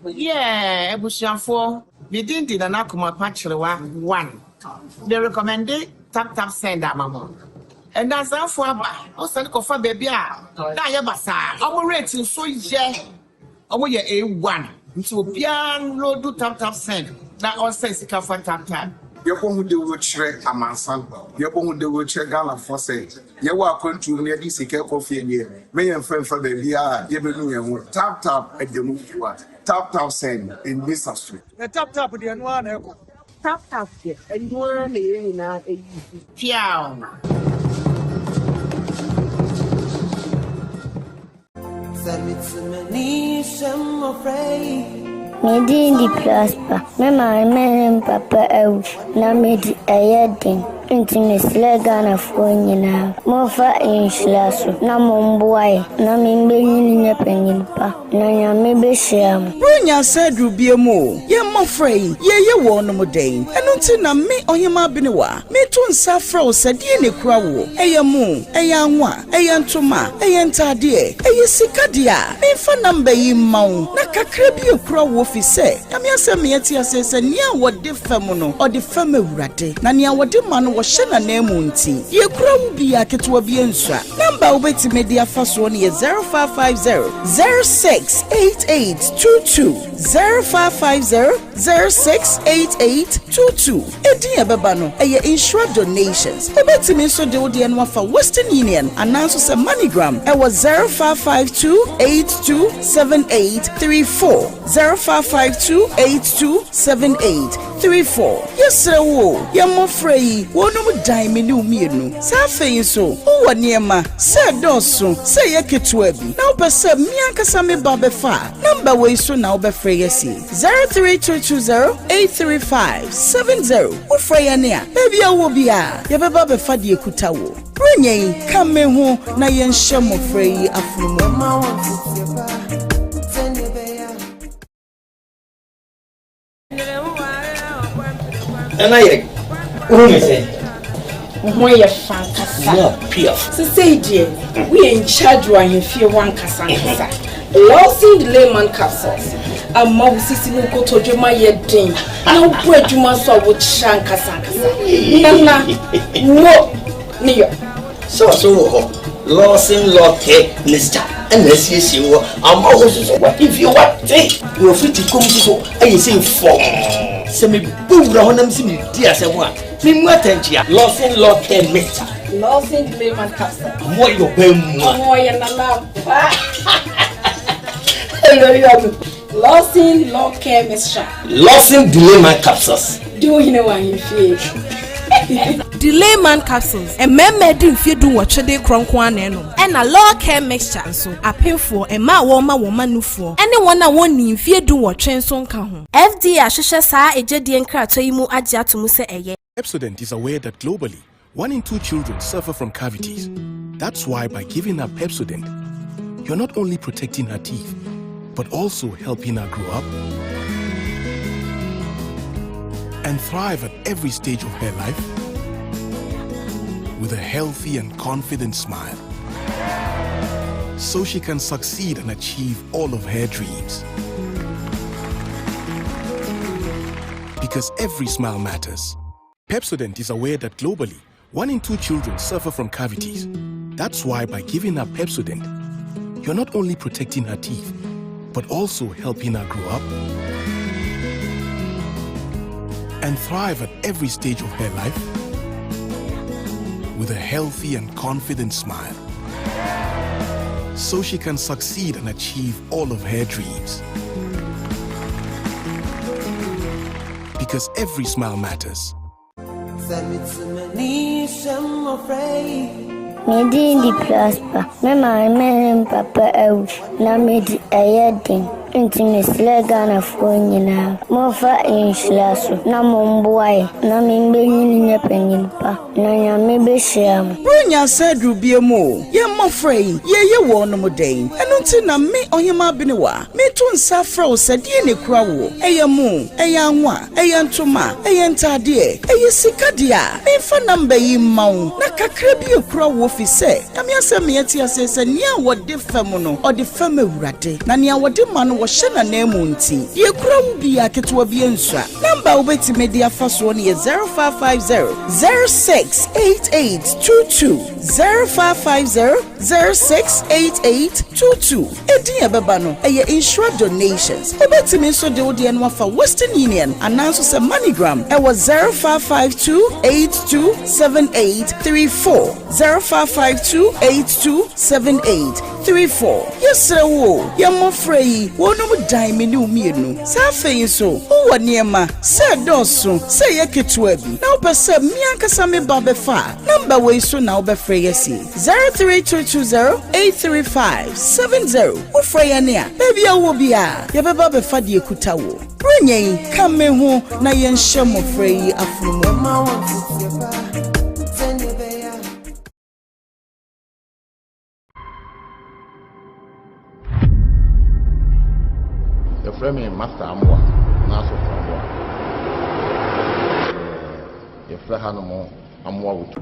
Yeah abusuafoɔ me din de Nana Kumapa Kyerewa one me recommende tap tap send ama mo Nnansafoɔ aba wo sane kɔfa baabi a na ayɛ basaa ɔmo rate nso yɛ Ɔmo yɛ A one nti obiara nloadu tap tap send na ɔnsɛn sika fa tap tap. Yɛbɔ ho dawuro kyerɛ amansan, yɛbɔ ho dawuro kyerɛ Ghanafoɔ sɛ yɛwɔ akwantuo mu na yɛde sika kɔ fie deɛ, mɛ yɛmfa mfa baabiara a yɛbɛnu yɛn ho. Tap tap ɛda mu fua, tap tap send ɛnni sa so. Na tap tap deɛ ɛno ara na ɛkɔ. Tap tap deɛ, ɛno ara na yɛn nyinaa use. Piaw! Me din de Prosper. Me maame ne me papa awu na medi ɛyɛ den nti mesrɛ Ghanafoɔ nyinaa momfa nhyira so na momboa yɛ na membenyin nyɛ panyin pa na Nyame bɛhyira mo. Buronya asa aduru biam o, yɛn mmɔfra yi, yɛreyɛ wɔnom dɛn? Ɛno nti na me, Ɔhemaa Benewa, meto nsa afrɛ wo sɛ deɛn na ɛkura woɔ? Ɛyɛ mo, ɛyɛ anwa, Ɛyɛ ntoma, ɛyɛ ntaadeɛ, ɛyɛ sika deɛ a, memfa number yi mma wo na kakra bi akura wo efisɛ Nyame asɛm ma yɛte aseɛ sɛ nea wɔde fɛm no, ɔde fɛm Awurade, na nea wɔde ma no wɔhyɛ n'ananmu nti, deɛ ɛkura wo biara ketewa bi nsua. Number a wobɛtumi de afa soɔ no yɛ 0550 068822, 0550 068822. Edin a ɛbɛba no, ɛyɛ Nhyira Donations. Wobɛtumi nso de wo deɛ no afa Western Union anaa nso sɛ MoneyGram ɛwɔ 0552 82 7834, 0552 82 7834. Yɛsrɛ wo o, yɛn mmɔfra yi, wɔnom dan me ne wo mmienu. Sɛ afei nso wowɔ nneɛma, sɛ ɛdɔɔso, sɛ ɛyɛ ketewa bi, na wopɛ sɛ me ankasa me ba bɛfa a, nɔmba wei so na wobɛfrɛ yɛn asi. 03220 835 70 Wofrɛ yɛn a, baabi a wowɔ biara, yɛbɛba abɛfa deɛ ɛkuta wo. Buronya yi, ka me ho na yɛnhyɛ mmɔfra yi afono mu. Nana yɛ wohu me sɛ. Wo ho yɛ fa ankasa. Mo piaf. Sesei deɛ woyɛ in charge wɔ ahemfie hɔ ankasa ankasa. Lawson Layman capsules ama wo sisi ne wo kotodwe ma yɛ den na wobɔ adwuma nso a wokyerɛ ankasa ankasa. Nana mo ne yɔ. Sɛ ɔso wɔ hɔ, Lawson Law Care Mixture ɛna asiesie wɔ ama wo nso so w'ahemfie wate na ofiti kom nso so ayɛ sei fɔmm. Sɛ mebɔ wura hɔ na mese medi asɛm a, memu atɛnkyea. Lawson Law Care Mixture. Lawson Layman Capsule. Ɔmo ayɛ ɔbaa mua. Ɔmo ɔyɛ nana ampa. Lawson Law Care Mixture. Lawson Delayman Capsules. Di wo hene wɔ ahemfie. Delayman Capsules, Mmarima adi mfeɛ dunwɔtwe de rekorɔ nko ara na ɛnom. Ɛna Law Care Mixture nso, apemfoɔ, mmaa a wɔrema wɔn mma nufoɔ, ne wɔn a wɔnnii mfeɛ dunwɔtwe nso nka ho. FDA ahwehwɛ saa egyedie nkratoɔ yi mu agye ato mu sɛ ɛyɛ. Pepsodent is aware that globally, one in two children suffer from cavities. That's why by giving her Pepsodent, you're not only protecting her teeth, but also helping her grow up and thrive at every stage of her life with a healthy and confident smile. So she can succeed and achieve all of her dreams. Because every smile matters. Pepsodent is aware that globally, one in two children suffer from cavities. That's why by giving her Pepsodent, you're not only protecting her teeth, but also helping her grow up and thrive at every stage of her life with a healthy and confident smile. So she can succeed and achieve all of her dreams. Because every smile matters. Me din de Prosper. Me maame ne me papa awu na medi ɛyɛ den. Nti mesrɛ Ghanafoɔ nyinaa, momfa nhyira so na momboa yɛn na membenyin nyɛ panyin pa na Nyame bɛhyira mo. Buronya asa aduru biam o, yɛn mmɔfra yi, yɛreyɛ wɔnom dɛn? Ɛno nti na me, Ɔhemaa Benewa, meto nsa afrɛ wo sɛ deɛn na ɛkura woɔ? Ɛyɛ mo, ɛyɛ anwa, ɛyɛ ntoma, ɛyɛ ntaadeɛ, ɛyɛ sika deɛ a, memfa number yi mma wo na kakra bi akura woɔ fi sɛ Nyame asɛm ma yɛte aseɛ sɛ nea wɔde fɛm no, ɔde fɛm Awurade, na nea wɔde ma no wɔhyɛ n'ananmu nti, deɛ ɛkura wo biara ketewa bi nsua. Number a wobɛtumi de afa soɔ no yɛ 0550 068822, 0550 068822. Edin a ɛbɛba no, ɛyɛ Nhyira Donations. Wobɛtumi nso de wo deɛ no afa Western Union anaa nso sɛ MoneyGram ɛwɔ 0552 82 7834, 0552 82 7834. Yɛsrɛ wo o, yɛn mmɔfra yi, wɔn. Wɔnom dan me ne wo mmienu. Sɛ afei nso wowɔ nneɛma, sɛ ɛdɔɔso, sɛ ɛyɛ ketewa bi, na wopɛ sɛ me ankasa me ba bɛfa a, nɔmba wei so na wobɛfrɛ yɛn si, 03220 835 70. Wofrɛ yɛn a, baabi a wowɔ biara, yɛbɛba abɛfa deɛ ɛkuta wo. Buronya yi, ka me ho na yɛnhyɛ mmɔfra yi afono mu. Yɛfrɛ me Master Amoah anaa Sɔfo Amoah. Yɛfrɛ hanom Amoah Wotu.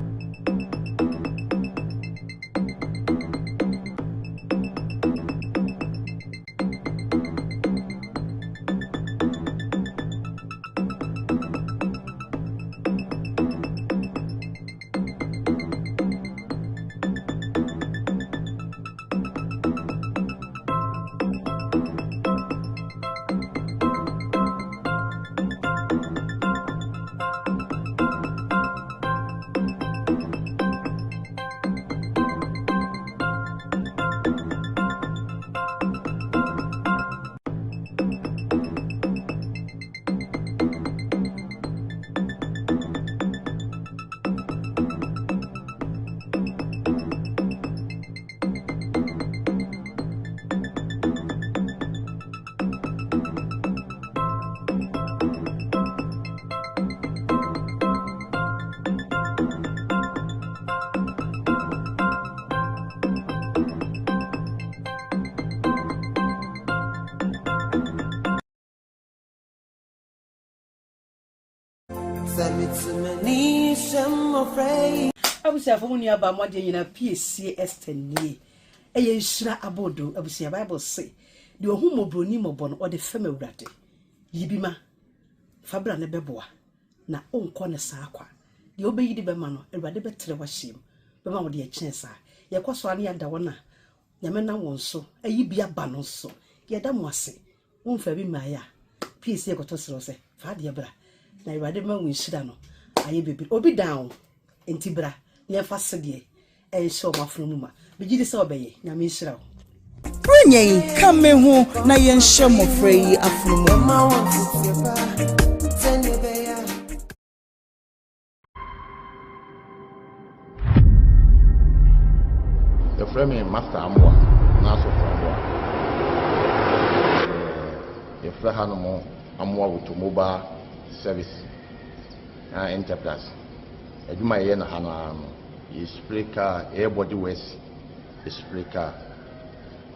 Abusuafo mo nua baa mo adeɛ nyinaa piesie Esther nie ɛyɛ nhyira aboodo abusua bible se deɛ ɔhu mmɔborɔni mmɔbɔ no ɔde fɛm awurade yi bi ma fa bra ne bɛboa na wonkɔ ne saa kwa deɛ wobɛyi de bɛma no awurade bɛtrɛ w'ahyɛm bɛma wo deɛ ɛkyɛn saa yɛkɔ so a ne yɛada wɔn a nyame nam wɔn so ayi bi aba no nso yɛda mo ase Womfaa bi mmaeɛ a, pii sɛ yɛkɔtɔ serɛ wo sɛ, fa adeɛ bra, na Awurade bɛma wo nhyira no ayɛ bebree. Obi dan wo, enti bra na yɛmfa sedeɛ nhyɛ wɔn afono mu ma. Megye di sɛ wobɛyɛ. Nyame nhyira wo. Buronya yi, ka me ho na yɛnhyɛ mmɔfra yi afono mu. Yɛfrɛ me Master Amoah anaa Sɔfo Amoah. Yɛfrɛ hanom Amoah Automobile Service na Enterprise. Adwuma a yɛyɛ no ha no ara no, yɛ spray car, yɛyɛ body works, yɛ spray car.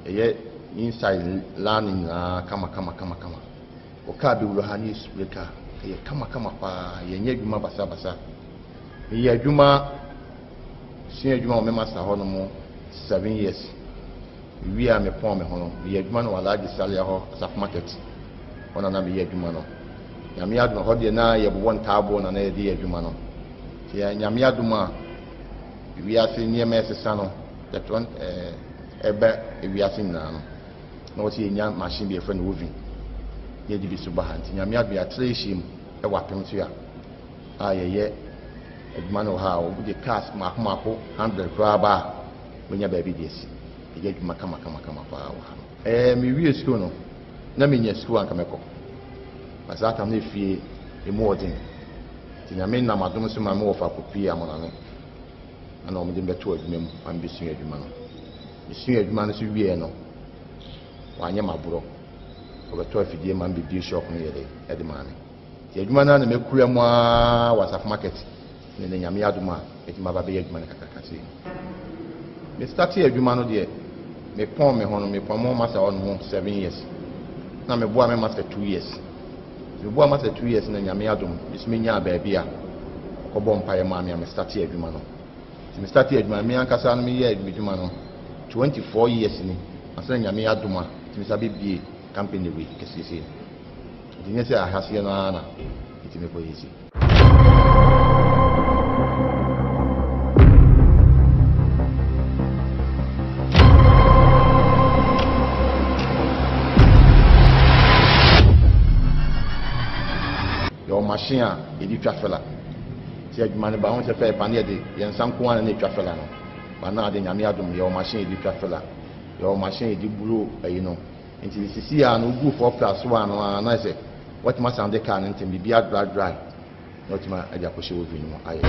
Yɛyɛ inside line nyinaa kama kama kama kama. Wɔ kaa bi wura ha ne yɛ spray car ɛyɛ kama kama paa yɛnyɛ adwuma basa basa meyɛ adwuma sua adwuma wɔ me master hɔ nom 7 years mewie a mepɔn me ho no meyɛ adwuma no wɔ Alhaji Salia hɔ Asafo market hɔ na na meyɛ adwuma no nyame adom hɔ deɛ na yɛbobɔ ntaaboɔ na na yɛde yɛ adwuma no nti nyame adom a wiase nneɛma ɛsesa no yɛtɔ ɛbɛ wiase nyinaa no na wɔsɛ yɛnya machine bi yɛfrɛ no oven na yɛde bi so ba ha nti nyame adom yɛatrɛ yɛhyia mu wɔ apem so a a yɛyɛ adwuma no wɔ ha a wɔde cars mako mako 100 koraa ba a wɔnya baabi de asi yɛyɛ adwuma kama kama kama paa wɔ ha no. Ɛɛ mewie sukuu no na menya sukuu anka mɛkɔ na saa tam no efie emu ɔden nti nyame nam adom so ma me wɔfa kɔpie amɔnane ɛna wɔde me bɛtoo adwuma mu ma mebɛsua adwuma no. Mesuaa adwuma no nso wieɛ no, wɔanyɛ me aborɔ. Wɔbɛtɔɔ afidie ma me bɛbie shop no yɛde ɛde maa me. Nti adwuma no ara na makura mu ara wɔ Asafo Market ne ne Nyame adom a mɛtumi aba abɛyɛ adwuma no kakraka sei. Me startee adwuma no deɛ, mepɔn me ho no, mepɔn me ho master hɔ no ho seven years. Na meboa me master two years. Meboa master two years na Nyame adom, me nso menyaa baabi a ɔkɔbɔɔ mpaeɛ maa me a me startee adwuma no. Nti me startee adwuma no, me ankasa no meyɛɛ m'adwuma no 24 years ni, ansa na Nyame adom a metumi san bɛbie company wei kɛseɛ sei no. Nti nyɛ sɛ ahaseɛ no ara na metumi kɔyɛ sei. Yɛwɔ machine a yɛde twa fela. Sɛ adwuma no ba ho sɛ fɛ pa ne yɛde yɛn nsa nko ara na ɛtwa fela no. Ba na ade nyame adom yɛwɔ machine yɛde twa fela. Yɛwɔ machine yɛde buro ayi no. Nti sisi a no wogu 4 plus 1 no a na sɛ watumi asan de car no ntɛm biribi adry dry na watumi de akɔhyɛ oven no mu ayɛ.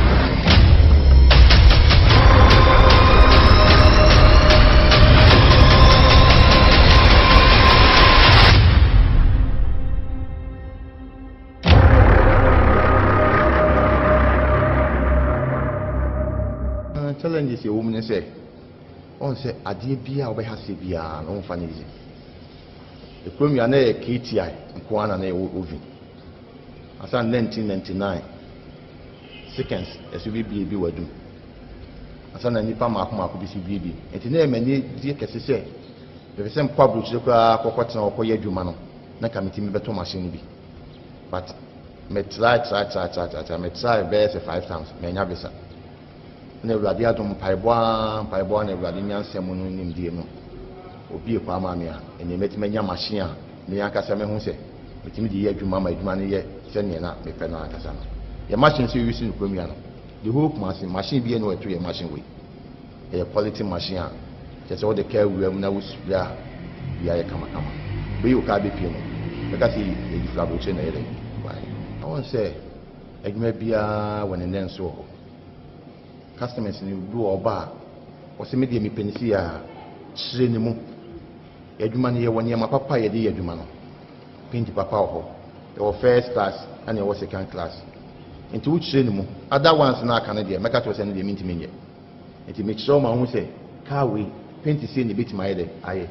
Challenges ɛwɔ mu ne sɛ ɔn sɛ adeɛ biara a wobɛha aseɛ biara no womfa no easy. Ekurom yi a na ɛyɛ KTI nko ara na na yɛwɔ oven. Ansa na 1999 seconds ɛso bebie bi wɔ adum. Ansa na nnipa mmaako mmaako bi so bie bi. Nti na ɛyɛ m'ani gye kɛse sɛ mepɛ sɛ mekɔ aburokyire koraa kɔkɔtena hɔ kɔyɛ adwuma no na nka metumi bɛtɔ machine no bi. But me try try try try try try me try bɛyɛ sɛ five times manya visa. Na Awurade adom mpaebɔ ara mpaebɔ ara na Awurade nyansa mu no nimdeɛ mu obue kwan maa me a ɛnneɛ mɛtumi anya machine a me ankasa mahu sɛ metumi de yɛ adwuma ma adwuma no yɛ sɛdeɛ na mepɛ no ankasa no. Yɛ machine nso yɛuse no kurom yi ano. The whole Kumasi machine biara nni hɔ a ɛto yɛ machine wei. Ɛyɛ quality machine a kyerɛ sɛ wode kaa wura mu na wo spray a biribiara yɛ kamakama. Wobɛyi wo kaa bɛpue no bɛka sɛ yɛde firi aburokyire na ɛyɛ dɛn baeɛ. Wohu sɛ adwuma biara wɔ ne nnɛnso wɔ hɔ. Customers no bi wɔ ɔba a ɔsɛ me deɛ mepɛ no sei a, kyerɛ ne mu. Yɛ adwuma no yɛwɔ nneɛma papa a yɛde yɛ adwuma no. Paint papa wɔ hɔ. Yɛwɔ first class ɛna yɛwɔ second class. Nti wokyerɛ ne mu. Other ones no aka no deɛ mɛka kyerɛ wo sɛ ɛno deɛ mentumi nyɛ. Nti mekyerɛ wo ma wohu sɛ car wei paint sei na ɛbɛtumi ayɛ dɛ ayɛ.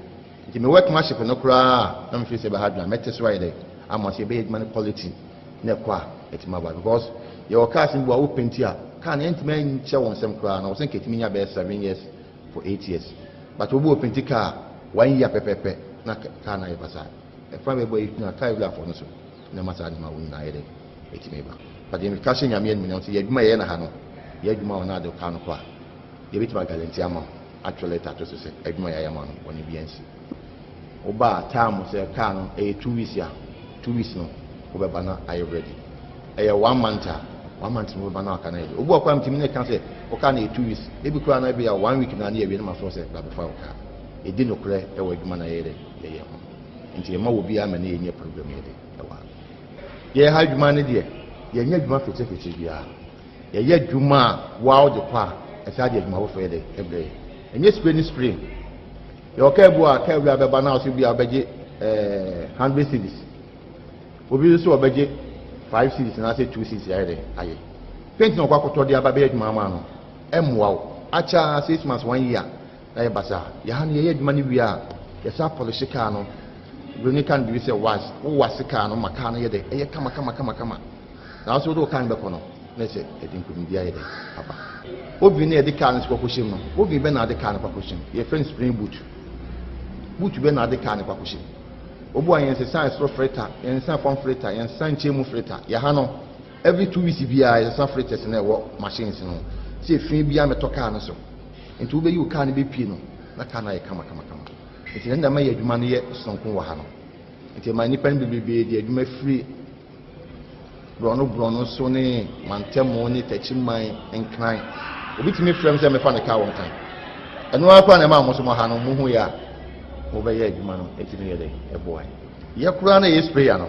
Nti me workmanship no koraa a na mefiri sɛ ɛbɛha adwene a mɛte so ayɛ dɛ ama sɛ yɛbɛyɛ adwuma no quality na ɛkɔ a ɛtumi aba because yɛwɔ cars no bi wɔ a wo paint a car no ɛntumi nkyɛ wɔn nsam koraa na wɔsɛ nka ɛtumi nya bɛyɛ 7 years for 8 years, but obi wɔ paint car one year pɛpɛpɛ na car no ayɛ basaa. Ɛfa bɛbɔ yi na car ewurafoɔ no so na ɛma saa nneɛma wo nyinaa yɛ dɛ ɛtumi ba. But yɛn ka hyɛ Nyame animuonyam sɛ yɛ adwuma yɛyɛ na ha no yɛ adwuma wɔ na ade car no kɔ a yɛbɛtumi aguarantee ama wo, atwerɛ letter ato so sɛ adwuma yɛayɛ ama no bɔne bi ansi. Woba a time sɛ car no ɛyɛ 2 weeks a, 2 weeks no wobɛba na ayɛ ready. Ɛyɛ one month a, one month no wobɛba na aka no ayɛ. Obi wɔ kora mtumi ne ka sɛ wo car no yɛ 2 weeks, ebi koraa na ebi a one week na ne yɛwie no ma frɛ sɛ bra bɛfa wo car. Yɛdi nokorɛ ɛwɔ adwuma na yɛyɛ dɛ yɛyɛ ho nti yɛma wɔ biara ma ne yɛnyɛ program yɛ de ɛwɔ ha. Yɛyɛ ha adwuma no deɛ, yɛnyɛ adwuma fɛkyɛfɛkyɛ biara. Yɛyɛ adwuma a waa wode kɔ a ɛsɛ ade adwuma foforɔ yɛ dɛ ɛbrɛ yɛ. Ɛnyɛ spray ne spray. Yɛwɔ kaa bi wɔ a kaa wura bɛba na ɔsɛ bi a ɔbɛgye 100 cedis, obi nso ɔbɛgye 5 cedis anaasɛ 2 cedis ayɛ dɛ ayɛ paint na ɔkɔ akɔtɔ de aba bɛyɛ adwuma ama no. Ɛmmoa wo akyɛ 6 months, one year na yɛ basa. Yɛha no yɛyɛ adwuma no wie a yɛsa polish kaa no. Buroni ka no biribi sɛ wax. Wo wax kaa no ma kaa no yɛ dɛ ɛyɛ kama kama kama kama na nso wode wo kaa no bɛkɔ no na sɛ ɛde nkonimdi ayɛ dɛ aba. Oven no yɛde kaa no so kɔkɔhyɛ mu no, oven bɛ na ade kaa no kɔkɔhyɛ mu? Yɛfrɛ no spring boot. Boot bɛ na ade kaa no kɔkɔhyɛ mu? Obu a yɛnsesa ɛsoro filter, yɛnsesa fam filter, yɛnsesa nkyɛn mu filter. Yɛha no every 2 weeks biara yɛsesa filters na ɛwɔ machines no sɛ efi biara mɛtɔ kaa no so. Nti wobɛyi wo kaa no bɛpie no na kaa no ayɛ kama kama kama. Nti na nneɛma yɛ adwuma no yɛ sononko wɔ ha no. Nti ɛma nnipa no bebrebe de adwuma firi borɔno borɔno so ne mantamu ne Takyiman, Nkran. Obi tumi frɛ m sɛ mefa ne kaa wɔ Nkran. Ɛno ara koraa na ɛma mo so mo ha no mohu yɛ a mobɛyɛ adwuma no ɛtumi yɛ dɛ ɛboa yɛ koraa. Na ɛyɛ sprayer no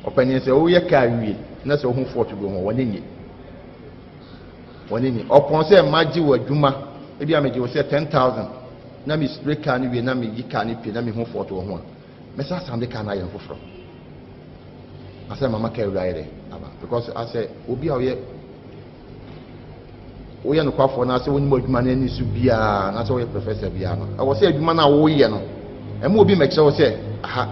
ɔpanin sɛ woyɛ kaa wie na sɛ wohu fault bi ho wɔne nye wɔne nye ɔpɔn sɛ magye wɔ adwuma ebi a megye wɔ sɛ 10,000 na me spray kaa no wie na meyi kaa no pie na mehu fault wɔ ho a, mɛsa asan de kaa no ayɛ no foforɔ asɛ mama kaa wura ayɛ dɛ aba, because asɛ obi a ɔyɛ woyɛ nokwafoɔ na asɛ wonim adwuma no ani so biara na sɛ woyɛ professor biara no, ɛwɔ sɛ adwuma no a woyɛ no ɛma obi mɛkyerɛ wo sɛ aha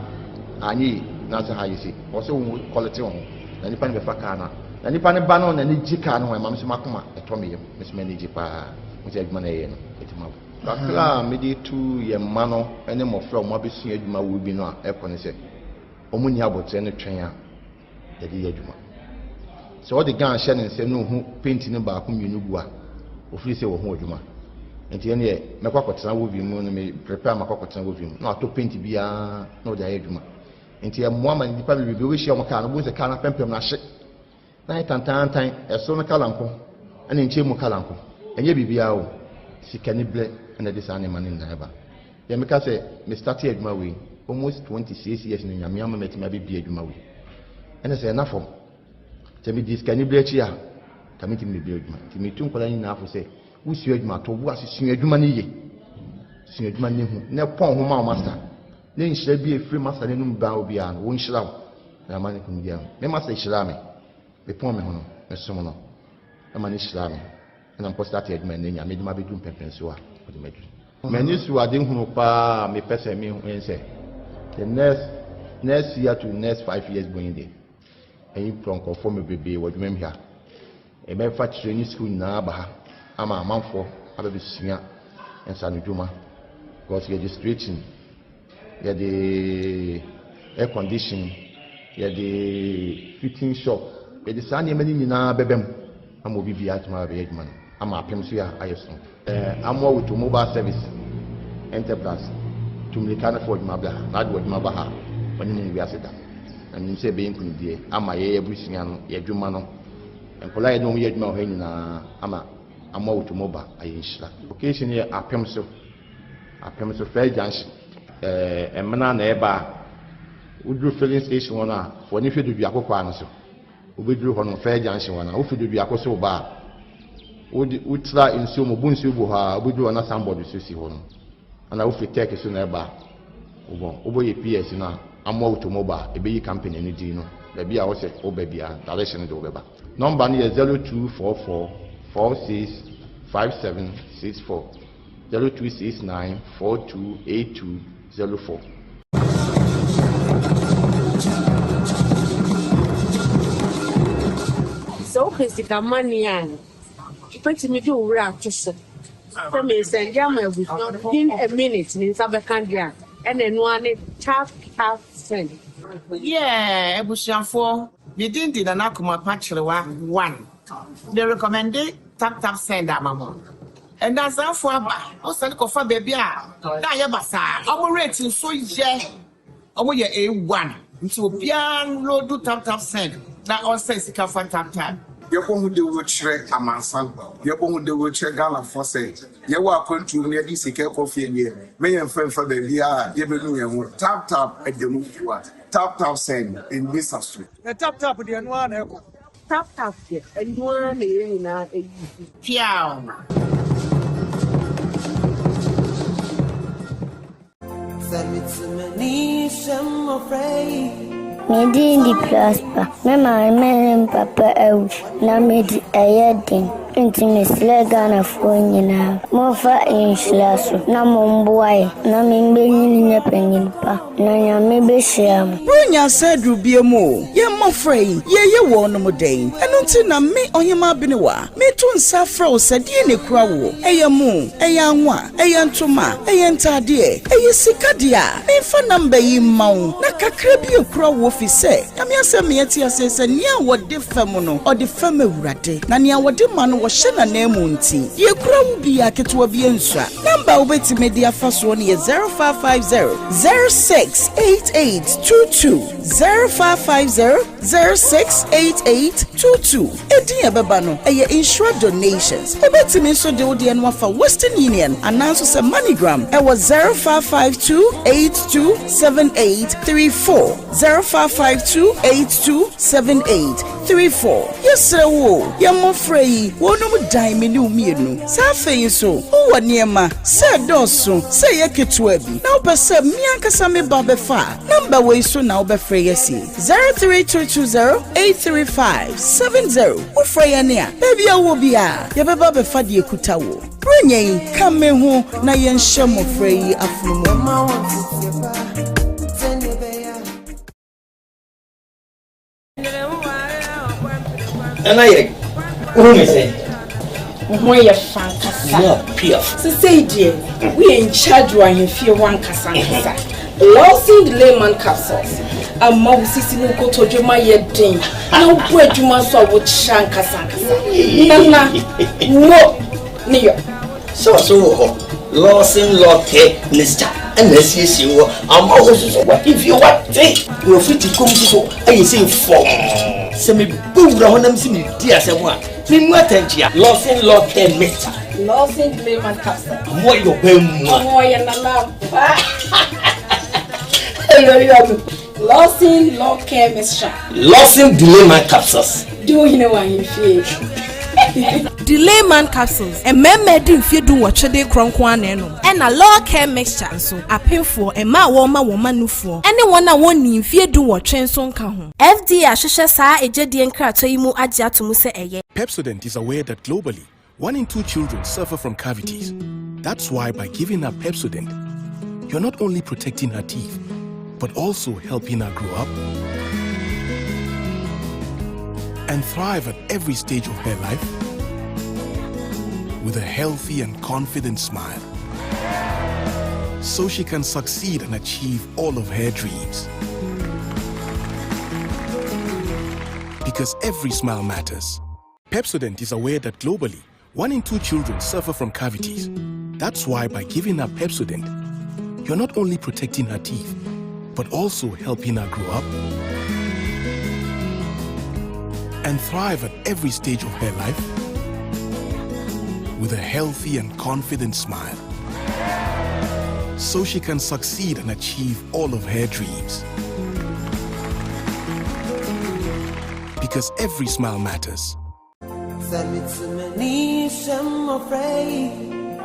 anyɛ yi na sɛ ha yɛ se. Ɛwɔ sɛ wo quality wo ho na nipa no bɛfa kaa no a na nipa no ba no n'ani gye kaa no ho. Ɛma me so makoma ɛtɔ me yam, me so m'ani gye paa mo sɛ adwuma no ɛyɛ no ɛtumi abo kakra a mede tu yɛn mma no ne mmɔfra a wɔn abɛsua adwuma wɔ bi no a ɛkɔ ne sɛ wɔn nni abotire no twɛn a yɛde yɛ adwuma. Sɛ ɔde gun hyɛ ne nsam na ohu paint no baako mmienu gu a, ofiri sɛ wɔho adwuma. Nti ɛneɛ mɛkɔ akɔtena wɔ vi mu no, me prepare makɔ akɔtena wɔ vi mu na watɔ paint biara na ɔde ayɛ adwuma. Nti ɛmmoa ma nnipa bebrebe wobɛhyia wɔn kaa no, wobɛhu sɛ kaa no apɛmpɛm no ahye na ayɛ tantaantan. Ɛsoro no kala nko ɛna nkyɛn mu kala nko. Ɛnyɛ biribiara o, sikani berɛ ɛna ɛde saa nneɛma no nyinaa ɛba. Deɛ meka sɛ me start adwuma wei. Almost 26 years no Nyame ama matumi abɛbie adwuma wei. Ɛna sɛ ɛna fam. Sɛ medi sikanibere akyi a, ka mentumi mebie adwuma. Nti metu nkwadaa nyinaa fo sɛ, wosua adwuma to wo ase sua adwuma no yie. Sua adwuma no hu na pɔn ho ma wo masta. Ne nhyira bi a ɛfiri masta no anum ba obiara no, wɔnhyira wo. Na ama ne kunu biara. Me masta hyiraa me. Mepɔn me ho no, mesom no. Ɛma no hyiraa me. Ɛna mekɔ starte adwuma ɛnnɛ Nyame de me abɛduru mpɛmpɛnsoɔ a ɔde me aduru. M'ani so ade hunu paa a mepɛ sɛ mehu ne sɛ the next next year to next 5 years going there ɛyi prɔ nkurɔfoɔ me bebree wɔ adwuma mu ha. Ɛbɛfa training school nyinaa aba ha ama amanfoɔ abɛbɛsua nsanodwuma because yɛde straighten, yɛde air condition, yɛde fitting shop, yɛde saa nneɛma no nyinaa bɛba mu ama obi biara atumi abɛyɛ adwuma no ama apem so yɛ ayɛ so. Amoa with mobile service enterprise tu mmirika no fa w'adwuma bra ha na ade w'adwuma ba ha a ɔne mu wiase da na menim sɛ ɛbɛyɛ nkonimdie ama yɛn abusua no yɛn adwuma no nkwadaa a yɛne wɔn yɛ adwuma wɔ ha nyinaa ama Amoa with mobile ayɛ nhyira. Location yɛ apem so apem so first junction. Ɛmena na ɛba a woduru filling station hɔ no a fa w'ani hwɛ Duduako kwan no so wobɛduru hɔ no first junction hɔ no a wofi Duduako so ba a wode wotra nsuo mu bu nsuo gu hɔ a wobɛduru hɔ na signboard so si hɔ no ana wofi Turkey so na ɛba a wobɔ wobɔ yɛ PS no a Amoa Automobile ɛbɛyi company no din no baabi a wɔsɛ woba biara direction no de wobɛba. Nɔmba no yɛ 0244 46 5764, 0269 42 8204. Sɛ wopɛ sika money a, wobɛtumi de wo werɛ ato so sɛ meresɛnde ama abusua within a minute me nsa bɛka deɛ a, ɛna ɛno ara ne tap tap send. Yeah abusuafoɔ, me din de Nana Kumapa Kyerewa one, me recommende tap tap send ama mo. Ndansafoɔ aba, wo sane kɔfa baabi a na ayɛ basaa, ɔmo rate nso yɛ, ɔmo yɛ A1, nti obiara nloadu tap tap send na ɔnsɛn sika fa tap tap. Yɛbɔ ho dawuro kyerɛ amansan, yɛbɔ ho dawuro kyerɛ Ghanafoɔ sɛ yɛwɔ akwantuo mu na yɛde sika rekɔ fie deɛ, mɛ yɛmfa mfa baabiara a yɛbɛnu yɛn ho. Tap tap ɛda mu fua, tap tap send, ɛnni sa so. Na tap tap deɛ ɛno ara na ɛkɔ. Tap tap deɛ ɛno ara na yɛn nyinaa use. Piaw! Me din de Prosper. Me maame ne me papa awu na medi ɛyɛ den. Nti mesrɛ Ghanafoɔ nyinaa, momfa nhyira so na momboa yɛn na membenyin nyɛ panyin pa na Nyame behyira mo. Buronya asa aduru biam o, yɛn mmɔfra yi, yɛreyɛ wɔnom dɛn? Ɛno nti na me, Ɔhemmaa Benewa, meto nsa afrɛ wo sɛ deɛn na ɛkura woɔ? Ɛyɛ mo, ɛyɛ anwa, ɛyɛ ntoma, ɛyɛ ntaadeɛ, ɛyɛ sika deɛ a, memfa number yi mma wo na kakra bi ɛkura woɔ fi sɛ, Nyame asɛm ma yɛte aseɛ sɛ nea wɔde fɛm no, ɔde fɛm Awurade, na nea wɔde ma no, wɔhyɛ n'ananmu nti, deɛ ɛkura wo biara, ketewa biara nsua. Number a wobɛtumi de afa soɔ no yɛ 0550 068822, 0550 068822. Edin a ɛbɛba no, ɛyɛ Nhyira Donations. Wobɛtumi nso de wo deɛ no afa Western Union anaa nso sɛ MoneyGram ɛwɔ 0552 827834. 0552 8278 34. Yɛsrɛ wo o, yɛn mmɔfra yi, wɔnom dan me ne wo mmienu. Saa afei nso, wowɔ nneɛma, sɛ ɛdɔɔso, sɛ ɛyɛ ketewa bi, na wopɛ sɛ me ankasa me ba bɛfa a, nɔmba wei so na wobɛfrɛ yɛn asi, 03220 835 70. Wofrɛ yɛn a, baabi a wowɔ biara, yɛbɛba abɛfa deɛ ɛkuta wo. Buronya yi, ka me ho na yɛnhyɛ mmɔfra yi afono mu. Nana yɛ wohu me sɛ. Wo ho yɛ fa ankasa. Mo piaf. Sesei deɛ woyɛ in charge wɔ ahemfie hɔ ankasa ankasa. Lawson Layman capsules ama wo sisi ne wo kotodwe ma yɛ den na wobɔ adwuma nso a wokyerɛ ankasa ankasa. Nana mo ne yɔ. Sɛ ɔso wɔ hɔ Lawson Lɔkɛ mixture ɛna asiesie wɔ ama wo soso wahemfie wate na ofiti kom soso ayɛ sɛ fɔm sɛ mebɔ wura hɔ nam sɛ medi asɛm a memu atɛnkyea Lawson Lɔkɛ mixture. Lawson Layman capsule. Mo yɛ ɔbɛn mu a. Ɔmo yɛ nana pa. Oyoyo Lawson Law Care Mixture. Lawson Delay Man Capsules. Di wo hene wɔ ahemfie. Delay Man Capsules, mmarima adi mfeɛ 18 de rekorɔ nko ara na ɛnom. Ɛna Law Care Mixture nso, apemfoɔ, mmaa a wɔrema wɔn mma nufoɔ, ne wɔn a wɔnnii mfeɛ 18 nso nka ho. FDA ahwehwɛ saa egyedie nkratoɔ yi mu agye ato mu sɛ ɛyɛ. Pepsodent is aware that globally, one in two children suffer from cavities. That's why by giving her Pepsodent, you're not only protecting her teeth, but also helping her grow up and thrive at every stage of her life with a healthy and confident smile. So she can succeed and achieve all of her dreams. Because every smile matters. Pepsodent is aware that globally, one in two children suffer from cavities. That's why by giving her Pepsodent, you're not only protecting her teeth, but also helping her grow up and thrive at every stage of her life with a healthy and confident smile. So she can succeed and achieve all of her dreams. Because every smile matters.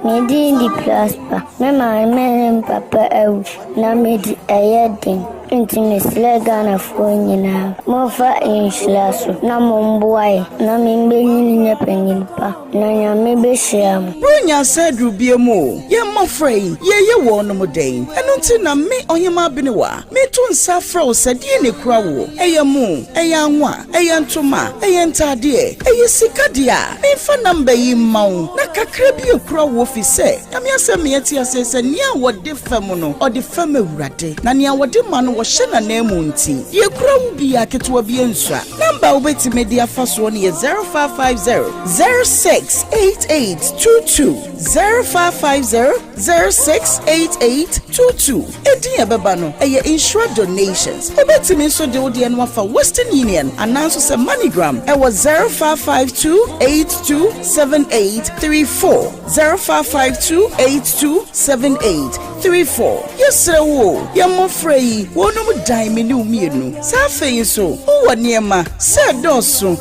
Me din de Prosper. Me maame ne me papa awu na medi ɛyɛ den nti mesrɛ Ghanafoɔ nyinaa momfa nhyira so na momboa yɛn na membenyin nyɛ panyin pa na Nyame bɛhyira mo. Buronya asa aduru bia mu o, yɛn mmɔfra yi, yɛyɛ wɔnom dɛn? Ɛno nti na me, Ɔhemaa Benewa, meto nsa afrɛ wo sɛ deɛn na ɛkura woɔ? Ɛyɛ mo, ɛyɛ anwa, Ɛyɛ ntoma, ɛyɛ ntaadeɛ, ɛyɛ sika deɛ a, memfa number yi mma wo na kakra bi akura wo efisɛ Nyame asɛm ma yɛte aseɛ sɛ nea wɔde fɛm no, ɔde fɛm Awurade, na nea wɔde ma no wɔhyɛ n'ananmu nti, deɛ ɛkura wo biara ketewa bi nsua. Number a wobɛtumi de afa soɔ no yɛ 0550 068822, 0550 068822. Edin a ɛbɛba no, ɛyɛ Nhyira Donations. Wobɛtumi nso de wo deɛ no afa Western Union anaa nso sɛ MoneyGram ɛwɔ 0552 82 7834, 0552 82 7834. Yɛsrɛ wo o, yɛn mmɔfra yi, wɔnom dan me ne wo mmienu. Saa afei nso, wowɔ nneɛma, sɛ ɛdɔɔso.